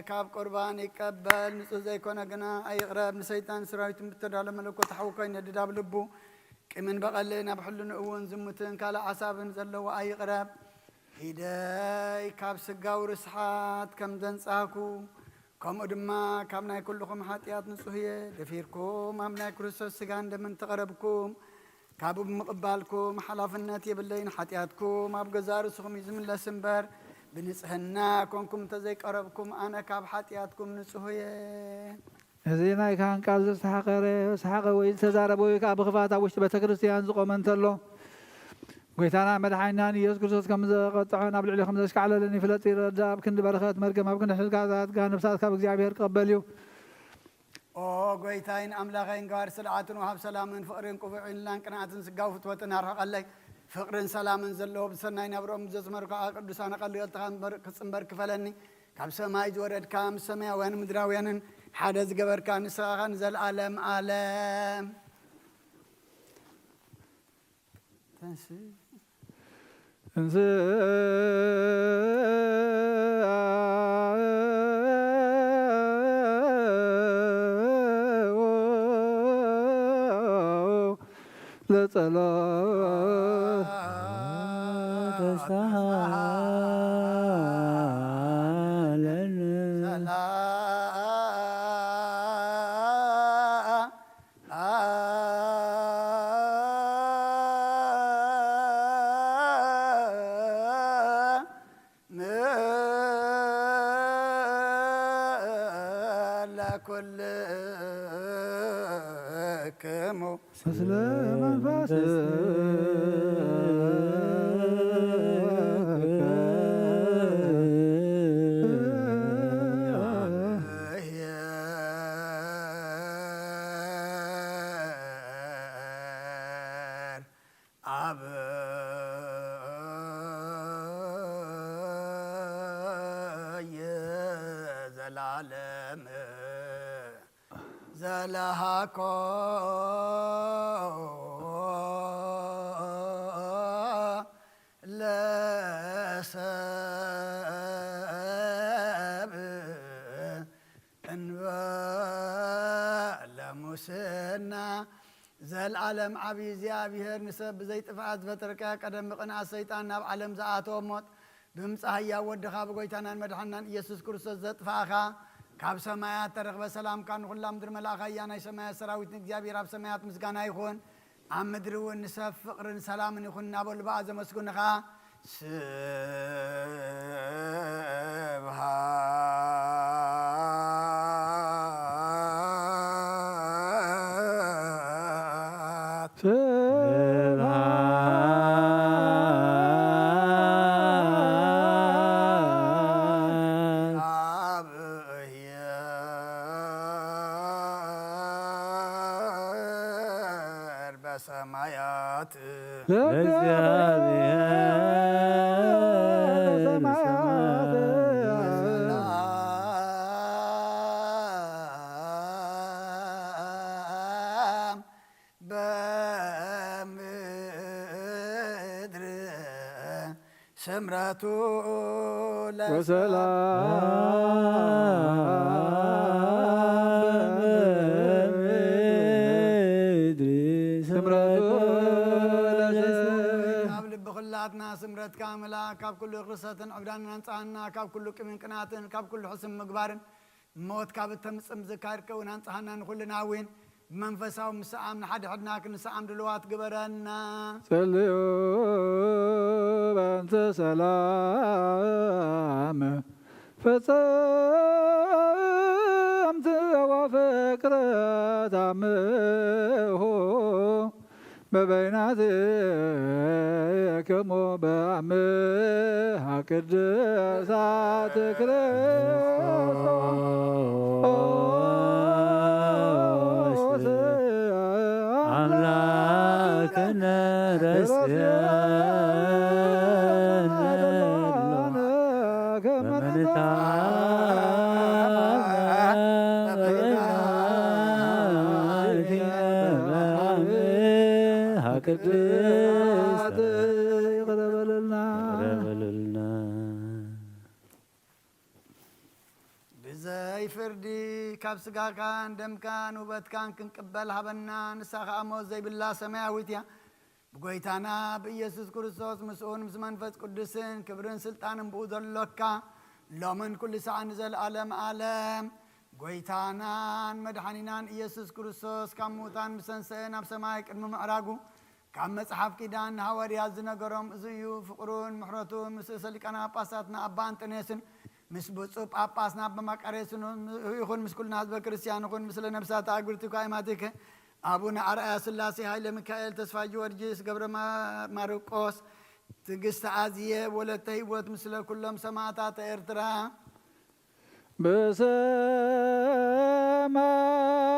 ካብ ቁርባን ይቀበል፣ ንጹህ ዘይኮነ ግና ኣይቕረብ። ንሰይጣን ሰራዊትን ብተዳሎ መለኮት ሓዊ ኮይኑ ነድድ ኣብ ልቡ ቂምን በቐልን ኣብ ሕልንኡ እውን ዝሙትን ካልእ ሓሳብን ዘለዎ ኣይቕረብ። ኢደይ ካብ ስጋዊ ርስሓት ከም ዘንጻህኩ፣ ከምኡ ድማ ካብ ናይ ኩልኹም ሓጢኣት ንጹህ እየ። ደፊርኩም ኣብ ናይ ክርስቶስ ስጋን ደምን ተቐረብኩም፣ ካብኡ ብምቕባልኩም ሓላፍነት የብለይን። ሓጢኣትኩም ኣብ ገዛእ ርእስኹም እዩ ዝምለስ እምበር፣ ብንጽህና ኮንኩም እንተዘይቀረብኩም፣ ኣነ ካብ ሓጢኣትኩም ንጹህ እየ። እዚ ናይ ካህን ቃል ዘስተሓቐረ፣ ዝተሓቐ ወይ ዝተዛረበ ወይ ከኣ ብኽፍኣት ኣብ ውሽጢ ቤተ ክርስቲያን ዝቖመ እንተሎ፣ ጐይታና መድሓኒናን ኢየሱስ ክርስቶስ ከም ዘቐጥዖን ኣብ ልዕሊኡ ከም ዘሽካዕለለን ይፍለጥ ይረዳእ። ኣብ ክንዲ በረኸት መርገም፣ ኣብ ክንዲ ሕግጋታት ጋህ ነፍሳት ካብ እግዚኣብሔር ክቐበል እዩ። ኦ ጐይታይን ኣምላኸይን፣ ገባሪ ስርዓትን ወሃብ ሰላምን ፍቕርን ቅቡዕን ላን ቅንኣትን ስጋዊ ፍትወትን ኣርሕቐለይ። ፍቕርን ሰላምን ዘለዎ ብሰናይ ናብርኦም ዘስመርካ ቅዱሳን ኣቐልገልትኻ እምበር ክጽንበር ክፈለኒ። ካብ ሰማይ ዝወረድካ፣ ምስ ሰማያውያንን ምድራውያንን ሓደ ዝገበርካ፣ ንስኻ ኸኣ ንዘለኣለም ኣለም። ተንስ-፣ እንስ-፣ ለጸሎት ተሳሃለነ። ክሙ። ስለ መንፈስ አብ ዘላለም ዘለሃኮ ለሰብ እንበለ ሙስና። ዘልዓለም ዓብዪ እግዚኣብሔር ንሰብ ብዘይጥፍኣት ዝፈጠርካዮ ቀደም ብቕንኣት ሰይጣን ናብ ዓለም ዝኣተወ ሞት ብምጻእ ህያው ወድኻ ብጎይታናን መድሓናን ኢየሱስ ክርስቶስ ዘጥፋእኻ ካብ ሰማያት ተረኽበ ሰላምካ ንኹላ ምድሪ መልኣኻ እያ ናይ ሰማያት ሰራዊት ንእግዚኣብሔር ኣብ ሰማያት ምስጋና ይኹን ኣብ ምድሪ እውን ንሰብ ፍቕርን ሰላምን ይኹን እናበሉ ብኣ ዘመስግኑኻ ስብሃት ለእግዚአብሔር በሰማያት በምድር ስምረቱ ለሰላም በምድር ስምረቱ ለሰላም። ካብ ልቢ ኩላትና ስምረትካ ምልኣክ፣ ካብ ኩሉ ርክሰትን ዕብዳንን ኣንጻሃና፣ ካብ ኩሉ ቅምን ቅናትን፣ ካብ ኩሉ ሕስም ምግባርን ሞት ካብ እተምጽእ ዝካየድ ከውን ኣንጻሃና ንኹልና እውን ብመንፈሳዊ ምስዓም ንሓድሕድና ክንስዓም ድልዋት ግበረና። ጸልዩ በእንተ ሰላም ፈጸምቲ ወፍቅረት አምሆ በበይናትክሙ በአምሃ ቅድሳት ክርስቶስ አምላክነ ረስየነ በመንታ ቅድስት ይቅረ በለልና። ይቅረ በለልና። ብዘይ ፍርዲ ካብ ስጋካን ደምካን ውበትካን ክንቅበል ሃበና። ንሳ ኸኣ ሞት ዘይብላ ሰማያዊት እያ። ብጎይታና ብኢየሱስ ክርስቶስ ምስኡን ምስ መንፈስ ቅዱስን ክብርን ስልጣንን ብኡ ዘሎካ ሎምን ኩሉ ሰዓት ንዘለኣለም ኣለም ጎይታናን መድሓኒናን ኢየሱስ ክርስቶስ ካብ ምዉታን ምስ ተንሰአ ናብ ሰማይ ቅድሚ ምዕራጉ ካብ መጽሓፍ ኪዳን ንሃዋርያት ዝነገሮም እዚ እዩ። ፍቕሩን ምሕረቱን ምስ ርእሰ ሊቃነ ጳጳሳትና ኣባ ኣንጠንዮስን ምስ ብፁዕ ጳጳስና ኣባ መቃርዮስን ይኹን ምስ ኩልና ህዝበ ክርስቲያን ይኹን ምስለ ነብሳት ኣግብርቲከ ኣእማቲከ ኣቡነ ኣርኣያ ስላሴ፣ ሃይለ ሚካኤል፣ ተስፋ ጊዮርጊስ፣ ገብረ ማ-፣ ማርቆስ፣ ትዕግስቲ ኣዝየ፣ ወለተ ህይወት፣ ምስለ ኩሎም ሰማእታት ኤርትራ።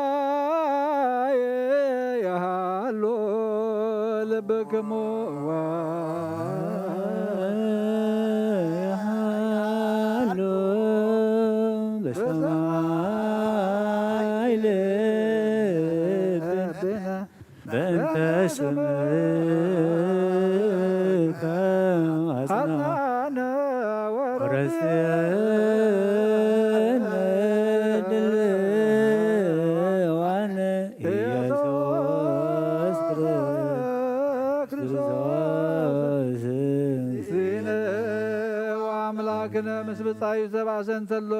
ብሰማይ ይሃሉ ልብክሙ ወይሃሉ በሰማይ ልብነ በእንተ ስምከ አጽንዐነ ወረስየነ ድልዋነ ኢየሱስ ክርስቶስ። ሲነ ወአምላክ ግነ ምስ ብጻዩ ዝተባእሰ እንተሎ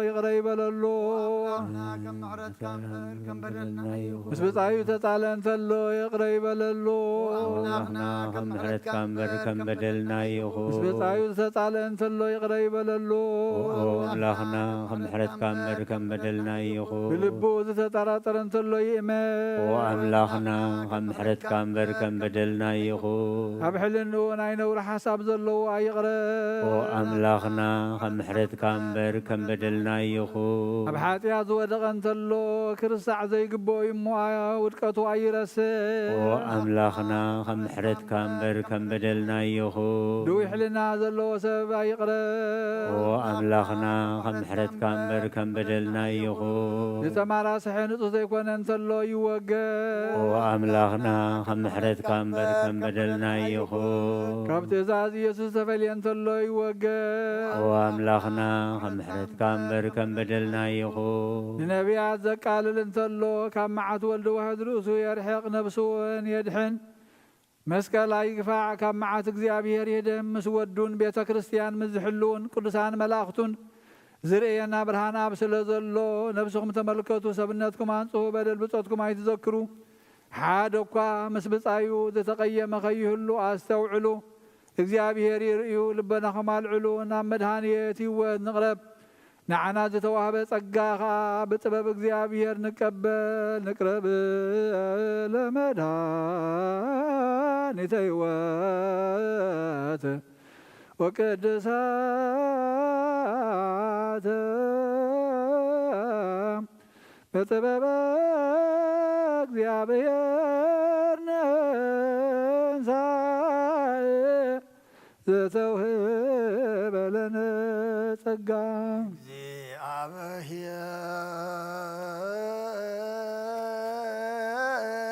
ይቕረ ይበለሉ። ኣምላኽና ከም ምሕረትካ እምበር ከም በደልና ይኹን። ምስ ብጻዩ ዝተጻለ እንተሎ ይቕረ ይበለሉ። ኣምላኽና ከም ምሕረትካ እምበር ከም በደልና ይኹን። ምስ ብጻዩ ዝተጻለ እንተሎ ይቕረ ይበለሉ። ኦ ኣምላኽና ከም ምሕረትካ እምበር ከም በደልና ይኹን። ብልቡ ዝተጠራጠረ እንተሎ ይእመን። ኦ ኣምላኽና ከም ምሕረትካ እምበር ከም በደልና ይኹን። ኣብ ሕልንኡ ናይ ነውሪ ሓሳብ ዘለዎ ኣይቕረ። ኦ ኣምላኽና ከም ምሕረትካ እምበር ከም በደልና ይኹን። ኣብ ሓጢኣት ዝወደቐ እንተሎ ክርሳዕ ዘይግብኦ እዩ እሞ ውድቀቱ ኣይረስዕ። ኦ ኣምላኽና ከም ምሕረትካ እምበር ከም በደልና ይኹን። ድውይ ሕልና ዘለዎ ሰብ ኣይቕረ። ኦ ኣምላኽና ከም ምሕረትካ እምበር ከም በደልና ይኹን። ዝተማራስሐ ንጹህ ዘይኮነ እንተሎ ይወገድ። ኦ ኣምላኽና ከም ምሕረትካ እምበር ከም በደልና ይኹን። ካብ ትእዛዝ ኢየሱስ ዝተፈልየ እንተሎ ይወገድ። ኦ ኣምላኽና ከም ምሕረትካ እምበር ከም በደልና ይኹን። ንነቢያት ዘቃልል እንተሎ ካብ መዓት ወልድ ዋሕድ ርእሱ የርሕቕ፣ ነብሱ እውን የድሕን። መስቀል ኣይግፋዕ፣ ካብ መዓት እግዚኣብሔር ይህደም። ምስ ወዱን ቤተ ክርስቲያን ምስ ዝሕልውን ቅዱሳን መላእኽቱን ዝርእየና ብርሃን ኣብ ስለ ዘሎ፣ ነብስኹም ተመልከቱ፣ ሰብነትኩም ኣንጽሁ፣ በደል ብጾትኩም ኣይትዘክሩ። ሓደ እኳ ምስ ብጻዩ ዝተቐየመ ከይህሉ ኣስተውዕሉ። እግዚኣብሔር ይርእዩ፣ ልቦናኹም ኣልዕሉ፣ ናብ መድኃኒት ህይወት ንቕረብ። ንዓና ዝተዋህበ ጸጋ ኸኣ ብጥበብ እግዚኣብሔር ንቀበል። ንቅረብ ለመድኃኒተ ህይወት ወቅድሳተ በጥበበ እግዚኣብሔር ንንሳእ ዘተውህበ ለነ ጸጋ።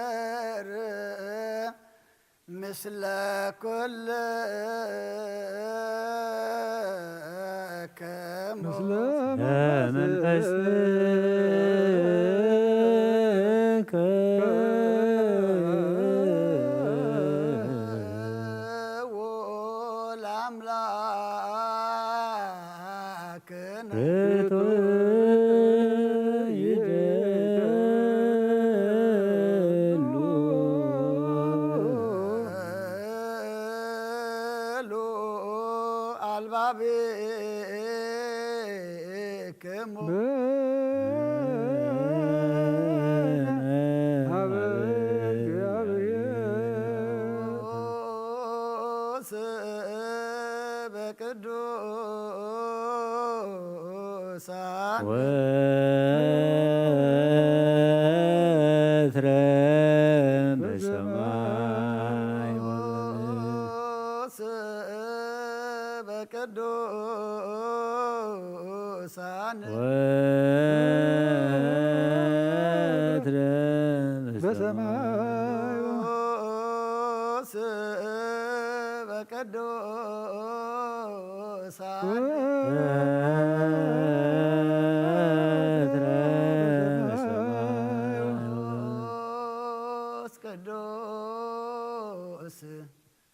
እግዚኣብሔር ምስለ ኩልክሙ። ምስለ መንፈስከ ለአምላክነ ርቱዕ ይደሉ። ሉ አልባቤ ክሙ በነ ሀበ እግዚአብሔር። ቅዱስ በቅዱሳን ወትረ በሰማይ ወበምድር። ቅዱስ በቅዱሳን ወትረ በሰማይ ቅዱስ በቅዱሳን ወትረ በሰማይ ቅዱስ ቅዱስ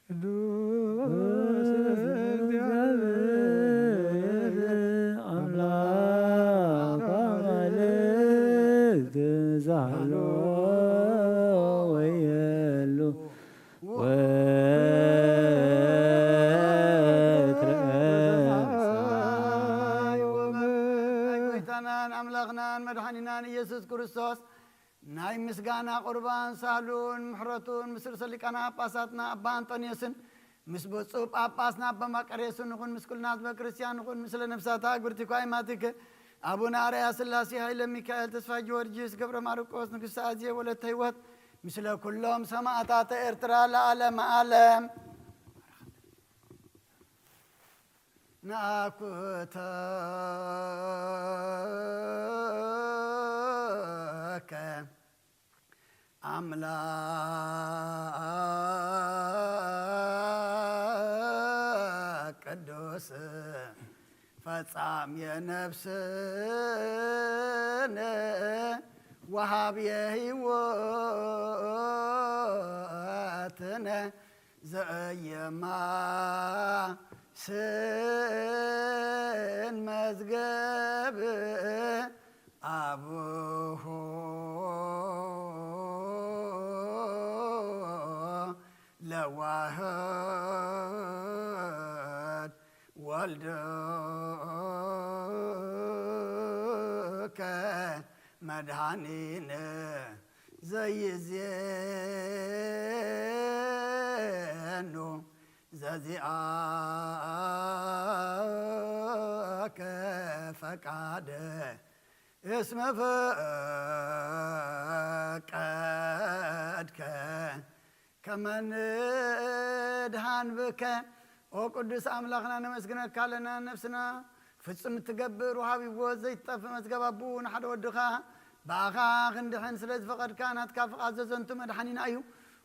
ቅዱስ እግዚአብሔር አምላክ አማልክት ዛሎ ወየሉ ወትረ በሰማይ ወበምድር። ጎይታናን ኣምላኽናን መድሓኒናን ኢየሱስ ክርስቶስ ናይ ምስጋና ቁርባን ሳህሉን ምሕረቱን ምስ ርእሰ ሊቃነ ጳጳሳትና ኣባ ኣንጦንዮስን ምስ ብፁዕ ጳጳስና ኣባ መቃርዮስን ንኹን፣ ምስ ኩልና ህዝበ ክርስቲያን ንኹን፣ ምስለ ነፍሳት ኣግብርቲ ኳይማቲከ ኣቡነ ኣርያ ስላሴ፣ ሃይለ ሚካኤል፣ ተስፋ ጊዮርጊስ፣ ገብረ ማርቆስ፣ ንግስቲ ኣዜ፣ ወለተ ህይወት፣ ምስለ ኩሎም ሰማዕታተ ኤርትራ ለዓለመ ዓለም። ነአኩተከ ኣምላክ ቅዱስ ፈጻምየ ነፍስነ ወሃብየ ህይወትነ ዘእየማ ስን መዝገብ ኣቡሁ ለዋህድ ወልድከ መድኃኒነ ዘይዜኑ ዘዚኣከ ፈቃደ እስመ ፈቀድከ ከመ ንድሃን ብከ። ኦ ቅዱስ ኣምላኽና ነመስግነካ ኣለና። ነፍስና ፍጹም እትገብር ወሃቢ ሕይወት ዘይትጠፍእ መዝገብ ኣቦኡ ንሓደ ወድኻ ብኣኻ ክንድሕን ስለ ዝፈቐድካ ናትካ ፍቓድ ዘዘንቱ መድሓኒና እዩ።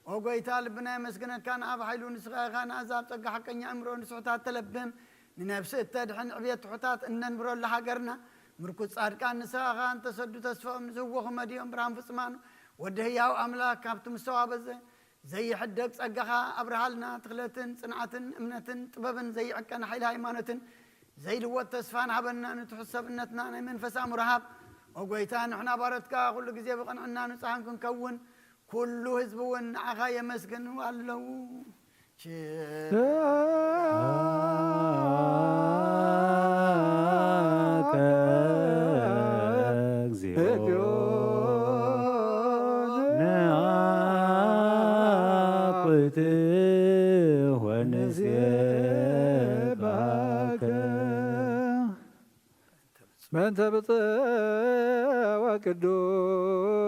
ኦ ጎይታ ልብና የመስግነካ። ንኣብ ሓይሉ ንስኻ ኢኻ ንኣዛብ ጸጋ ሓቀኛ ኣእምሮ ንስሑታት ተለብም ንነፍሲ እተድሕን ዕብየት ትሑታት እነንብረሉ ሃገርና ምርኩስ ጻድቃን ንስኻ ኢኻ። እንተሰዱ ተስፋኦም ንዝህወኹ መዲኦም ብርሃን ፍጹማኑ ወዲ ህያው ኣምላኽ ካብቲ ምስተዋበዘ ዘይሕደግ ጸጋኻ ኣብርሃልና። ትኽለትን ጽንዓትን እምነትን ጥበብን ዘይዕቀን ሓይሊ ሃይማኖትን ዘይልወጥ ተስፋን ሃበና። ንትሑት ሰብነትና ናይ መንፈስ ኣእምሮ ሃብ። ኦ ጎይታ ንሕና ባሮትካ ኩሉ ግዜ ብቕንዕና ንጹሃን ክንከውን ኩሉ ህዝቢ እውን ንዓኻ የመስግኑ ኣለዉ። ስብሐተ እግዚኦ ንአኩትህ ወንሴብሐከ። በእንተ ብፅዕ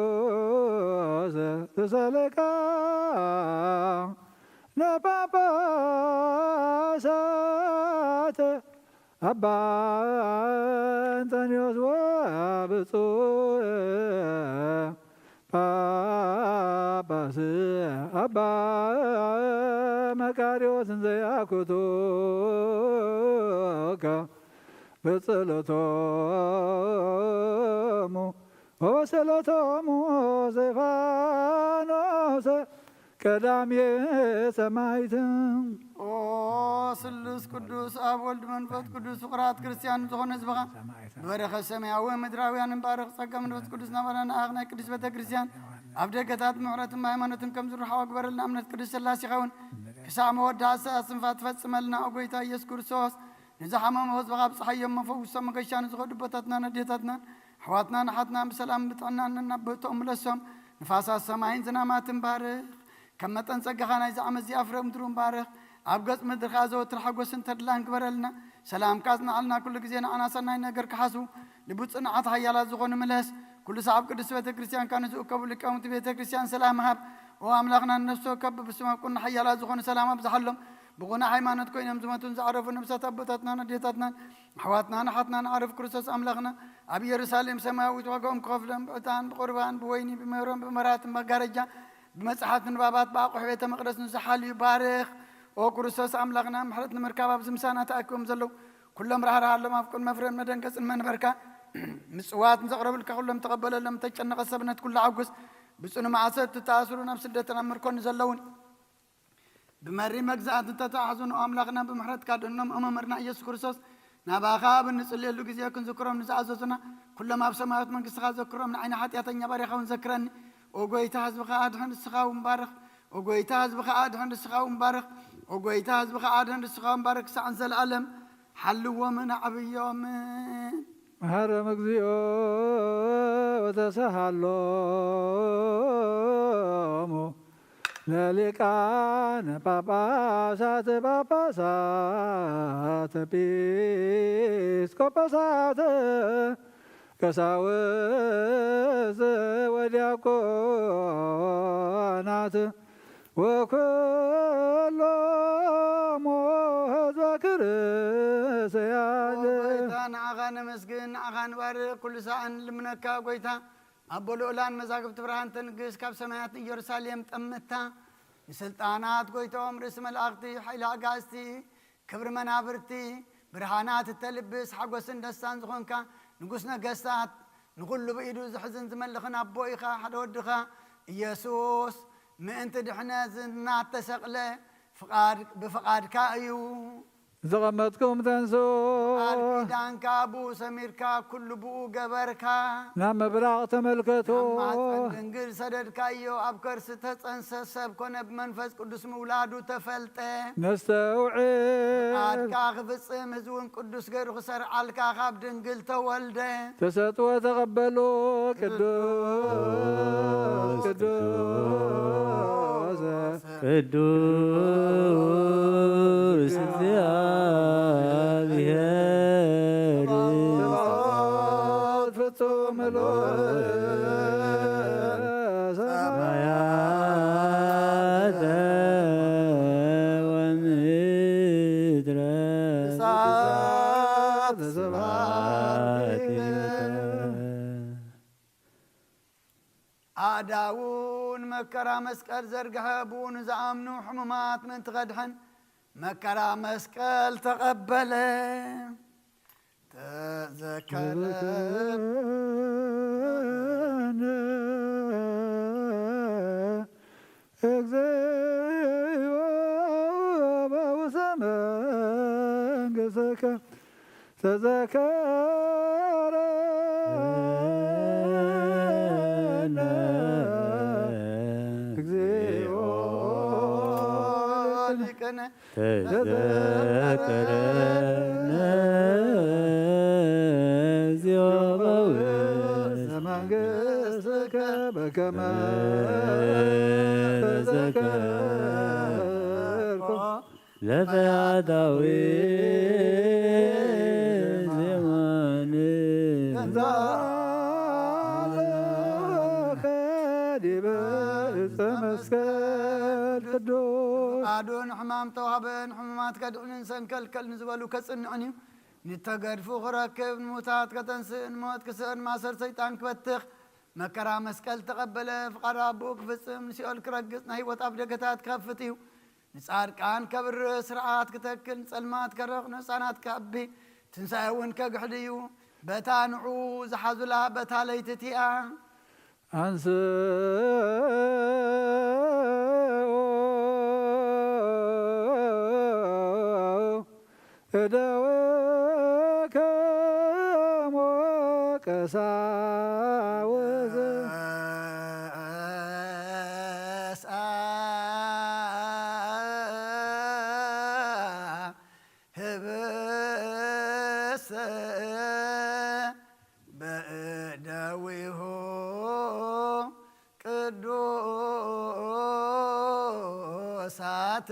ወቅዱስ ርእሰ ሊቃነ ጳጳሳት አባ እንጠንዮስ ወብፁዕ ጳጳስ አባ መቃርዮስ እንዘ ያኩቱከ በጸሎቶሙ ወበሰለቶሙ እስጢፋኖስ ቀዳሜ ሰማዕት። ኦ ስሉስ ቅዱስ ኣብ ወልድ መንፈስ ቅዱስ ፍቑራት ክርስቲያን ዝኾነ ህዝብኻ ብበረኸት ሰማያዊ ምድራውያን እንባርኽ። ጸጋ መንፈስ ቅዱስ ናባና ንኣኽ ናይ ቅድስት ቤተ ክርስቲያን ኣብ ደገታት ምሕረትን ሃይማኖትን ከም ዝርሓዋ ግበረልና። እምነት ቅዱስ ስላሴ ይኸውን ክሳዕ መወዳእታ እስትንፋስ ትፈጽመልና። ኦ ጎይታ ኢየሱስ ክርስቶስ ንዝሓመሙ ህዝብኻ ኣብጽሓዮም፣ መፈውሶም መገሻ ንዝኸዱ ኣቦታትናን ኣዴታትናን ኣሕዋትናን ኣሓትናን ብሰላም ብጥዕናን ናብ ቦትኦም ምለሶም። ንፋሳት ሰማይን ዝናማትን ባርኽ። ከም መጠን ጸጋኻ ናይዚ ዓመት እዚኣ ፍረ ምድሩ ባርኽ። ኣብ ገጽ ምድርኻ ዘወትር ሓጎስን ተድላን ግበረልና። ሰላምካ ኣጽንዓልና። ኩሉ ግዜ ንዓና ሰናይ ነገር ክሓስቡ ልቡ ጽንዓት ሓያላት ዝኾኑ ምለስ። ኩሉ ሰዓብ ቅድስት ቤተ ክርስቲያንካ ንዝእከቡ ሊቃውንቲ ቤተ ክርስቲያን ሰላም ሃብ። ኦ ኣምላኽና ንነፍሲ ወከፍ ብስም ኣብ ቁና ሓያላት ዝኾኑ ሰላም ኣብዝሓሎም። ብቑና ሃይማኖት ኮይኖም ዝመቱን ዝዓረፉ ነብሳት ኣቦታትናን ኣዴታትናን ኣሕዋትናን ኣሓትናን ዓርፍ ክርስቶስ ኣምላኽና ኣብ ኢየሩሳሌም ሰማያዊት ዋጋኦም ክኸፍሎም ብዕጣን ብቑርባን ብወይኒ ብሜሮን ብመራት መጋረጃ ብመጽሓፍ ንባባት ብኣቑሑ ቤተ መቕደስ ንዝሓልዩ ባርኽ። ኦ ክርስቶስ ኣምላኽና ምሕረት ንምርካብ ኣብዚ ምሳና ተኣኪቦም ዘለዉ ኩሎም ራህራሃሎም ኣብ ቅድሚ ፍሬም መደንገጽን መንበርካ ምጽዋት ንዘቕረብልካ ኩሎም ተቐበለሎም። ተጨነቐ ሰብነት ኩሉ ኣጉስ ብጽኑ መዓሰ እትተኣስሩ ናብ ስደትን ኣብ ምርኮን ዘለውን ብመሪ መግዛእቲ እተተሓዙ ንኣምላኽና ብምሕረትካ ድኖም። እመ መርና ኢየሱስ ክርስቶስ ናባኻ ኣብ እንጽልየሉ ግዜ ክንዝክሮም ንዝኣዘዙና ኩሎም ኣብ ሰማያዊት መንግስትኻ ዘክሮም። ንዓይኒ ሓጢኣተኛ ባሪኻ እውን ዘክረኒ። ኦ ጎይታ ህዝብኻ ኣድሕን ንስኻ እውን ባርኽ። ኦ ጎይታ ህዝብኻ ኣድሕን ንስኻ እውን ባርኽ። ኦ ጎይታ ህዝብኻ ኣድሕን ንስኻ እውን ባርኽ ክሳዕ ንዘለኣለም ሓልዎምን ኣዕብዮምን። መሐረም እግዚኦ ወተሳሃሎሙ ለሊቃነ ጳጳሳት ጳጳሳት ኤጲስቆጶሳት ቀሳውስት ወዲያቆናት ወኩሎሙ ህዝበ ክርስቲያን። ኦ ጎይታ ንዓኻ ነመስግን፣ ንዓኻ ንባርኽ፣ ኩሉ ሳዕ ንልምነካ። ኦ ጎይታ ኣቦ ልኡላን መዛግብቲ ብርሃን ተንግስ፣ ካብ ሰማያት ንኢየሩሳሌም ጠምታ። ንስልጣናት ጎይታኦም ርእሲ መላእኽቲ፣ ሓይሊ ኣጋእዝቲ፣ ክብሪ መናብርቲ፣ ብርሃናት እተልብስ፣ ሓጎስን ደስታን ዝኾንካ ንጉስ ነገስታት፣ ንኹሉ ብኢዱ ዝሕዝን ዝመልኽን ኣቦ ኢኻ። ሓደ ወድኻ ኢየሱስ ምእንቲ ድሕነት ዝናተሰቕለ ፍቓድ-፣ ብፍቓድካ እዩ። ዘቐመጥኩም ተንሱ። ቃል ኪዳንካ ብኡ ሰሚርካ፣ ኩሉ ብኡ ገበርካ። ናብ ምብራቕ ተመልከቱ። ናብ ማሕፀን ድንግል ሰደድካዮ፣ ኣብ ከርሲ ተፀንሰ፣ ሰብ ኮነ፣ ብመንፈስ ቅዱስ ምውላዱ ተፈልጠ። ነስተውዕል። ፍቓድካ ክፍጽም፣ ህዝቢ እውን ቅዱስ ገይሩ ክሰርዓልካ ካብ ድንግል ተወልደ። ተሰጥኦ ተቐበሉ። ቅዱስ ቅዱስ ቅዱስ እግዚኣብሔር። ስብሐት ፍጹም ምሉእ ሰማያተ ወምድረ። እሳት ስብሐት ኣዳውን መከራ መስቀል ዘርግሐ፣ ብኡ ንዝኣምኑ ሕሙማት ምእንቲ ከድሕን መከራ መስቀል ተቐበለ። ተዘከረነ እግዚኦ በውስተ መንግሥትከ። ተዘከረነ እግዚኦ ሊቅነ። ተዘከረነ እግዚኦ በውስተ መንግሥትከ በከመ ተዘከርኮ ለፈያታዊ ዜማን። ዲበ ዕፀ መስቀል ቅዱስ። ፍቓዱ ንሕማም ተዋህበ፣ ንሕሙማት ከድሕንን ሰንከልከል ንዝበሉ ከጽንዕን እዩ። ንተገድፉ ክረክብ፣ ንሙታት ከተንስእ፣ ንሞት ክስእን፣ ማሰር ሰይጣን ክበትኽ፣ መከራ መስቀል ተቐበለ፣ ፍቓድ ኣቦኡ ክፍጽም፣ ንሲኦል ክረግጽ፣ ናይ ህይወት ኣፍ ደገታት ክኸፍት እዩ። ንጻድቃን ከብርህ፣ ስርዓት ክተክል፣ ንጸልማት ከርቕ፣ ንህጻናት ከዕቢ፣ ትንሳኤ እውን ከግሕድ እዩ። በታ ንዑ ዝሓዙላ በታ ለይቲ እቲኣ። ኣንስኡ እደዊክሙ ቀሳውስት። ህብስተ በእደዊሁ ቅዱሳት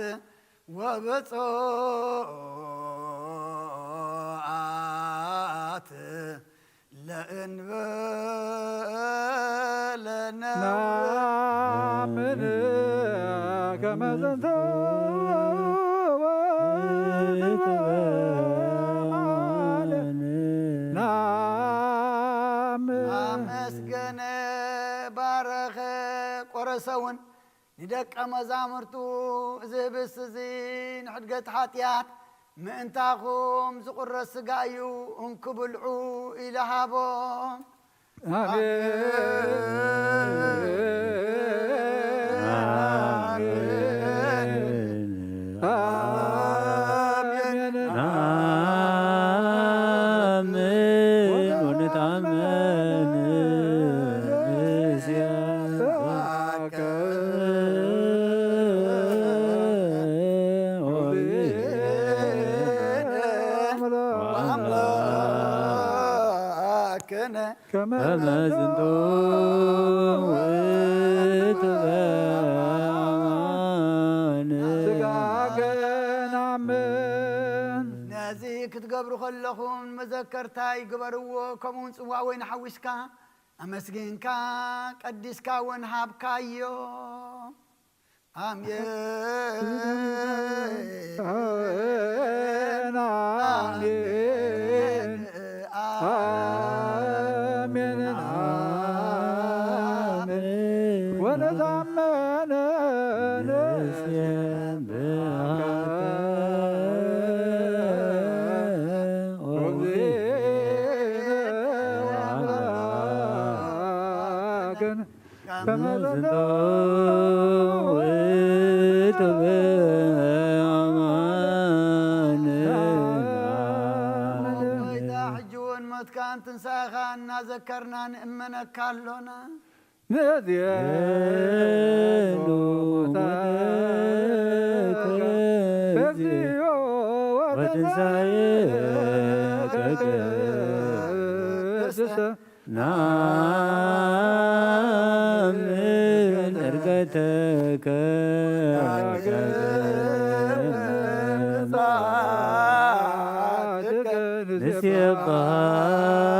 ወብፁዓት ለእንበለ ነውር። ናምን ከመ ዝንቱ ውእቱ በማለ። ናምን። ኣመስገነ፣ ባረኸ፣ ቆረሰ እውን። ንደቀ መዛሙርቱ፣ እዚ ህብስት እዚ ንሕድገት ሓጢኣት ምእንታኹም ዝቑረስ ሥጋ እዩ፣ እንኩ ብልዑ ኢሉ ሃቦም። ኣሜን። ኣሜን። ኣሜን። ወንትኣመን ከመ ዝንቱ ውእቱ በአማን። ሥጋከ ነአምን። ነዚ ክትገብሩ ከለኹም መዘከርታይ ግበርዎ፣ ከምኡውን ጽዋእ ወይኒ ሓዊስካ ኣመስጊንካ ቀዲስካ እውን ሃብካዮ። ኣሜን። ኣሜን። ኣሜን። ኣሜን። ወነታመነ ንስየም ብሃተ ከመ ዝንቱ ውእቱ በአማን። ዘከርና ንእመነካ ኣሎና። ንእዜኑ ሞተከ እግዚኦ ወትንሳኤከ ቅድስተ ናምን ዕርገተከ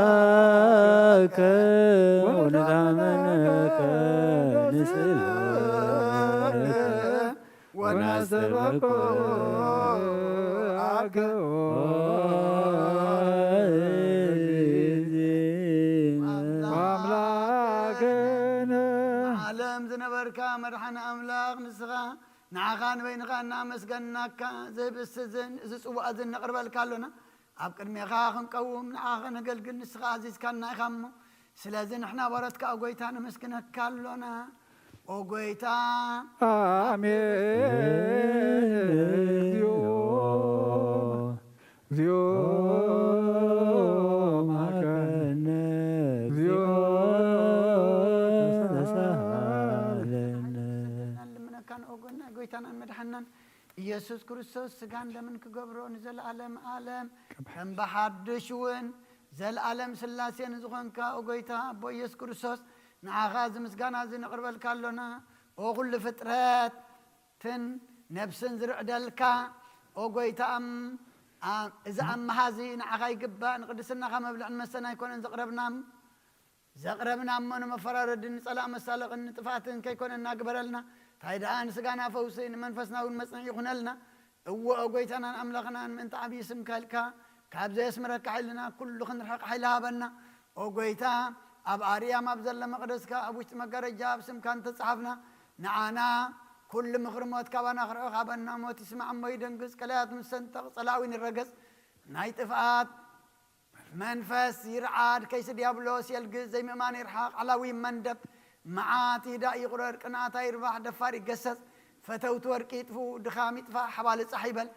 ንሴባከ ወንታመነከ ንስእለከ ወናስተበኮ ኣከ ኣምላክነ ዓለም ዝነበርካ መድሓኒ ኣምላኽ ንስኻ ንዓኻ ንበይንኻ እናመስገንናካ፣ እዚ ህብስቲ እዝን እዚ ጽዋእ እዝን ነቕርበልካ ኣሎና። ኣብ ቅድሜኻ ክንቀውም ንዓኻ ከነገልግል ንስኻ ኣዚዝካና ኢኻ እሞ፣ ስለዚ ንሕና ባሮትካ ኦ ጐይታ ነመስግነካ ኣሎና። ኦ ጐይታ ኣሜን። እግዚኦ እግዚኦ መሐረነ። እግዚኦ ተሳሃለነ። ንልምነካን ኦ ጎና ጎይታናን መድሓናን ኢየሱስ ክርስቶስ ስጋን ደምን ክገብሮ ንዘለኣለም ኣለም ከም ብሓድሽ እውን ዘለኣለም ስላሴ ንዝኾንካ ኦ ጎይታ ኣቦ ኢየሱስ ክርስቶስ ንዓኻ እዚ ምስጋና እዚ ነቕርበልካ ኣሎና። ኦ ኩሉ ፍጥረትን ነብስን ዝርዕደልካ ኦ ጎይታ ኣም- ኣ- እዚ ኣምሃ እዚ ንዓኻ ይግባእ። ንቅድስናኻ መብልዕን መስተን ኣይኮነን ዘቕረብና ዘቕረብና እሞ ንመፈራረድን ንጸላእ መሳለቕን ንጥፍኣትን ከይኮነና ግበረልና። እንታይ ደኣ ንስጋና ፈውሲ ንመንፈስና እውን መጽንዒ ይኹነልና። እወ ኦ ጎይታናን ኣምላኽናን ምእንቲ ዓብዪ ስምካ ኢልካ ካብ ዘየስምረካ ሓይልና ኩሉ ክንርሕቕ ሓይሊ ሃበና። ኦ ጎይታ ኣብ ኣርያም ኣብ ዘለ መቕደስካ ኣብ ውሽጢ መጋረጃ ኣብ ስምካ እንተጸሓፍና ንዓና ኩሉ ምኽሪ ሞት ካባና ክርሕቕ ሃበና። ሞት ይስማዕ እሞ ይደንግጽ፣ ቀላያት ምሰንጠቕ፣ ጸላዊን ይረገጽ ናይ ጥፍኣት መንፈስ ይርዓድ፣ ከይሲ ዲያብሎስ የልግስ፣ ዘይምእማን ይርሓቕ፣ ዓላዊ መንደብ መዓት ይህዳእ ይቑረር፣ ቅንኣት ኣይርባሕ፣ ደፋር ይገሰጽ፣ ፈተውቲ ወርቂ ይጥፍኡ፣ ድኻም ይጥፋእ፣ ሓባሊ ጻሕ ይበል፣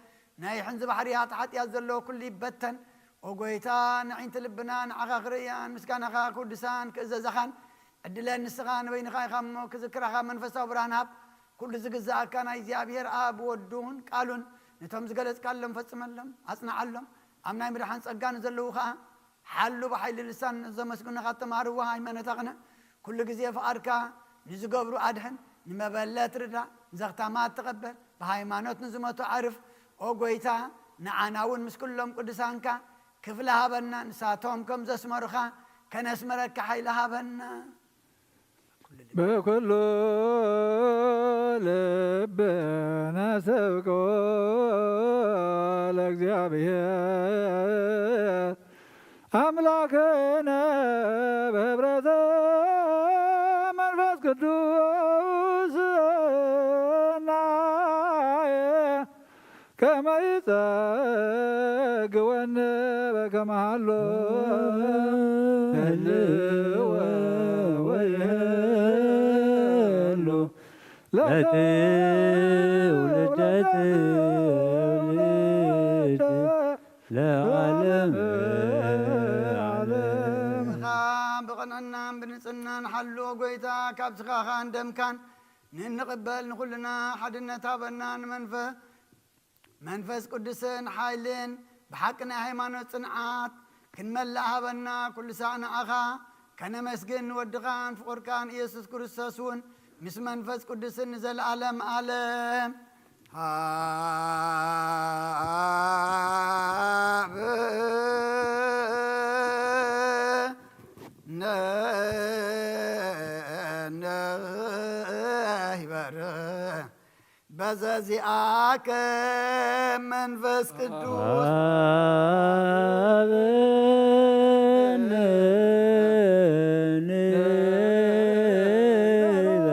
ናይ ሕንዚ ባሕርያት ሓጢኣት ዘለዎ ኩሉ ይበተን። ኦ ጐይታ፣ ንዒንቲ ልብና ንዓኻ ክርእያን ምስጋናኻ ክውድሳን ክእዘዛኻን ዕድለን ንስኻ ንበይንኻ ኢኻ እሞ ክዝክራኻ መንፈሳዊ ብርሃን ሃብ። ኩሉ ዝግዝኣካ ናይ እግዚኣብሔር ኣብ ወዱን ቃሉን ነቶም ዝገለጽካሎም ፈጽመሎም፣ ኣጽንዓሎም። ኣብ ናይ ምድሓን ጸጋ ንዘለዉ ኸኣ ሓሉ ብሓይሊ ልሳን ዘመስግኑኻ ተማሃርዎ ሃይማኖት ኣቕንዕ። ኩሉ ግዜ ፍቓድካ ንዝገብሩ ኣድሕን፣ ንመበለት ርዳእ፣ ንዘኽታማት ተቐበል፣ ብሃይማኖት ንዝመቱ ዓርፍ። ኦ ጐይታ፣ ንዓና እውን ምስ ኩሎም ቅዱሳንካ ክፍሊ ሃበና፣ ንሳቶም ከም ዘስመሩኻ ከነስምረካ ሓይሊ ሃበና። ብኩሉ ልብነ ሰብኮ ለእግዚኣብሔር ኣምላክነ ብህብረተ መንፈስ ቅዱስ ናየ ከመ ይጸግወነ በከመ ሃሎ ህልወ ወይህሉ ለትውልደ ትውልድ ለዓለም ዓለም። ብቕንዕናን ብንጽህናን ሓልዎ ጐይታ፣ ካብ ስጋኻን ደምካን ንንቕበል ንኹልና ሓድነት ሃበና። ንመንፈ መንፈስ ቅዱስን ሓይልን ብሓቂ ናይ ሃይማኖት ጽንዓት ክንመልእ ሃበና። ኩሉ ሳዕ ንዓኻ ከነመስግን ንወድኻን ፍቑርካን ኢየሱስ ክርስቶስ እውን ምስ መንፈስ ቅዱስን ንዘለኣለም ኣለም በዘዚኣከ መንፈስ ቅዱስ ሃበነ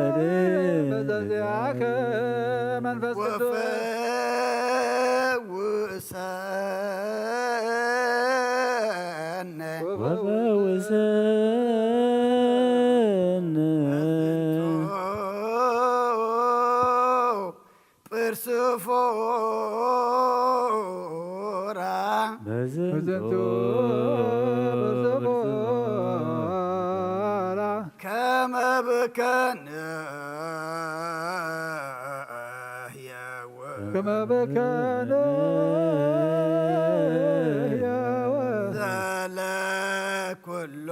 ንበል። በዘዚኣከ መንፈስ ቅዱስ ወፈውሰነ ወፈውሰነ ጵርስፎራ በዝንቱ በዝንቱ ፕርስፎራ ከመ በከነ ያወ ዘለ ኩሎ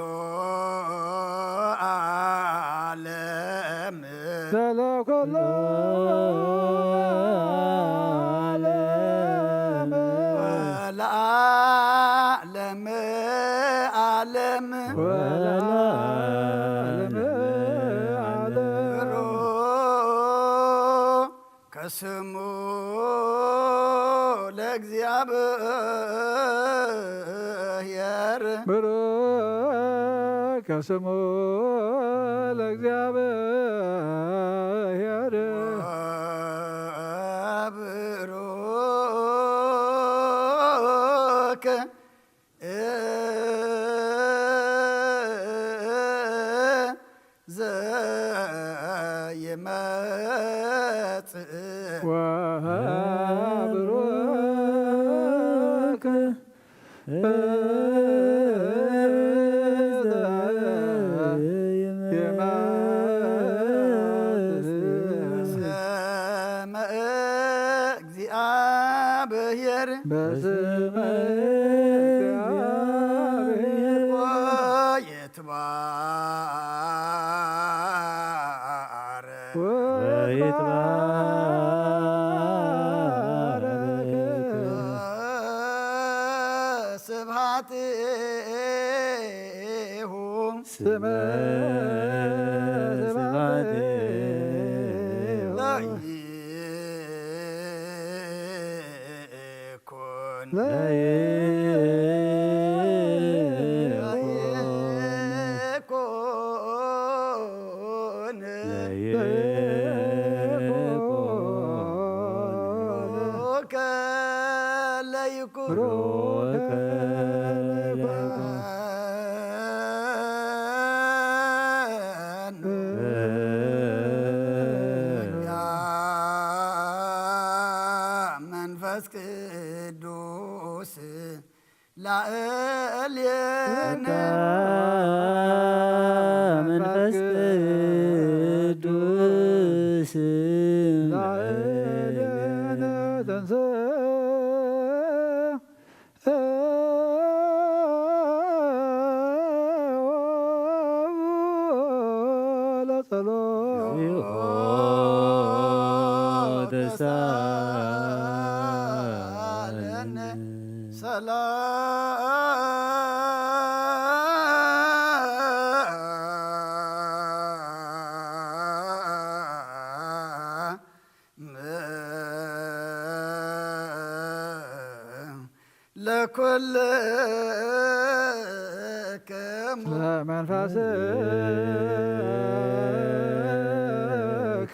ዓለም ዘለ ኩሎ ዓለም ወለዓለም ዓለም ወለዓለም ዓለም ከስሙ ለእግዚኣብሔር ብሩክ ከስሙ ለእግዚኣብሔር ብሩክ ዘይመጽእ ወብሩክ ስመ እግዚአብሔር በስመ እግዚአብሔር ወይትባረክ ወይትባረክ ስብሐቲሁ ስመ ስብሐቲሁ ለይኩን ለይኩን ለይኩን መንፈስ ቅዱስ ላዕሌነ መንፈስ ቅዱስ ላዕሌነ ተንሥእ ለጸሎት ተሳለነ ሰላም ለኩልክሙ ለመንፈስከ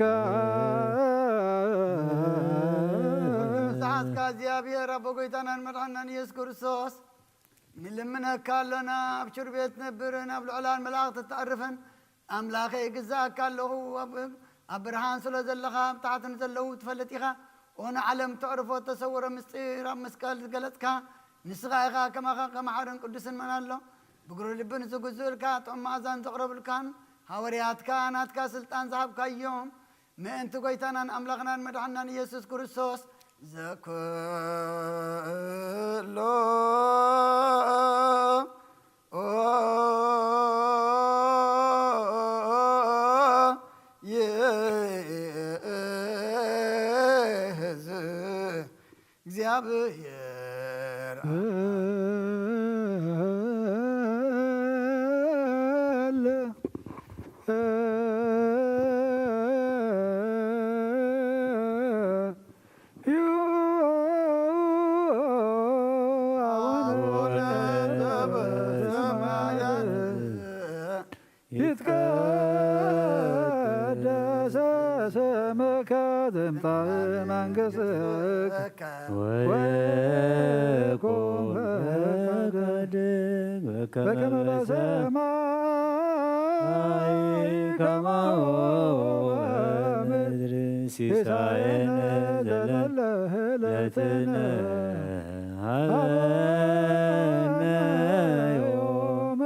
ብጽሓትካ እግዚኣብሔር ኣቦ ጎይታናን መድሓናን ኢየሱስ ክርስቶስ ንልምነካ ኣሎና። ኣብ ሽር ቤት ትነብርን ኣብ ልዑላን መላእኽቲ እተዕርፍን ኣምላኸይ እግዛኣካ ኣለኹ። ኣብ፣ ኣብ ብርሃን ስለ ዘለኻ ኣብ ታሕቲ ንዘለዉ ትፈልጥ ኢኻ። ኦነ ዓለም ተዕርፎ እተሰወረ ምስጢር ኣብ መስቀል ዝገለጽካ ንስኻ ኢኻ። ከማኻ ከመሓርን ቅዱስን መን ኣሎ? ብግሩህ ልብን ዝጉዝእልካ ጥዑም መኣዛን ዘቕረብልካን ሃዋርያትካ ናትካ ስልጣን ዝሃብካዮም ምእንቲ ጎይታናን ኣምላኽናን መድሓናን ኢየሱስ ክርስቶስ ዘኩሎ ይእዝ እግዚኣብሔር ይትቀደስ ስምከ ትምጻእ መንግሥትከ ወይኩን ፈቃድከ በከመ በሰማይ ከማሁ በምድር። ሲሳየነ ዘለለ ዕለትነ ሀበነ ዮም።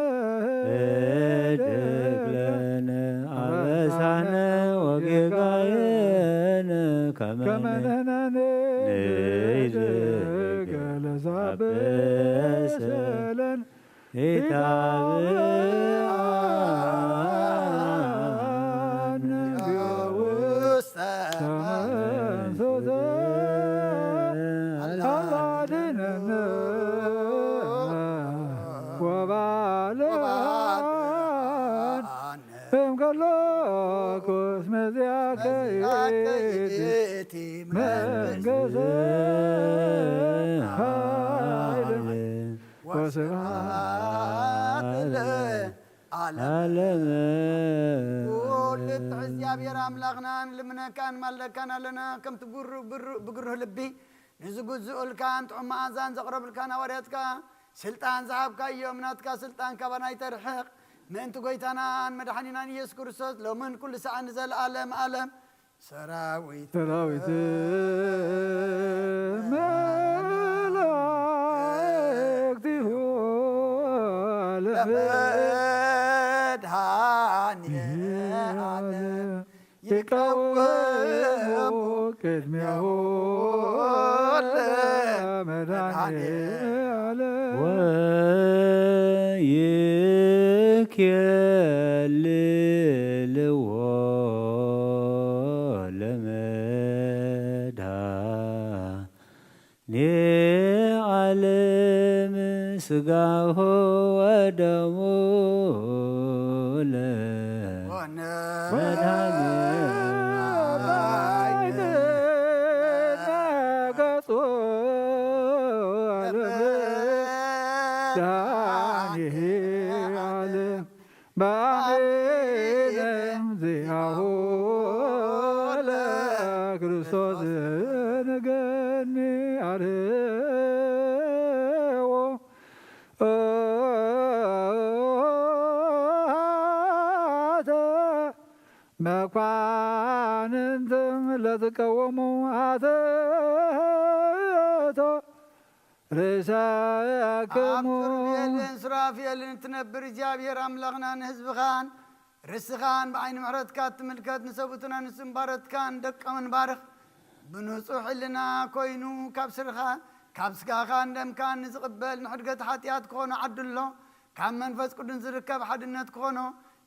ህድግ ለነ አበሳነ ወጌጋየ ከመ ንሕነኒ ንሕደግ ለዘበሰለን ኢታብአነ ውስተ መንሱተ አድነነ ወባልዓነ እምከሎ ኩስመ ዚአከ ይእቲ መንግስት ኃይል ወስብሐት ለዓለመ። ኩሉ ትሕት እግዚኣብሔር ኣምላኽና ንልምነካን ማልደካን ኣለና። ከምቲ ብሩ-፣ ብሩ-፣ ብግሩህ ልቢ ንዝግዝኡልካን ጥዑም መኣዛን ዘቕረብልካን ሃዋርያትካ ስልጣን ዝሃብካዮም፣ ናትካ ስልጣን ካባና ይተርሕቕ። ምእንቲ ጐይታናን መድሓኒናን ኢየሱስ ክርስቶስ ሎምን ኩሉ ሰዓን ንዘለዓለም ዓለም። ሰራዊት ሰራዊት መላእክቲሁ ለመድኃኔ ዓለም ይቀውሙ ቅድሚያሁ ለመድኃኔ ዓለም። ወይኬልልዎ ለመድኃኔ ዓለም ሥጋሁ ወደሙ ለመድኃኔ ዓለም። ገጹ ለመድኃኔ ዓለም። በአሜን ዚአሁ ለክርስቶስ ንገኒ አርህዎ አተ መኳንንት ለትቀወሙ አተቶ ርእሰክሙ። ኣብ ኪሩቤልን ሱራፌልን እትነብር እግዚኣብሔር ኣምላኽና ንህዝብኻን ርስኻን ብዓይኒ ምሕረትካ እትምልከት ንሰብኡትናን ንስንባረትካን ደቆምን ባርኽ። ብንጹሕ ሕልና ኮይኑ ካብ ስርኻ ካብ ስጋኻን ደምካን ንዝቕበል ንሕድገት ሓጢኣት ክኾኖ ዓድሎ። ካብ መንፈስ ቅዱስ ዝርከብ ሓድነት ክኾኖ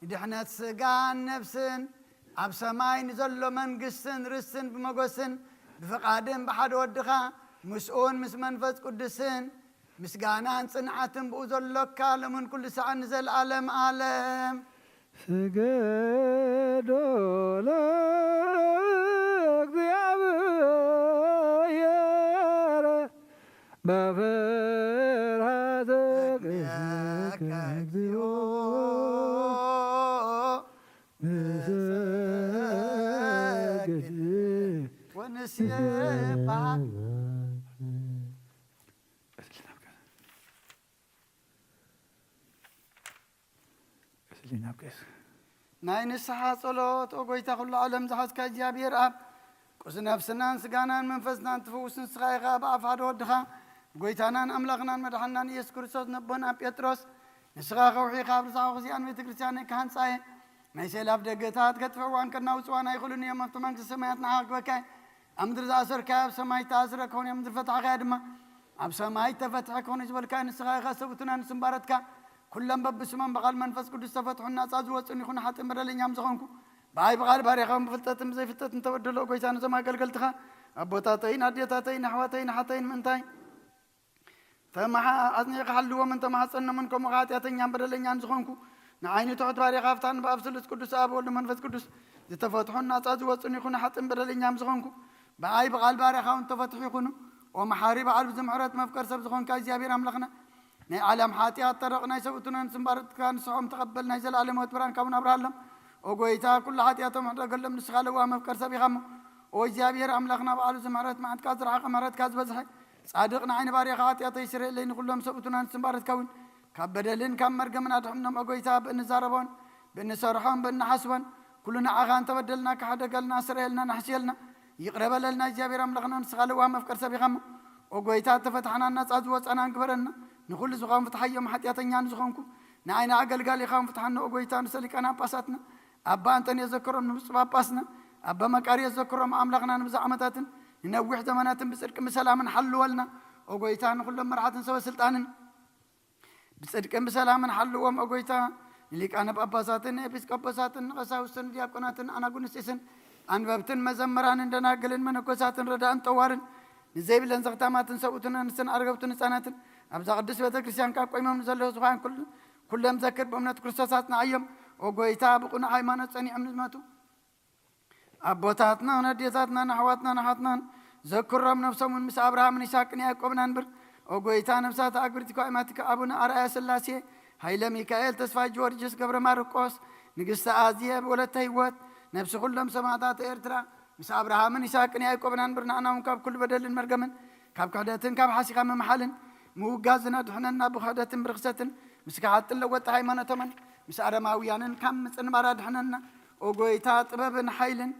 ንድሕነት ስጋን ነፍስን ኣብ ሰማይ ንዘሎ መንግስትን ርስትን ብመጎስን ብፍቓድን ብሓደ ወድኻ ምስኡን ምስ መንፈስ ቅዱስን ምስጋናን ጽንዓትን ብኡ ዘሎካ ሎምን ኩሉ ሰዓን ንዘለዓለም ዓለም። ስገዶ ለእግዚኣብሔር በፍርሃት ቅድሜከ እግዚኦ ንሰግድ ወንሴብሐካ። ናይ ንስሓ ጸሎት። ኦ ጐይታ ኹሉ ዓለም ዝሓዝካ እግዚኣብሔር ኣብ ቁስ ነፍስናን ስጋናን መንፈስናን ትፍውስ ንስኻ ኢኻ። ብኣፍ ሓደ ወድኻ ጐይታናን ኣምላኽናን መድሓንናን ኢየሱስ ክርስቶስ ነቦና ጴጥሮስ ንስኻ ከውሒ ካብ ርሳኹ እዚኣን ቤተ ክርስቲያን ክሃንጻ እየ። ናይ ሰይላፍ ደገታት ከጥፍእዋን ከናውጽዋን ኣይኽእሉን እዮም። ኣብቲ መንግስቲ ሰማያት ንዓኻ ክበካ እየ። ኣብ ምድሪ ዝኣሰርካዮ ኣብ ሰማይ ዝተኣስረ ክኸውን እየ፣ ኣብ ምድሪ ፈታሕካዮ ድማ ኣብ ሰማይ ተፈትሐ ክኾኑ ዝበልካዮ ንስኻ ኢኻ። ሰብኡትና ንስምባረትካ ኩሎም በብስሞም ብቓል መንፈስ ቅዱስ ዝተፈትሑን ናጻ ዝወጹን ይኹኑ። ሓጥእን በደለኛም ዝኾንኩ ብኣይ ብቓል ባርያኻውን ብፍልጠትን ብዘይፍልጠትን ተበደሎ። ጐይታ ነዞም ኣገልገልትኻ ኣቦታተይን ኣዴታተይን ኣሕዋተይን ኣሓተይን ምእንታይ ተመሓ-፣ ኣጽኒዕካ ሓልዎም እንተመሓጸኖምን ከምኡ ኸዓ ሓጢኣተኛን በደለኛን ዝኾንኩ ንዓይኒ ትሑት ባርያኻ ኣብታ ንብኣብ ስሉስ ቅዱስ ኣብ ወልድ መንፈስ ቅዱስ ዝተፈትሑን ናጻ ዝወጹን ይኹኑ። ሓጥእን በደለኛም ዝኾንኩ ብኣይ ብቓል ባርያኻ እውን ተፈትሑ ይኹኑ። ኦ መሓሪ በዓል ብዙሕ ምሕረት መፍቀር ሰብ ዝኾንካ እግዚኣብሔር ኣምላኽና ናይ ዓለም ሓጢኣት ተረቕ ናይ ሰብኡትናን ስምባረትካ ንስሖም ተቐበል ናይ ዘለኣለማዊት ብርሃን ካብን ኣብርሃሎም። ኦ ጐይታ ኩሉ ሓጢኣቶም ሕደገሎም ንስኻ ለዋ መፍቀር ሰብ ኢኻ እሞ። ኦ እግዚኣብሔር ኣምላኽና በዓል ብዙሕ ምሕረት መዓትካ ዝረሓቐ ምሕረትካ ዝበዝሐ ጻድቕ ንዓይ ንባርያኻ ሓጢኣተይ ስረየለይ ንኹሎም ሰብኡትናን ስምባረትካ እውን ካብ በደልን ካብ መርገምን ኣድሕኖም። ኦ ጐይታ ብእንዛረቦን ብእንሰርሖን ብእንሓስቦን ኩሉ ንዓኻ እንተበደልና ክሓደገልና ስረየልና ናሕስየልና ይቕረ በለልና። እግዚኣብሔር ኣምላኽና ንስኻ ለዋህ መፍቀር ሰብ ኢኻ እሞ ኦ ጐይታ እተፈታሕናን ናጻ ዝወጻናን ግበረና። ንኹሉ ዝኾን ፍትሓዮም ሓጢኣተኛ ንዝኾንኩ ንዓይና ኣገልጋሊኻ እውን ፍትሓና ኦ ጐይታ ንሰሊቃን ጳጳሳትና ኣባ ኣንጠንዮስ ዘከሮም ንብፁዕ ጳጳስና ኣባ መቃርዮስ ዘክሮም ኣምላኽና ንብዙሕ ዓመታትን ንነዊሕ ዘመናትን ብጽድቅን ብሰላምን ሓልወልና። ኦ ጎይታ፣ ንኹሎም መራሕትን ሰበ ስልጣንን ብጽድቅን ብሰላምን ሓልዎም። ኦ ጎይታ፣ ንሊቃነ ጳጳሳትን ንኤጲስቆጶሳትን ንቐሳውስትን ዲያቆናትን ኣናጉንስጢስን ኣንበብትን መዘምራንን ደናግልን መነኮሳትን ረዳእን ጠዋርን ንዘይብለን ዘኽታማትን ሰብኡትን ኣንስትን ኣረገውትን ህፃናትን ኣብዛ ቅድስት ቤተ ክርስቲያን ካብ ቆይሞም ንዘለዉ ዝኳን ኩል-፣ ኩሎም ዘክር ብእምነት ክርስቶስ ኣጽንዓዮም። ኦ ጎይታ፣ ብቕኑዕ ሃይማኖት ጸኒዖም ንዝመቱ ኣቦታትናን ኣዴታትናን ኣሕዋትናን ኣሓትናን ዘክሮም፣ ነፍሶምን ምስ ኣብርሃምን ይስሐቅን ያዕቆብን ኣንብር። ኦ ጎይታ፣ ነፍሳት ኣግብርቲ ኳይማትካ ኣቡነ ኣርኣያ ስላሴ፣ ሃይለ ሚካኤል፣ ተስፋ ጊዮርጊስ፣ ገብረ ማርቆስ፣ ንግስቲ ኣዜብ፣ ወለተ ህይወት፣ ነፍሲ ኩሎም ሰማዕታት ኤርትራ ምስ ኣብርሃምን ይስሐቅን ያዕቆብን ኣንብር። ንኣና እውን ካብ ኩሉ በደልን መርገምን ካብ ክሕደትን ካብ ሓሲኻ ምምሓልን ምውጋዝን ኣድሕነና። ብክሕደትን ብርኽሰትን ምስ ከሓድትን ለወጥቲ ሃይማኖቶምን ምስ ኣረማውያንን ካብ ምጽንባር ኣድሕነና። ኦ ጎይታ፣ ጥበብን ሓይልን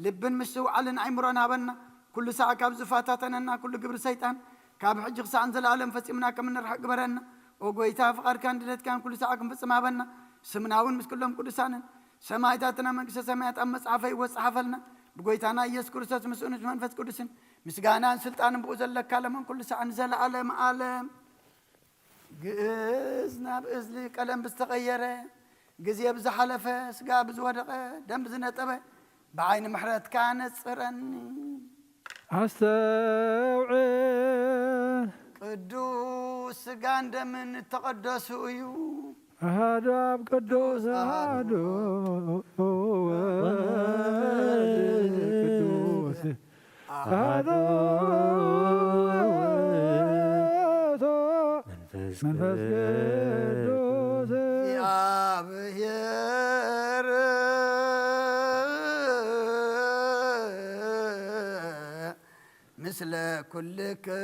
ልብን ምስትውዓልን ኣእምሮን ሃበና። ኩሉ ሳዕ ካብ ዝፈታተነና ኩሉ ግብሪ ሰይጣን ካብ ሕጂ ክሳዕ ንዘለኣለም ፈጺምና ከም እንርሕቕ ግበረና። ኦ ጎይታ፣ ፍቓድካን ድሌትካን ኩሉ ሳዕ ክንፍጽም ሃበና። ስምና እውን ምስ ኩሎም ቅዱሳንን ሰማዕታትና መንግስተ ሰማያት ኣብ መጽሓፈ ህይወት ጸሓፈልና። ብጎይታና ኢየሱስ ክርስቶስ ምስኡን ምስ መንፈስ ቅዱስን ምስጋናን ስልጣንን ብኡ ዘለካ ለመን ኩሉ ሳዕ ንዘለኣለም ኣለም። ግእዝ ናብ እዝሊ ቀለም ብዝተቐየረ፣ ግዜ ብዝሓለፈ፣ ስጋ ብዝወደቐ፣ ደም ብዝነጠበ፣ ብዓይኒ ምሕረትካ ነጽረኒ። ኣስተውዕል። ቅዱስ ስጋን ደምን እተቐደሱ እዩ። ኣሃዱ ኣብ ቅዱስ ኣሃዱ ወወልድ ቅዱስ ኣሃዱ ውእቱ መንፈስ ቅዱስ። እግዚኣብሔር ምስለ ኩልክሙ።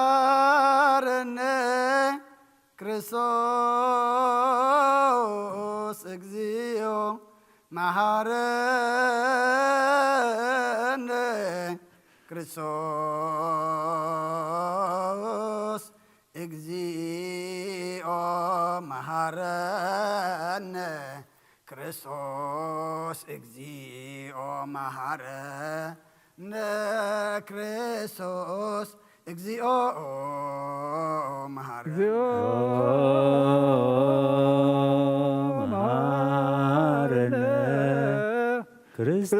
መሃረነ ክርስቶስ እግዚኦ፣ መሃረነ ክርስቶስ እግዚኦ፣ መሃረነ ክርስቶስ እግዚኦ፣ መሃረነ ክርስቶስ እግዚኦ፣ መሃረነ እግዚኦ፣ መሃረነ ክርስቶስ፣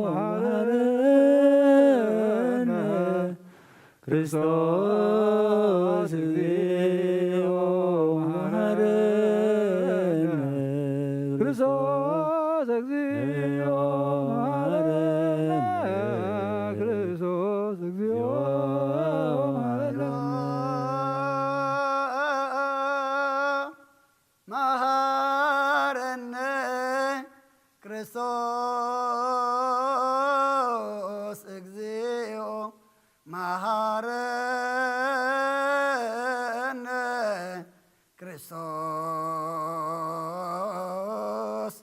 መሃረነ ክርስቶስ፣ እግዚኦ፣ መሃረነ ክርስቶስ፣ እግዚኦ፣ መሃረነ ክርስቶስ፣ እግዚኦ፣ መሃረነ መሃረነ ክርስቶስ፣ እግዚኦ፣ መሃረነ ክርስቶስ፣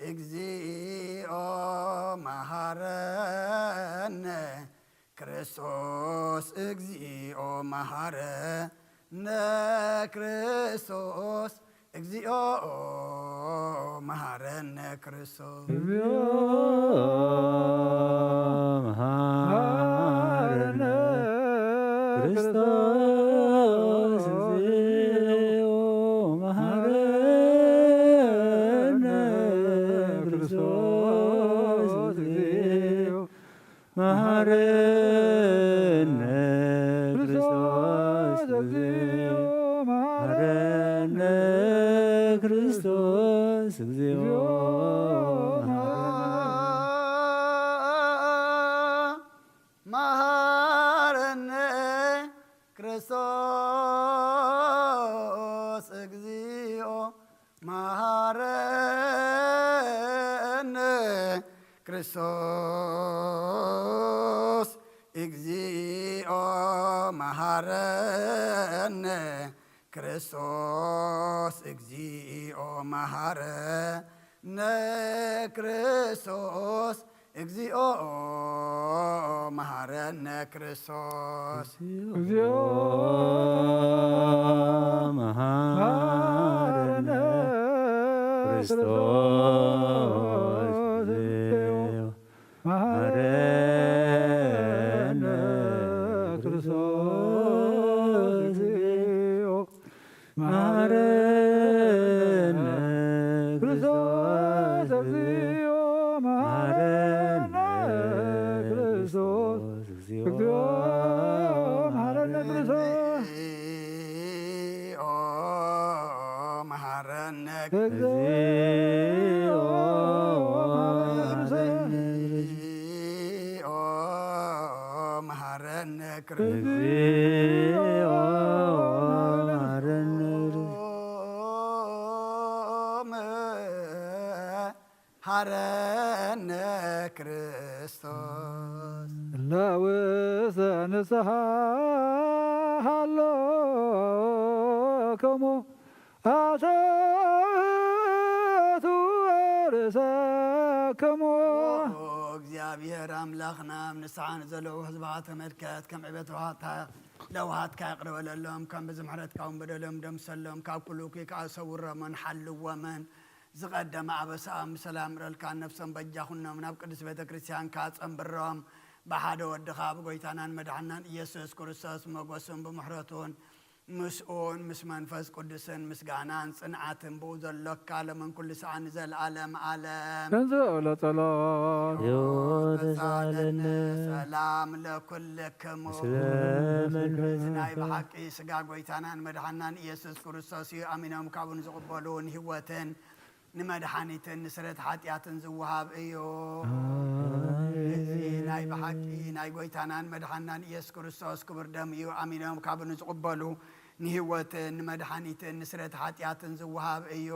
እግዚኦ፣ መሃረነ ክርስቶስ፣ እግዚኦ፣ መሃረነ ክርስቶስ፣ እግዚኦ፣ መሃረነ ክርስቶስ። እግዚኦ፣ መሃረነ ክርስቶስ፣ እግዚኦ፣ መሃረነ ክርስቶስ፣ እግዚኦ፣ መሃረነ ክርስቶስ፣ እግዚኦ፣ መሃረነ ክርስቶስ፣ እግዚኦ፣ መሃረነ መሃረነ ክርስቶስ፣ እግዚኦ፣ መሃረነ ክርስቶስ፣ እግዚኦ፣ መሃረነ ክርስቶስ፣ እግዚኦ፣ መሃረነ ክርስቶስ፣ እግዚኦ፣ መሃረነ ክርስቶስ። እግዚኦ፣ መሃረነ ክርስቶስ፣ እግዚኦ፣ መሃረነ ክርስቶስ፣ እግዚኦ፣ መሃረነ ክርስቶስ፣ እግዚኦ፣ መሃረነ ክርስቶስ፣ እግዚኦ፣ መሃረነ ክርስቶስ። እግዚኦ፣ መሃረነ እግዚኦ፣ መሃረነ እግዚኦ፣ መሃረነ ክርስቶስ። እግዚኦ፣ መሃረነ ሃረነ ክርስቶስ። ለውሰ ንስሓ ሃሎክሙ ኣተቱ ርእሰክሙ። ኦ እግዚኣብሔር ኣምላኽና፣ ኣብ ንስሓ ንዘለዉ ህዝብኻ ተመልከት፣ ከም ዕቤት ለውሃትካ፣ ለውሃትካ ይቕረ በለሎም፣ ከም ብዝሒ ምሕረትካ እውን በደሎም ደምሰሎም፣ ካብ ኩሉ እኩይ ከዓ ሰውሮምን ሓልዎምን። ዝቐደመ ኣበሳኦም ብሰላም ምረልካ፣ ነፍሶም በጃ ኩኖም፣ ናብ ቅድስት ቤተ ክርስቲያንካ ጸንብሮም። ብሓደ ወድኻ ብጎይታናን መድሓናን ኢየሱስ ክርስቶስ መጎስን ብምሕረቱን ምስኡን ምስ መንፈስ ቅዱስን ምስጋናን ጽንዓትን ብኡ ዘሎካ ሎምን ኩሉ ሰዓን ንዘለዓለም ዓለም። እንዘ እብሎ ጸሎት። ሕይወት ተሳለነ። ሰላም ለኩልክሙ። ምስለ መንፈስ እዚ ናይ ብሓቂ ስጋ ጎይታናን መድሓናን ኢየሱስ ክርስቶስ እዩ። ኣሚኖም ካብኡ ንዝቕበሉ ንህይወትን ንመድሓኒትን ንስረት ሓጢኣትን ዝወሃብ እዩ። ኣሜን። እዚ ናይ ብሓቂ ናይ ጎይታናን መድሓናን ኢየሱስ ክርስቶስ ክቡር ደም እዩ። ኣሚኖም ካብኡ ንዝቕበሉ ንህይወትን ንመድሓኒትን ንስረት ሓጢኣትን ዝወሃብ እዩ።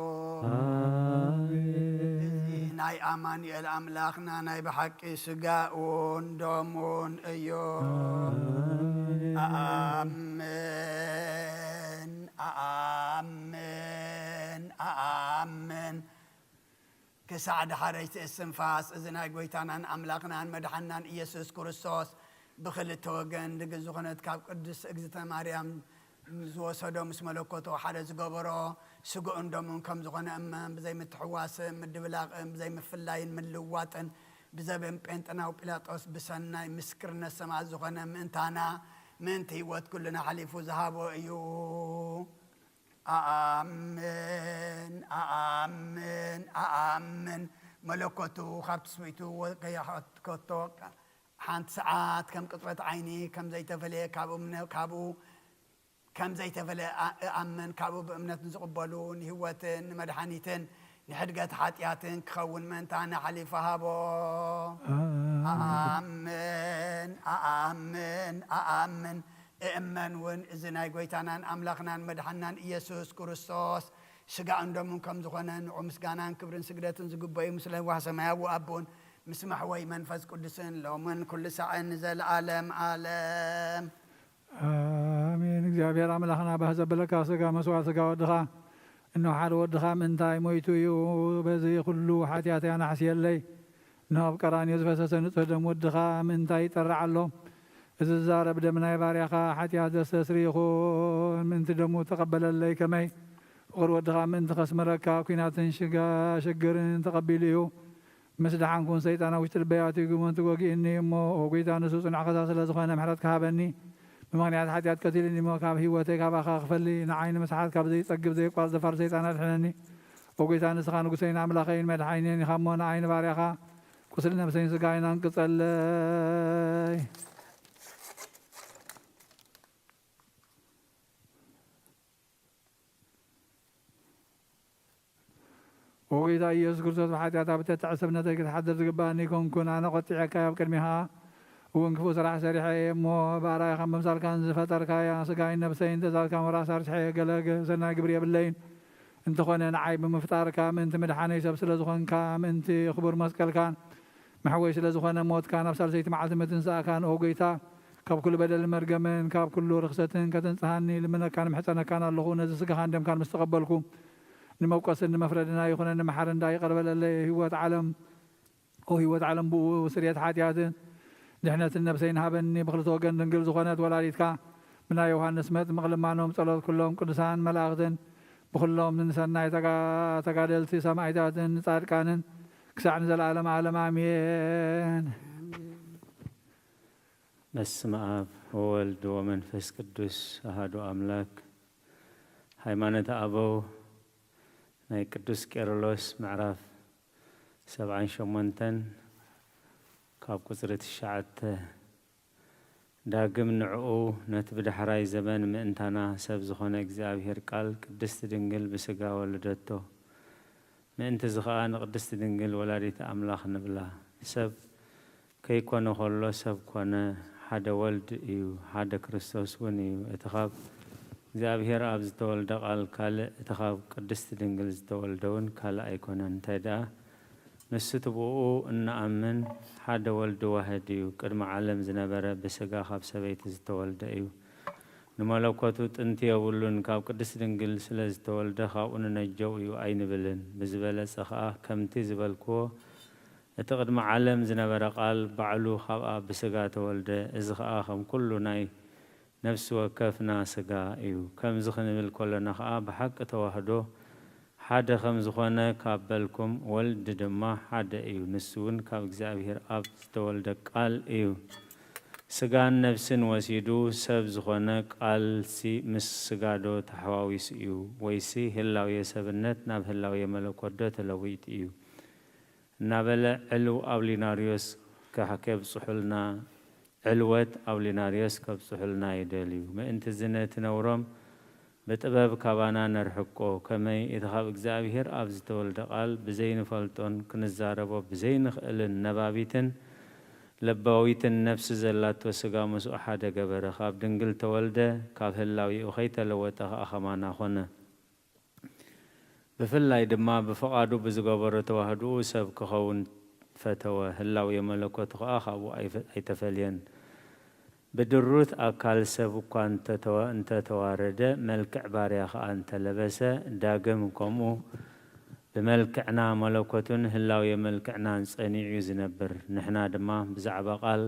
ኣሜን። እዚ ናይ ኣማኑኤል ኣምላኽና ናይ ብሓቂ ስጋኡን ደሙን እዩ። ኣሜን። ኣሜን። ኣሜን። ኣሜን። ክሳዕ ዳሕረይቲ እስትንፋስ እዚ ናይ ጎይታናን ኣምላኽናን መድሓናን ኢየሱስ ክርስቶስ ብኽልተ ወገን ድንግል ዝኾነት ካብ ቅድስት እግዝእተ ማርያም ዝወሰዶ ምስ መለኮቱ ሓደ ዝገበሮ ስግኡን ደሙን ከም ዝኾነ እመን። ብዘይ ምትሕዋስን ምድብላቕን ብዘይ ምፍላይን ምልዋጥን ብዘበን ጴንጠናዊ ጲላጦስ ብሰናይ ምስክርነት ሰማዕት ዝኾነ ምእንታና ምእንቲ ህይወት ኩልና ሓሊፉ ዝሃቦ እዩ። ኣኣምን ኣኣምን ኣኣምን። መለኮቱ ካብ ትስብእቱ ከይሓትከቶ ሓንቲ ሰዓት ከም ቅጽበት ዓይኒ ከም ዘይተፈለየ ካብ እምነ-፣ ካብኡ ከም ዘይተፈለየ ኣ-፣ እኣምን። ካብኡ ብእምነት ንዝቕበሉ ንህይወትን ንመድሓኒትን ንሕድገት ሓጢኣትን ክኸውን ምእንታና ሓሊፉ ሃቦ። ኣኣምን ኣኣምን ኣኣምን። እእመን እውን እዚ ናይ ጎይታናን ኣምላኽናን መድሓናን ኢየሱስ ክርስቶስ ስጋኡን ደሙን ከም ዝኾነ ንዑ ምስጋናን ክብርን ስግደትን ዝግበዩ ምስ ለዋህ ሰማያዊ ኣቦን ምስ መሕወይ መንፈስ ቅዱስን ሎምን ኩሉ ሳዕን ንዘለኣለም ኣለም። ኣሜን። እግዚኣብሔር ኣምላኽና ባህ ዘበለካ ስጋ መስዋዕት ስጋ ወድኻ፣ እነሆ ሓደ ወድኻ ምእንታይ ሞይቱ እዩ፣ በዚ ኩሉ ሓጢኣተይ ኣናሕስየለይ። እነሆ ኣብ ቀራንዮ ዝፈሰሰ ንጹሕ ደም ወድኻ ምእንታይ ይጠርዕ ኣሎ። እዚ ዝዛረብ ደም ናይ ባርያኻ ሓጢኣት ዘስተስሪ ይኹን። ምእንቲ ደሙ ተቐበለለይ፣ ከመይ ፍቕሪ ወድኻ ምእንቲ ከስምረካ ኲናትን ሽጋ-፣ ሽግርን ተቐቢሉ እዩ። ምስ ደሓንኩን ሰይጣን ኣብ ውሽጢ ልበይ ኣትዩ ግመቱ ወጊእኒ እሞ፣ ኦ ጎይታ፣ ንሱ ጽኑዕ ካሳ ስለ ዝኾነ ምሕረትካ ሃበኒ። ብምኽንያት ሓጢኣት ቀቲሉኒ እሞ፣ ካብ ህይወተይ ካባኻ ክፈሊ፣ ንዓይ ንምስሓት ካብ ዘይጸግብ ዘየቋርጽ ደፋር ሰይጣን ኣድሕነኒ። ኦ ጎይታ፣ ንስኻ ንጉሰይን ኣምላኸይን መድሓኒየይን ኢኻ እሞ፣ ንዓይ ንባርያኻ ቁስሊ ነብሰይን ስጋይን ኣንቅጸለይ። ኦ ጎይታ ኢየሱስ ክርስቶስ፣ ብሓጢኣት ኣብ እተትዐ ሰብነተይ ክትሓድር ዝግባኣኒ ኣይኮንኩን። ኣነ ቆጢዐካ ኣብ ቅድሜኻ እውን ክፉእ ስራሕ ሰሪሐ እየ እሞ፣ ብኣርኣያኻን በምሳልካን ዝፈጠርካያ ስጋይን ነብሰይን ትእዛዝካ ምውራስ ኣርሲሐ እየ። ገለ ገ-፣ ሰናይ ግብሪ የብለይን። እንተኾነ ንዓይ ብምፍጣርካ ምእንቲ ምድሓነይ ሰብ ስለ ዝኾንካ፣ ምእንቲ ክቡር መስቀልካን መሕወይ ስለ ዝኾነ ሞትካን ኣብ ሳልሰይቲ መዓልቲ ምትንሳእካን፣ ኦ ጎይታ፣ ካብ ኩሉ በደልን መርገምን ካብ ኩሉ ርኽሰትን ከተንጽሃኒ ልምነካን ምሕጸነካን ኣለኹ። ነዚ ስጋኻን ደምካን ምስ ተቐበልኩ፣ ንመውቀስን ንመፍረድን ኣይኹነኒ፣ መሓሪ እንዳ ይቕረ በለለይ። ህይወት ዓለም፣ ኦ ህይወት ዓለም፣ ብኡ ስርየት ሓጢኣትን ድሕነትን ነብሰይን ሃበኒ። ብኽልተ ወገን ድንግል ዝኾነት ወላዲትካ፣ ብናይ ዮሃንስ መጥምቕ ልማኖም፣ ጸሎት ኩሎም ቅዱሳን መላእኽትን፣ ብኹሎም ንሰናይ ተጋ-፣ ተጋደልቲ ሰማዕታትን ንጻድቃንን፣ ክሳዕ ንዘለዓለም ዓለም ኣሜን። በስመ አብ ወወልድ ወመንፈስ ቅዱስ አሐዱ አምላክ። ሃይማኖተ አበው ናይ ቅዱስ ቄርሎስ ምዕራፍ ሰብዓን ሸሞንተን ካብ ቁጽሪ ትሽዓተ። ዳግም ንዕኡ ነቲ ብዳሕራይ ዘበን ምእንታና ሰብ ዝኾነ እግዚኣብሔር ቃል ቅድስቲ ድንግል ብስጋ ወለደቶ። ምእንትዚ ኸኣ ንቅድስቲ ድንግል ወላዲተ ኣምላኽ ንብላ። ሰብ ከይኮነ ኸሎ ሰብ ኮነ፣ ሓደ ወልድ እዩ፣ ሓደ ክርስቶስ እውን እዩ። እቲ ኻብ እግዚኣብሔር ኣብ ዝተወልደ ቃል ካልእ፣ እቲ ኻብ ቅድስቲ ድንግል ዝተወልደ እውን ካልእ ኣይኮነን። እንታይ ደኣ፣ ንሱ እቲ ብእኡ እንኣምን ሓደ ወልድ ዋህድ እዩ። ቅድሚ ዓለም ዝነበረ ብስጋ ካብ ሰበይቲ ዝተወልደ እዩ። ንመለኮቱ ጥንቲ የብሉን። ካብ ቅድስት ድንግል ስለ ዝተወልደ ካብኡ ንነጀው እዩ ኣይንብልን። ብዝበለጸ ኸኣ ከምቲ ዝበልክዎ እቲ ቅድሚ ዓለም ዝነበረ ቃል ባዕሉ ካብኣ ብስጋ ተወልደ። እዚ ኸኣ ከም ኩሉ ናይ ነፍሲ ወከፍና ስጋ እዩ። ከምዚ ክንብል ከሎና ኸኣ ብሓቂ ተዋህዶ ሓደ ከም ዝኾነ ካብ በልኩም፣ ወልድ ድማ ሓደ እዩ፣ ንሱ እውን ካብ እግዚኣብሔር ኣብ ዝተወልደ ቃል እዩ። ስጋን ነፍስን ወሲዱ ሰብ ዝኾነ ቃልሲ ምስ ስጋዶ ተሓዋዊሱ እዩ? ወይሲ ህላዌ ሰብነት ናብ ህላዌ መለኮትዶ ተለዊጡ እዩ? እናበለ ዕልው ኣውሊናርዮስ ከብጽሑልና፣ ዕልወት ኣውሊናርዮስ ከብጽሑልና ይደልዩ። ምእንትዚ ነቲ ነውሮም ብጥበብ ካባና ነርሕቆ፣ ከመይ እቲ ካብ እግዚኣብሔር ኣብ ዝተወልደ ቃል ብዘይንፈልጦን ክንዛረቦ ብዘይንኽእልን ነባቢትን ለባዊትን ነፍሲ ዘላቶ ስጋ ምስኡ ሓደ ገበረ፣ ካብ ድንግል ተወልደ፣ ካብ ህላዊኡ ከይተለወጠ ኸኣ ኸማና ኾነ። ብፍላይ ድማ ብፍቓዱ ብዝገበሮ ተዋህዶኡ ሰብ ክኸውን ፈተወ። ህላዌ መለኮቱ ኸኣ ካብኡ ኣይፈ-፣ ኣይተፈልየን። ብድሩት ኣካል ሰብ እኳ እንተተዋ-፣ እንተተዋረደ፣ መልክዕ ባርያ ኸኣ እንተለበሰ፣ ዳግም ከምኡ ብመልክዕና መለኮቱን ህላዌ መልክዕናን ጸኒዑ እዩ ዝነብር። ንሕና ድማ ብዛዕባ ቃል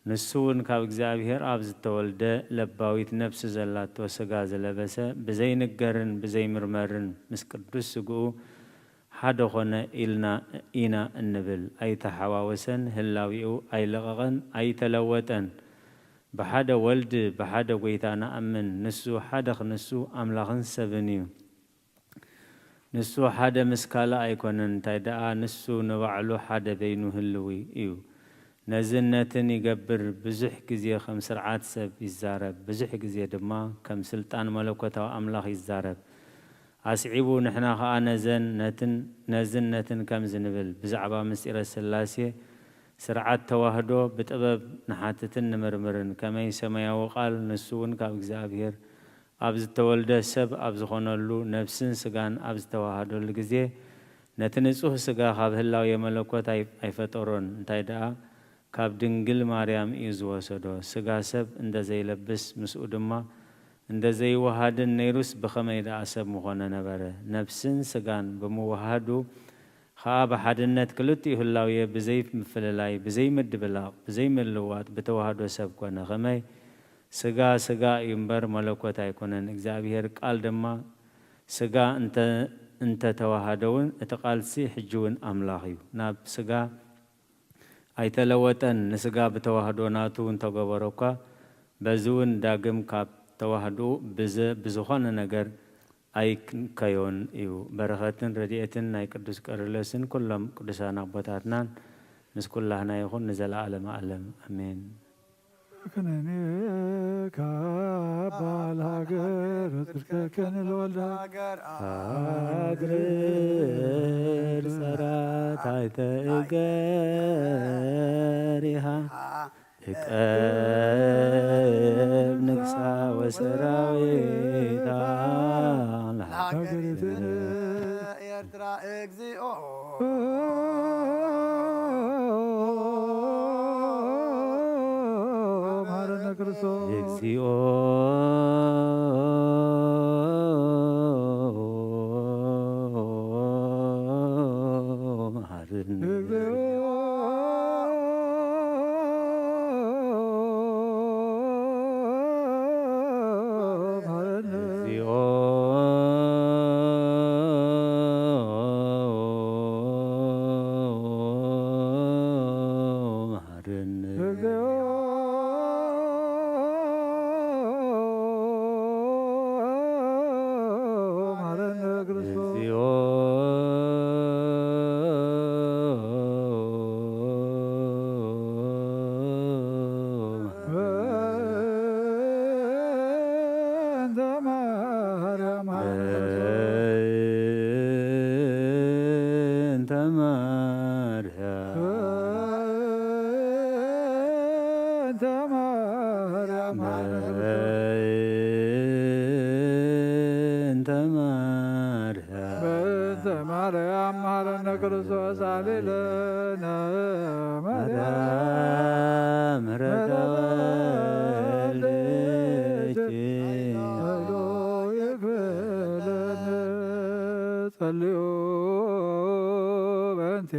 ንሱ እውን ካብ እግዚኣብሔር ኣብ ዝተወልደ ለባዊት ነፍሲ ዘላቶ ስጋ ዝለበሰ፣ ብዘይንገርን ብዘይምርመርን ምስ ቅዱስ ስግኡ ሓደ ኾነ ኢልና ኢና እንብል። ኣይተሓዋወሰን፣ ህላዊኡ ኣይለቐቐን፣ ኣይተለወጠን። ብሓደ ወልድ፣ ብሓደ ጐይታ ንኣምን። ንሱ ሓደ ክንሱ ኣምላኽን ሰብን እዩ። ንሱ ሓደ ምስ ካልእ ኣይኮነን፣ እንታይ ደኣ ንሱ ንባዕሉ ሓደ በይኑ ህልዊ እዩ። ነዝን ነትን ይገብር፣ ብዙሕ ግዜ ከም ስርዓት ሰብ ይዛረብ፣ ብዙሕ ግዜ ድማ ከም ስልጣን መለኮታዊ ኣምላኽ ይዛረብ። ኣስዒቡ ንሕና ኸኣ ነዘን ነትን፣ ነዝን ነትን ከምዚ ንብል፣ ብዛዕባ ምስጢረ ስላሴ ስርዓት ተዋህዶ ብጥበብ ንሓትትን ንምርምርን፣ ከመይ ሰማያዊ ቃል ንሱ እውን ካብ እግዚኣብሔር ኣብ ዝተወልደ ሰብ ኣብ ዝኾነሉ፣ ነፍስን ስጋን ኣብ ዝተዋሃደሉ ግዜ፣ ነቲ ንጹህ ስጋ ካብ ህላዌ መለኮት ኣይ-፣ ኣይፈጠሮን። እንታይ ደኣ፣ ካብ ድንግል ማርያም እዩ ዝወሰዶ። ስጋ ሰብ እንደ ዘይለብስ፣ ምስኡ ድማ እንደ ዘይወሃድን ነይሩስ፣ ብኸመይ ደኣ ሰብ ምኾነ ነበረ? ነፍስን ስጋን ብምውሃዱ ኸኣ፣ ብሓድነት ክልቲኡ ህላዌ ብዘይ ምፍልላይ፣ ብዘይ ምድብላቕ፣ ብዘይ ምልዋጥ፣ ብተዋህዶ ሰብ ኮነ። ኸመይ? ስጋ ስጋ እዩ እምበር መለኮት ኣይኮነን። እግዚኣብሔር ቃል ድማ ስጋ እንተ፣ እንተ ተዋሃደ እውን፣ እቲ ቃልሲ ሕጂ እውን ኣምላኽ እዩ። ናብ ስጋ ኣይተለወጠን። ንስጋ ብተዋህዶ ናቱ እንተገበሮ እኳ፣ በዚ እውን ዳግም ካብ ተዋህዶኡ ብዘ-፣ ብዝኾነ ነገር ኣይክንከዮን እዩ። በረኸትን ረድኤትን ናይ ቅዱስ ቄርሎስን ኩሎም ቅዱሳን ኣቦታትናን ምስ ኩላህና ይኹን ንዘለዓለመ ዓለም። ኣሜን። ክነኔ ካብ በዓል ሃገር፣ ጽድቀክን ለወልደ ሃገር ኣድርድ ጸራት ኣይተ እገሪሃ። እቀብ ንግሳ ወሰራዊታ ለሃገርትን ኤርትራ። እግዚኦ መሐረነ ክርስቶስ። እግዚኦ መሐረነ። በእንተ ማርያም መሐረነ ክርስቶስ አሌለነ። ማርያም ምሕረተ ወልድኪ ጸሎ ይግበለነ። ጸልዩ በእንቲአነ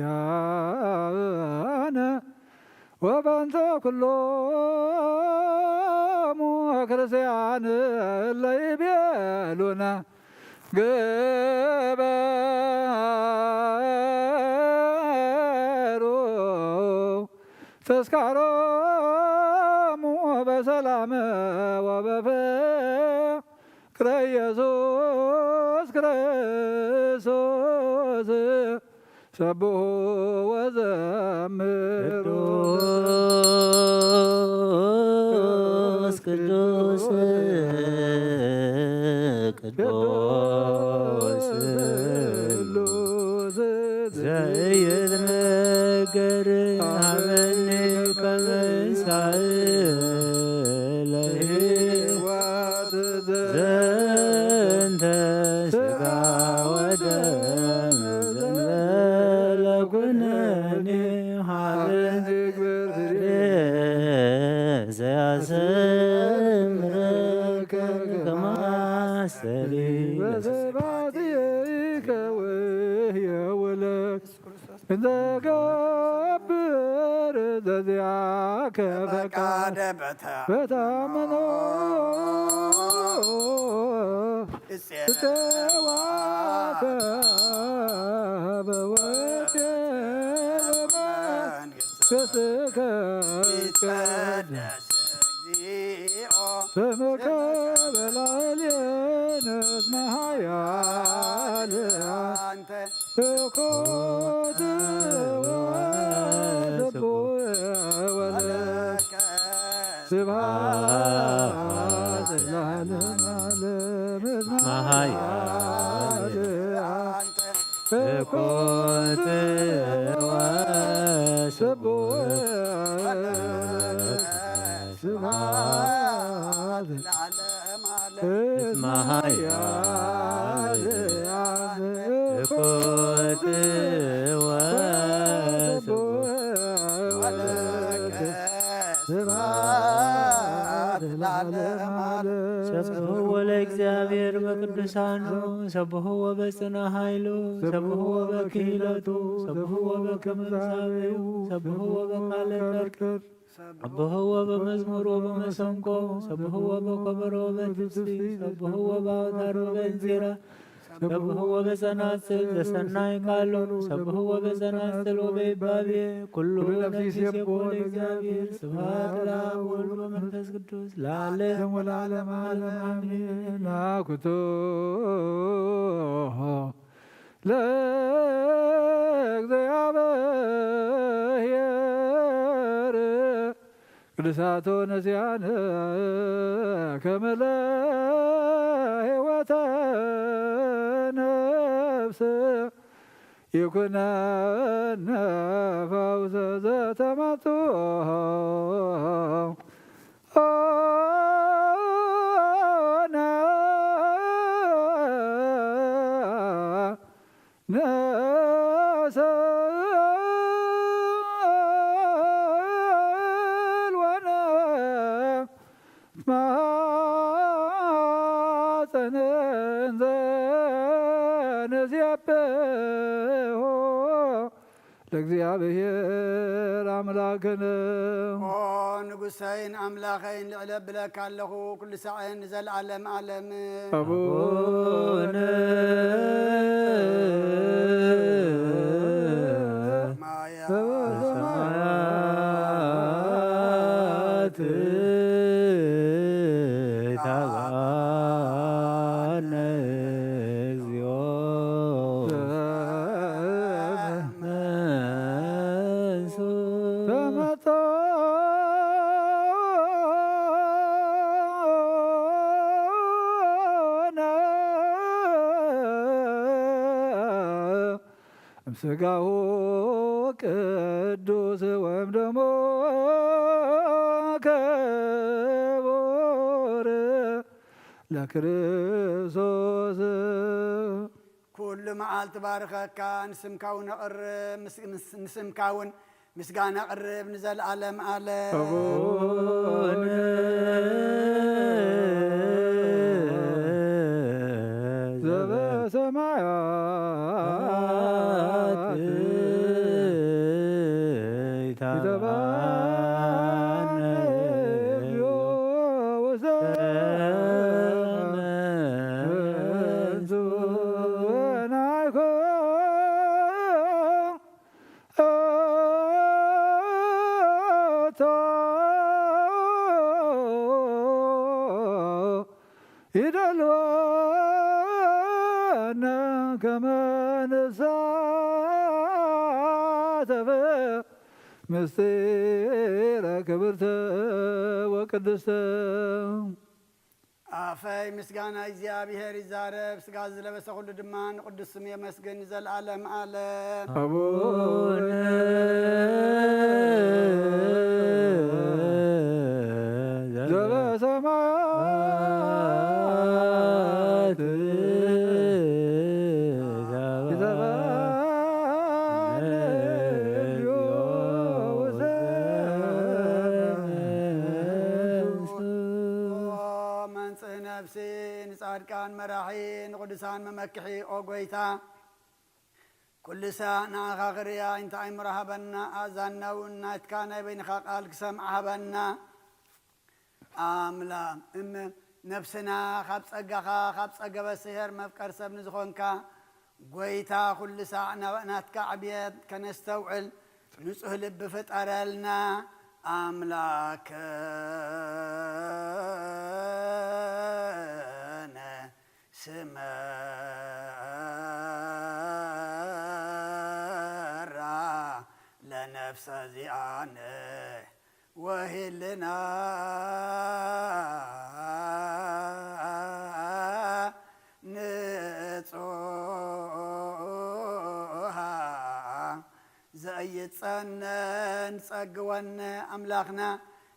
ወበእንተ ኩሎሙ ክርስቲያን እለ ይቤሉነ። ግበሩ ተስካሮሙ በሰላም ወበፍቅረ ኢየሱስ ክርስቶስ። ሰብሑ ወዘምሩ ቅዱስ ቅዱስ ቅዱስ ዘይትነገር ሀበኒ ከመንሳእ ለህይወት ዘንተ ስጋ ወደም ዘንበለ ኩነኔ ሀበኒ ግብር ዘያሰምረከ ከማስተሪ በስብሐት ይከውህ የውለክ እንዘገብር ዘዚአከ ፈቃደ በታምኖ እጽዋከ በወቴ በመንግሥትከ ይትቀደስ ስምከ በላዕሌነ እስመ ኃያል አንተ ትኩት ወስቡሕ ወለከ ስብሐት ለዓለመ ዓለም እስመ ኃያል አንተ ትኩት ወስቡሕ ስብሐት ለዓለመ ዓለም እስመ ኃያል ትኩት ወስቡሕ ስብሐት ለዓለመ ዓለም። ሰብሕዎ ለእግዚኣብሔር በቅዱሳኑ፣ ሰብሕዎ በጽና ኃይሉ፣ ሰብሕዎ በክህለቱ፣ ሰብሕዎ በክብር ዛቤሁ፣ ሰብሕዎ በቃለ ቀርቀር፣ ሰብሕዎ በመዝሙር ወበመሰንቆ፣ ሰብሕዎ በከበሮ ወበትስብእት፣ ሰብሕዎ በአውታር ወበእንዚራ፣ ሰብሕዎ በጸናጽል ዘሰናይ ቃሉ፣ ሰብሕዎ በጸናጽል ወበይባቤ፣ ኩሉ ነፍስ ይሴብሖ ለእግዚኣብሔር። ስብሐት ለአብ ወወልድ ወመንፈስ ቅዱስ ለዓለም ወለዓለመ ዓለም አሜን። ናኩቶ ለእግዚአብሔር ቅዱሳቶ ነሲያነ ከመ ለሕይወተ ነፍስ ይኩነነ ፈውሰ ዘተመቱ ኦነ ነሰል ወነማፀን እንዘ ንሴብሖ ለእግዚኣብሔር ኣምላክነ። ኦ ንጉሰይን ኣምላኸይን ልዕለ ብለካ ኣለኹ ኩሉ ሳዕን ንዘለዓለም ዓለም። ኣቡነ ሰማያት ይትባረክ ስምከ እግዚኦ። እምስጋሁ ቅዱስ ወእምደሙ ክቡር ለክርስቶስ። ኩሉ መዓልቲ ባርከካ፣ ንስምካ እውን ኣቕርብ፣ ምስ-፣ ምስ-፣ ንስምካ እውን ምስጋና ኣቕርብ ንዘለኣለም ኣለም። ኣቡነ ዘበሰማያት ይትባረክ ስምከ። ይደልወና ከመ ንሳተፍ ምስጢረ ክብርተ ወቅድስተ። ኣፈይ ምስጋና እግዚኣብሔር ይዛረብ፣ ስጋ ዝለበሰ ኩሉ ድማ ንቅዱስ ስም የመስግን ንዘለዓለም ዓለም። ኣቡነ ዘበሰማያት ይትባረክ መንጽህ ነፍሲ ንጻድቃን መራሒ ንቅዱሳን መመክሒ ኦ ጎይታ ኩሉ ሳዕ ንዓኻ ክርእያ እንታይ ኣእምሮ ሃበና፣ ኣእዛንና እውን ናትካ ናይ በይንኻ ቃል ክሰምዓ ሃበና። ኣምላኽ እም ነፍስና ካብ ጸጋኻ ካብ ጸገበ ስሄር መፍቀር ሰብ ንዝኾንካ ጎይታ ኩሉ ሳዕ ናብ ናትካ ዕብየት ከነስተውዕል ንጹህ ልቢ ፍጠረልና። ኣምላክነ ስመራ ለነፍሰ ዚኣነ ወሂልና ንጹሃ ዘይጸነን ጸግወነ ኣምላኽና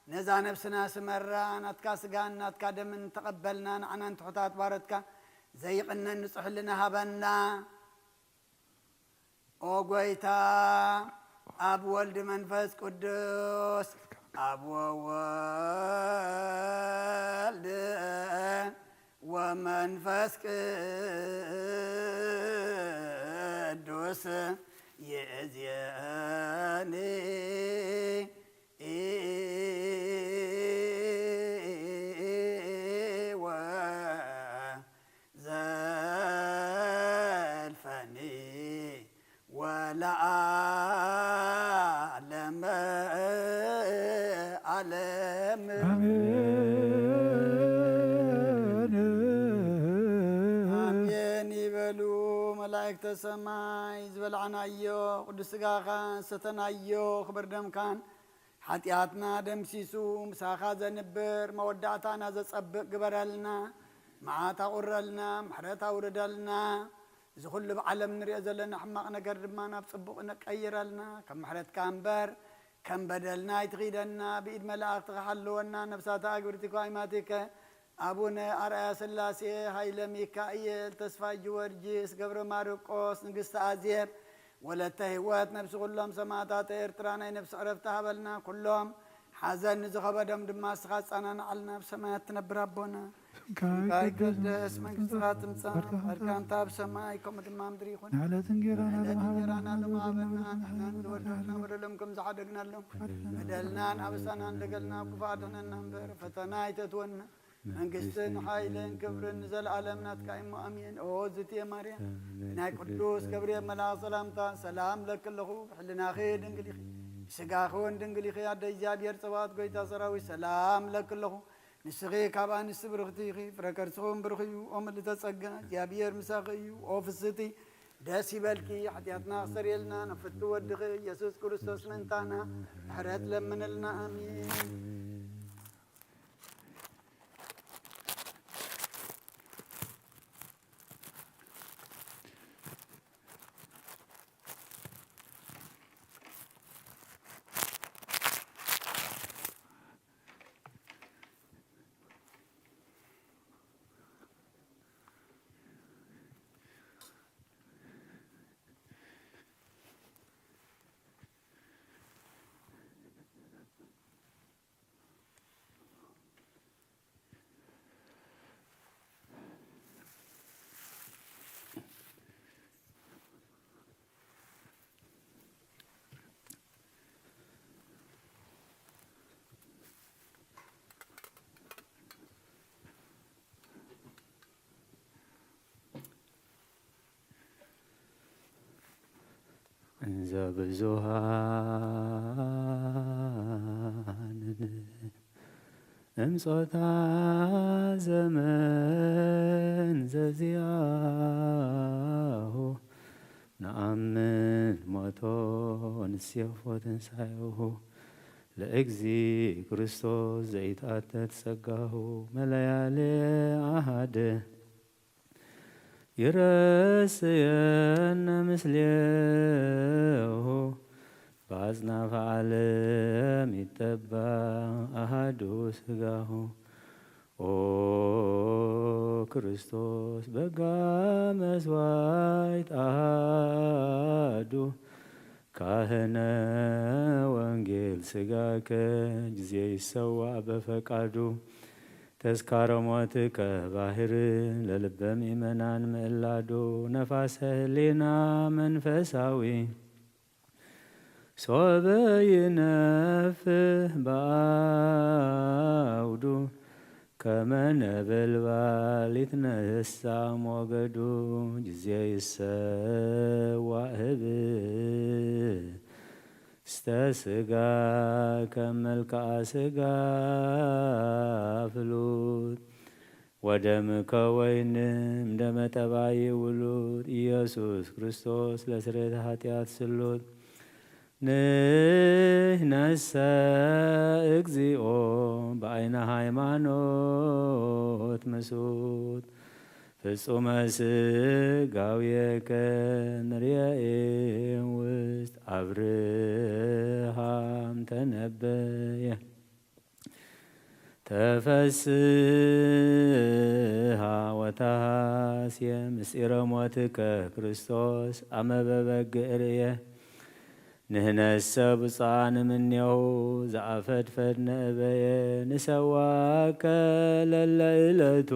ነዛ ነፍስና ስመራ ናትካ ስጋን ናትካ ደምን ተቐበልና ንዓናን ትሑታት ባረትካ ዘይቕነን ንጹሕ ህልና ሃበና። ኦ ጎይታ ኣብ ወልድ መንፈስ ቅዱስ ኣብ ወወልድ ወመንፈስ ቅዱስ ይእዜኒ ወዘልፈኒ ወለዓለመ ዓለም። ኣሜን። ኣሜን ይበሉ መላእክተ ሰማይ። ዝበላዕናዮ ቅዱስ ስጋኻ ሰተናዮ ክብር ደምካን ሓጢኣትና ደምሲሱ ምሳኻ ዘንብር መወዳእታና ዘጸብቕ ግበረልና። መዓት ኣቑረልና፣ ምሕረት ኣውርደልና። እዚ ኩሉ ብዓለም ንሪኦ ዘለና ሕማቕ ነገር ድማ ናብ ጽቡቕ ቀይረልና። ከም ምሕረትካ እምበር ከም በደልና ኣይትኺደና። ብኢድ መላእኽትኻ ሓልወና። ነፍሳተ ኣግብርቲከ ወኣይማቲከ ኣቡነ ኣርኣያ ስላሴ፣ ሃይለ ሚካኤል፣ ተስፋይ ጊዮርጊስ፣ ገብረ ማርቆስ፣ ንግስቲ ኣዜብ፣ ወለተ ህይወት፣ ነብሲ ኩሎም ሰማእታት ኤርትራ ናይ ነብሲ ዕረፍቲ ሃበልና። ኩሎም ሓዘን ንዝኸበዶም ድማ ንስኻ ኣጸናንዓልና። ኣብ ሰማያት ትነብር ኣቦና፣ ስምካ ይቀደስ፣ መንግስትኻ ትምጻእ፣ ፍቃድካ ኣብ ሰማይ ከምኡ ድማ ኣብ ምድሪ ይኹን። ንዕለት እንጌራና ንዕለት እንጌራና ሎሚ ሃበና፣ ንሕና ንበድለና በደሎም ከም ዝሓደግናሎም፣ በደልናን ኣበሳናን ደገልና ኣብ ክፉእ ኣድሕነና እምበር፣ ፈተና ኣይተእትወና። መንግስትን ሓይልን ክብርን ንዘለኣለም ናትካ እሞ ኣሜን። ኦ ዝትየ ማርያም፣ ናይ ቅዱስ ገብርኤል መልኣኽ ሰላምታ ሰላም ለኪ ኣለኹ። ብሕልናኺ ድንግል ኢኺ፣ ብስጋኺ እውን ድንግል ኢኺ። ኣደ እግዚኣብሔር ጸባኦት ጎይታ ሰራዊት ሰላም ለኪ ኣለኹ። ንስኺ ካብ ኣንስቲ ብርኽቲ ኢኺ፣ ፍረ ከርስኺ እውን ብሩኽ እዩ። ኦ ምልዕተ ጸጋ፣ እግዚኣብሔር ምሳኺ እዩ። ኦ ፍስቲ ደስ ይበልኪ፣ ሓጢኣትና ክሰርየልና ንፍቲ ወድኺ ኢየሱስ ክርስቶስ ምእንታና ምሕረት ለምንልና። ኣሜን። እንዘ ብዙሃን እምጾታ ዘመ ዘዚኣሁ ነኣምን ሞቶ ንሴፎ ትንሳኤሁ ለእግዚ ክርስቶስ ዘይትኣተት ጸጋሁ መለያሌ ኣሃደ ይረስየነ ምስሌሁ በአጽናፈ ዓለም ይጠባ ኣሃዱ ስጋሁ። ኦ ክርስቶስ በጋ መስዋዕት ኣሃዱ ካህነ ወንጌል ስጋከ ጊዜ ይሰዋዕ በፈቃዱ ተስካረ ሞትከ ባህር ለልበ ምእመናን ምእላዱ ነፋሰ ህሊና መንፈሳዊ ሶበ ይነፍህ በአውዱ ከመ ነበልባል ይትነሳ ሞገዱ ጊዜ ይሰዋዕ ህብስተ ስጋ ከም መልክዓ ስጋ ፍሉጥ ወደምከ ወይን እምደመ ጠባይ ውሉድ ኢየሱስ ክርስቶስ ለስርየተ ኃጢአት ስሉጥ ንሕነሰ እግዚኦ በአይነ ሃይማኖት ምሱት ፍጹመ ስጋውየከ ንርየኤ ውስጥ አብርሃም ተነበየ ተፈስሃ ወተሃስየ ምስጢረ ሞትከ ክርስቶስ አመበበግ እርየ ንህነሰ ብፁዓን እምኔሁ ዘአፈድፈድነ እበየ ንሰዋከ ለለ እለቱ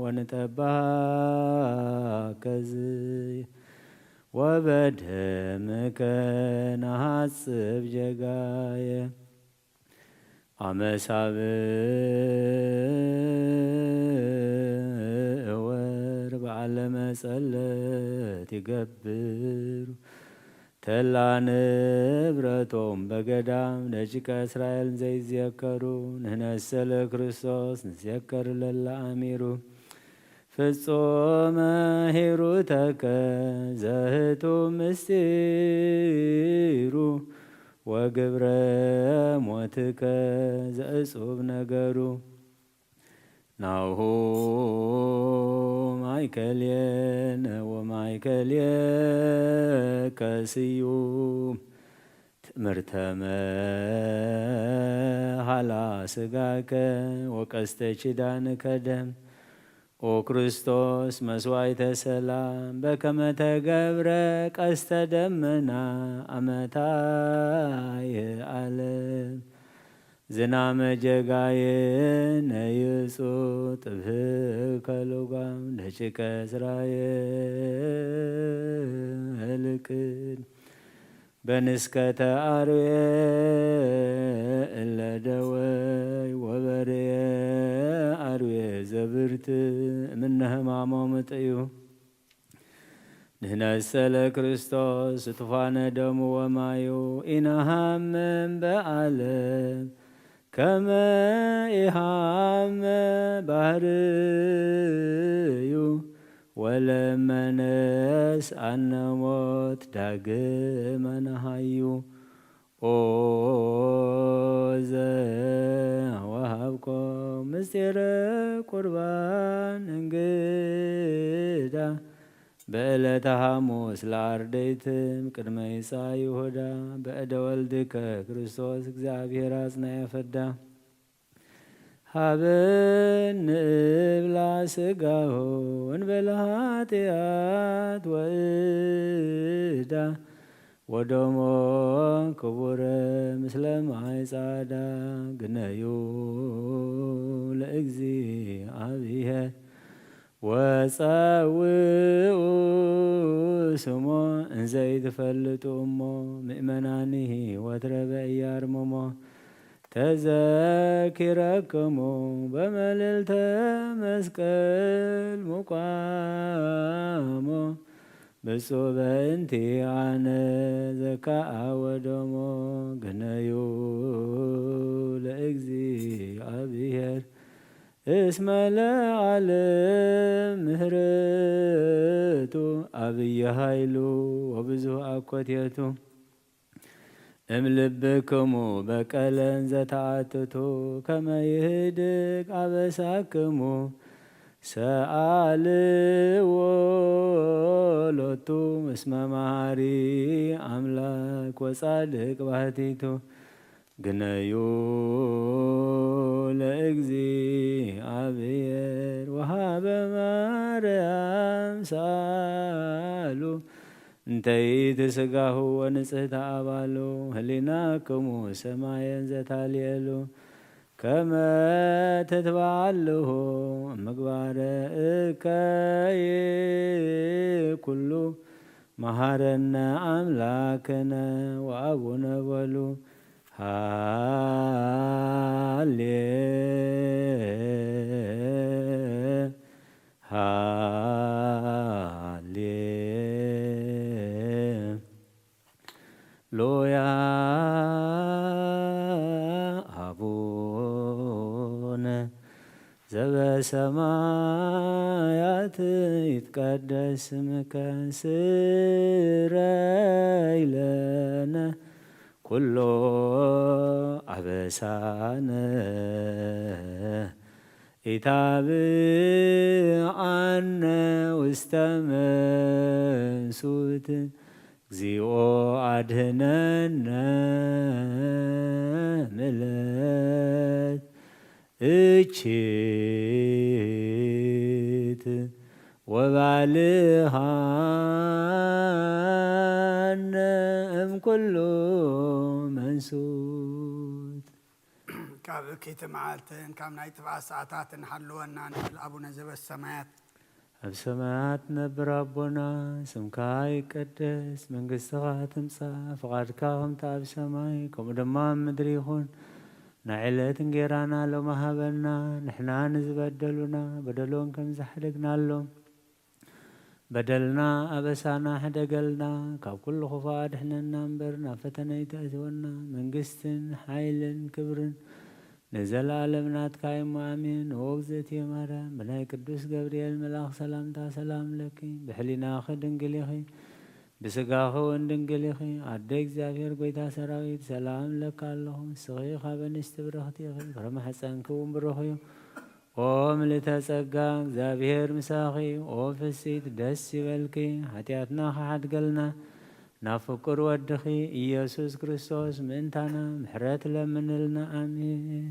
ወንጠባሃከ ዝየ ወበደምከ ነሃጽብ ጀጋየ። አመሳብዕ ወር በዓለ መጸለት ይገብሩ ተላ ንብረቶም በገዳም ደቂቀ እስራኤል ዘይዘከሩ ንሕነሰ ለክርስቶስ ንዘከር ለላ አሚሩ ፍጹመ ሂሩተከ ዘህቱ ምስጢሩ ወግብረ ሞትከ ዘእጹብ ነገሩ ናሁ ማእከሌነ ወማእከሌከ ስዩም ትእምርተ መሃላ ስጋከ ወቀስተ ኪዳንከ ደም ኦ ክርስቶስ መስዋዕተ ሰላም በከመ ተገብረ ቀስተ ደመና አመታየ ዓለም ዝናመ ጀጋየ ነይጹ ጥብህ ከልጓም ደቂቀ እስራኤል ቅድ በንስከተ አርዌ እለ ደወይ ወበርየ አርዌ ዘብርት እምነ ህማሞም ጥዩ ንሕነሰ ለክርስቶስ ስቱፋነ ደሙ ወማዩ ኢነሃምም በዓለም ከመ ኢሃመ ባህርዩ ወለመነስ አነ ሞት ዳግመ ነሃዩ ኦ ዘወሃብኮ ምስጢረ ቁርባን እንግዳ በዕለተ ሐሙስ ለአርደይትም ቅድመ ይጻ ይሁዳ በእደ ወልድከ ክርስቶስ እግዚኣብሔር አጽናየ ፍዳ ሀበን ንብላ ስጋሁ እንበለ ኃጢአት ወእዳ ወደሞ ክቡረ ምስለ ማይ ጻዳ ግነዩ ለእግዚኣብሔር ወጸውኡ ስሞ እንዘይትፈልጡ እሞ ምእመናንሂ ወትረ በእያርምሞ ተዘኪረክሙ በመልዕልተ መስቀል ሙቋሞ ብፁዕ በእንቲ አነ ዘካአ ወደሞ ግነዩ ለእግዚኣብሔር እስመ ለዓለም ምህረቱ፣ አብይ ኃይሉ ወብዙሕ አኮቴቱ። እም ልብክሙ በቀለን ዘተአትቱ፣ ከመ ይህድግ አበሳክሙ ሰአልዎ ሎቱ። እስመ መሐሪ አምላክ ወጻድቅ ባህቲቱ፣ ግነዩ ለእግዚአብሔር ወሃበ ማርያም ሳሉ እንተ ይእቲ ሥጋሁ ወንጽሕተ አባሉ። ህሊናክሙ ሰማየን ዘታልየሉ ከመ ትትበዓልሁ ምግባረ እከይ ኩሉ። መሐረነ አምላክነ ወአቡነ በሉ። ሃሌ ሃሌ ሉያ አቡነ ዘበሰማያት ይትቀደስ ስምከ ስረይ ለነ ኩሎ አበሳነ ኢታብአነ ውስተ መንሱት። እግዚኦ አድህነነ ምለት እኪት ወባልሃነ እምኩሉ መንሱት። ካብ እኪት መዓልትን ካብ ናይ ጥፍኣት ሰዓታትን ሓልወና ንብል። ኣቡነ ዘበሰማያት። ኣብ ሰማያት ትነብር ኣቦና፣ ስምካ ይቀደስ፣ መንግስትኻ ትምጻእ፣ ፍቓድካ ከምቲ ኣብ ሰማይ ከምኡ ድማ ኣብ ምድሪ ይኹን። ናይ ዕለት እንጌራና ሎሚ ሃበና፣ ንሕና ንዝበደሉና በደሎም ከም ዝሓደግናሎም፣ በደልና ኣበሳና ሕደገልና፣ ካብ ኩሉ ክፉእ ኣድሕነና እምበር፣ ናብ ፈተነ ኣይተእትወና። መንግስትን ሓይልን ክብርን ንዘለኣለም ናትካ እሞ፣ ኣሜን። ኦ እግዝእትየ ማርያም፣ ብናይ ቅዱስ ገብርኤል መልኣኽ ሰላምታ ሰላም ለኪ፣ ብሕሊናኺ ድንግል ኢኺ፣ ብስጋኺ እውን ድንግል ኢኺ። ኣደ እግዚኣብሔር፣ ጎይታ ሰራዊት፣ ሰላም እብለኪ ኣለኹ። ንስኺ ካብ ኣንስቲ ብርኽቲ ኢኺ፣ ፍረ ማሕፀንኪ እውን ብሩኽ እዩ። ኦ ምልዕተ ጸጋ፣ እግዚኣብሔር ምሳኺ፣ ኦ ፍስሕቲ ደስ ይበልኪ፣ ሓጢኣትና ክሓድገልና ናብ ፍቁር ወድኺ ኢየሱስ ክርስቶስ ምእንታና ምሕረት ለምንልና። ኣሜን።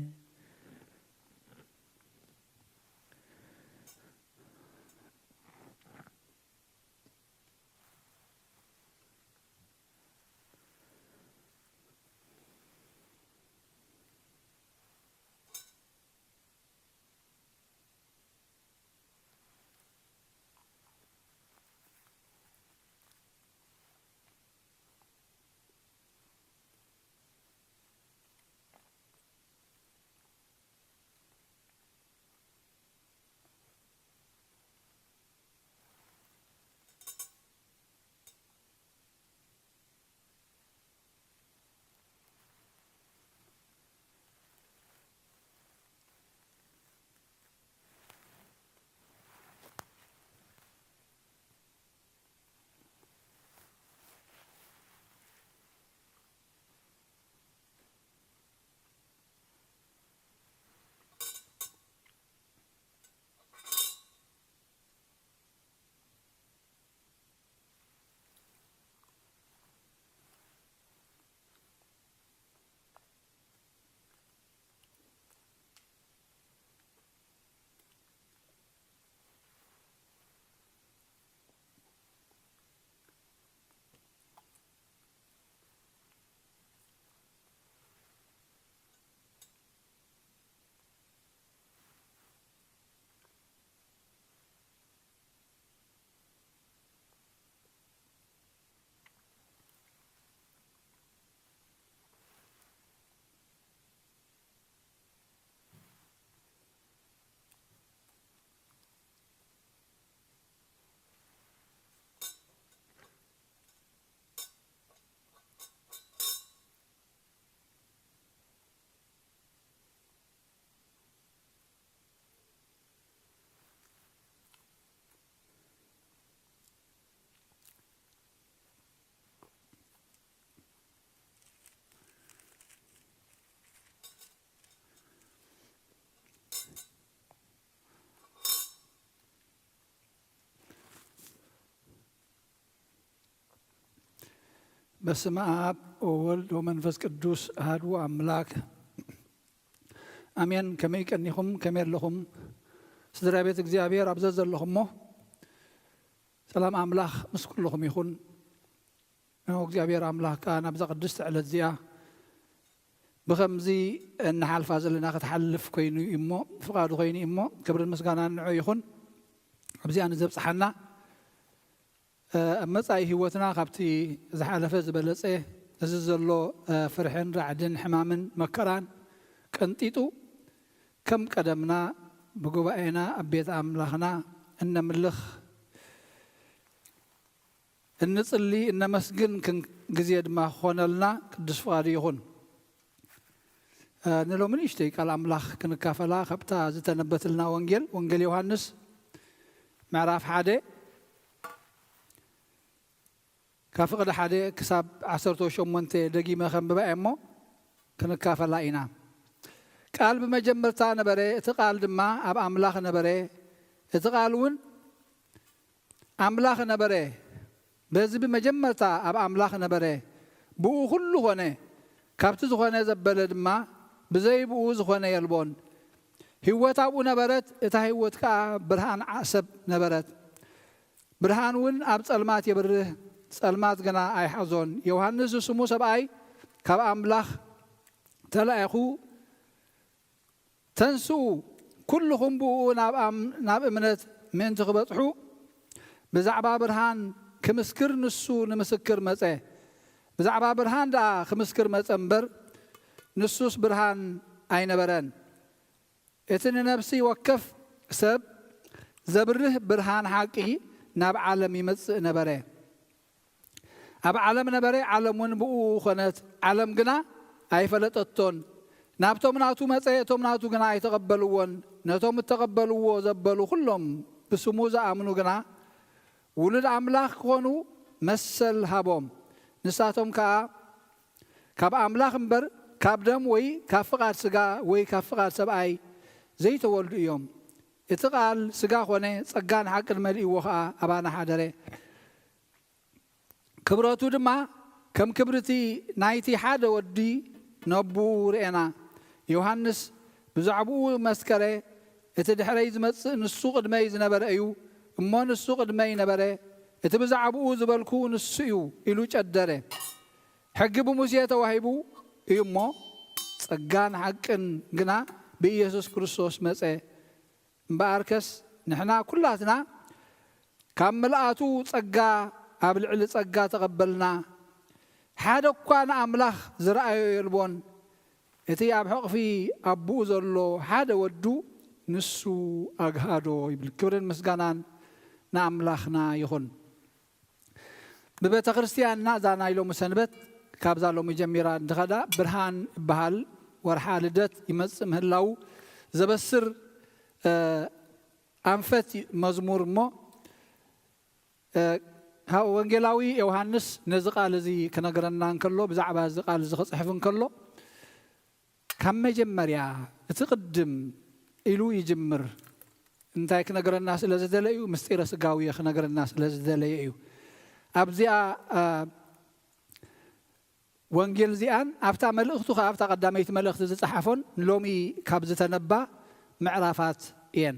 በስመ አብ ወወልድ ወመንፈስ ቅዱስ አሐዱ አምላክ አሜን። ከመይ ቀኒኹም? ከመይ ኣለኹም? ስድራ ቤት እግዚኣብሔር ኣብ ዘዘለኹሞ ሰላም ኣምላኽ ምስ ኩልኹም ይኹን። እነሆ እግዚኣብሔር ኣምላኽ ከኣ ናብዛ ቅድስቲ ዕለት እዚኣ ብኸምዚ እንሓልፋ ዘለና ክትሓልፍ ኮይኑ እዩ እሞ፣ ፍቓዱ ኮይኑ እዩ እሞ፣ ክብርን ምስጋናን ንዑ ይኹን። ኣብዚኣ ንዘብጽሓና፣ እ፣ ኣብ መጻኢ ህይወትና ካብቲ ዝሓለፈ ዝበለጸ፣ እዚ ዘሎ፣ እ፣ ፍርሕን ራዕድን ሕማምን መከራን ቀንጢጡ፣ ከም ቀደምና ብጉባኤና ኣብ ቤት ኣምላኽና እነምልኽ፣ እንጽሊ፣ እነመስግን ክን-፣ ግዜ ድማ ክኾነልና ቅዱስ ፍቓዱ ይኹን። እ፣ ንሎሚ ንእሽተይ ቃል ኣምላኽ ክንካፈላ ካብታ ዝተነበትልና ወንጌል፣ ወንጌል ዮሃንስ ምዕራፍ ሓደ፣ ካብ ፍቕዲ ሓደ ክሳብ ዓሰርተ ሸሞንተ ደጊመ ከንብባ እየ እሞ ክንካፈላ ኢና። ቃል ብመጀመርታ ነበረ፣ እቲ ቃል ድማ ኣብ ኣምላኽ ነበረ፣ እቲ ቃል እውን ኣምላኽ ነበረ። በዚ ብመጀመርታ ኣብ ኣምላኽ ነበረ፣ ብኡ ኩሉ ኾነ፣ ካብቲ ዝኾነ ዘበለ ድማ ብዘይ ብኡ ዝኾነ የልቦን። ህይወት ኣብኡ ነበረት፣ እታ ህይወት ከኣ ብርሃን ዓ-፣ ሰብ ነበረት። ብርሃን እውን ኣብ ጸልማት የብርህ፣ ጸልማት ግና ኣይሓዞን። ዮሃንስ ዝስሙ ሰብኣይ ካብ ኣምላኽ ተላኢኹ፣ "ተንስኡ፣ ኩልኹም ብኡ ናብ ኣም-፣ ናብ እምነት ምእንቲ ክበጽሑ፣ ብዛዕባ ብርሃን ክምስክር ንሱ ንምስክር መጸ። ብዛዕባ ብርሃን ደኣ ክምስክር መጸ እምበር፣ ንሱስ ብርሃን ኣይነበረን። እቲ ንነፍሲ ወከፍ ሰብ ዘብርህ ብርሃን ሓቂ ናብ ዓለም ይመጽእ ነበረ። ኣብ ዓለም ነበረ፣ ዓለም እውን ብኡ ኾነት፣ ዓለም ግና ኣይፈለጠቶን። ናብቶም ናቱ መጸ፣ እቶም ናቱ ግና ኣይተቐበልዎን። ነቶም እተቐበልዎ ዘበሉ ኩሎም፣ ብስሙ ዝኣምኑ ግና፣ ውሉድ ኣምላኽ ክኾኑ መሰል ሃቦም። ንሳቶም ከኣ ካብ ኣምላኽ እምበር፣ ካብ ደም ወይ ካብ ፍቓድ ስጋ ወይ ካብ ፍቓድ ሰብኣይ ዘይተወልዱ እዮም። እቲ ቃል ስጋ ኾነ፣ ጸጋን ሓቅን መሊእዎ ኸኣ ኣባና ሓደረ። ክብረቱ ድማ ከም ክብሪ እቲ ናይቲ ሓደ ወዲ ነቡኡ ርኤና። ዮሃንስ ብዛዕባኡ መስከረ፣ እቲ ድሕረይ ዝመጽእ ንሱ ቅድመይ ዝነበረ እዩ፣ እሞ ንሱ ቅድመይ ነበረ፣ እቲ ብዛዕባኡ ዝበልኩ ንሱ እዩ ኢሉ ጨደረ። ሕጊ ብሙሴ ተዋሂቡ እዩ እሞ፣ ጸጋን ሓቅን ግና ብኢየሱስ ክርስቶስ መጸ። እምበኣርከስ ንሕና ኩላትና ካብ ምልኣቱ ጸጋ ኣብ ልዕሊ ጸጋ ተቐበልና። ሓደ እኳ ንኣምላኽ ዝረኣዮ የልቦን። እቲ ኣብ ሕቕፊ ኣቦኡ ዘሎ ሓደ ወዱ ንሱ ኣግሃዶ ይብል። ክብርን ምስጋናን ንኣምላኽና ይኹን። ብቤተ ክርስቲያንና እዛ ናይ ሎሚ ሰንበት ካብዛ ሎሚ ጀሚራ እንድኸዳ ብርሃን ይበሃል። ወርሓ ልደት ይመጽእ ምህላዉ ዘበስር፣ እ፣ ኣንፈት መዝሙር እሞ፣ እ፣ ሃ-፣ ወንጌላዊ ዮሃንስ ነዚ ቃል እዚ ክነግረና እንከሎ፣ ብዛዕባ እዚ ቃል እዚ ክጽሕፍ እንከሎ፣ ካብ መጀመርያ እቲ ቅድም ኢሉ ይጅምር። እንታይ ክነግረና ስለ ዝደለዩ? ምስጢረ ስጋዊ ክነግረና ስለ ዝደለየ እዩ። ኣብዚኣ፣ እ፣ ወንጌል እዚኣን ኣብታ መልእኽቱ ኸዓ፣ ኣብታ ቀዳመይቲ መልእኽቲ ዝጸሓፎን ሎሚ ካብ ዝተነባ ምዕራፋት እየን።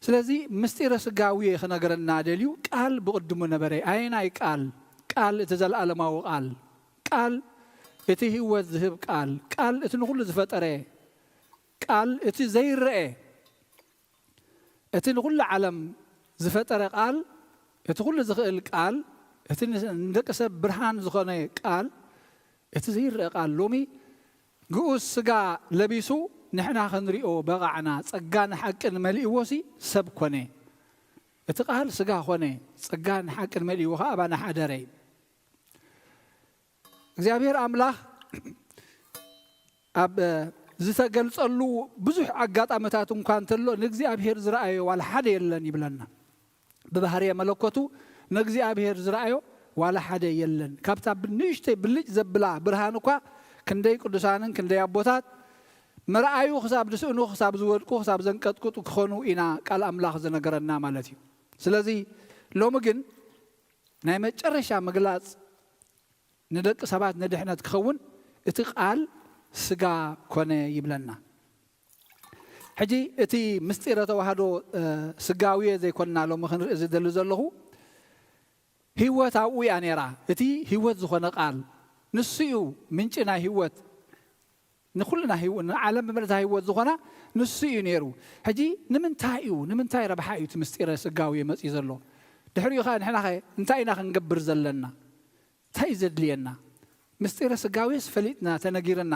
ስለዚ ምስጢረ ስጋዊ ክነገረና ደልዩ፣ ቃል ብቕድሙ ነበረ። ኣየናይ ቃል? ቃል፣ እቲ ዘለኣለማዊ ቃል። ቃል፣ እቲ ህይወት ዝህብ ቃል። ቃል፣ እቲ ንኹሉ ዝፈጠረ ቃል፣ እቲ ዘይረአ፣ እቲ ንኹሉ ዓለም ዝፈጠረ ቃል፣ እቲ ኩሉ ዝኽእል ቃል፣ እቲ ን-፣ ንደቂ ሰብ ብርሃን ዝኾነ ቃል፣ እቲ ዘይረአ ቃል ሎሚ ግኡዝ ስጋ ለቢሱ ንሕና ክንሪኦ በቓዕና። ጸጋን ሓቅን መሊእዎሲ ሰብ ኮነ። እቲ ቃል ስጋ ኮነ፣ ጸጋን ሓቅን መሊእዎ ኸኣ ኣባና ሓደረ። እግዚኣብሔር ኣምላኽ ኣብ፣ እ፣ ዝተገልጸሉ ብዙሕ ኣጋጣሚታት እንኳ እንተሎ፣ ንእግዚኣብሔር ዝረኣዮ ዋላ ሓደ የለን ይብለና። ብባህርየ መለኮቱ ንእግዚኣብሔር ዝረኣዮ ዋላ ሓደ የለን። ካብታ ብንእሽተይ ብልጭ ዘብላ ብርሃን እኳ ክንደይ ቅዱሳንን ክንደይ ኣቦታት መርኣዩ ክሳብ ዝስእኑ፣ ክሳብ ዝወድቁ፣ ክሳብ ዘንቀጥቅጡ ክኾኑ ኢና ቃል ኣምላኽ ዝነገረና ማለት እዩ። ስለዚ ሎሚ ግን ናይ መጨረሻ ምግላጽ ንደቂ ሰባት ንድሕነት ክኸውን እቲ ቃል ስጋ ኮነ ይብለና። ሕጂ እቲ ምስጢረ ተዋህዶ ስጋዊ ዘይኮንና ሎሚ ክንርኢ ዝደሊ ዘለኹ፣ ህይወት ኣብኡ እያ ነይራ። እቲ ህይወት ዝኾነ ቃል ንሱ እዩ ምንጪ ናይ ህይወት። ንኹልና ህይወት፣ ንዓለም ብመልታ ህይወት ዝኾና ንሱ እዩ ነይሩ። ሕጂ ንምንታይ እዩ፣ ንምንታይ ረብሓ እዩ እቲ ምስጢረ ስጋዊ መፂኡ ዘሎ? ድሕሪኡ ኸ ንሕና ኸ እንታይ ኢና ክንገብር ዘለና? እንታይ እዩ ዘድልየና? ምስጢረ ስጋዊስ ፈሊጥና፣ ተነጊርና።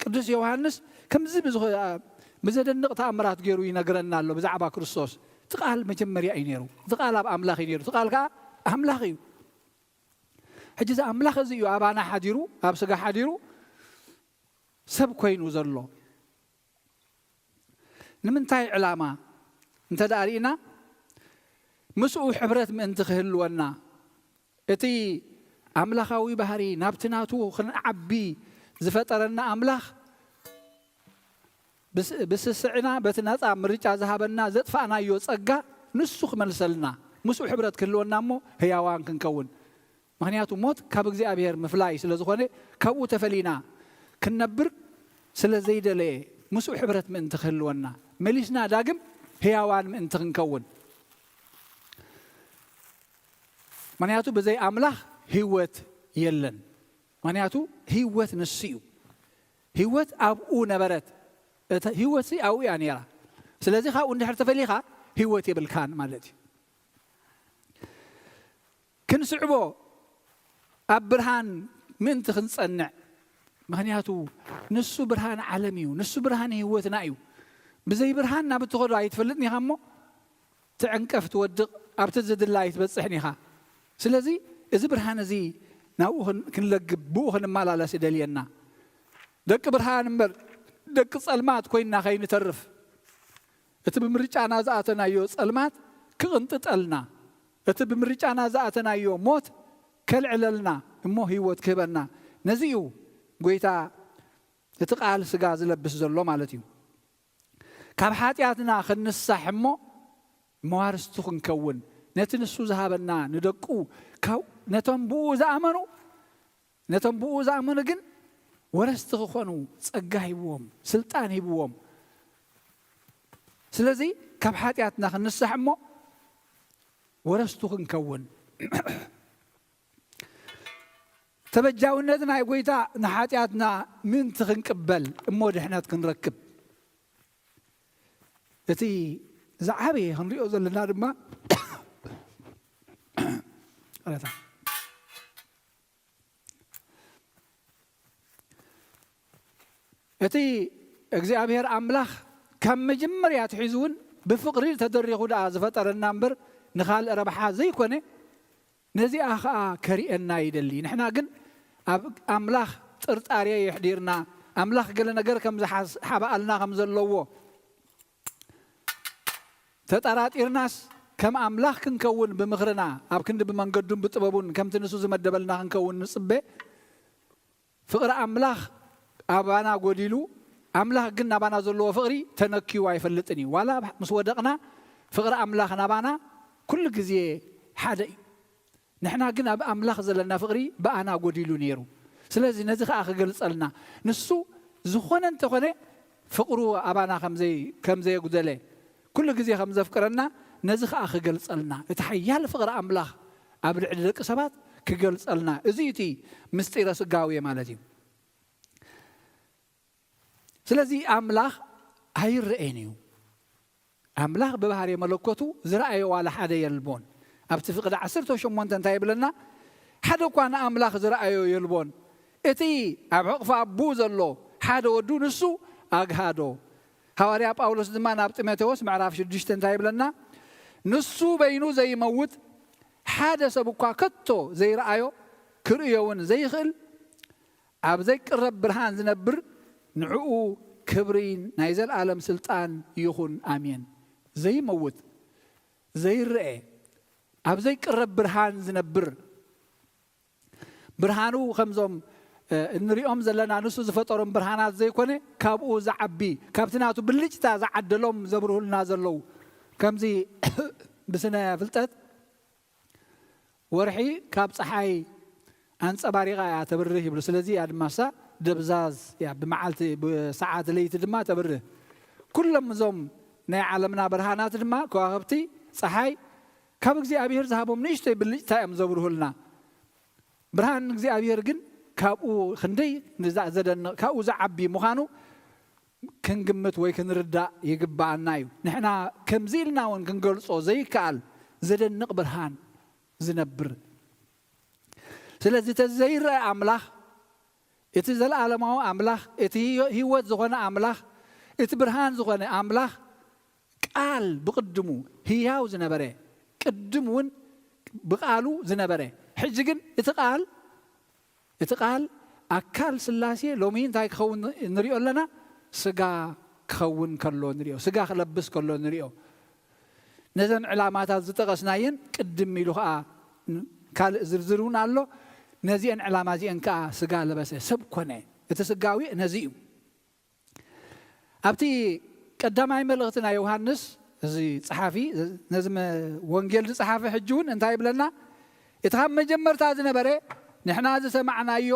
ቅዱስ ዮሃንስ ከምዚ ብዝኾ-፣ ብዘደንቕ ተኣምራት ገይሩ ይነግረና ኣሎ ብዛዕባ ክርስቶስ። እቲ ቃል መጀመርያ እዩ ነይሩ። እቲ ቃል ኣብ ኣምላኽ እዩ ነይሩ። እቲ ቃል ከኣ ኣምላኽ እዩ። ሕጂ እዚ ኣምላኽ እዚ እዩ ኣባና ሓዲሩ፣ ኣብ ስጋ ሓዲሩ ሰብ ኮይኑ ዘሎ። ንምንታይ ዕላማ እንተ ደኣ ርኢና፣ ምስኡ ሕብረት ምእንቲ ክህልወና፣ እቲ ኣምላኻዊ ባህሪ ናብቲ ናቱ ክንዓቢ ዝፈጠረና ኣምላኽ ብስ-፣ ብስስዕና በቲ ነጻ ምርጫ ዝሃበና ዘጥፋእናዮ ጸጋ ንሱ ክመልሰልና፣ ምስኡ ሕብረት ክህልወና እሞ ህያዋን ክንከውን። ምኽንያቱ ሞት ካብ እግዚኣብሔር ምፍላይ ስለ ዝኾነ፣ ካብኡ ተፈሊና ክንነብር ስለ ዘይደለየ፣ ምስኡ ሕብረት ምእንቲ ክህልወና፣ መሊስና ዳግም ህያዋን ምእንቲ ክንከውን። ምኽንያቱ ብዘይ ኣምላኽ ህይወት የለን። ምኽንያቱ ህይወት ንሱ እዩ። ህይወት ኣብኡ ነበረት። እታ ህይወትሲ ኣብኡ እያ ነይራ። ስለዚ ካብኡ እንድሕር ተፈሊኻ ህይወት የብልካን ማለት እዩ። ክንስዕቦ ኣብ ብርሃን ምእንቲ ክንጸንዕ፣ ምኽንያቱ ንሱ ብርሃን ዓለም እዩ፣ ንሱ ብርሃን ህይወትና እዩ። ብዘይ ብርሃን ናብ እትኸዶ ኣይትፈልጥን ኢኻ እሞ፣ ትዕንቀፍ፣ ትወድቕ፣ ኣብቲ ዝድለ ኣይትበጽሕን ኢኻ። ስለዚ እዚ ብርሃን እዚ ናብኡ ክን-፣ ክንለግብ፣ ብኡ ክንመላለስ ይደልየና። ደቂ ብርሃን እምበር ደቂ ጸልማት ኮይንና ከይንተርፍ፣ እቲ ብምርጫና ዝኣተናዮ ጸልማት ክቕንጥጠልና፣ እቲ ብምርጫና ዝኣተናዮ ሞት ከልዕለልና እሞ ህይወት ክህበና፣ ነዚ እዩ ጐይታ እቲ ቃል ስጋ ዝለብስ ዘሎ ማለት እዩ። ካብ ሓጢኣትና ክንንሳሕ እሞ መዋርስቱ ክንከውን፣ ነቲ ንሱ ዝሃበና ንደቁ፣ ካብ፣ ነቶም ብኡ ዝኣመኑ፣ ነቶም ብኡ ዝኣመኑ ግን ወረስቲ ክኾኑ ጸጋ ሂብዎም፣ ስልጣን ሂብዎም። ስለዚ ካብ ሓጢኣትና ክንንሳሕ እሞ ወረስቱ ክንከውን፣ ተበጃውነት ናይ ጐይታ ንሓጢኣትና ምእንቲ ክንቅበል እሞ ድሕነት ክንረክብ። እቲ ዝዓበየ ክንሪኦ ዘለና ድማ፣ ይቕረታ። እቲ እግዚኣብሔር ኣምላኽ ካብ መጀመርያ ኣትሒዙ እውን ብፍቕሪ ተደሪኹ ደኣ ዝፈጠረና እምበር ንኻልእ ረብሓ ዘይኮነ፣ ነዚኣ ኸኣ ከርእየና ይደሊ። ንሕና ግን ኣብ ኣምላኽ ጥርጣሬ የሕዲርና፣ ኣምላኽ ገለ ነገር ከም ዝሓበኣልና ከም ዘለዎ ተጠራጢርናስ፣ ከም ኣምላኽ ክንከውን ብምኽርና፣ ኣብ ክንዲ ብመንገዱን ብጥበቡን ከምቲ ንሱ ዝመደበልና ክንከውን ንጽበ። ፍቕሪ ኣምላኽ ኣባና ጐዲሉ፣ ኣምላኽ ግን ናባና ዘለዎ ፍቕሪ ተነክዩ ኣይፈልጥን እዩ። ዋላ ምስ ወደቕና፣ ፍቕሪ ኣምላኽ ናባና ኩሉ ግዜ ሓደ እዩ። ንሕና ግን ኣብ ኣምላኽ ዘለና ፍቕሪ ብኣና ጐዲሉ ነይሩ። ስለዚ ነዚ ኸኣ ክገልጸልና፣ ንሱ ዝኾነ እንተኾነ ፍቕሩ ኣባና ከም ዘይ-፣ ከም ዘየጉደለ፣ ኩሉ ግዜ ከም ዘፍቅረና፣ ነዚ ኸኣ ክገልጸልና፣ እቲ ሓያል ፍቕሪ ኣምላኽ ኣብ ልዕሊ ደቂ ሰባት ክገልጸልና፣ እዚ እዩ እቲ ምስጢረ ስጋዌ ማለት እዩ። ስለዚ ኣምላኽ ኣይረኣን እዩ። ኣምላኽ ብባህሪ መለኮቱ ዝረኣዮ ዋላ ሓደ የልቦን። ኣብቲ ፍቕዲ ዓሰርተ ሸሞንተ እንታይ ይብለና? ሓደ እኳ ንኣምላኽ ዝረኣዮ የልቦን። እቲ ኣብ ሕቕፊ ኣቦኡ ዘሎ ሓደ ወዱ ንሱ ኣግሃዶ። ሃዋርያ ጳውሎስ ድማ ናብ ጢሞቴዎስ ምዕራፍ ሽዱሽተ እንታይ ይብለና? ንሱ በይኑ ዘይመውት፣ ሓደ ሰብ እኳ ከቶ ዘይረኣዮ፣ ክርእዮ እውን ዘይኽእል፣ ኣብ ዘይቅረብ ብርሃን ዝነብር፣ ንዕኡ ክብሪ ናይ ዘለኣለም ስልጣን ይኹን። ኣሜን። ዘይመውት፣ ዘይረኤ፣ ኣብ ዘይቅረብ ብርሃን ዝነብር፣ ብርሃኑ ከምዞም፣ እ፣ እንሪኦም ዘለና ንሱ ዝፈጠሮም ብርሃናት ዘይኮነ፣ ካብኡ ዝዓቢ፣ ካብቲ ናቱ ብልጭታ ዝዓደሎም ዘብርሁልና ዘለዉ። ከምዚ ብስነ ፍልጠት ወርሒ ካብ ጸሓይ ኣንጸባሪቓ እያ ተብርህ ይብሉ። ስለዚ እያ ድማ እሳ ደብዛዝ እያ፣ ብመዓልቲ ብሰዓት ለይቲ ድማ ተብርህ። ኩሎም እዞም ናይ ዓለምና ብርሃናት ድማ ከዋኽብቲ፣ ጸሓይ ካብ እግዚኣብሔር ዝሃቦም ንእሽተይ ብልጭታ እዮም ዘብርሁልና። ብርሃን እግዚኣብሔር ግን ካብኡ ክንደይ ንዛ-፣ ዘደንቕ፣ ካብኡ ዝዓቢ ምዃኑ ክንግምት ወይ ክንርዳእ ይግብኣና እዩ። ንሕና ከምዚ ኢልና እውን ክንገልጾ ዘይከኣል ዘደንቕ ብርሃን ዝነብር። ስለዚ እቲ ዘይረአ ኣምላኽ፣ እቲ ዘለኣለማዊ ኣምላኽ፣ እቲ ህዮ-፣ ህይወት ዝኾነ ኣምላኽ፣ እቲ ብርሃን ዝኾነ ኣምላኽ ቃል ብቕድሙ ህያው ዝነበረ፣ ቅድም እውን ብቃሉ ዝነበረ፣ ሕጂ ግን እቲ ቃል፣ እቲ ቃል ኣካል ስላሴ ሎሚ እንታይ ክኸውን ንሪኦ ኣለና? ስጋ ክኸውን ከሎ ንሪኦ፣ ስጋ ክለብስ ከሎ ንሪኦ። ነዘን ዕላማታት ዝጠቐስናየን ቅድም ኢሉ ኸዓ ካልእ ዝርዝር እውን ኣሎ። ነዚአን ዕላማ እዚአን ከዓ ስጋ ለበሰ፣ ሰብ ኮነ። እቲ ስጋዊ ነዚ እዩ። ኣብቲ ቀዳማይ መልእኽቲ ናይ ዮሃንስ፣ እዚ ጸሓፊ፣ ነዚ መ-፣ ወንጌል ዝጸሓፈ ሕጂ እውን እንታይ ይብለና? እቲ ካብ መጀመርታ ዝነበረ፣ ንሕና ዝሰማዕናዮ፣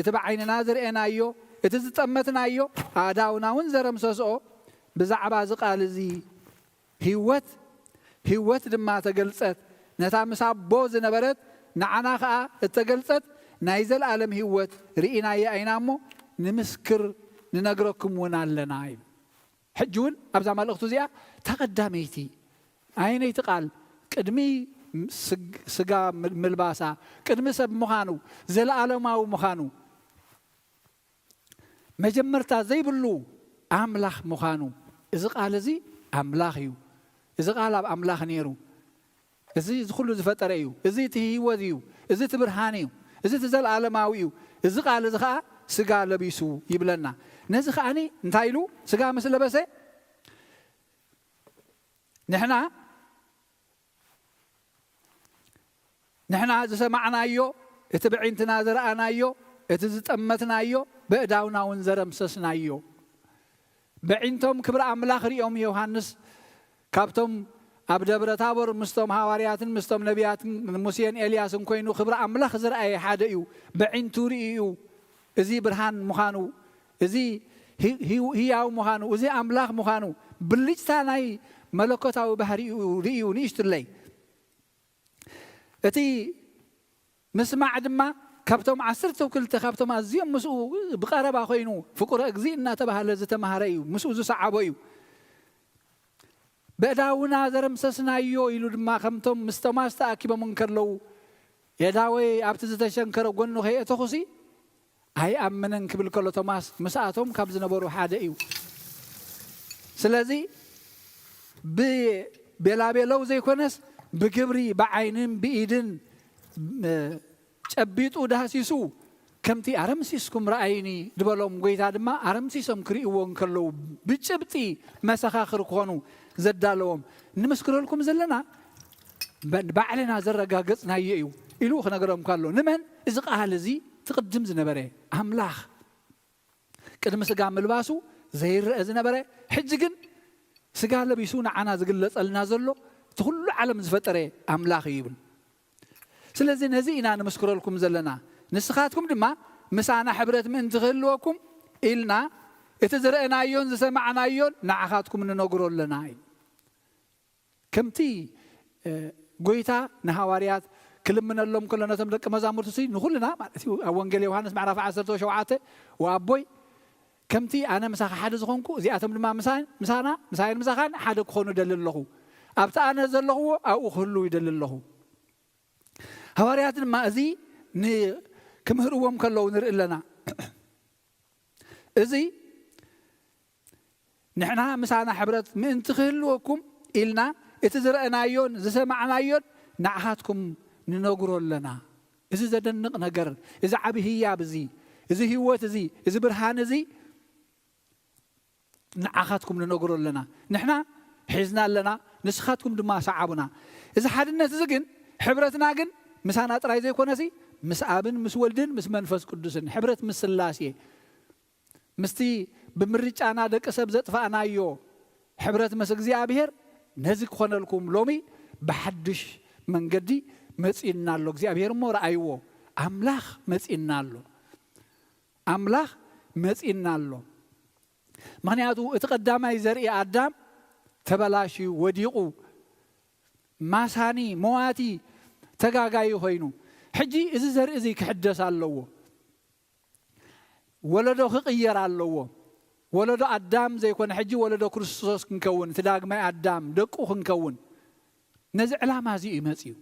እቲ ብዓይንና ዝርኤናዮ፣ እቲ ዝጠመትናዮ፣ ኣእዳውና እውን ዘረምሰስኦ፣ ብዛዕባ እዚ ቃል እዚ ህይወት፣ ህይወት ድማ ተገልጸት፣ ነታ ምስ ኣቦ ዝነበረት ንዓና ኸኣ እተገልጸት ናይ ዘለኣለም ህይወት ርኢናያ ኢና እሞ፣ ንምስክር ንነግረኩም እውን ኣለና እዩ። ሕጂ እውን ኣብዛ መልእኽቱ እዚኣ፣ እታ ቀዳመይቲ፣ ኣየነይቲ ቃል? ቅድሚ ስግ-፣ ስጋ ምል-፣ ምልባሳ፣ ቅድሚ ሰብ ምዃኑ፣ ዘለኣለማዊ ምዃኑ፣ መጀመርታ ዘይብሉ ኣምላኽ ምዃኑ፣ እዚ ቃል እዚ ኣምላኽ እዩ። እዚ ቃል ኣብ ኣምላኽ ነይሩ። እዚ፣ እዚ ኩሉ ዝፈጠረ እዩ። እዚ እቲ ህይወት እዩ። እዚ እቲ ብርሃን እዩ። እዚ እቲ ዘለኣለማዊ እዩ። እዚ ቃል እዚ ኸዓ ስጋ ለቢሱ ይብለና። ነዚ ኸዓኒ እንታይ ኢሉ? ስጋ ምስ ለበሰ፣ ንሕና፣ ንሕና ዝሰማዕናዮ፣ እቲ ብዒንትና ዝረኣናዮ፣ እቲ ዝጠመትናዮ፣ በእዳውና እውን ዘረምሰስናዮ። በዒንቶም ክብሪ ኣምላኽ ሪኦም ዮሃንስ ካብቶም ኣብ ደብረ ታቦር ምስቶም ሃዋርያትን ምስቶም ነቢያትን ሙሴን ኤልያስን ኮይኑ ክብሪ ኣምላኽ ዝረኣየ ሓደ እዩ። በዒንቱ ርእዩ እዚ ብርሃን ምዃኑ፣ እዚ ህ-፣ ህው-፣ ህያው ምዃኑ፣ እዚ ኣምላኽ ምዃኑ፣ ብልጭታ ናይ መለኮታዊ ባህሪኡ ርእዩ ንእሽትለይ። እቲ ምስማዕ ድማ ካብቶም ዓሰርተ ክልተ፣ ካብቶም ኣዝዮም ምስኡ ብቐረባ ኮይኑ ፍቁረ እግዚእ እናተባህለ ዝተማህረ እዩ፣ ምስኡ ዝሰዓቦ እዩ። በእዳውና ዘረምሰስናዮ ኢሉ ድማ ከምቶም ምስ ቶማስ ተኣኪቦም እንከለዉ፣ የእዳወይ ኣብቲ ዝተሸንከረ ጎኑ ከየእተኹሲ ኣይኣምንን ክብል ከሎ ቶማስ ምስኣቶም ካብ ዝነበሩ ሓደ እዩ። ስለዚ ብቤላቤለው ዘይኮነስ ብግብሪ፣ ብዓይንን ብኢድን፣ እ፣ ጨቢጡ ዳህሲሱ ከምቲ ኣረምሲስኩም ረኣይኒ ዝበሎም ጎይታ ድማ ኣረምሲሶም ክርእይዎ እንከለዉ ብጭብጢ መሰኻኽር ክኾኑ ዘዳለዎም ንምስክረልኩም ዘለና በ-፣ ባዕልና ዘረጋገጽናዮ እዩ ኢሉ ክነግሮም ከሎ፣ ንመን? እዚ ቃል እዚ ትቕድም ዝነበረ ኣምላኽ፣ ቅድሚ ስጋ ምልባሱ ዘይረአ ዝነበረ፣ ሕጂ ግን ስጋ ለቢሱ ንዓና ዝግለጸልና ዘሎ፣ እቲ ኩሉ ዓለም ዝፈጠረ ኣምላኽ እዩ ይብል። ስለዚ ነዚ ኢና ንምስክረልኩም ዘለና። ንስኻትኩም ድማ ምሳና ሕብረት ምእንቲ ክህልወኩም ኢልና፣ እቲ ዝረአናዮን ዝሰማዕናዮን ንዓኻትኩም ንነግሮ ኣለና እዩ። ከምቲ፣ እ፣ ጎይታ ንሃዋርያት ክልምነሎም ከሎ ነቶም ደቂ መዛሙርቱ ሲ ንኹልና ማለት እዩ። ኣብ ወንጌል ዮሃንስ ምዕራፍ ዓሰርተ ሸውዓተ፣ "ወኣቦይ፣ ከምቲ ኣነ ምሳኻ ሓደ ዝኾንኩ፣ እዚኣቶም ድማ ምሳን፣ ምሳና፣ ምሳይን ምሳኻን ሓደ ክኾኑ እደሊ ኣለኹ። ኣብቲ ኣነ ዘለኹዎ ኣብኡ ክህልዉ ይደሊ ኣለኹ።" ሃዋርያት ድማ እዚ ን-፣ ክምህርዎም ከለዉ ንርኢ ኣለና። እዚ ንሕና ምሳና ሕብረት ምእንቲ ክህልወኩም ኢልና እቲ ዝረአናዮን ዝሰማዕናዮን ንዓኻትኩም ንነግሮ ኣለና። እዚ ዘደንቕ ነገር፣ እዚ ዓቢ ህያብ እዚ፣ እዚ ህይወት እዚ፣ እዚ ብርሃን እዚ ንዓኻትኩም ንነግሮ ኣለና። ንሕና ሒዝና ኣለና፣ ንስኻትኩም ድማ ሰዓቡና። እዚ ሓድነት እዚ ግን፣ ሕብረትና ግን ምሳና ጥራይ ዘይኮነሲ፣ ምስ ኣብን ምስ ወልድን ምስ መንፈስ ቅዱስን፣ ሕብረት ምስ ስላሴ፣ ምስቲ ብምርጫና ደቂ ሰብ ዘጥፋእናዮ ሕብረት ምስ እግዚኣብሔር፣ ነዚ ክኾነልኩም ሎሚ ብሓድሽ መንገዲ መጺኡና ኣሎ። እግዚኣብሔር እሞ ረኣይዎ፣ ኣምላኽ መጺእና ኣሎ። ኣምላኽ መጺእና ኣሎ። ምኽንያቱ እቲ ቀዳማይ ዘርኢ ኣዳም ተበላሽዩ፣ ወዲቑ፣ ማሳኒ፣ መዋቲ፣ ተጋጋዩ ኮይኑ፣ ሕጂ እዚ ዘርኢ እዚ ክሕደስ ኣለዎ። ወለዶ ክቕየር ኣለዎ። ወለዶ ኣዳም ዘይኮነ፣ ሕጂ ወለዶ ክርስቶስ ክንከውን፣ እቲ ዳግማይ ኣዳም ደቁ ክንከውን፣ ነዚ ዕላማ እዚ እዩ መጺኡ።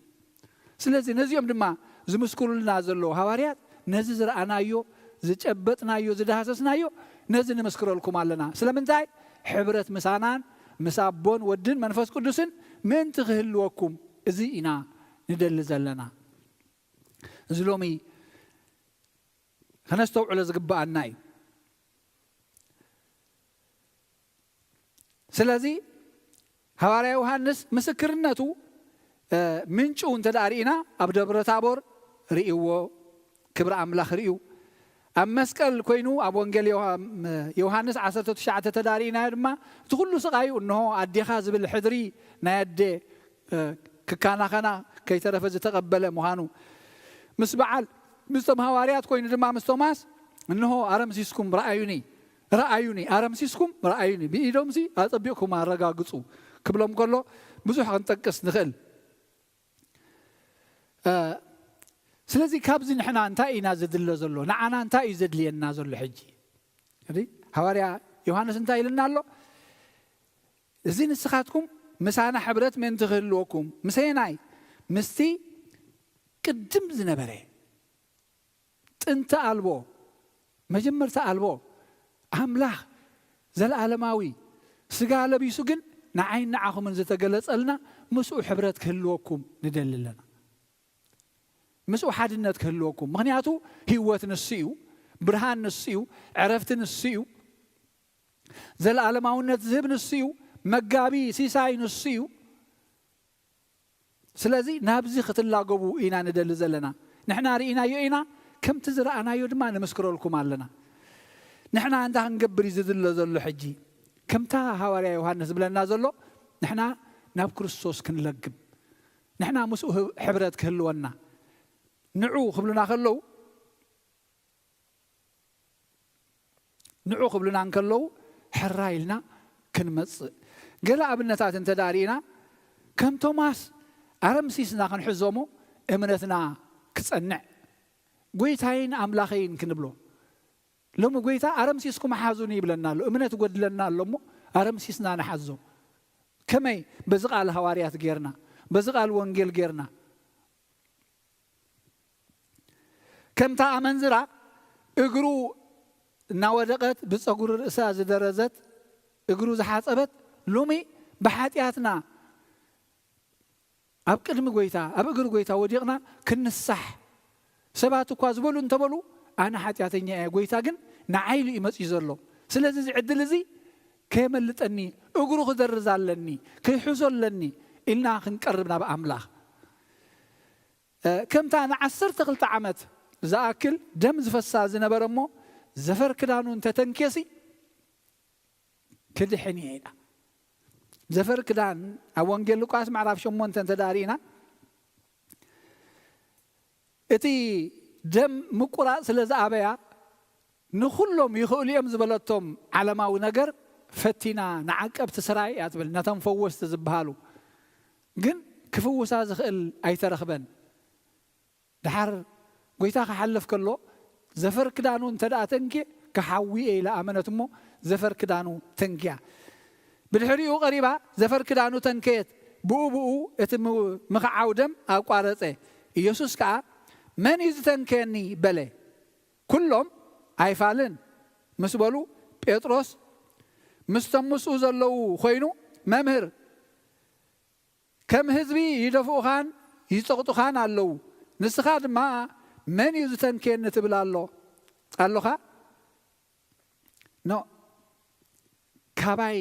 ስለዚ ነዚኦም ድማ ዝምስክሩልና ዘለዉ ሃዋርያት፣ ነዚ ዝረኣናዮ፣ ዝጨበጥናዮ፣ ዝዳህሰስናዮ፣ ነዚ ንምስክረልኩም ኣለና። ስለምንታይ? ሕብረት ምሳናን ምስ ኣቦን ወድን መንፈስ ቅዱስን ምእንቲ ክህልወኩም፣ እዚ ኢና ንደሊ ዘለና። እዚ ሎሚ ከነስተውዕሎ ዝግብኣና እዩ። ስለዚ ሃዋርያ ዮሃንስ ምስክርነቱ፣ እ፣ ምንጩ እንተ ደኣ ርኢና፣ ኣብ ደብረ ታቦር ርእይዎ፣ ክብሪ ኣምላኽ ርእዩ። ኣብ መስቀል ኮይኑ ኣብ ወንጌል ዮሃ-፣ ም-፣ ዮሃንስ ዓሰርተ ትሽዓተ ተዳሪእናዮ ድማ፣ እቲ ኩሉ ስቓዩ፣ እንሆ ኣዴኻ ዝብል ሕድሪ ናይ ኣደ፣ እ፣ ክካናኸና ከይተረፈ ዝተቐበለ ምዃኑ፣ ምስ በዓል፣ ምስቶም ሃዋርያት ኮይኑ ድማ ምስ ቶማስ፣ እንሆ ኣረምሲስኩም ረኣዩኒ፣ ረኣዩኒ፣ ኣረምሲስኩም ረኣዩኒ፣ ብኢዶምሲ ኣጸቢቕኩም ኣረጋግጹ ክብሎም ከሎ ብዙሕ ክንጠቅስ ንኽእል። እ፣ ስለዚ ካብዚ ንሕና እንታይ ኢና ዘድለ ዘሎ? ንዓና እንታይ እዩ ዘድልየና ዘሎ ሕጂ? እንግዲህ ሃዋርያ ዮሃንስ እንታይ ኢልና ኣሎ? እዚ ንስኻትኩም ምሳና ሕብረት ምእንቲ ክህልወኩም፣ ምሰየናይ? ምስቲ ቅድም ዝነበረ፣ ጥንቲ ኣልቦ፣ መጀመርታ ኣልቦ ኣምላኽ፣ ዘለኣለማዊ፣ ስጋ ለቢሱ ግን ንዓይን ንዓኹምን ዝተገለጸልና፣ ምስኡ ሕብረት ክህልወኩም ንደሊ ኣለና። ምስኡ ሓድነት ክህልወኩም። ምኽንያቱ ህይወት ንሱ እዩ፣ ብርሃን ንሱ እዩ፣ ዕረፍቲ ንሱ እዩ፣ ዘለኣለማውነት ዝህብ ንሱ እዩ፣ መጋቢ ሲሳይ ንሱ እዩ። ስለዚ ናብዚ ክትላገቡ ኢና ንደሊ ዘለና። ንሕና ርኢናዮ ኢና፣ ከምቲ ዝረኣናዮ ድማ ንምስክረልኩም ኣለና። ንሕና እንታይ ክንገብር እዩ ዝድለ ዘሎ ሕጂ? ከምታ ሃዋርያ ዮሃንስ ዝብለና ዘሎ፣ ንሕና ናብ ክርስቶስ ክንለግብ፣ ንሕና ምስኡ ህብ-፣ ሕብረት ክህልወና፣ ንዑ ክብሉና ከለዉ፣ ንዑ ክብሉና እንከለዉ፣ ሕራይ ኢልና ክንመጽእ። ገለ ኣብነታት እንተ ደኣ ርኢና፣ ከም ቶማስ ኣረምሲስና ክንሕዞ እሞ እምነትና ክጸንዕ፣ ጎይታይን ኣምላኸይን ክንብሎ። ሎሚ ጎይታ ኣረምሲስኩም ሓዙኒ ይብለና ኣሎ። እምነት ይጎድለና ኣሎ እሞ ኣረምሲስና ንሓዞ። ከመይ? በዚ ቃል ሃዋርያት ጌርና፣ በዚ ቃል ወንጌል ጌርና። ከምታ ኣመንዝራ እግሩ እናወደቐት ብጸጉሪ ርእሳ ዝደረዘት፣ እግሩ ዝሓጸበት፣ ሎሚ ብሓጢኣትና ኣብ ቅድሚ ጎይታ፣ ኣብ እግሪ ጎይታ ወዲቕና ክንሳሕ። ሰባት እኳ ዝበሉ እንተበሉ፣ ኣነ ሓጢኣተኛ እየ፣ ጎይታ ግን ንዓይ ኢሉ እዩ መጺኡ ዘሎ። ስለዚ እዚ ዕድል እዚ ከየመልጠኒ፣ እግሩ ክደርዝ ኣለኒ፣ ክሕዞ ኣለኒ ኢልና ክንቀርብ ናብ ኣምላኽ። እ፣ ከምታ ንዓሰርተ ክልተ ዓመት ዝኣክል ደም ዝፈሳ ዝነበረ እሞ፣ ዘፈር ክዳኑ እንተተንኬሲ ክድሕን እየ ኢላ። ዘፈር ክዳን ኣብ ወንጌል ሉቃስ ምዕራፍ ሸሞንተ እንተ ደኣ ርኢና፣ እቲ ደም ምቁራጽ ስለ ዝኣበያ፣ ንኹሎም ይኽእሉ እዮም ዝበለቶም ዓለማዊ ነገር ፈቲና፣ ንዓቀብቲ ስራይ እያ ትብል፣ ነቶም ፈወስቲ ዝበሃሉ። ግን ክፍውሳ ዝኽእል ኣይተረኽበን። ደሓር ጎይታ ክሓልፍ ከሎ፣ ዘፈር ክዳኑ እንተ ደኣ ተንክየ፣ ክሓዊ እየ ኢላ ኣመነት እሞ፣ ዘፈር ክዳኑ ተንክያ። ብድሕሪኡ ቀሪባ፣ ዘፈር ክዳኑ ተንከየት። ብኡ ብኡ እቲ ም-፣ ምኽዓው ደም ኣቋረጸ። ኢየሱስ ከኣ፣ "መን እዩ ዝተንከየኒ?" በለ። ኩሎም፣ "ኣይፋልን" ምስ በሉ፣ ጴጥሮስ ምስቶም ምስኡ ዘለዉ ኮይኑ፣ "መምህር፣ ከም ህዝቢ ይደፍኡኻን ይጸቕጡኻን ኣለዉ። ንስኻ ድማ፣ 'መን እዩ ዝተንክየኒ?' ትብል ኣሎ፣ ኣሎኻ?" ኖ፣ "ካባይ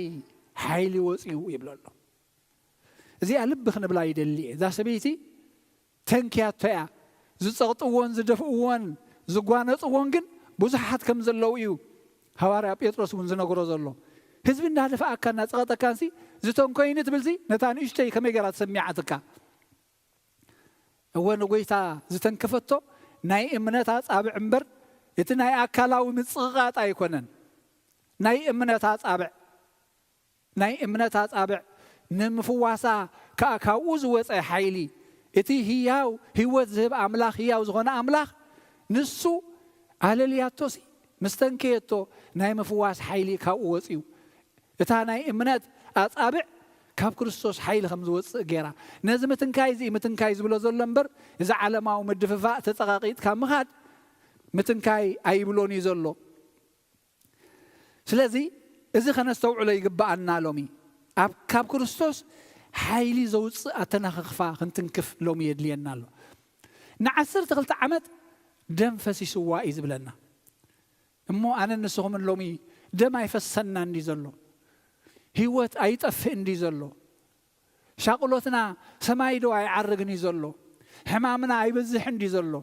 ሓይሊ ወጺኡ" ይብሎ ኣሎ። እዚኣ ልቢ ክንብላ ይደሊ እየ። እዛ ሰበይቲ ተንክያቶ እያ። ዝጸቕጥዎን ዝደፍእዎን ዝጓነጽዎን ግን ብዙሓት ከም ዘለዉ እዩ ሃዋርያ ጴጥሮስ እውን ዝነግሮ ዘሎ። ህዝቢ እንዳደፍኣካ እናጸቐጠካንሲ፣ "ዝተንኮይኒ" ትብልሲ፣ ነታ ንእሽተይ ከመይ ገይራ ትሰሚዓትካ? እወ፣ ንጎይታ ዝተንከፈቶ ናይ እምነት ኣጻብዕ እምበር፣ እቲ ናይ ኣካላዊ ምጽቕቓጥ ኣይኮነን። ናይ እምነት ኣጻብዕ፣ ናይ እምነት ኣጻብዕ ንምፍዋሳ ከኣ ካብኡ ዝወጸ ሓይሊ፣ እቲ ህያው ህይወት ዝህብ ኣምላኽ፣ ህያው ዝኾነ ኣምላኽ፣ ንሱ ኣለልያቶሲ፣ ምስ ተንከየቶ ናይ ምፍዋስ ሓይሊ ካብኡ ወጺኡ። እታ ናይ እምነት ኣጻብዕ ካብ ክርስቶስ ሓይሊ ከም ዝወጽእ ገይራ። ነዚ ምትንካይ፣ እዚ ምትንካይ ዝብሎ ዘሎ እምበር፣ እዚ ዓለማዊ ምድፍፋእ ተጸቓቒጥካ ምኻድ ምትንካይ ኣይብሎን እዩ ዘሎ። ስለዚ እዚ ከነስተውዕሎ ይግብኣና። ሎሚ ኣብ፣ ካብ ክርስቶስ ሓይሊ ዘውጽእ ኣተናኻኽፋ ክንትንክፍ ሎሚ የድልየና ኣሎ። ንዓሰርተ ክልተ ዓመት ደም ፈሲስዋ እዩ ዝብለና። እሞ ኣነን ንስኹምን ሎሚ ደም ኣይፈሰና እንዲ ዘሎ፣ ህይወት ኣይጠፍእ እንዲ ዘሎ፣ ሻቕሎትና ሰማይ ዶ ኣይዓርግን እዩ ዘሎ? ሕማምና ኣይበዝሕ እንዲ ዘሎ?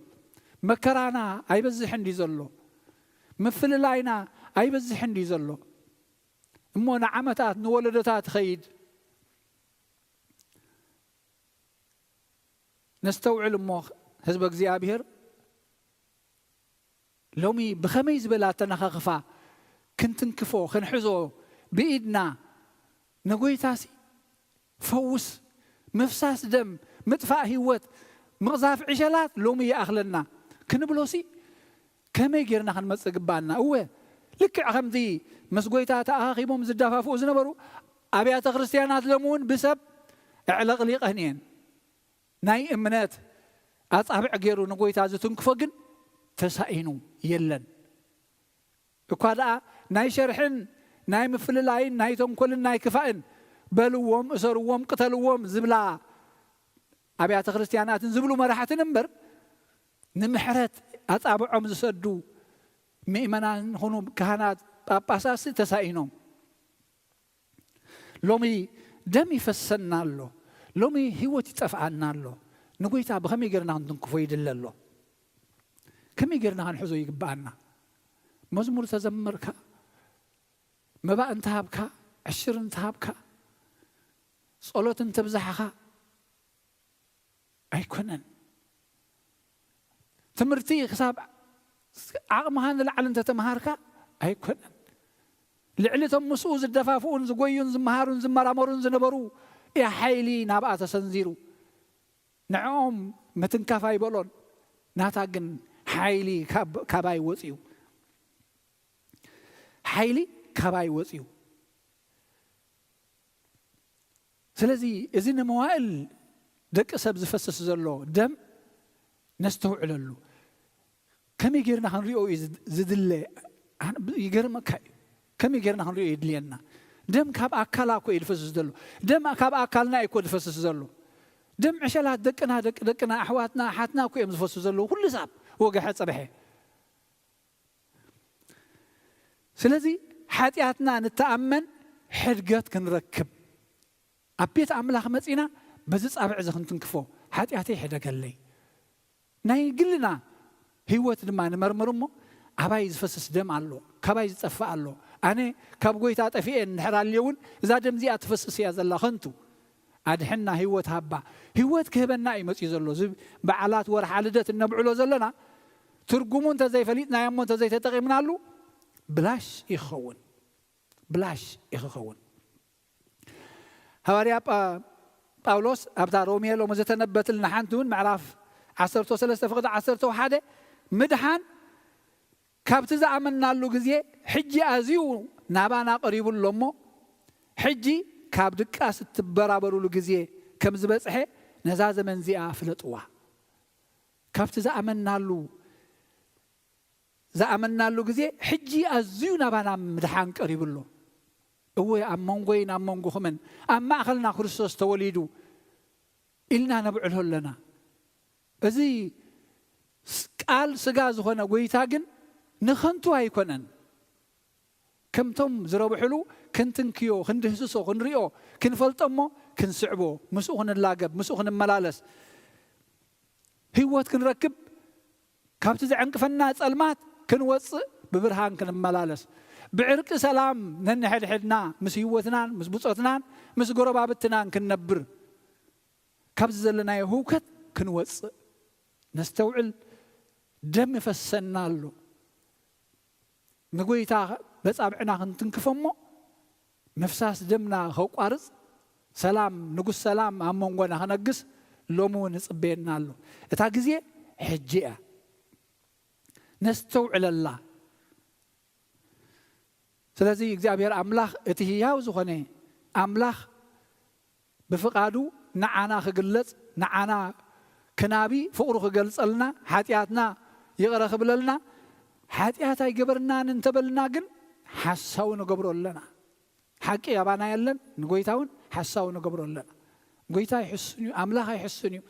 መከራና ኣይበዝሕ እንዲ ዘሎ? ምፍልላይና ኣይበዝሕ እንዲ ዘሎ? እሞ ንዓመታት ንወለዶታት ይኸይድ። ነስተውዕል እሞ ህዝበ እግዚኣብሔር ሎሚ ብኸመይ ዝበለ ኣተናኻኽፋ ክንትንክፎ፣ ክንሕዞ ብኢድና፣ ንጎይታሲ ፈውስ፣ ምፍሳስ ደም፣ ምጥፋእ ህይወት፣ ምቕዛፍ ዕሸላት ሎሚ ይኣኽለና ክንብሎሲ ከመይ ጌርና ክንመጽእ ግባኣና? እወ፣ ልክዕ ከምዚ ምስ ጎይታ ተኣኻኺቦም ዝደፋፍኡ ዝነበሩ ኣብያተ ክርስቲያናት ሎሚ እውን ብሰብ ኣዕለቕሊቐን እየን። ናይ እምነት ኣጻብዕ ገይሩ ንጎይታ ዝትንክፎ ግን ተሳኢኑ የለን። እኳ ደኣ ናይ ሸርሕን ናይ ምፍልላይን ናይ ተንኮልን ናይ ክፋእን፣ በልዎም፣ እሰርዎም፣ ቅተልዎም ዝብላ ኣብያተ ክርስቲያናትን ዝብሉ መራሕትን እምበር፣ ንምሕረት ኣጻብዖም ዝሰዱ ምእመናን ይኹኑ ካህናት፣ ጳጳሳትሲ ተሳኢኖም። ሎሚ ደም ይፈሰና ኣሎ። ሎሚ ህይወት ይጠፍኣና ኣሎ። ንጎይታ ብኸመይ ጌርና ክንትንክፎ ይድለ ኣሎ? ከመይ ጌርና ክንሕዞ ይግብኣና? መዝሙር ተዘመርካ፣ መባእ እንተሃብካ፣ ዕሽር እንተሃብካ፣ ጸሎት እንተብዛሕኻ ኣይኮነን። ትምህርቲ ክሳብ ዓቕምኻ ንላዕሊ እንተተምሃርካ ኣይኮነን። ልዕሊ እቶም ምስኡ ዝደፋፍኡን ዝጎዩን ዝመሃሩን ዝመራመሩን ዝነበሩ እያ ሓይሊ ናብኣ ተሰንዚሩ። ንዕኦም ምትንካፍ ኣይበሎን። ናታ ግን ሓይሊ ካብ-፣ ካባይ ወፅዩ። ሓይሊ ካባይ ወፅዩ። ስለዚ እዚ ንመዋእል ደቂ ሰብ ዝፈስስ ዘሎ ደም ነስተውዕለሉ። ከመይ ጌርና ክንሪኦ እዩ ዝድ-፣ ዝድለ? ኣን-፣ ብ-፣ ይገርመካ እዩ። ከመይ ጌርና ክንሪኦ የድልየና? ደም ካብ ኣካላ እኮ እዩ ዝፈስስ ዘሎ። ደም ካብ ኣካልና እዩ እኮ ዝፈስስ ዘሎ። ደም ዕሸላት ደቅና፣ ደቂ ደቅና፣ ኣሕዋትና፣ ኣሓትና እኮ እዮም ዝፈስሱ ዘለዉ። ኩሉ ሳብ ወገሐ ጽበሐ። ስለዚ ሓጢኣትና ንተኣመን ሕድገት ክንረክብ ኣብ ቤት ኣምላኽ መጺና በዚ ጻብዕ እዚ ክንትንክፎ፣ ሓጢኣተይ ሕደገለይ። ናይ ግልና ህይወት ድማ ንመርምር እሞ፣ ኣባይ ዝፈስስ ደም ኣሎ፣ ካባይ ዝጠፍእ ኣሎ። ኣነ ካብ ጎይታ ጠፊኤ እንድሕር ኣልየ እውን እዛ ደም እዚኣ ትፈስስ እያ ዘላ ከንቱ። ኣድሕና ህይወት ሃባ። ህይወት ክህበና እዩ መጺኡ ዘሎ። እዚ በዓላት ወርሓ ልደት እነብዕሎ ዘለና ትርጉሙ እንተዘይፈሊጥናዮ እሞ እንተዘይተጠቒምናሉ ብላሽ እዩ ክኸውን። ብላሽ እዩ ክኸውን። ሃዋርያ ጳ-፣ ጳውሎስ ኣብታ ሮሜ ሎሚ ዝተነበትልና ሓንቲ እውን ምዕራፍ ዓሰርተ ሰለስተ ፍቕዲ ዓሰርተ ሓደ ምድሓን ካብቲ ዝኣመንናሉ ግዜ ሕጂ ኣዝዩ ናባና ቀሪቡ ኣሎ እሞ፣ ሕጂ ካብ ድቃስ እትበራበሩሉ ግዜ ከም ዝበጽሐ ነዛ ዘመን እዚኣ ፍለጥዋ። ካብቲ ዝኣመንናሉ፣ ዝኣመንናሉ ግዜ ሕጂ ኣዝዩ ናባና ምድሓን ቀሪቡ ኣሎ። እወ፣ ኣብ መንጎይን ኣብ መንጎኹምን ኣብ ማእኸልና ክርስቶስ ተወሊዱ ኢልና ነብዕሎ ኣለና። እዚ ስ-፣ ቃል ስጋ ዝኾነ ጎይታ ግን ንኸንቱ ኣይኮነን። ከምቶም ዝረብሕሉ ክንትንክዮ፣ ክንድህስሶ፣ ክንሪኦ፣ ክንፈልጦ እሞ ክንስዕቦ፣ ምስኡ ክንላገብ፣ ምስኡ ክንመላለስ፣ ህይወት ክንረክብ፣ ካብቲ ዘዕንቅፈና ጸልማት ክንወጽእ፣ ብብርሃን ክንመላለስ፣ ብዕርቂ ሰላም ነንሕድሕድና፣ ምስ ህይወትናን ምስ ብጾትናን ምስ ጎረባብትናን ክንነብር፣ ካብዚ ዘለናዮ ህውከት ክንወጽእ ነስተውዕል። ደም ይፈሰና ኣሎ። ንጎይታ በጻብዕና ክንትንክፎ እሞ ምፍሳስ ደምና ከቋርጽ፣ ሰላም፣ ንጉስ ሰላም ኣብ መንጎና ክነግስ ሎሚ እውን ይጽበየና ኣሎ። እታ ግዜ ሕጂ እያ። ነስተውዕለላ። ስለዚ እግዚኣብሔር ኣምላኽ እቲ ህያው ዝኾነ ኣምላኽ ብፍቓዱ ንዓና ክግለጽ፣ ንዓና ክናቢ፣ ፍቕሩ ክገልጸልና፣ ሓጢኣትና ይቕረ ክብለልና፣ ሓጢኣት ኣይገበርናን እንተበልና ግን ሓሳዊ ንገብሮ ኣለና። ሓቂ ኣባና የለን፣ ንጎይታ እውን ሓሳዊ ንገብሮ ኣለና። ጎይታ ኣይሕስን እዩ፣ ኣምላኽ ኣይሕስን እዩ።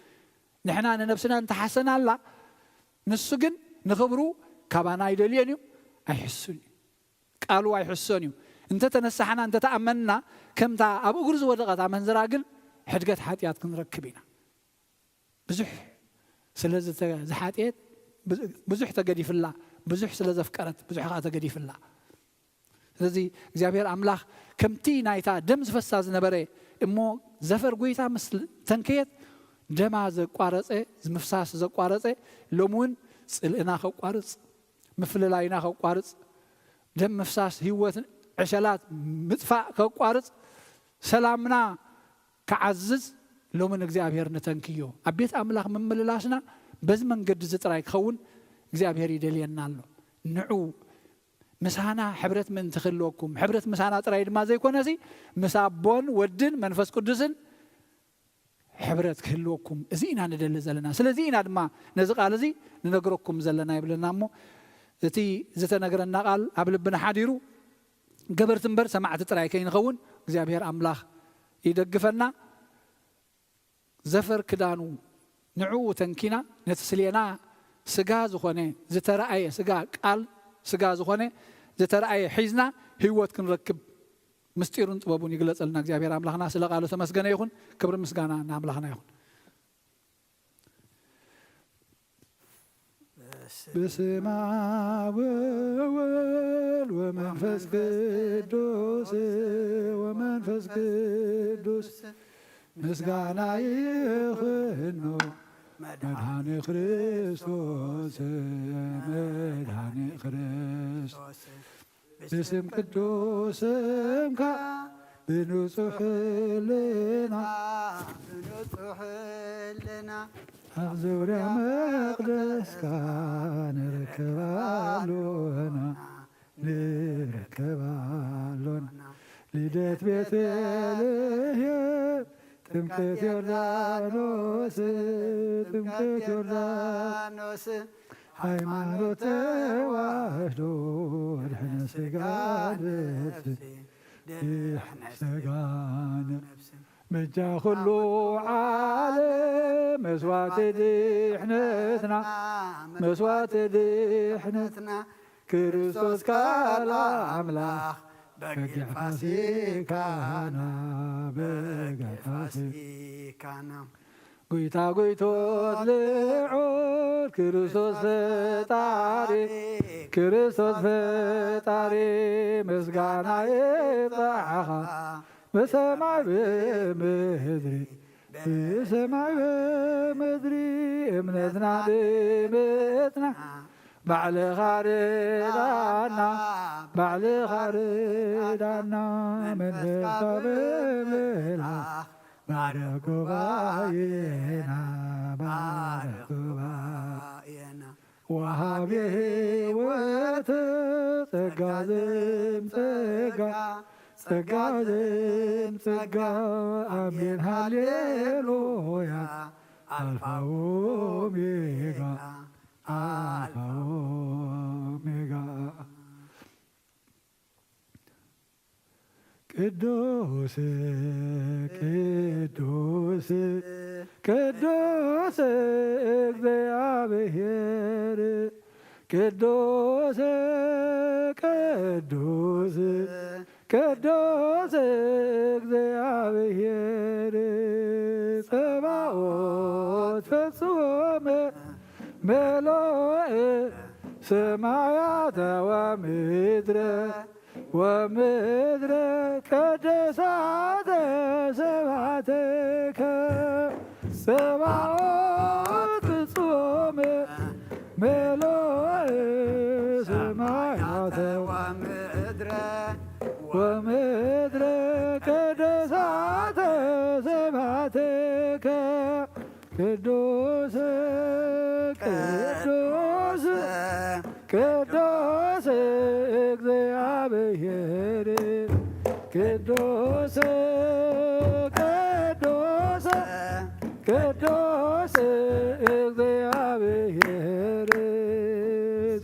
ንሕና ንነብስና እንተሓሰናላ፣ ንሱ ግን ንኽብሩ ካባና ኣይደልዮን እዩ፣ ኣይሕስን እዩ። ቃሉ ኣይሕሶን እዩ። እንተ ተነሳሕና፣ እንተ ተኣመንና፣ ከምታ ኣብ እግሩ ዝወደቐት ኣመንዝራ ግን ሕድገት ሓጢኣት ክንረክብ ኢና። ብዙሕ ስለ ዝተ-፣ ዝሓጥየት፣ ብዙ-፣ ብዙሕ ተገዲፍላ፣ ብዙሕ ስለ ዘፍቀረት፣ ብዙሕ ኸዓ ተገዲፍላ። ስለዚ እግዚኣብሔር ኣምላኽ ከምቲ ናይታ ደም ዝፈሳ ዝነበረ እሞ ዘፈር ጎይታ ምስ ተንከየት ደማ ዘቋረጸ፣ ምፍሳስ ዘቋረጸ፣ ሎሚ እውን ጽልእና ከቋርጽ፣ ምፍልላይና ከቋርጽ፣ ደም ምፍሳስ፣ ህይወት ዕሸላት ምጥፋእ ከቋርጽ፣ ሰላምና ክዓዝዝ ሎሚ ንእግዚኣብሔር ንተንክዮ። ኣብ ቤት ኣምላኽ ምምልላስና በዚ መንገዲ እዚ ጥራይ ክኸውን እግዚኣብሔር ይደልየና ኣሎ። ንዑ ምሳና ሕብረት ምእንቲ ክህልወኩም፣ ሕብረት ምሳና ጥራይ ድማ ዘይኮነሲ ምስ ኣቦን ወድን መንፈስ ቅዱስን ሕብረት ክህልወኩም፣ እዚ ኢና ንደሊ ዘለና። ስለዚ ኢና ድማ ነዚ ቃል እዚ ንነግረኩም ዘለና ይብለና እሞ፣ እቲ ዝተነግረና ቃል ኣብ ልብና ሓዲሩ ገበርቲ እምበር ሰማዕቲ ጥራይ ከይንኸውን እግዚኣብሔር ኣምላኽ ይደግፈና። ዘፈር ክዳኑ ንዕኡ ተንኪና፣ ነቲ ስሌና ስጋ ዝኾነ ዝተረኣየ፣ ስጋ ቃል ስጋ ዝኾነ ዝተረኣየ ሒዝና ህይወት ክንረክብ ምስጢሩን ጥበቡን ይግለጸልና እግዚኣብሔር ኣምላኽና። ስለ ቃሉ ተመስገነ ይኹን። ክብሪ ምስጋና ንኣምላኽና ይኹን። በስመ አብ ወወልድ ወመንፈስ ቅዱስ፣ ወመንፈስ ቅዱስ ምስጋና ይኹኖ መድኃኔ ክርስቶስ፣ መድኃኔ ክርስቶስ። ብስም ቅዱስ ስምካ ብንጹሕ ህልና፣ ብንጹሕ ህልና ኣብ ዙርያ መቕደስካ ንርከብ ኣሎና፣ ንርከብ ኣሎና። ልደት ቤተልሔም፣ ጥምቀት ዮርዳኖስ፣ ጥምቀት ዮርዳኖስ፣ ሃይማኖት ተዋህዶ፣ ድሕነ ስጋ ነፍሲ፣ ድሕነ ስጋ ነፍሲ። ምጃ ኩሉ ዓለም መስዋዕቲ ድሕነትና፣ መስዋዕቲ ድሕነትና፣ ክርስቶስ ቃል ኣምላኽ በጊዕ ፋሲካና፣ በጊዕ ፋሲካና። ጎይታ ጎይቶት ልዑል ክርስቶስ ፈጣሪ፣ ክርስቶስ ፈጣሪ ምስጋና ይብጻሕኻ ብሰማይ ብምድሪ፣ ብሰማይ ብምድሪ እምነትና ድምትና ባዕልኻ ርዳና፣ ባዕልኻ ርዳና መንፈስካ ብምልኣኽ ባርኽ ጉባኤና፣ ባርኽ ጉባኤና። ወሃቤ ሕይወት ጸጋ ዘም ጸጋ፣ ጸጋ ዘም ጸጋ፣ ኣሜን ሃሌሉያ፣ ኣልፋ ኦሜጋ፣ ኣልፋ ኦሜጋ። ቅዱስ ቅዱስ ቅዱስ እግዚአብሔር፣ ቅዱስ ቅዱስ ቅዱስ እግዚአብሔር፣ ጸባኦት ፍጹም ምሉእ ሰማያተ ወምድረ ወምድረ ቅዱሳተ ስብሐትከ። ጸባኦት ፍጹም ምሉእ ቅዱስ ቅዱስ ቅዱስ እግዚአብሔር ቅዱስ ቅዱስ ቅዱስ እግዚአብሔር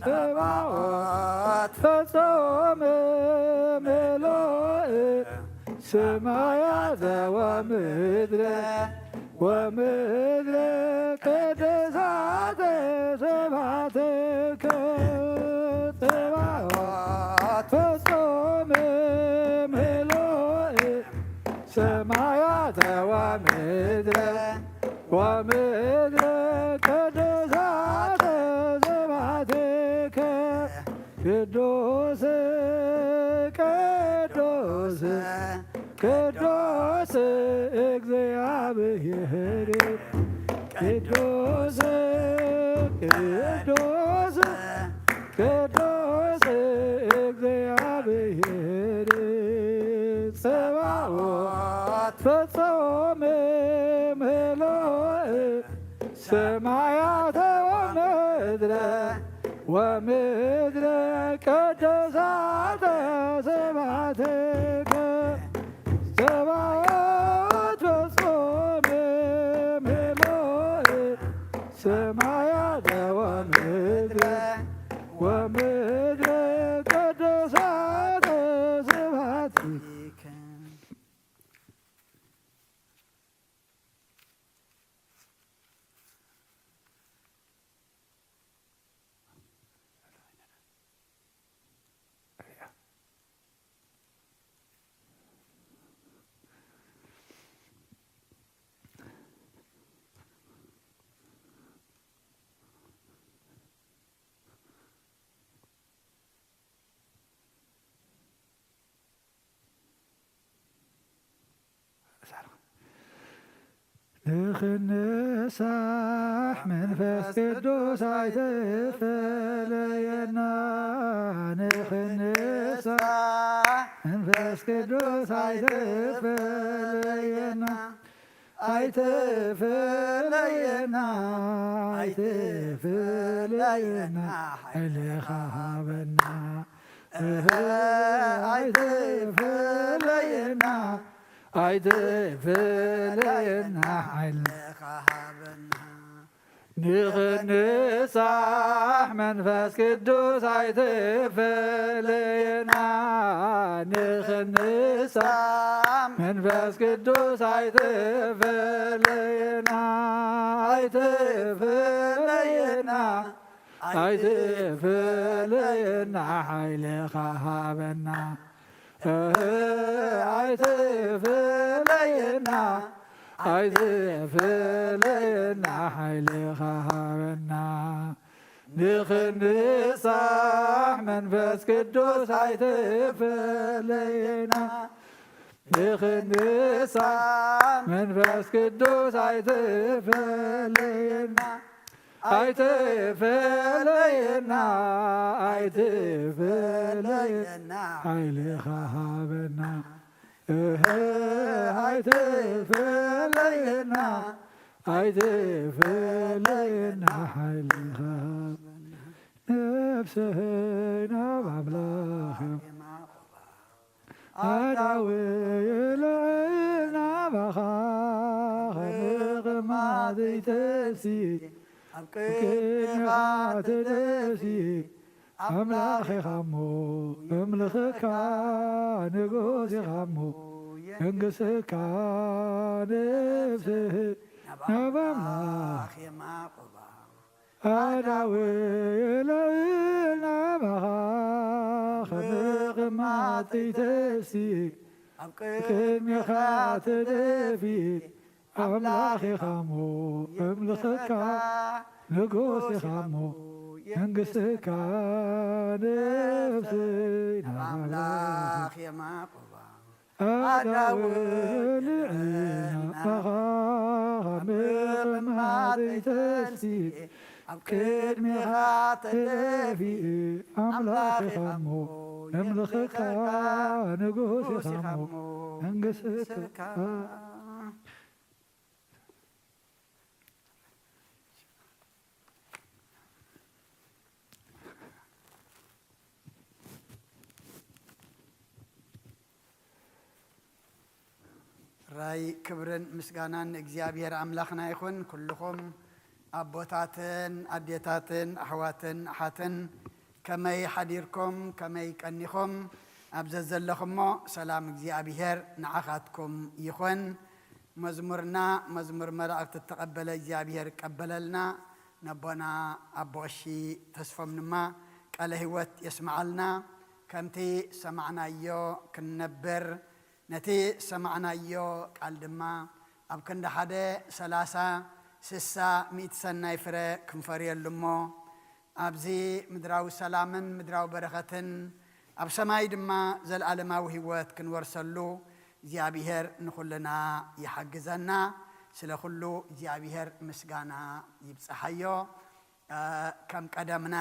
ጸባኦት ፈጾመ ምሉእ ሰማያተ ወምድረ ወምድረ ቅድሳተ ስብሐትከ ጸባኦት ፈጾመ ምሉእ ሰማያተ ወምድረ ወምድረ ቅድሳተ ስብሐትከ ቅዱስ ቅዱስ ቅዱስ እግዚአብሔር ቅዱስ ቅዱስ ቅዱስ እግዚአብሔር ጸባኦት ፈጾመ ምሉእ ሰማያተ ወምድረ ወምድረ ቅድሳተ ስብሐትከ ጸባኦት ፈጾመ ምሉእ ሰማያተ ወምድረ ወምድረ ቅድሳተ ስብሐትከ። ንኽንሳሕ መንፈስ ቅዱስ ኣይትፈለየና። ንኽንሳሕ መንፈስ ቅዱስ ኣይትፈለየና። ኣይትፈለየና። ኣይትፈለየና። ሓይልኻ ሃበና። እህ፣ ኣይትፈለየና። ኣይትፈለየና። ሓይልኻ ሃበና። ንኽንሳሕ መንፈስ ቅዱስ ኣይትፈለየና። ንኽንሳሕ መንፈስ ቅዱስ ኣይትፈለየና። ኣይትፈለየና። ኣይትፈለየና። ሓይልኻ ሃበና። እህ፣ ኣይትፈለየና። ኣይትፈለየና። ሓይልኻ ሃበና። ንኽንሳሕ መንፈስ ቅዱስ ኣይትፈለየና። ንኽንሳሕ መንፈስ ቅዱስ ኣይትፈለየና። ኣይትፈለየና። ኣይትፈለየና። ሓይልኻ ሃበና። እህ፣ ኣይትፈለየና። ኣይትፈለየና። ሓይልኻ ሃበና። ነፍሰይ ናብ ኣምላኽ ኣዳዊ ልዕል ናባኻ ምቕማጥ ዘይተሲ ኣብ ቅድሚኻ ተደሲ ኣምላኽ ኢኻ እሞ እምልኸካ ንጉስ ኢኻ እሞ መንግሥትካ ነፍሰይ ናብ ኣምላኽ ኣዳዊ ልዕል ናባኻ ምቕማጥ ዘይተሲ ኣብ ቅድሚኻ ተደፊ ኣምላኽ ኢኻ እሞ እምልኸካ ንጉስ ኢኻ እሞ መንግሥትካ ነፍሰይ ናብ ኣምላኽ ኣዳዊ ልዕል ናባኻ ምቕማጥ ዘይተሲ ኣብ ቅድሚኻ ተደፊ ኣምላኽ ኢኻ እሞ እምልኸካ ንጉስ ኢኻ እሞ መንግሥትካ ክብርን ምስጋናን ንእግዚኣብሔር ኣምላኽና ይኹን። ኩልኹም ኣቦታትን ኣዴታትን ኣሕዋትን ኣሓትን ከመይ ሓዲርኩም? ከመይ ቀኒኹም? ኣብ ዘዘለኹሞ ሰላም እግዚኣብሔር ንዓኻትኩም ይኹን። መዝሙርና መዝሙር መላእክቲ እተቐበለ እግዚኣብሔር ይቀበለልና። ነቦና ኣቦ ቀሺ ተስፎም ድማ ቃለ ህይወት የስምዓልና። ከምቲ ሰማዕናዮ ክንነብር፣ ነቲ ዝሰማዕናዮ ቃል ድማ ኣብ ክንዲ ሓደ ሰላሳ፣ ስሳ፣ ሚእቲ ሰናይ ፍረ ክንፈርየሉ እሞ፣ ኣብዚ ምድራዊ ሰላምን ምድራዊ በረኸትን ኣብ ሰማይ ድማ ዘለኣለማዊ ህይወት ክንወርሰሉ እግዚኣብሔር ንኹልና ይሓግዘና። ስለ ኩሉ እግዚኣብሔር ምስጋና ይብጽሓዮ። እ፣ ከም ቀደምና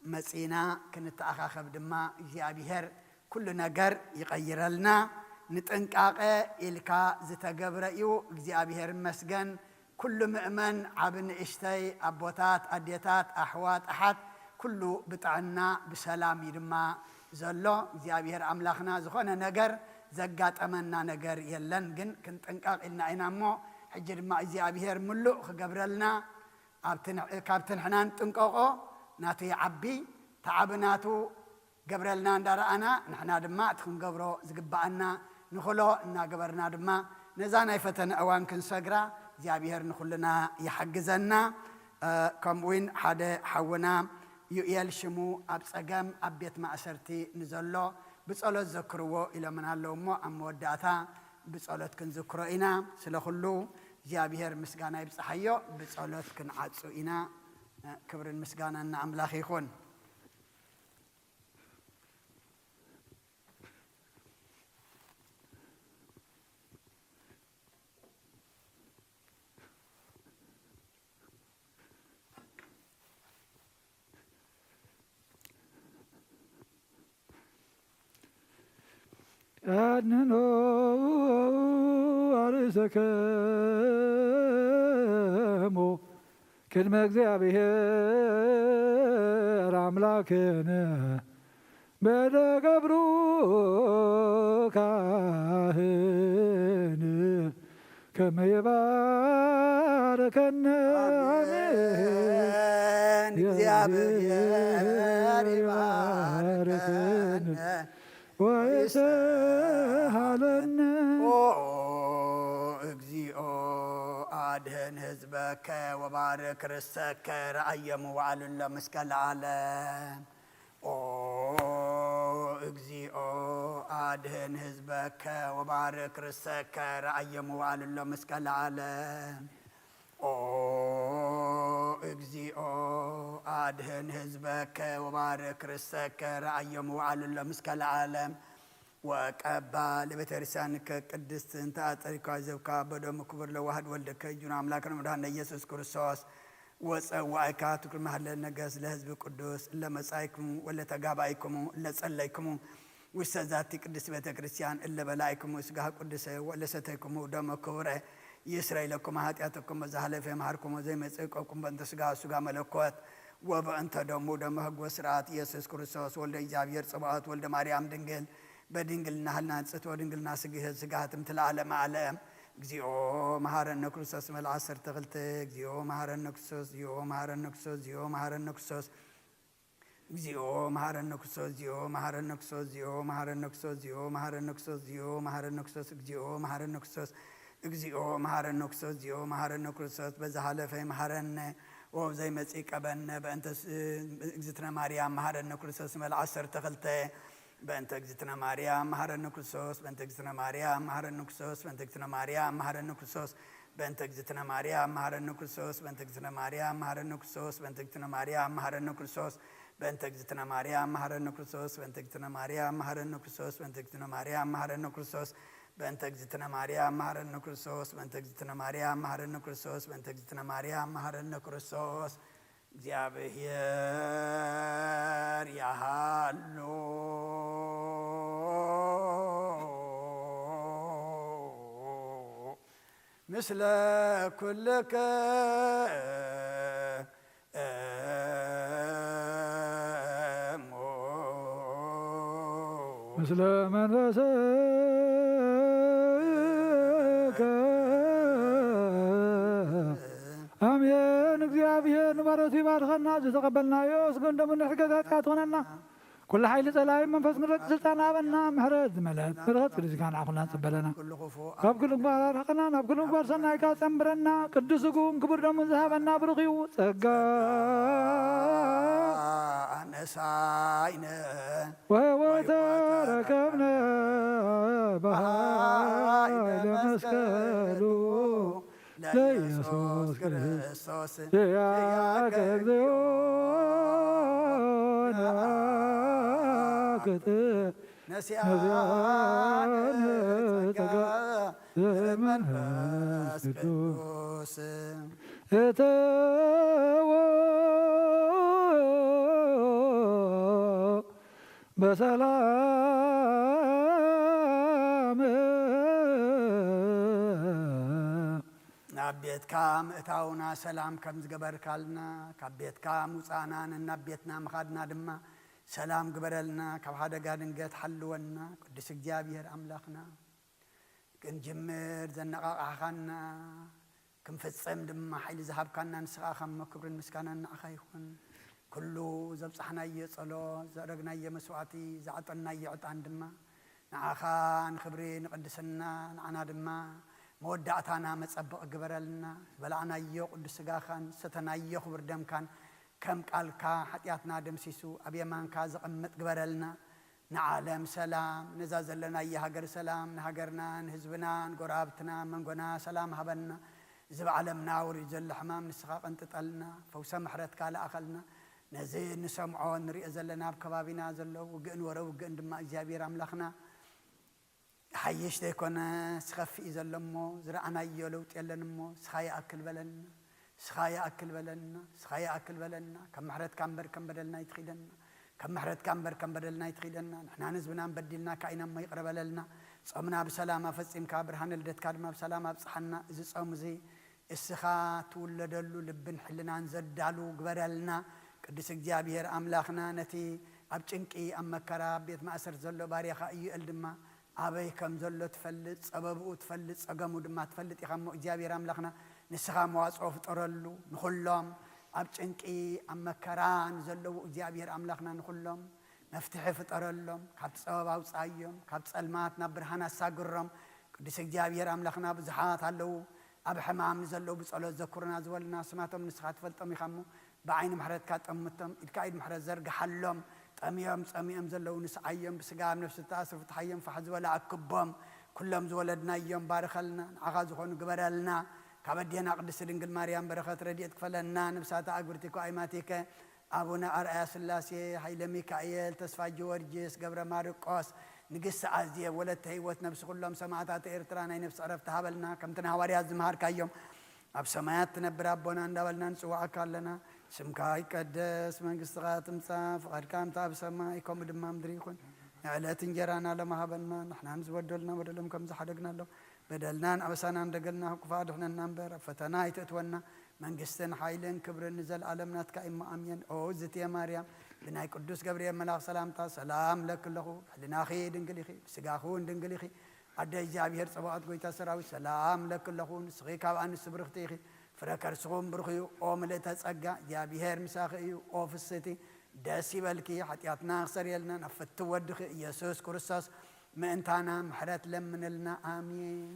መጺና ክንተኣኻኸብ ድማ እግዚኣብሔር ኩሉ ነገር ይቐይረልና። ንጥንቃቐ ኢልካ ዝተገብረ እዩ። እግዚኣብሔር ይመስገን። ኩሉ ምእመን ዓቢ ንእሽተይ፣ ኣቦታት፣ ኣዴታት፣ ኣሕዋት፣ ኣሓት፣ ኩሉ ብጥዕና ብሰላም እዩ ድማ ዘሎ። እግዚኣብሔር ኣምላኽና ዝኾነ ነገር ዘጋጠመና ነገር የለን፣ ግን ክንጥንቀቕ ኢልና ኢና እሞ፣ ሕጂ ድማ እግዚኣብሔር ምሉእ ክገብረልና፣ ኣብቲ ን-፣ ካብቲ ንሕና ንጥንቀቖ ናቱ ይዓቢ፣ እቲ ዓቢ ናቱ ገብረልና እንዳረኣና፣ ንሕና ድማ እቲ ክንገብሮ ዝግብኣና ንኽሎ እናገበርና ድማ ነዛ ናይ ፈተነ እዋን ክንሰግራ እግዚኣብሔር ንኹልና ይሓግዘና። እ፣ ከምኡውን ሓደ ሓውና ዩኤል ሽሙ ኣብ ጸገም ኣብ ቤት ማእሰርቲ ንዘሎ ብጸሎት ዘክርዎ ኢሎምና ኣለዉ እሞ፣ ኣብ መወዳእታ ብጸሎት ክንዝክሮ ኢና። ስለ ኩሉ እግዚኣብሔር ምስጋና ይብጽሓዮ። ብጸሎት ክንዓጹ ኢና። እ፣ ክብርን ምስጋናን ንኣምላኽ ይኹን። አድንኖ አርእሰከሙ ቅድመ እግዚአብሔር አምላክነ በደገብሩ ካህን ከመ ይባርከነ። አሜን። አሜን። እግዚአብሔር ይባርከነ ወይስሃለነ። ኦ እግዚኦ አድህን ህዝበከ ወባርክ ርሰከ ረአየሙ ወአሉሎ እስከ ለዓለም። ኦ እግዚኦ አድህን ህዝበከ ወባርክ ርሰከ ረአየሙ ወአሉሎ እስከ ለዓለም። ኦ እግዚኦ አድህን ህዝበከ ወባርክ ርሰከ ረአየሙ ወአሉሎ እስከ ለዓለም። ወቀባ ለቤተክርስቲያንከ ቅድስት እንተ አጸድካ ዘብካ በደሙ ክቡር ለዋህድ ወልድከ እጁን አምላክነ መድኃኒነ ኢየሱስ ክርስቶስ ወጸዋይካ ትኩር መሃለ ነገስ ለህዝብ ቅዱስ እለ መጻይክሙ ወለ ተጋባይክሙ እለ ጸለይክሙ ውስተ ዛቲ ቅድስት ቤተ ክርስቲያን እለ በላይክሙ ስጋህ ቅዱሰ ወለ ሰተይክሙ ደመ ክቡረ ይስረይ ለኩም ኃጢአተኩም በዘ ሐለፈ መሐርኩም ወዘይመጽእ ይቆቁም በእንተ ስጋ ስጋ መለኮት ወበእንተ ደሙ ደመ ህግ ወስርዓት ኢየሱስ ክርስቶስ ወልደ እግዚኣብሔር ጽባኦት ወልደ ማርያም ድንግል በድንግልና ህልና ንጽሕት ወድንግልና ስግህት ስጋ ህትምት ለዓለመ ዓለም። እግዚኦ መሐረነ ክርስቶስ መልዓ ዓሰርተ ክልተ። እግዚኦ መሐረነ ክርስቶስ፣ እግዚኦ መሐረነ ክርስቶስ፣ እግዚኦ መሐረነ ክርስቶስ። እግዚኦ መሐረነ ክርስቶስ፣ እግዚኦ መሐረነ ክርስቶስ፣ እግዚኦ መሐረነ ክርስቶስ፣ እግዚኦ መሐረነ ክርስቶስ፣ እግዚኦ መሐረነ ክርስቶስ፣ እግዚኦ መሐረነ ክርስቶስ፣ እግዚኦ መሐረነ ክርስቶስ፣ እግዚኦ መሐረነ ክርስቶስ። በዛ ሐለፈ መሐረነ ወብዘይ መጺእ ቀበነ። በእንተ ስ-፣ እግዝእትነ ማርያም መሐረነ ክርስቶስ መልዓ ዓሰርተ ክልተ። በእንተ እግዝእትነ ማርያም መሐረነ ክርስቶስ፣ በእንተ እግዝእትነ ማርያም መሐረነ ክርስቶስ፣ በእንተ እግዝእትነ ማርያም መሐረነ ክርስቶስ፣ በእንተ እግዝእትነ ማርያም መሐረነ ክርስቶስ፣ በእንተ እግዝእትነ ማርያም መሐረነ ክርስቶስ፣ በእንተ እግዝእትነ ማርያም መሐረነ ክርስቶስ፣ በእንተ እግዝእትነ ማርያም መሐረነ ክርስቶስ፣ በእንተ እግዝእትነ ማርያም መሐረነ ክርስቶስ፣ በእንተ እግዝእትነ ማርያም መሐረነ ክርስቶስ፣ በእንተ እግዝእትነ ማርያም መሐረነ ክርስቶስ፣ በእንተ እግዝእትነ ማርያም መሐረነ ክርስቶስ፣ በእንተ እግዝእትነ ማርያም መሐረነ ክርስቶስ። እግዚኣብሔር ያሃሉ ምስለ ኩልክሙ። ምስለ መንፈሰ እግዚኣብሔር ንባሮቱ ይባርኸና። ዝተቐበልናዮ ስግን ደሙን ንሕገዛት ትኾነና። ኩሉ ሓይሊ ጸላኢ መንፈስ ምረት ስልጣን ሃበና። ምሕረት ዝመልአት በረኸት ቅዱስካ ንዓኹና ጸበለና። ካብ ኩሉ ምግባር ኣርሕቐና፣ ናብ ኩሉ ምግባር ሰናይካ ጸንብረና። ቅዱስ ስግኡን ክቡር ደሙን ዝሃበና ብሩኽ እዩ። ጸጋ ኣነሳይነ ወሕይወተ ረከብነ በኃይለ መስቀሉ ለኢየሱስ ክርስቶስ ያከ እግዚኦ ነአክት ነሲያነ ጸጋ ዘመንፈስ ቅዱስ እተዎ በሰላም ናብ ቤትካ ምእታውና ሰላም ከም ዝገበርካልና፣ ካብ ቤትካ ምውፃእና ነናብ ቤትና ምኻድና ድማ ሰላም ግበረልና፣ ካብ ሓደጋ ድንገት ሓልወና። ቅዱስ እግዚኣብሔር ኣምላኽና፣ ክንጅምር ዘነቓቓሕኻና፣ ክንፍጽም ድማ ሓይሊ ዝሃብካና ንስኻ ኢኻ እሞ፣ ክብርን ምስጋናን ንዓኻ ይኹን። ኩሉ ዘብጻሕናዮ ጸሎት፣ ዘእረግናዮ መስዋዕቲ፣ ዝዓጠንናዮ ዕጣን ድማ ንዓኻ ንኽብሪ ንቕድስና፣ ንዓና ድማ መወዳእታና መጸበቒ ግበረልና። ዝበላዕናዮ ቅዱስ ስጋኻን ዝሰተናዮ ክቡር ደምካን ከም ቃልካ ሓጢኣትና ደምሲሱ ኣብ የማንካ ዘቐምጥ ግበረልና። ንዓለም ሰላም፣ ነዛ ዘለናያ ሃገር ሰላም፣ ንሃገርና፣ ንህዝብና፣ ንጎረባብትና፣ መንጎና ሰላም ሃበና። እዚ ብዓለምና ወሪዱ ዘሎ ሕማም ንስኻ ቀንጥጠልና፣ ፈውሰ ምሕረትካ ለኣኸልና። ነዚ እንሰምዖ ንሪኦ ዘለና ኣብ ከባቢና ዘሎ ውግእን ወረ ውግእን ድማ እግዚኣብሔር ኣምላኽና ይሓይሽ ዘይኮነ ስኸፍእ እዩ ዘሎ እሞ ዝረኣናዮ ለውጢ የለን እሞ ስኻ ይኣክል በለና። ስኻ ይኣክል በለና፣ ስኻ ይኣክል በለና። ከም ምሕረትካ እምበር ከም በደልና ኣይትኺደና፣ ከም ምሕረትካ እምበር ከም በደልና ኣይትኺደና። ንሕናን ህዝብናን በዲልናካ ኢና እሞ ይቕረ በለልና። ጾምና ብሰላም ኣፈጺምካ ብርሃነ ልደትካ ድማ ብሰላም ኣብጽሓና። እዚ ጾም እዚ እስኻ ትውለደሉ ልብን ሕልናን ዘዳሉ ግበረልና። ቅዱስ እግዚኣብሔር ኣምላኽና ነቲ ኣብ ጭንቂ ኣብ መከራ ኣብ ቤት ማእሰርቲ ዘሎ ባርያኻ ኢዩኤል ድማ ኣበይ ከም ዘሎ ትፈልጥ፣ ጸበብኡ ትፈልጥ፣ ጸገሙ ድማ ትፈልጥ ኢኻ እሞ እግዚኣብሔር ኣምላኽና ንስኻ መዋጽኦ ፍጠረሉ። ንኹሎም ኣብ ጭንቂ ኣብ መከራ ንዘለዉ እግዚኣብሔር ኣምላኽና ንኹሎም መፍትሒ ፍጠረሎም። ካብቲ ጸበብ ኣውጽኣዮም፣ ካብ ጸልማት ናብ ብርሃን ኣሳግሮም። ቅዱስ እግዚኣብሔር ኣምላኽና ብዙሓት ኣለዉ ኣብ ሕማም ንዘለዉ ብጸሎት ዘኩርና ዝበሉና ስማቶም ንስኻ ትፈልጦም ኢኻ እሞ ብዓይኒ ምሕረትካ ጠምቶም፣ ኢድካ ኢድ ምሕረት ዘርግሓሎም። ጠምዮም ጸሚኦም ዘለዉ ንስዓዮም፣ ብስጋ ኣብ ነፍሲ ዝተኣስሩ ፍትሓዮም፣ ፋሕ ዝበሉ ኣክቦም። ኩሎም ዝወለድናዮም ባርኸልና፣ ንዓኻ ዝኾኑ ግበረልና። ካብ ኣዴና ቅድስቲ ድንግል ማርያም በረኸት ረድኤት ክፈለና። ነብሳተ ኣግብርቲኮ ኣይማቲከ ኣቡነ ኣርኣያ ስላሴ፣ ሃይለ ሚካኤል፣ ተስፋ ጊዮርጊስ፣ ገብረ ማርቆስ፣ ንግስቲ ኣዜብ፣ ወለተ ህይወት፣ ነብሲ ኩሎም ሰማዕታተ ኤርትራ ናይ ነብሲ ዕረፍቲ ሃበልና። ከምቲ ንሃዋርያት ዝመሃርካዮም ኣብ ሰማያት ትነብር ኣቦና እንዳበልና ንጽውዓካ ኣለና። ስምካ ይቀደስ፣ መንግስትኻ ትምጻእ፣ ፍቓድካ ከምቲ ኣብ ሰማይ ከምኡ ድማ ኣብ ምድሪ ይኹን። ንዕለት እንጀራና ሎሚ ሃበና፣ ንሕና ንዝበደሉና በደሎም ከም ዝሓደግናሎም በደልናን ኣበሳናን ደገልና ካብ ክፉእ ኣድሕነና እምበር፣ ኣብ ፈተና ኣይተእትወና፣ መንግስትን ሓይልን ክብርን ንዘለኣለም ናትካ እዩ እሞ ኣሜን። ኦ ዝትየ ማርያም፣ ብናይ ቅዱስ ገብርኤል መልኣኽ ሰላምታ ሰላም እለኪ ኣለኹ። ብሕልናኺ ድንግል ኢኺ፣ ብስጋኺ እውን ድንግል ኢኺ። ኣደ እግዚኣብሔር ጸባኦት ጐይታ ሰራዊት ሰላም እለኪ ኣለኹ። ንስኺ ካብ ኣንስቲ ብርኽቲ ኢኺ፣ ፍረ ከርስኹም ብሩኽ እዩ። ኦ ምልእተ ጸጋ፣ እግዚኣብሔር ምሳኺ እዩ። ኦ ፍስህቲ፣ ደስ ይበልኪ። ሓጢኣትና ክሰርየልና ናብ ፍትው ወድኺ ኢየሱስ ክርስቶስ ምእንታና ምሕረት ለምንልና። ኣሜን።